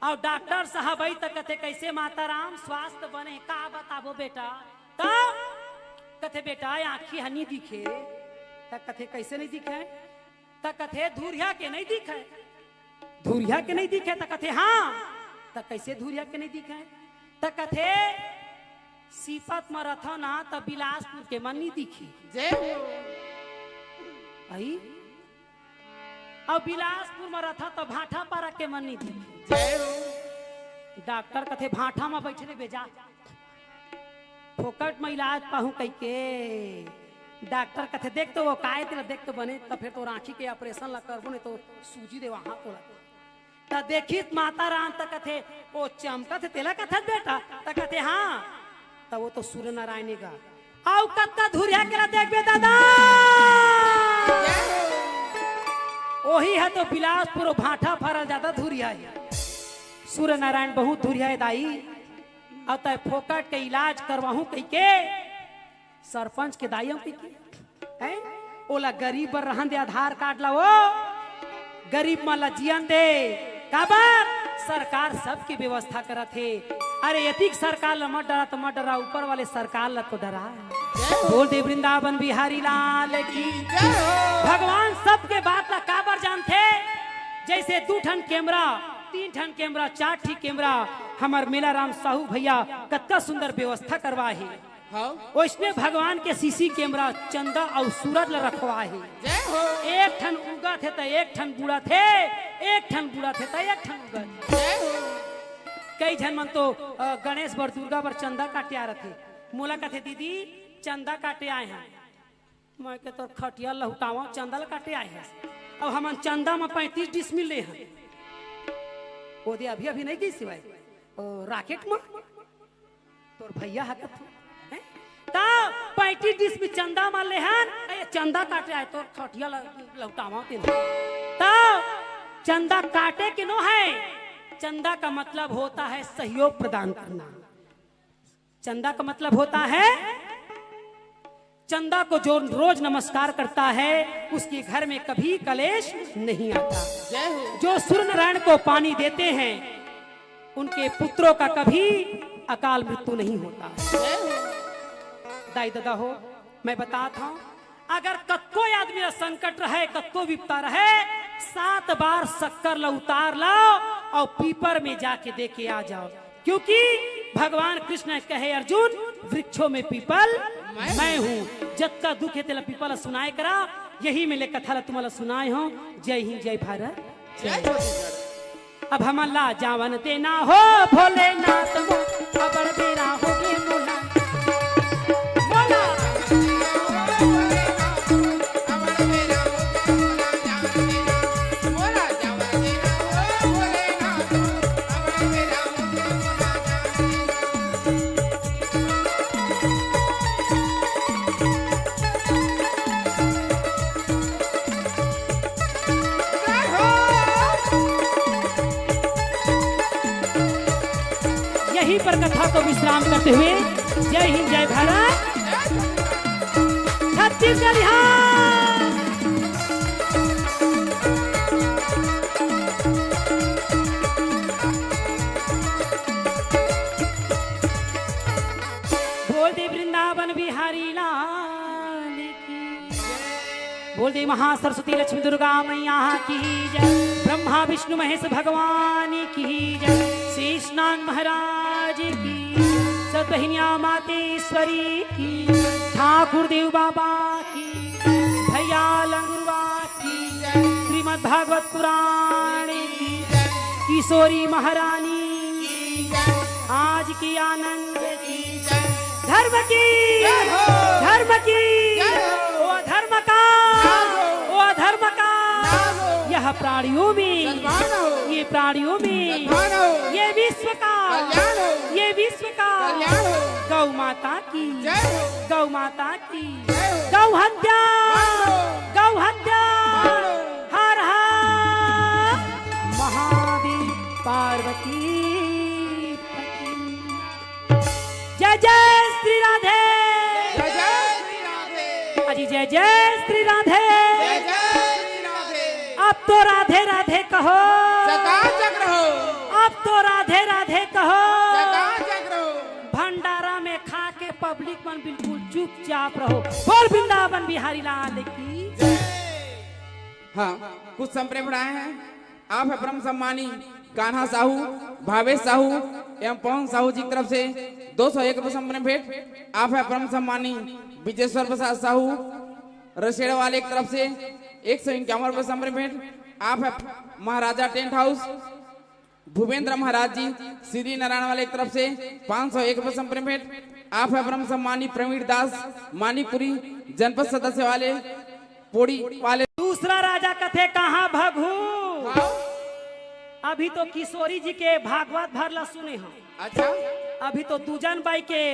अउ डॉक्टर साहब अई त कथे, "कइसे माता राम, स्वास्थ्य बने हे?" "का बताबो बेटा?" त कथे, "बेटा, आँखी ह नी दिखे।" त कथे, "कइसे नइ दिखे?" त कथे, "धुरिहा के नइ दिखे?" "धुरिहा के नइ दिखे?" त कथे, "हाँ।" "त कइसे धुरिहा के नइ दिखे?" त कथे, सीपत म रथव ना, त बिलासपुर के मन नी दिखी। जय हो। अई? अउ बिलासपुर म रथव, त भाटापारा के मन नी दिखी। जय हो। डॉक्टर कथे, "भाटा म बइठे रहिबे जा, फोकट म इलाज पाहूं," कहिके। डॉक्टर कथे, "देख तो वो काय तेला, देख तो बने, त फेर तोर आंखी के ऑपरेशन ला करबो, नहीं तो सूजी देवाहूं तोला।" त देखिस माता राम त कथे, "ओ चमकत हे तेला कथस बेटा?" त कथे, "हां।" त वो तो सूर्य नारायण हे गा। अउ कतका धुरिहा के ला देखबे दादा, ओही ह तो बिलासपुर अउ भाटापारा जादा धुरिहा हे। सूर्य नारायण बहुत धुरिहा हे दाई। अउ तैं फोकट के इलाज करवाहूं कहिके सरपंच के दाई अउ कहिके, हैं? ओला गरीब बर रहन दे, आधार कार्ड ला वो गरीब मन ला जियन दे। काबर? सरकार सबके व्यवस्था करत हे। अरे, एतिक सरकार ला मत डरा, त मत डरा, ऊपर वाले सरकार ला तो डरा। जय हो। बोल दे वृंदावन बिहारी लाल की। जय हो। भगवान सबके बात ला काबर जानथे? जैसे दू ठन कैमरा, तीन ठन कैमरा, चार ठी कैमरा, हमर मेला राम साहू भैया कतका सुंदर व्यवस्था करवाए हे। हाँ। ओइसने भगवान के सीसी कैमरा चंदा अउ सूरज ल रखवाए हे। जय हो। एक ठन उगत हे त एक ठन बुड़त हे, एक ठन बुड़त हे त एक ठन उगत हे। जय हो। कई झन मन तो, अ, गणेश बर, दुर्गा बर चंदा काटे आ रथे। मोला कथे, "दीदी, चंदा काटे आए हन।" मैं के, "तोर खटिया लहुटावा, चंदा ल काटे आए हस।" अब हमन चंदा म पैंतीस डिसमिल ले हन। ओ दे अभी, अभी नहीं गई सिवाय। ओ, राकेट म? तोर भैया हा कथू, हैं? त पैंतीस डिसमिल चंदा म लेहन, ए, चंदा काटे आए, तोर खटिया ल-, लहुटावा तेन। त चंदा काटे के नो है, चंदा का मतलब होता है सहयोग प्रदान करना। चंदा का मतलब होता है, चंदा को जो रोज नमस्कार करता है, उसके घर में कभी कलेश नहीं आता। जय हो। जो सूर्य नारायण को पानी देते हैं, उनके पुत्रों का कभी अकाल मृत्यु नहीं होता। जय हो। दाई ददा हो, मैं बताथंव, अगर कतको आदमी ला संकट रहे, कतको विपदा रहे, सात बार शक्कर ला उतार लाव अउ पीपर में जाके दे के आ जाव, क्योंकि भगवान कृष्ण कहे, "अर्जुन, वृक्षों में पीपल मैं हूँ।" जतका दुख हे तेला पीपल ला सुनाए करा, यही में ले कथा ला तुमन ला सुनाए हंव। जय हिंद, जय भारत। जय छत्तीसगढ़। अब हमन ला जावन देना हो भोलेनाथ मोर, अबड़ बेरा होगे मोला। मोला। यहीं पर कथा को विश्राम करते हुए जय हिंद, जय भारत, छत्तीसगढ़। बोल दे वृंदावन बिहारी लाल की। बोल दे महासरस्वती लक्ष्मी दुर्गा मैया की जय। ब्रह्मा विष्णु महेश भगवान की जय। शेषनाग महाराज की जय। सतहिनिया मातेश्वरी की। ठाकुर देव बाबा की। भैया लंगुरवा की जय। श्रीमद् भागवत पुराण की जय। किशोरी महारानी की जय। आज की आनंद की जय। धर्म की जय हो। धर्म की जय हो। ओ धर्म का नाश हो। ओ धर्म का नाश हो। यह प्राणियों में सद्भावना हो। ये प्राणियों में सद्भावना हो। ये विश्व का कल्याण हो। ये विश्व का कल्याण हो। गौ माता की जय हो। गौ माता की जय हो। गौ हत्या बंद हो। गौ हत्या बंद हो। हर हर महादेव पार्वती पति। जय जय श्री राधे। जय जय श्री राधे। अजी जय जय श्री राधे। जय जय श्री राधे। अब तो राधे राधे कहो। चकाचक रहो। अब तो राधे राधे कहो। चकाचक रहो। भंडारा में खा के पब्लिक मन बिल्कुल चुपचाप रहो। बोल वृंदावन बिहारी लाल की जय। हाँ, कुछ संप्रेम बढ़ाए हैं। आप है ब्रह्म सम्मानी कान्हा साहू, भावेश साहू एवं पवन साहू जी की तरफ से दो सौ एक रुपये संपूर्ण भेंट। आप है परम सम्मानी विजेश्वर प्रसाद साहू रसेड़ा वाले की तरफ से एक सौ इक्यावन रुपये संपूर्ण भेंट। आप है महाराजा टेंट हाउस भूपेंद्र महाराज जी श्री नारायण वाले की तरफ से पाँच सौ एक रुपये संपूर्ण भेंट। आप है परम सम्मानी प्रवीण दास मानिकपुरी जनपद सदस्य वाले पोड़ी वाले। दूसरा राजा कथे कहाँ भगहू। अभी तो किशोरी जी के भागवत भर ला सुने हो। अच्छा। अभी तो दूजन बाई के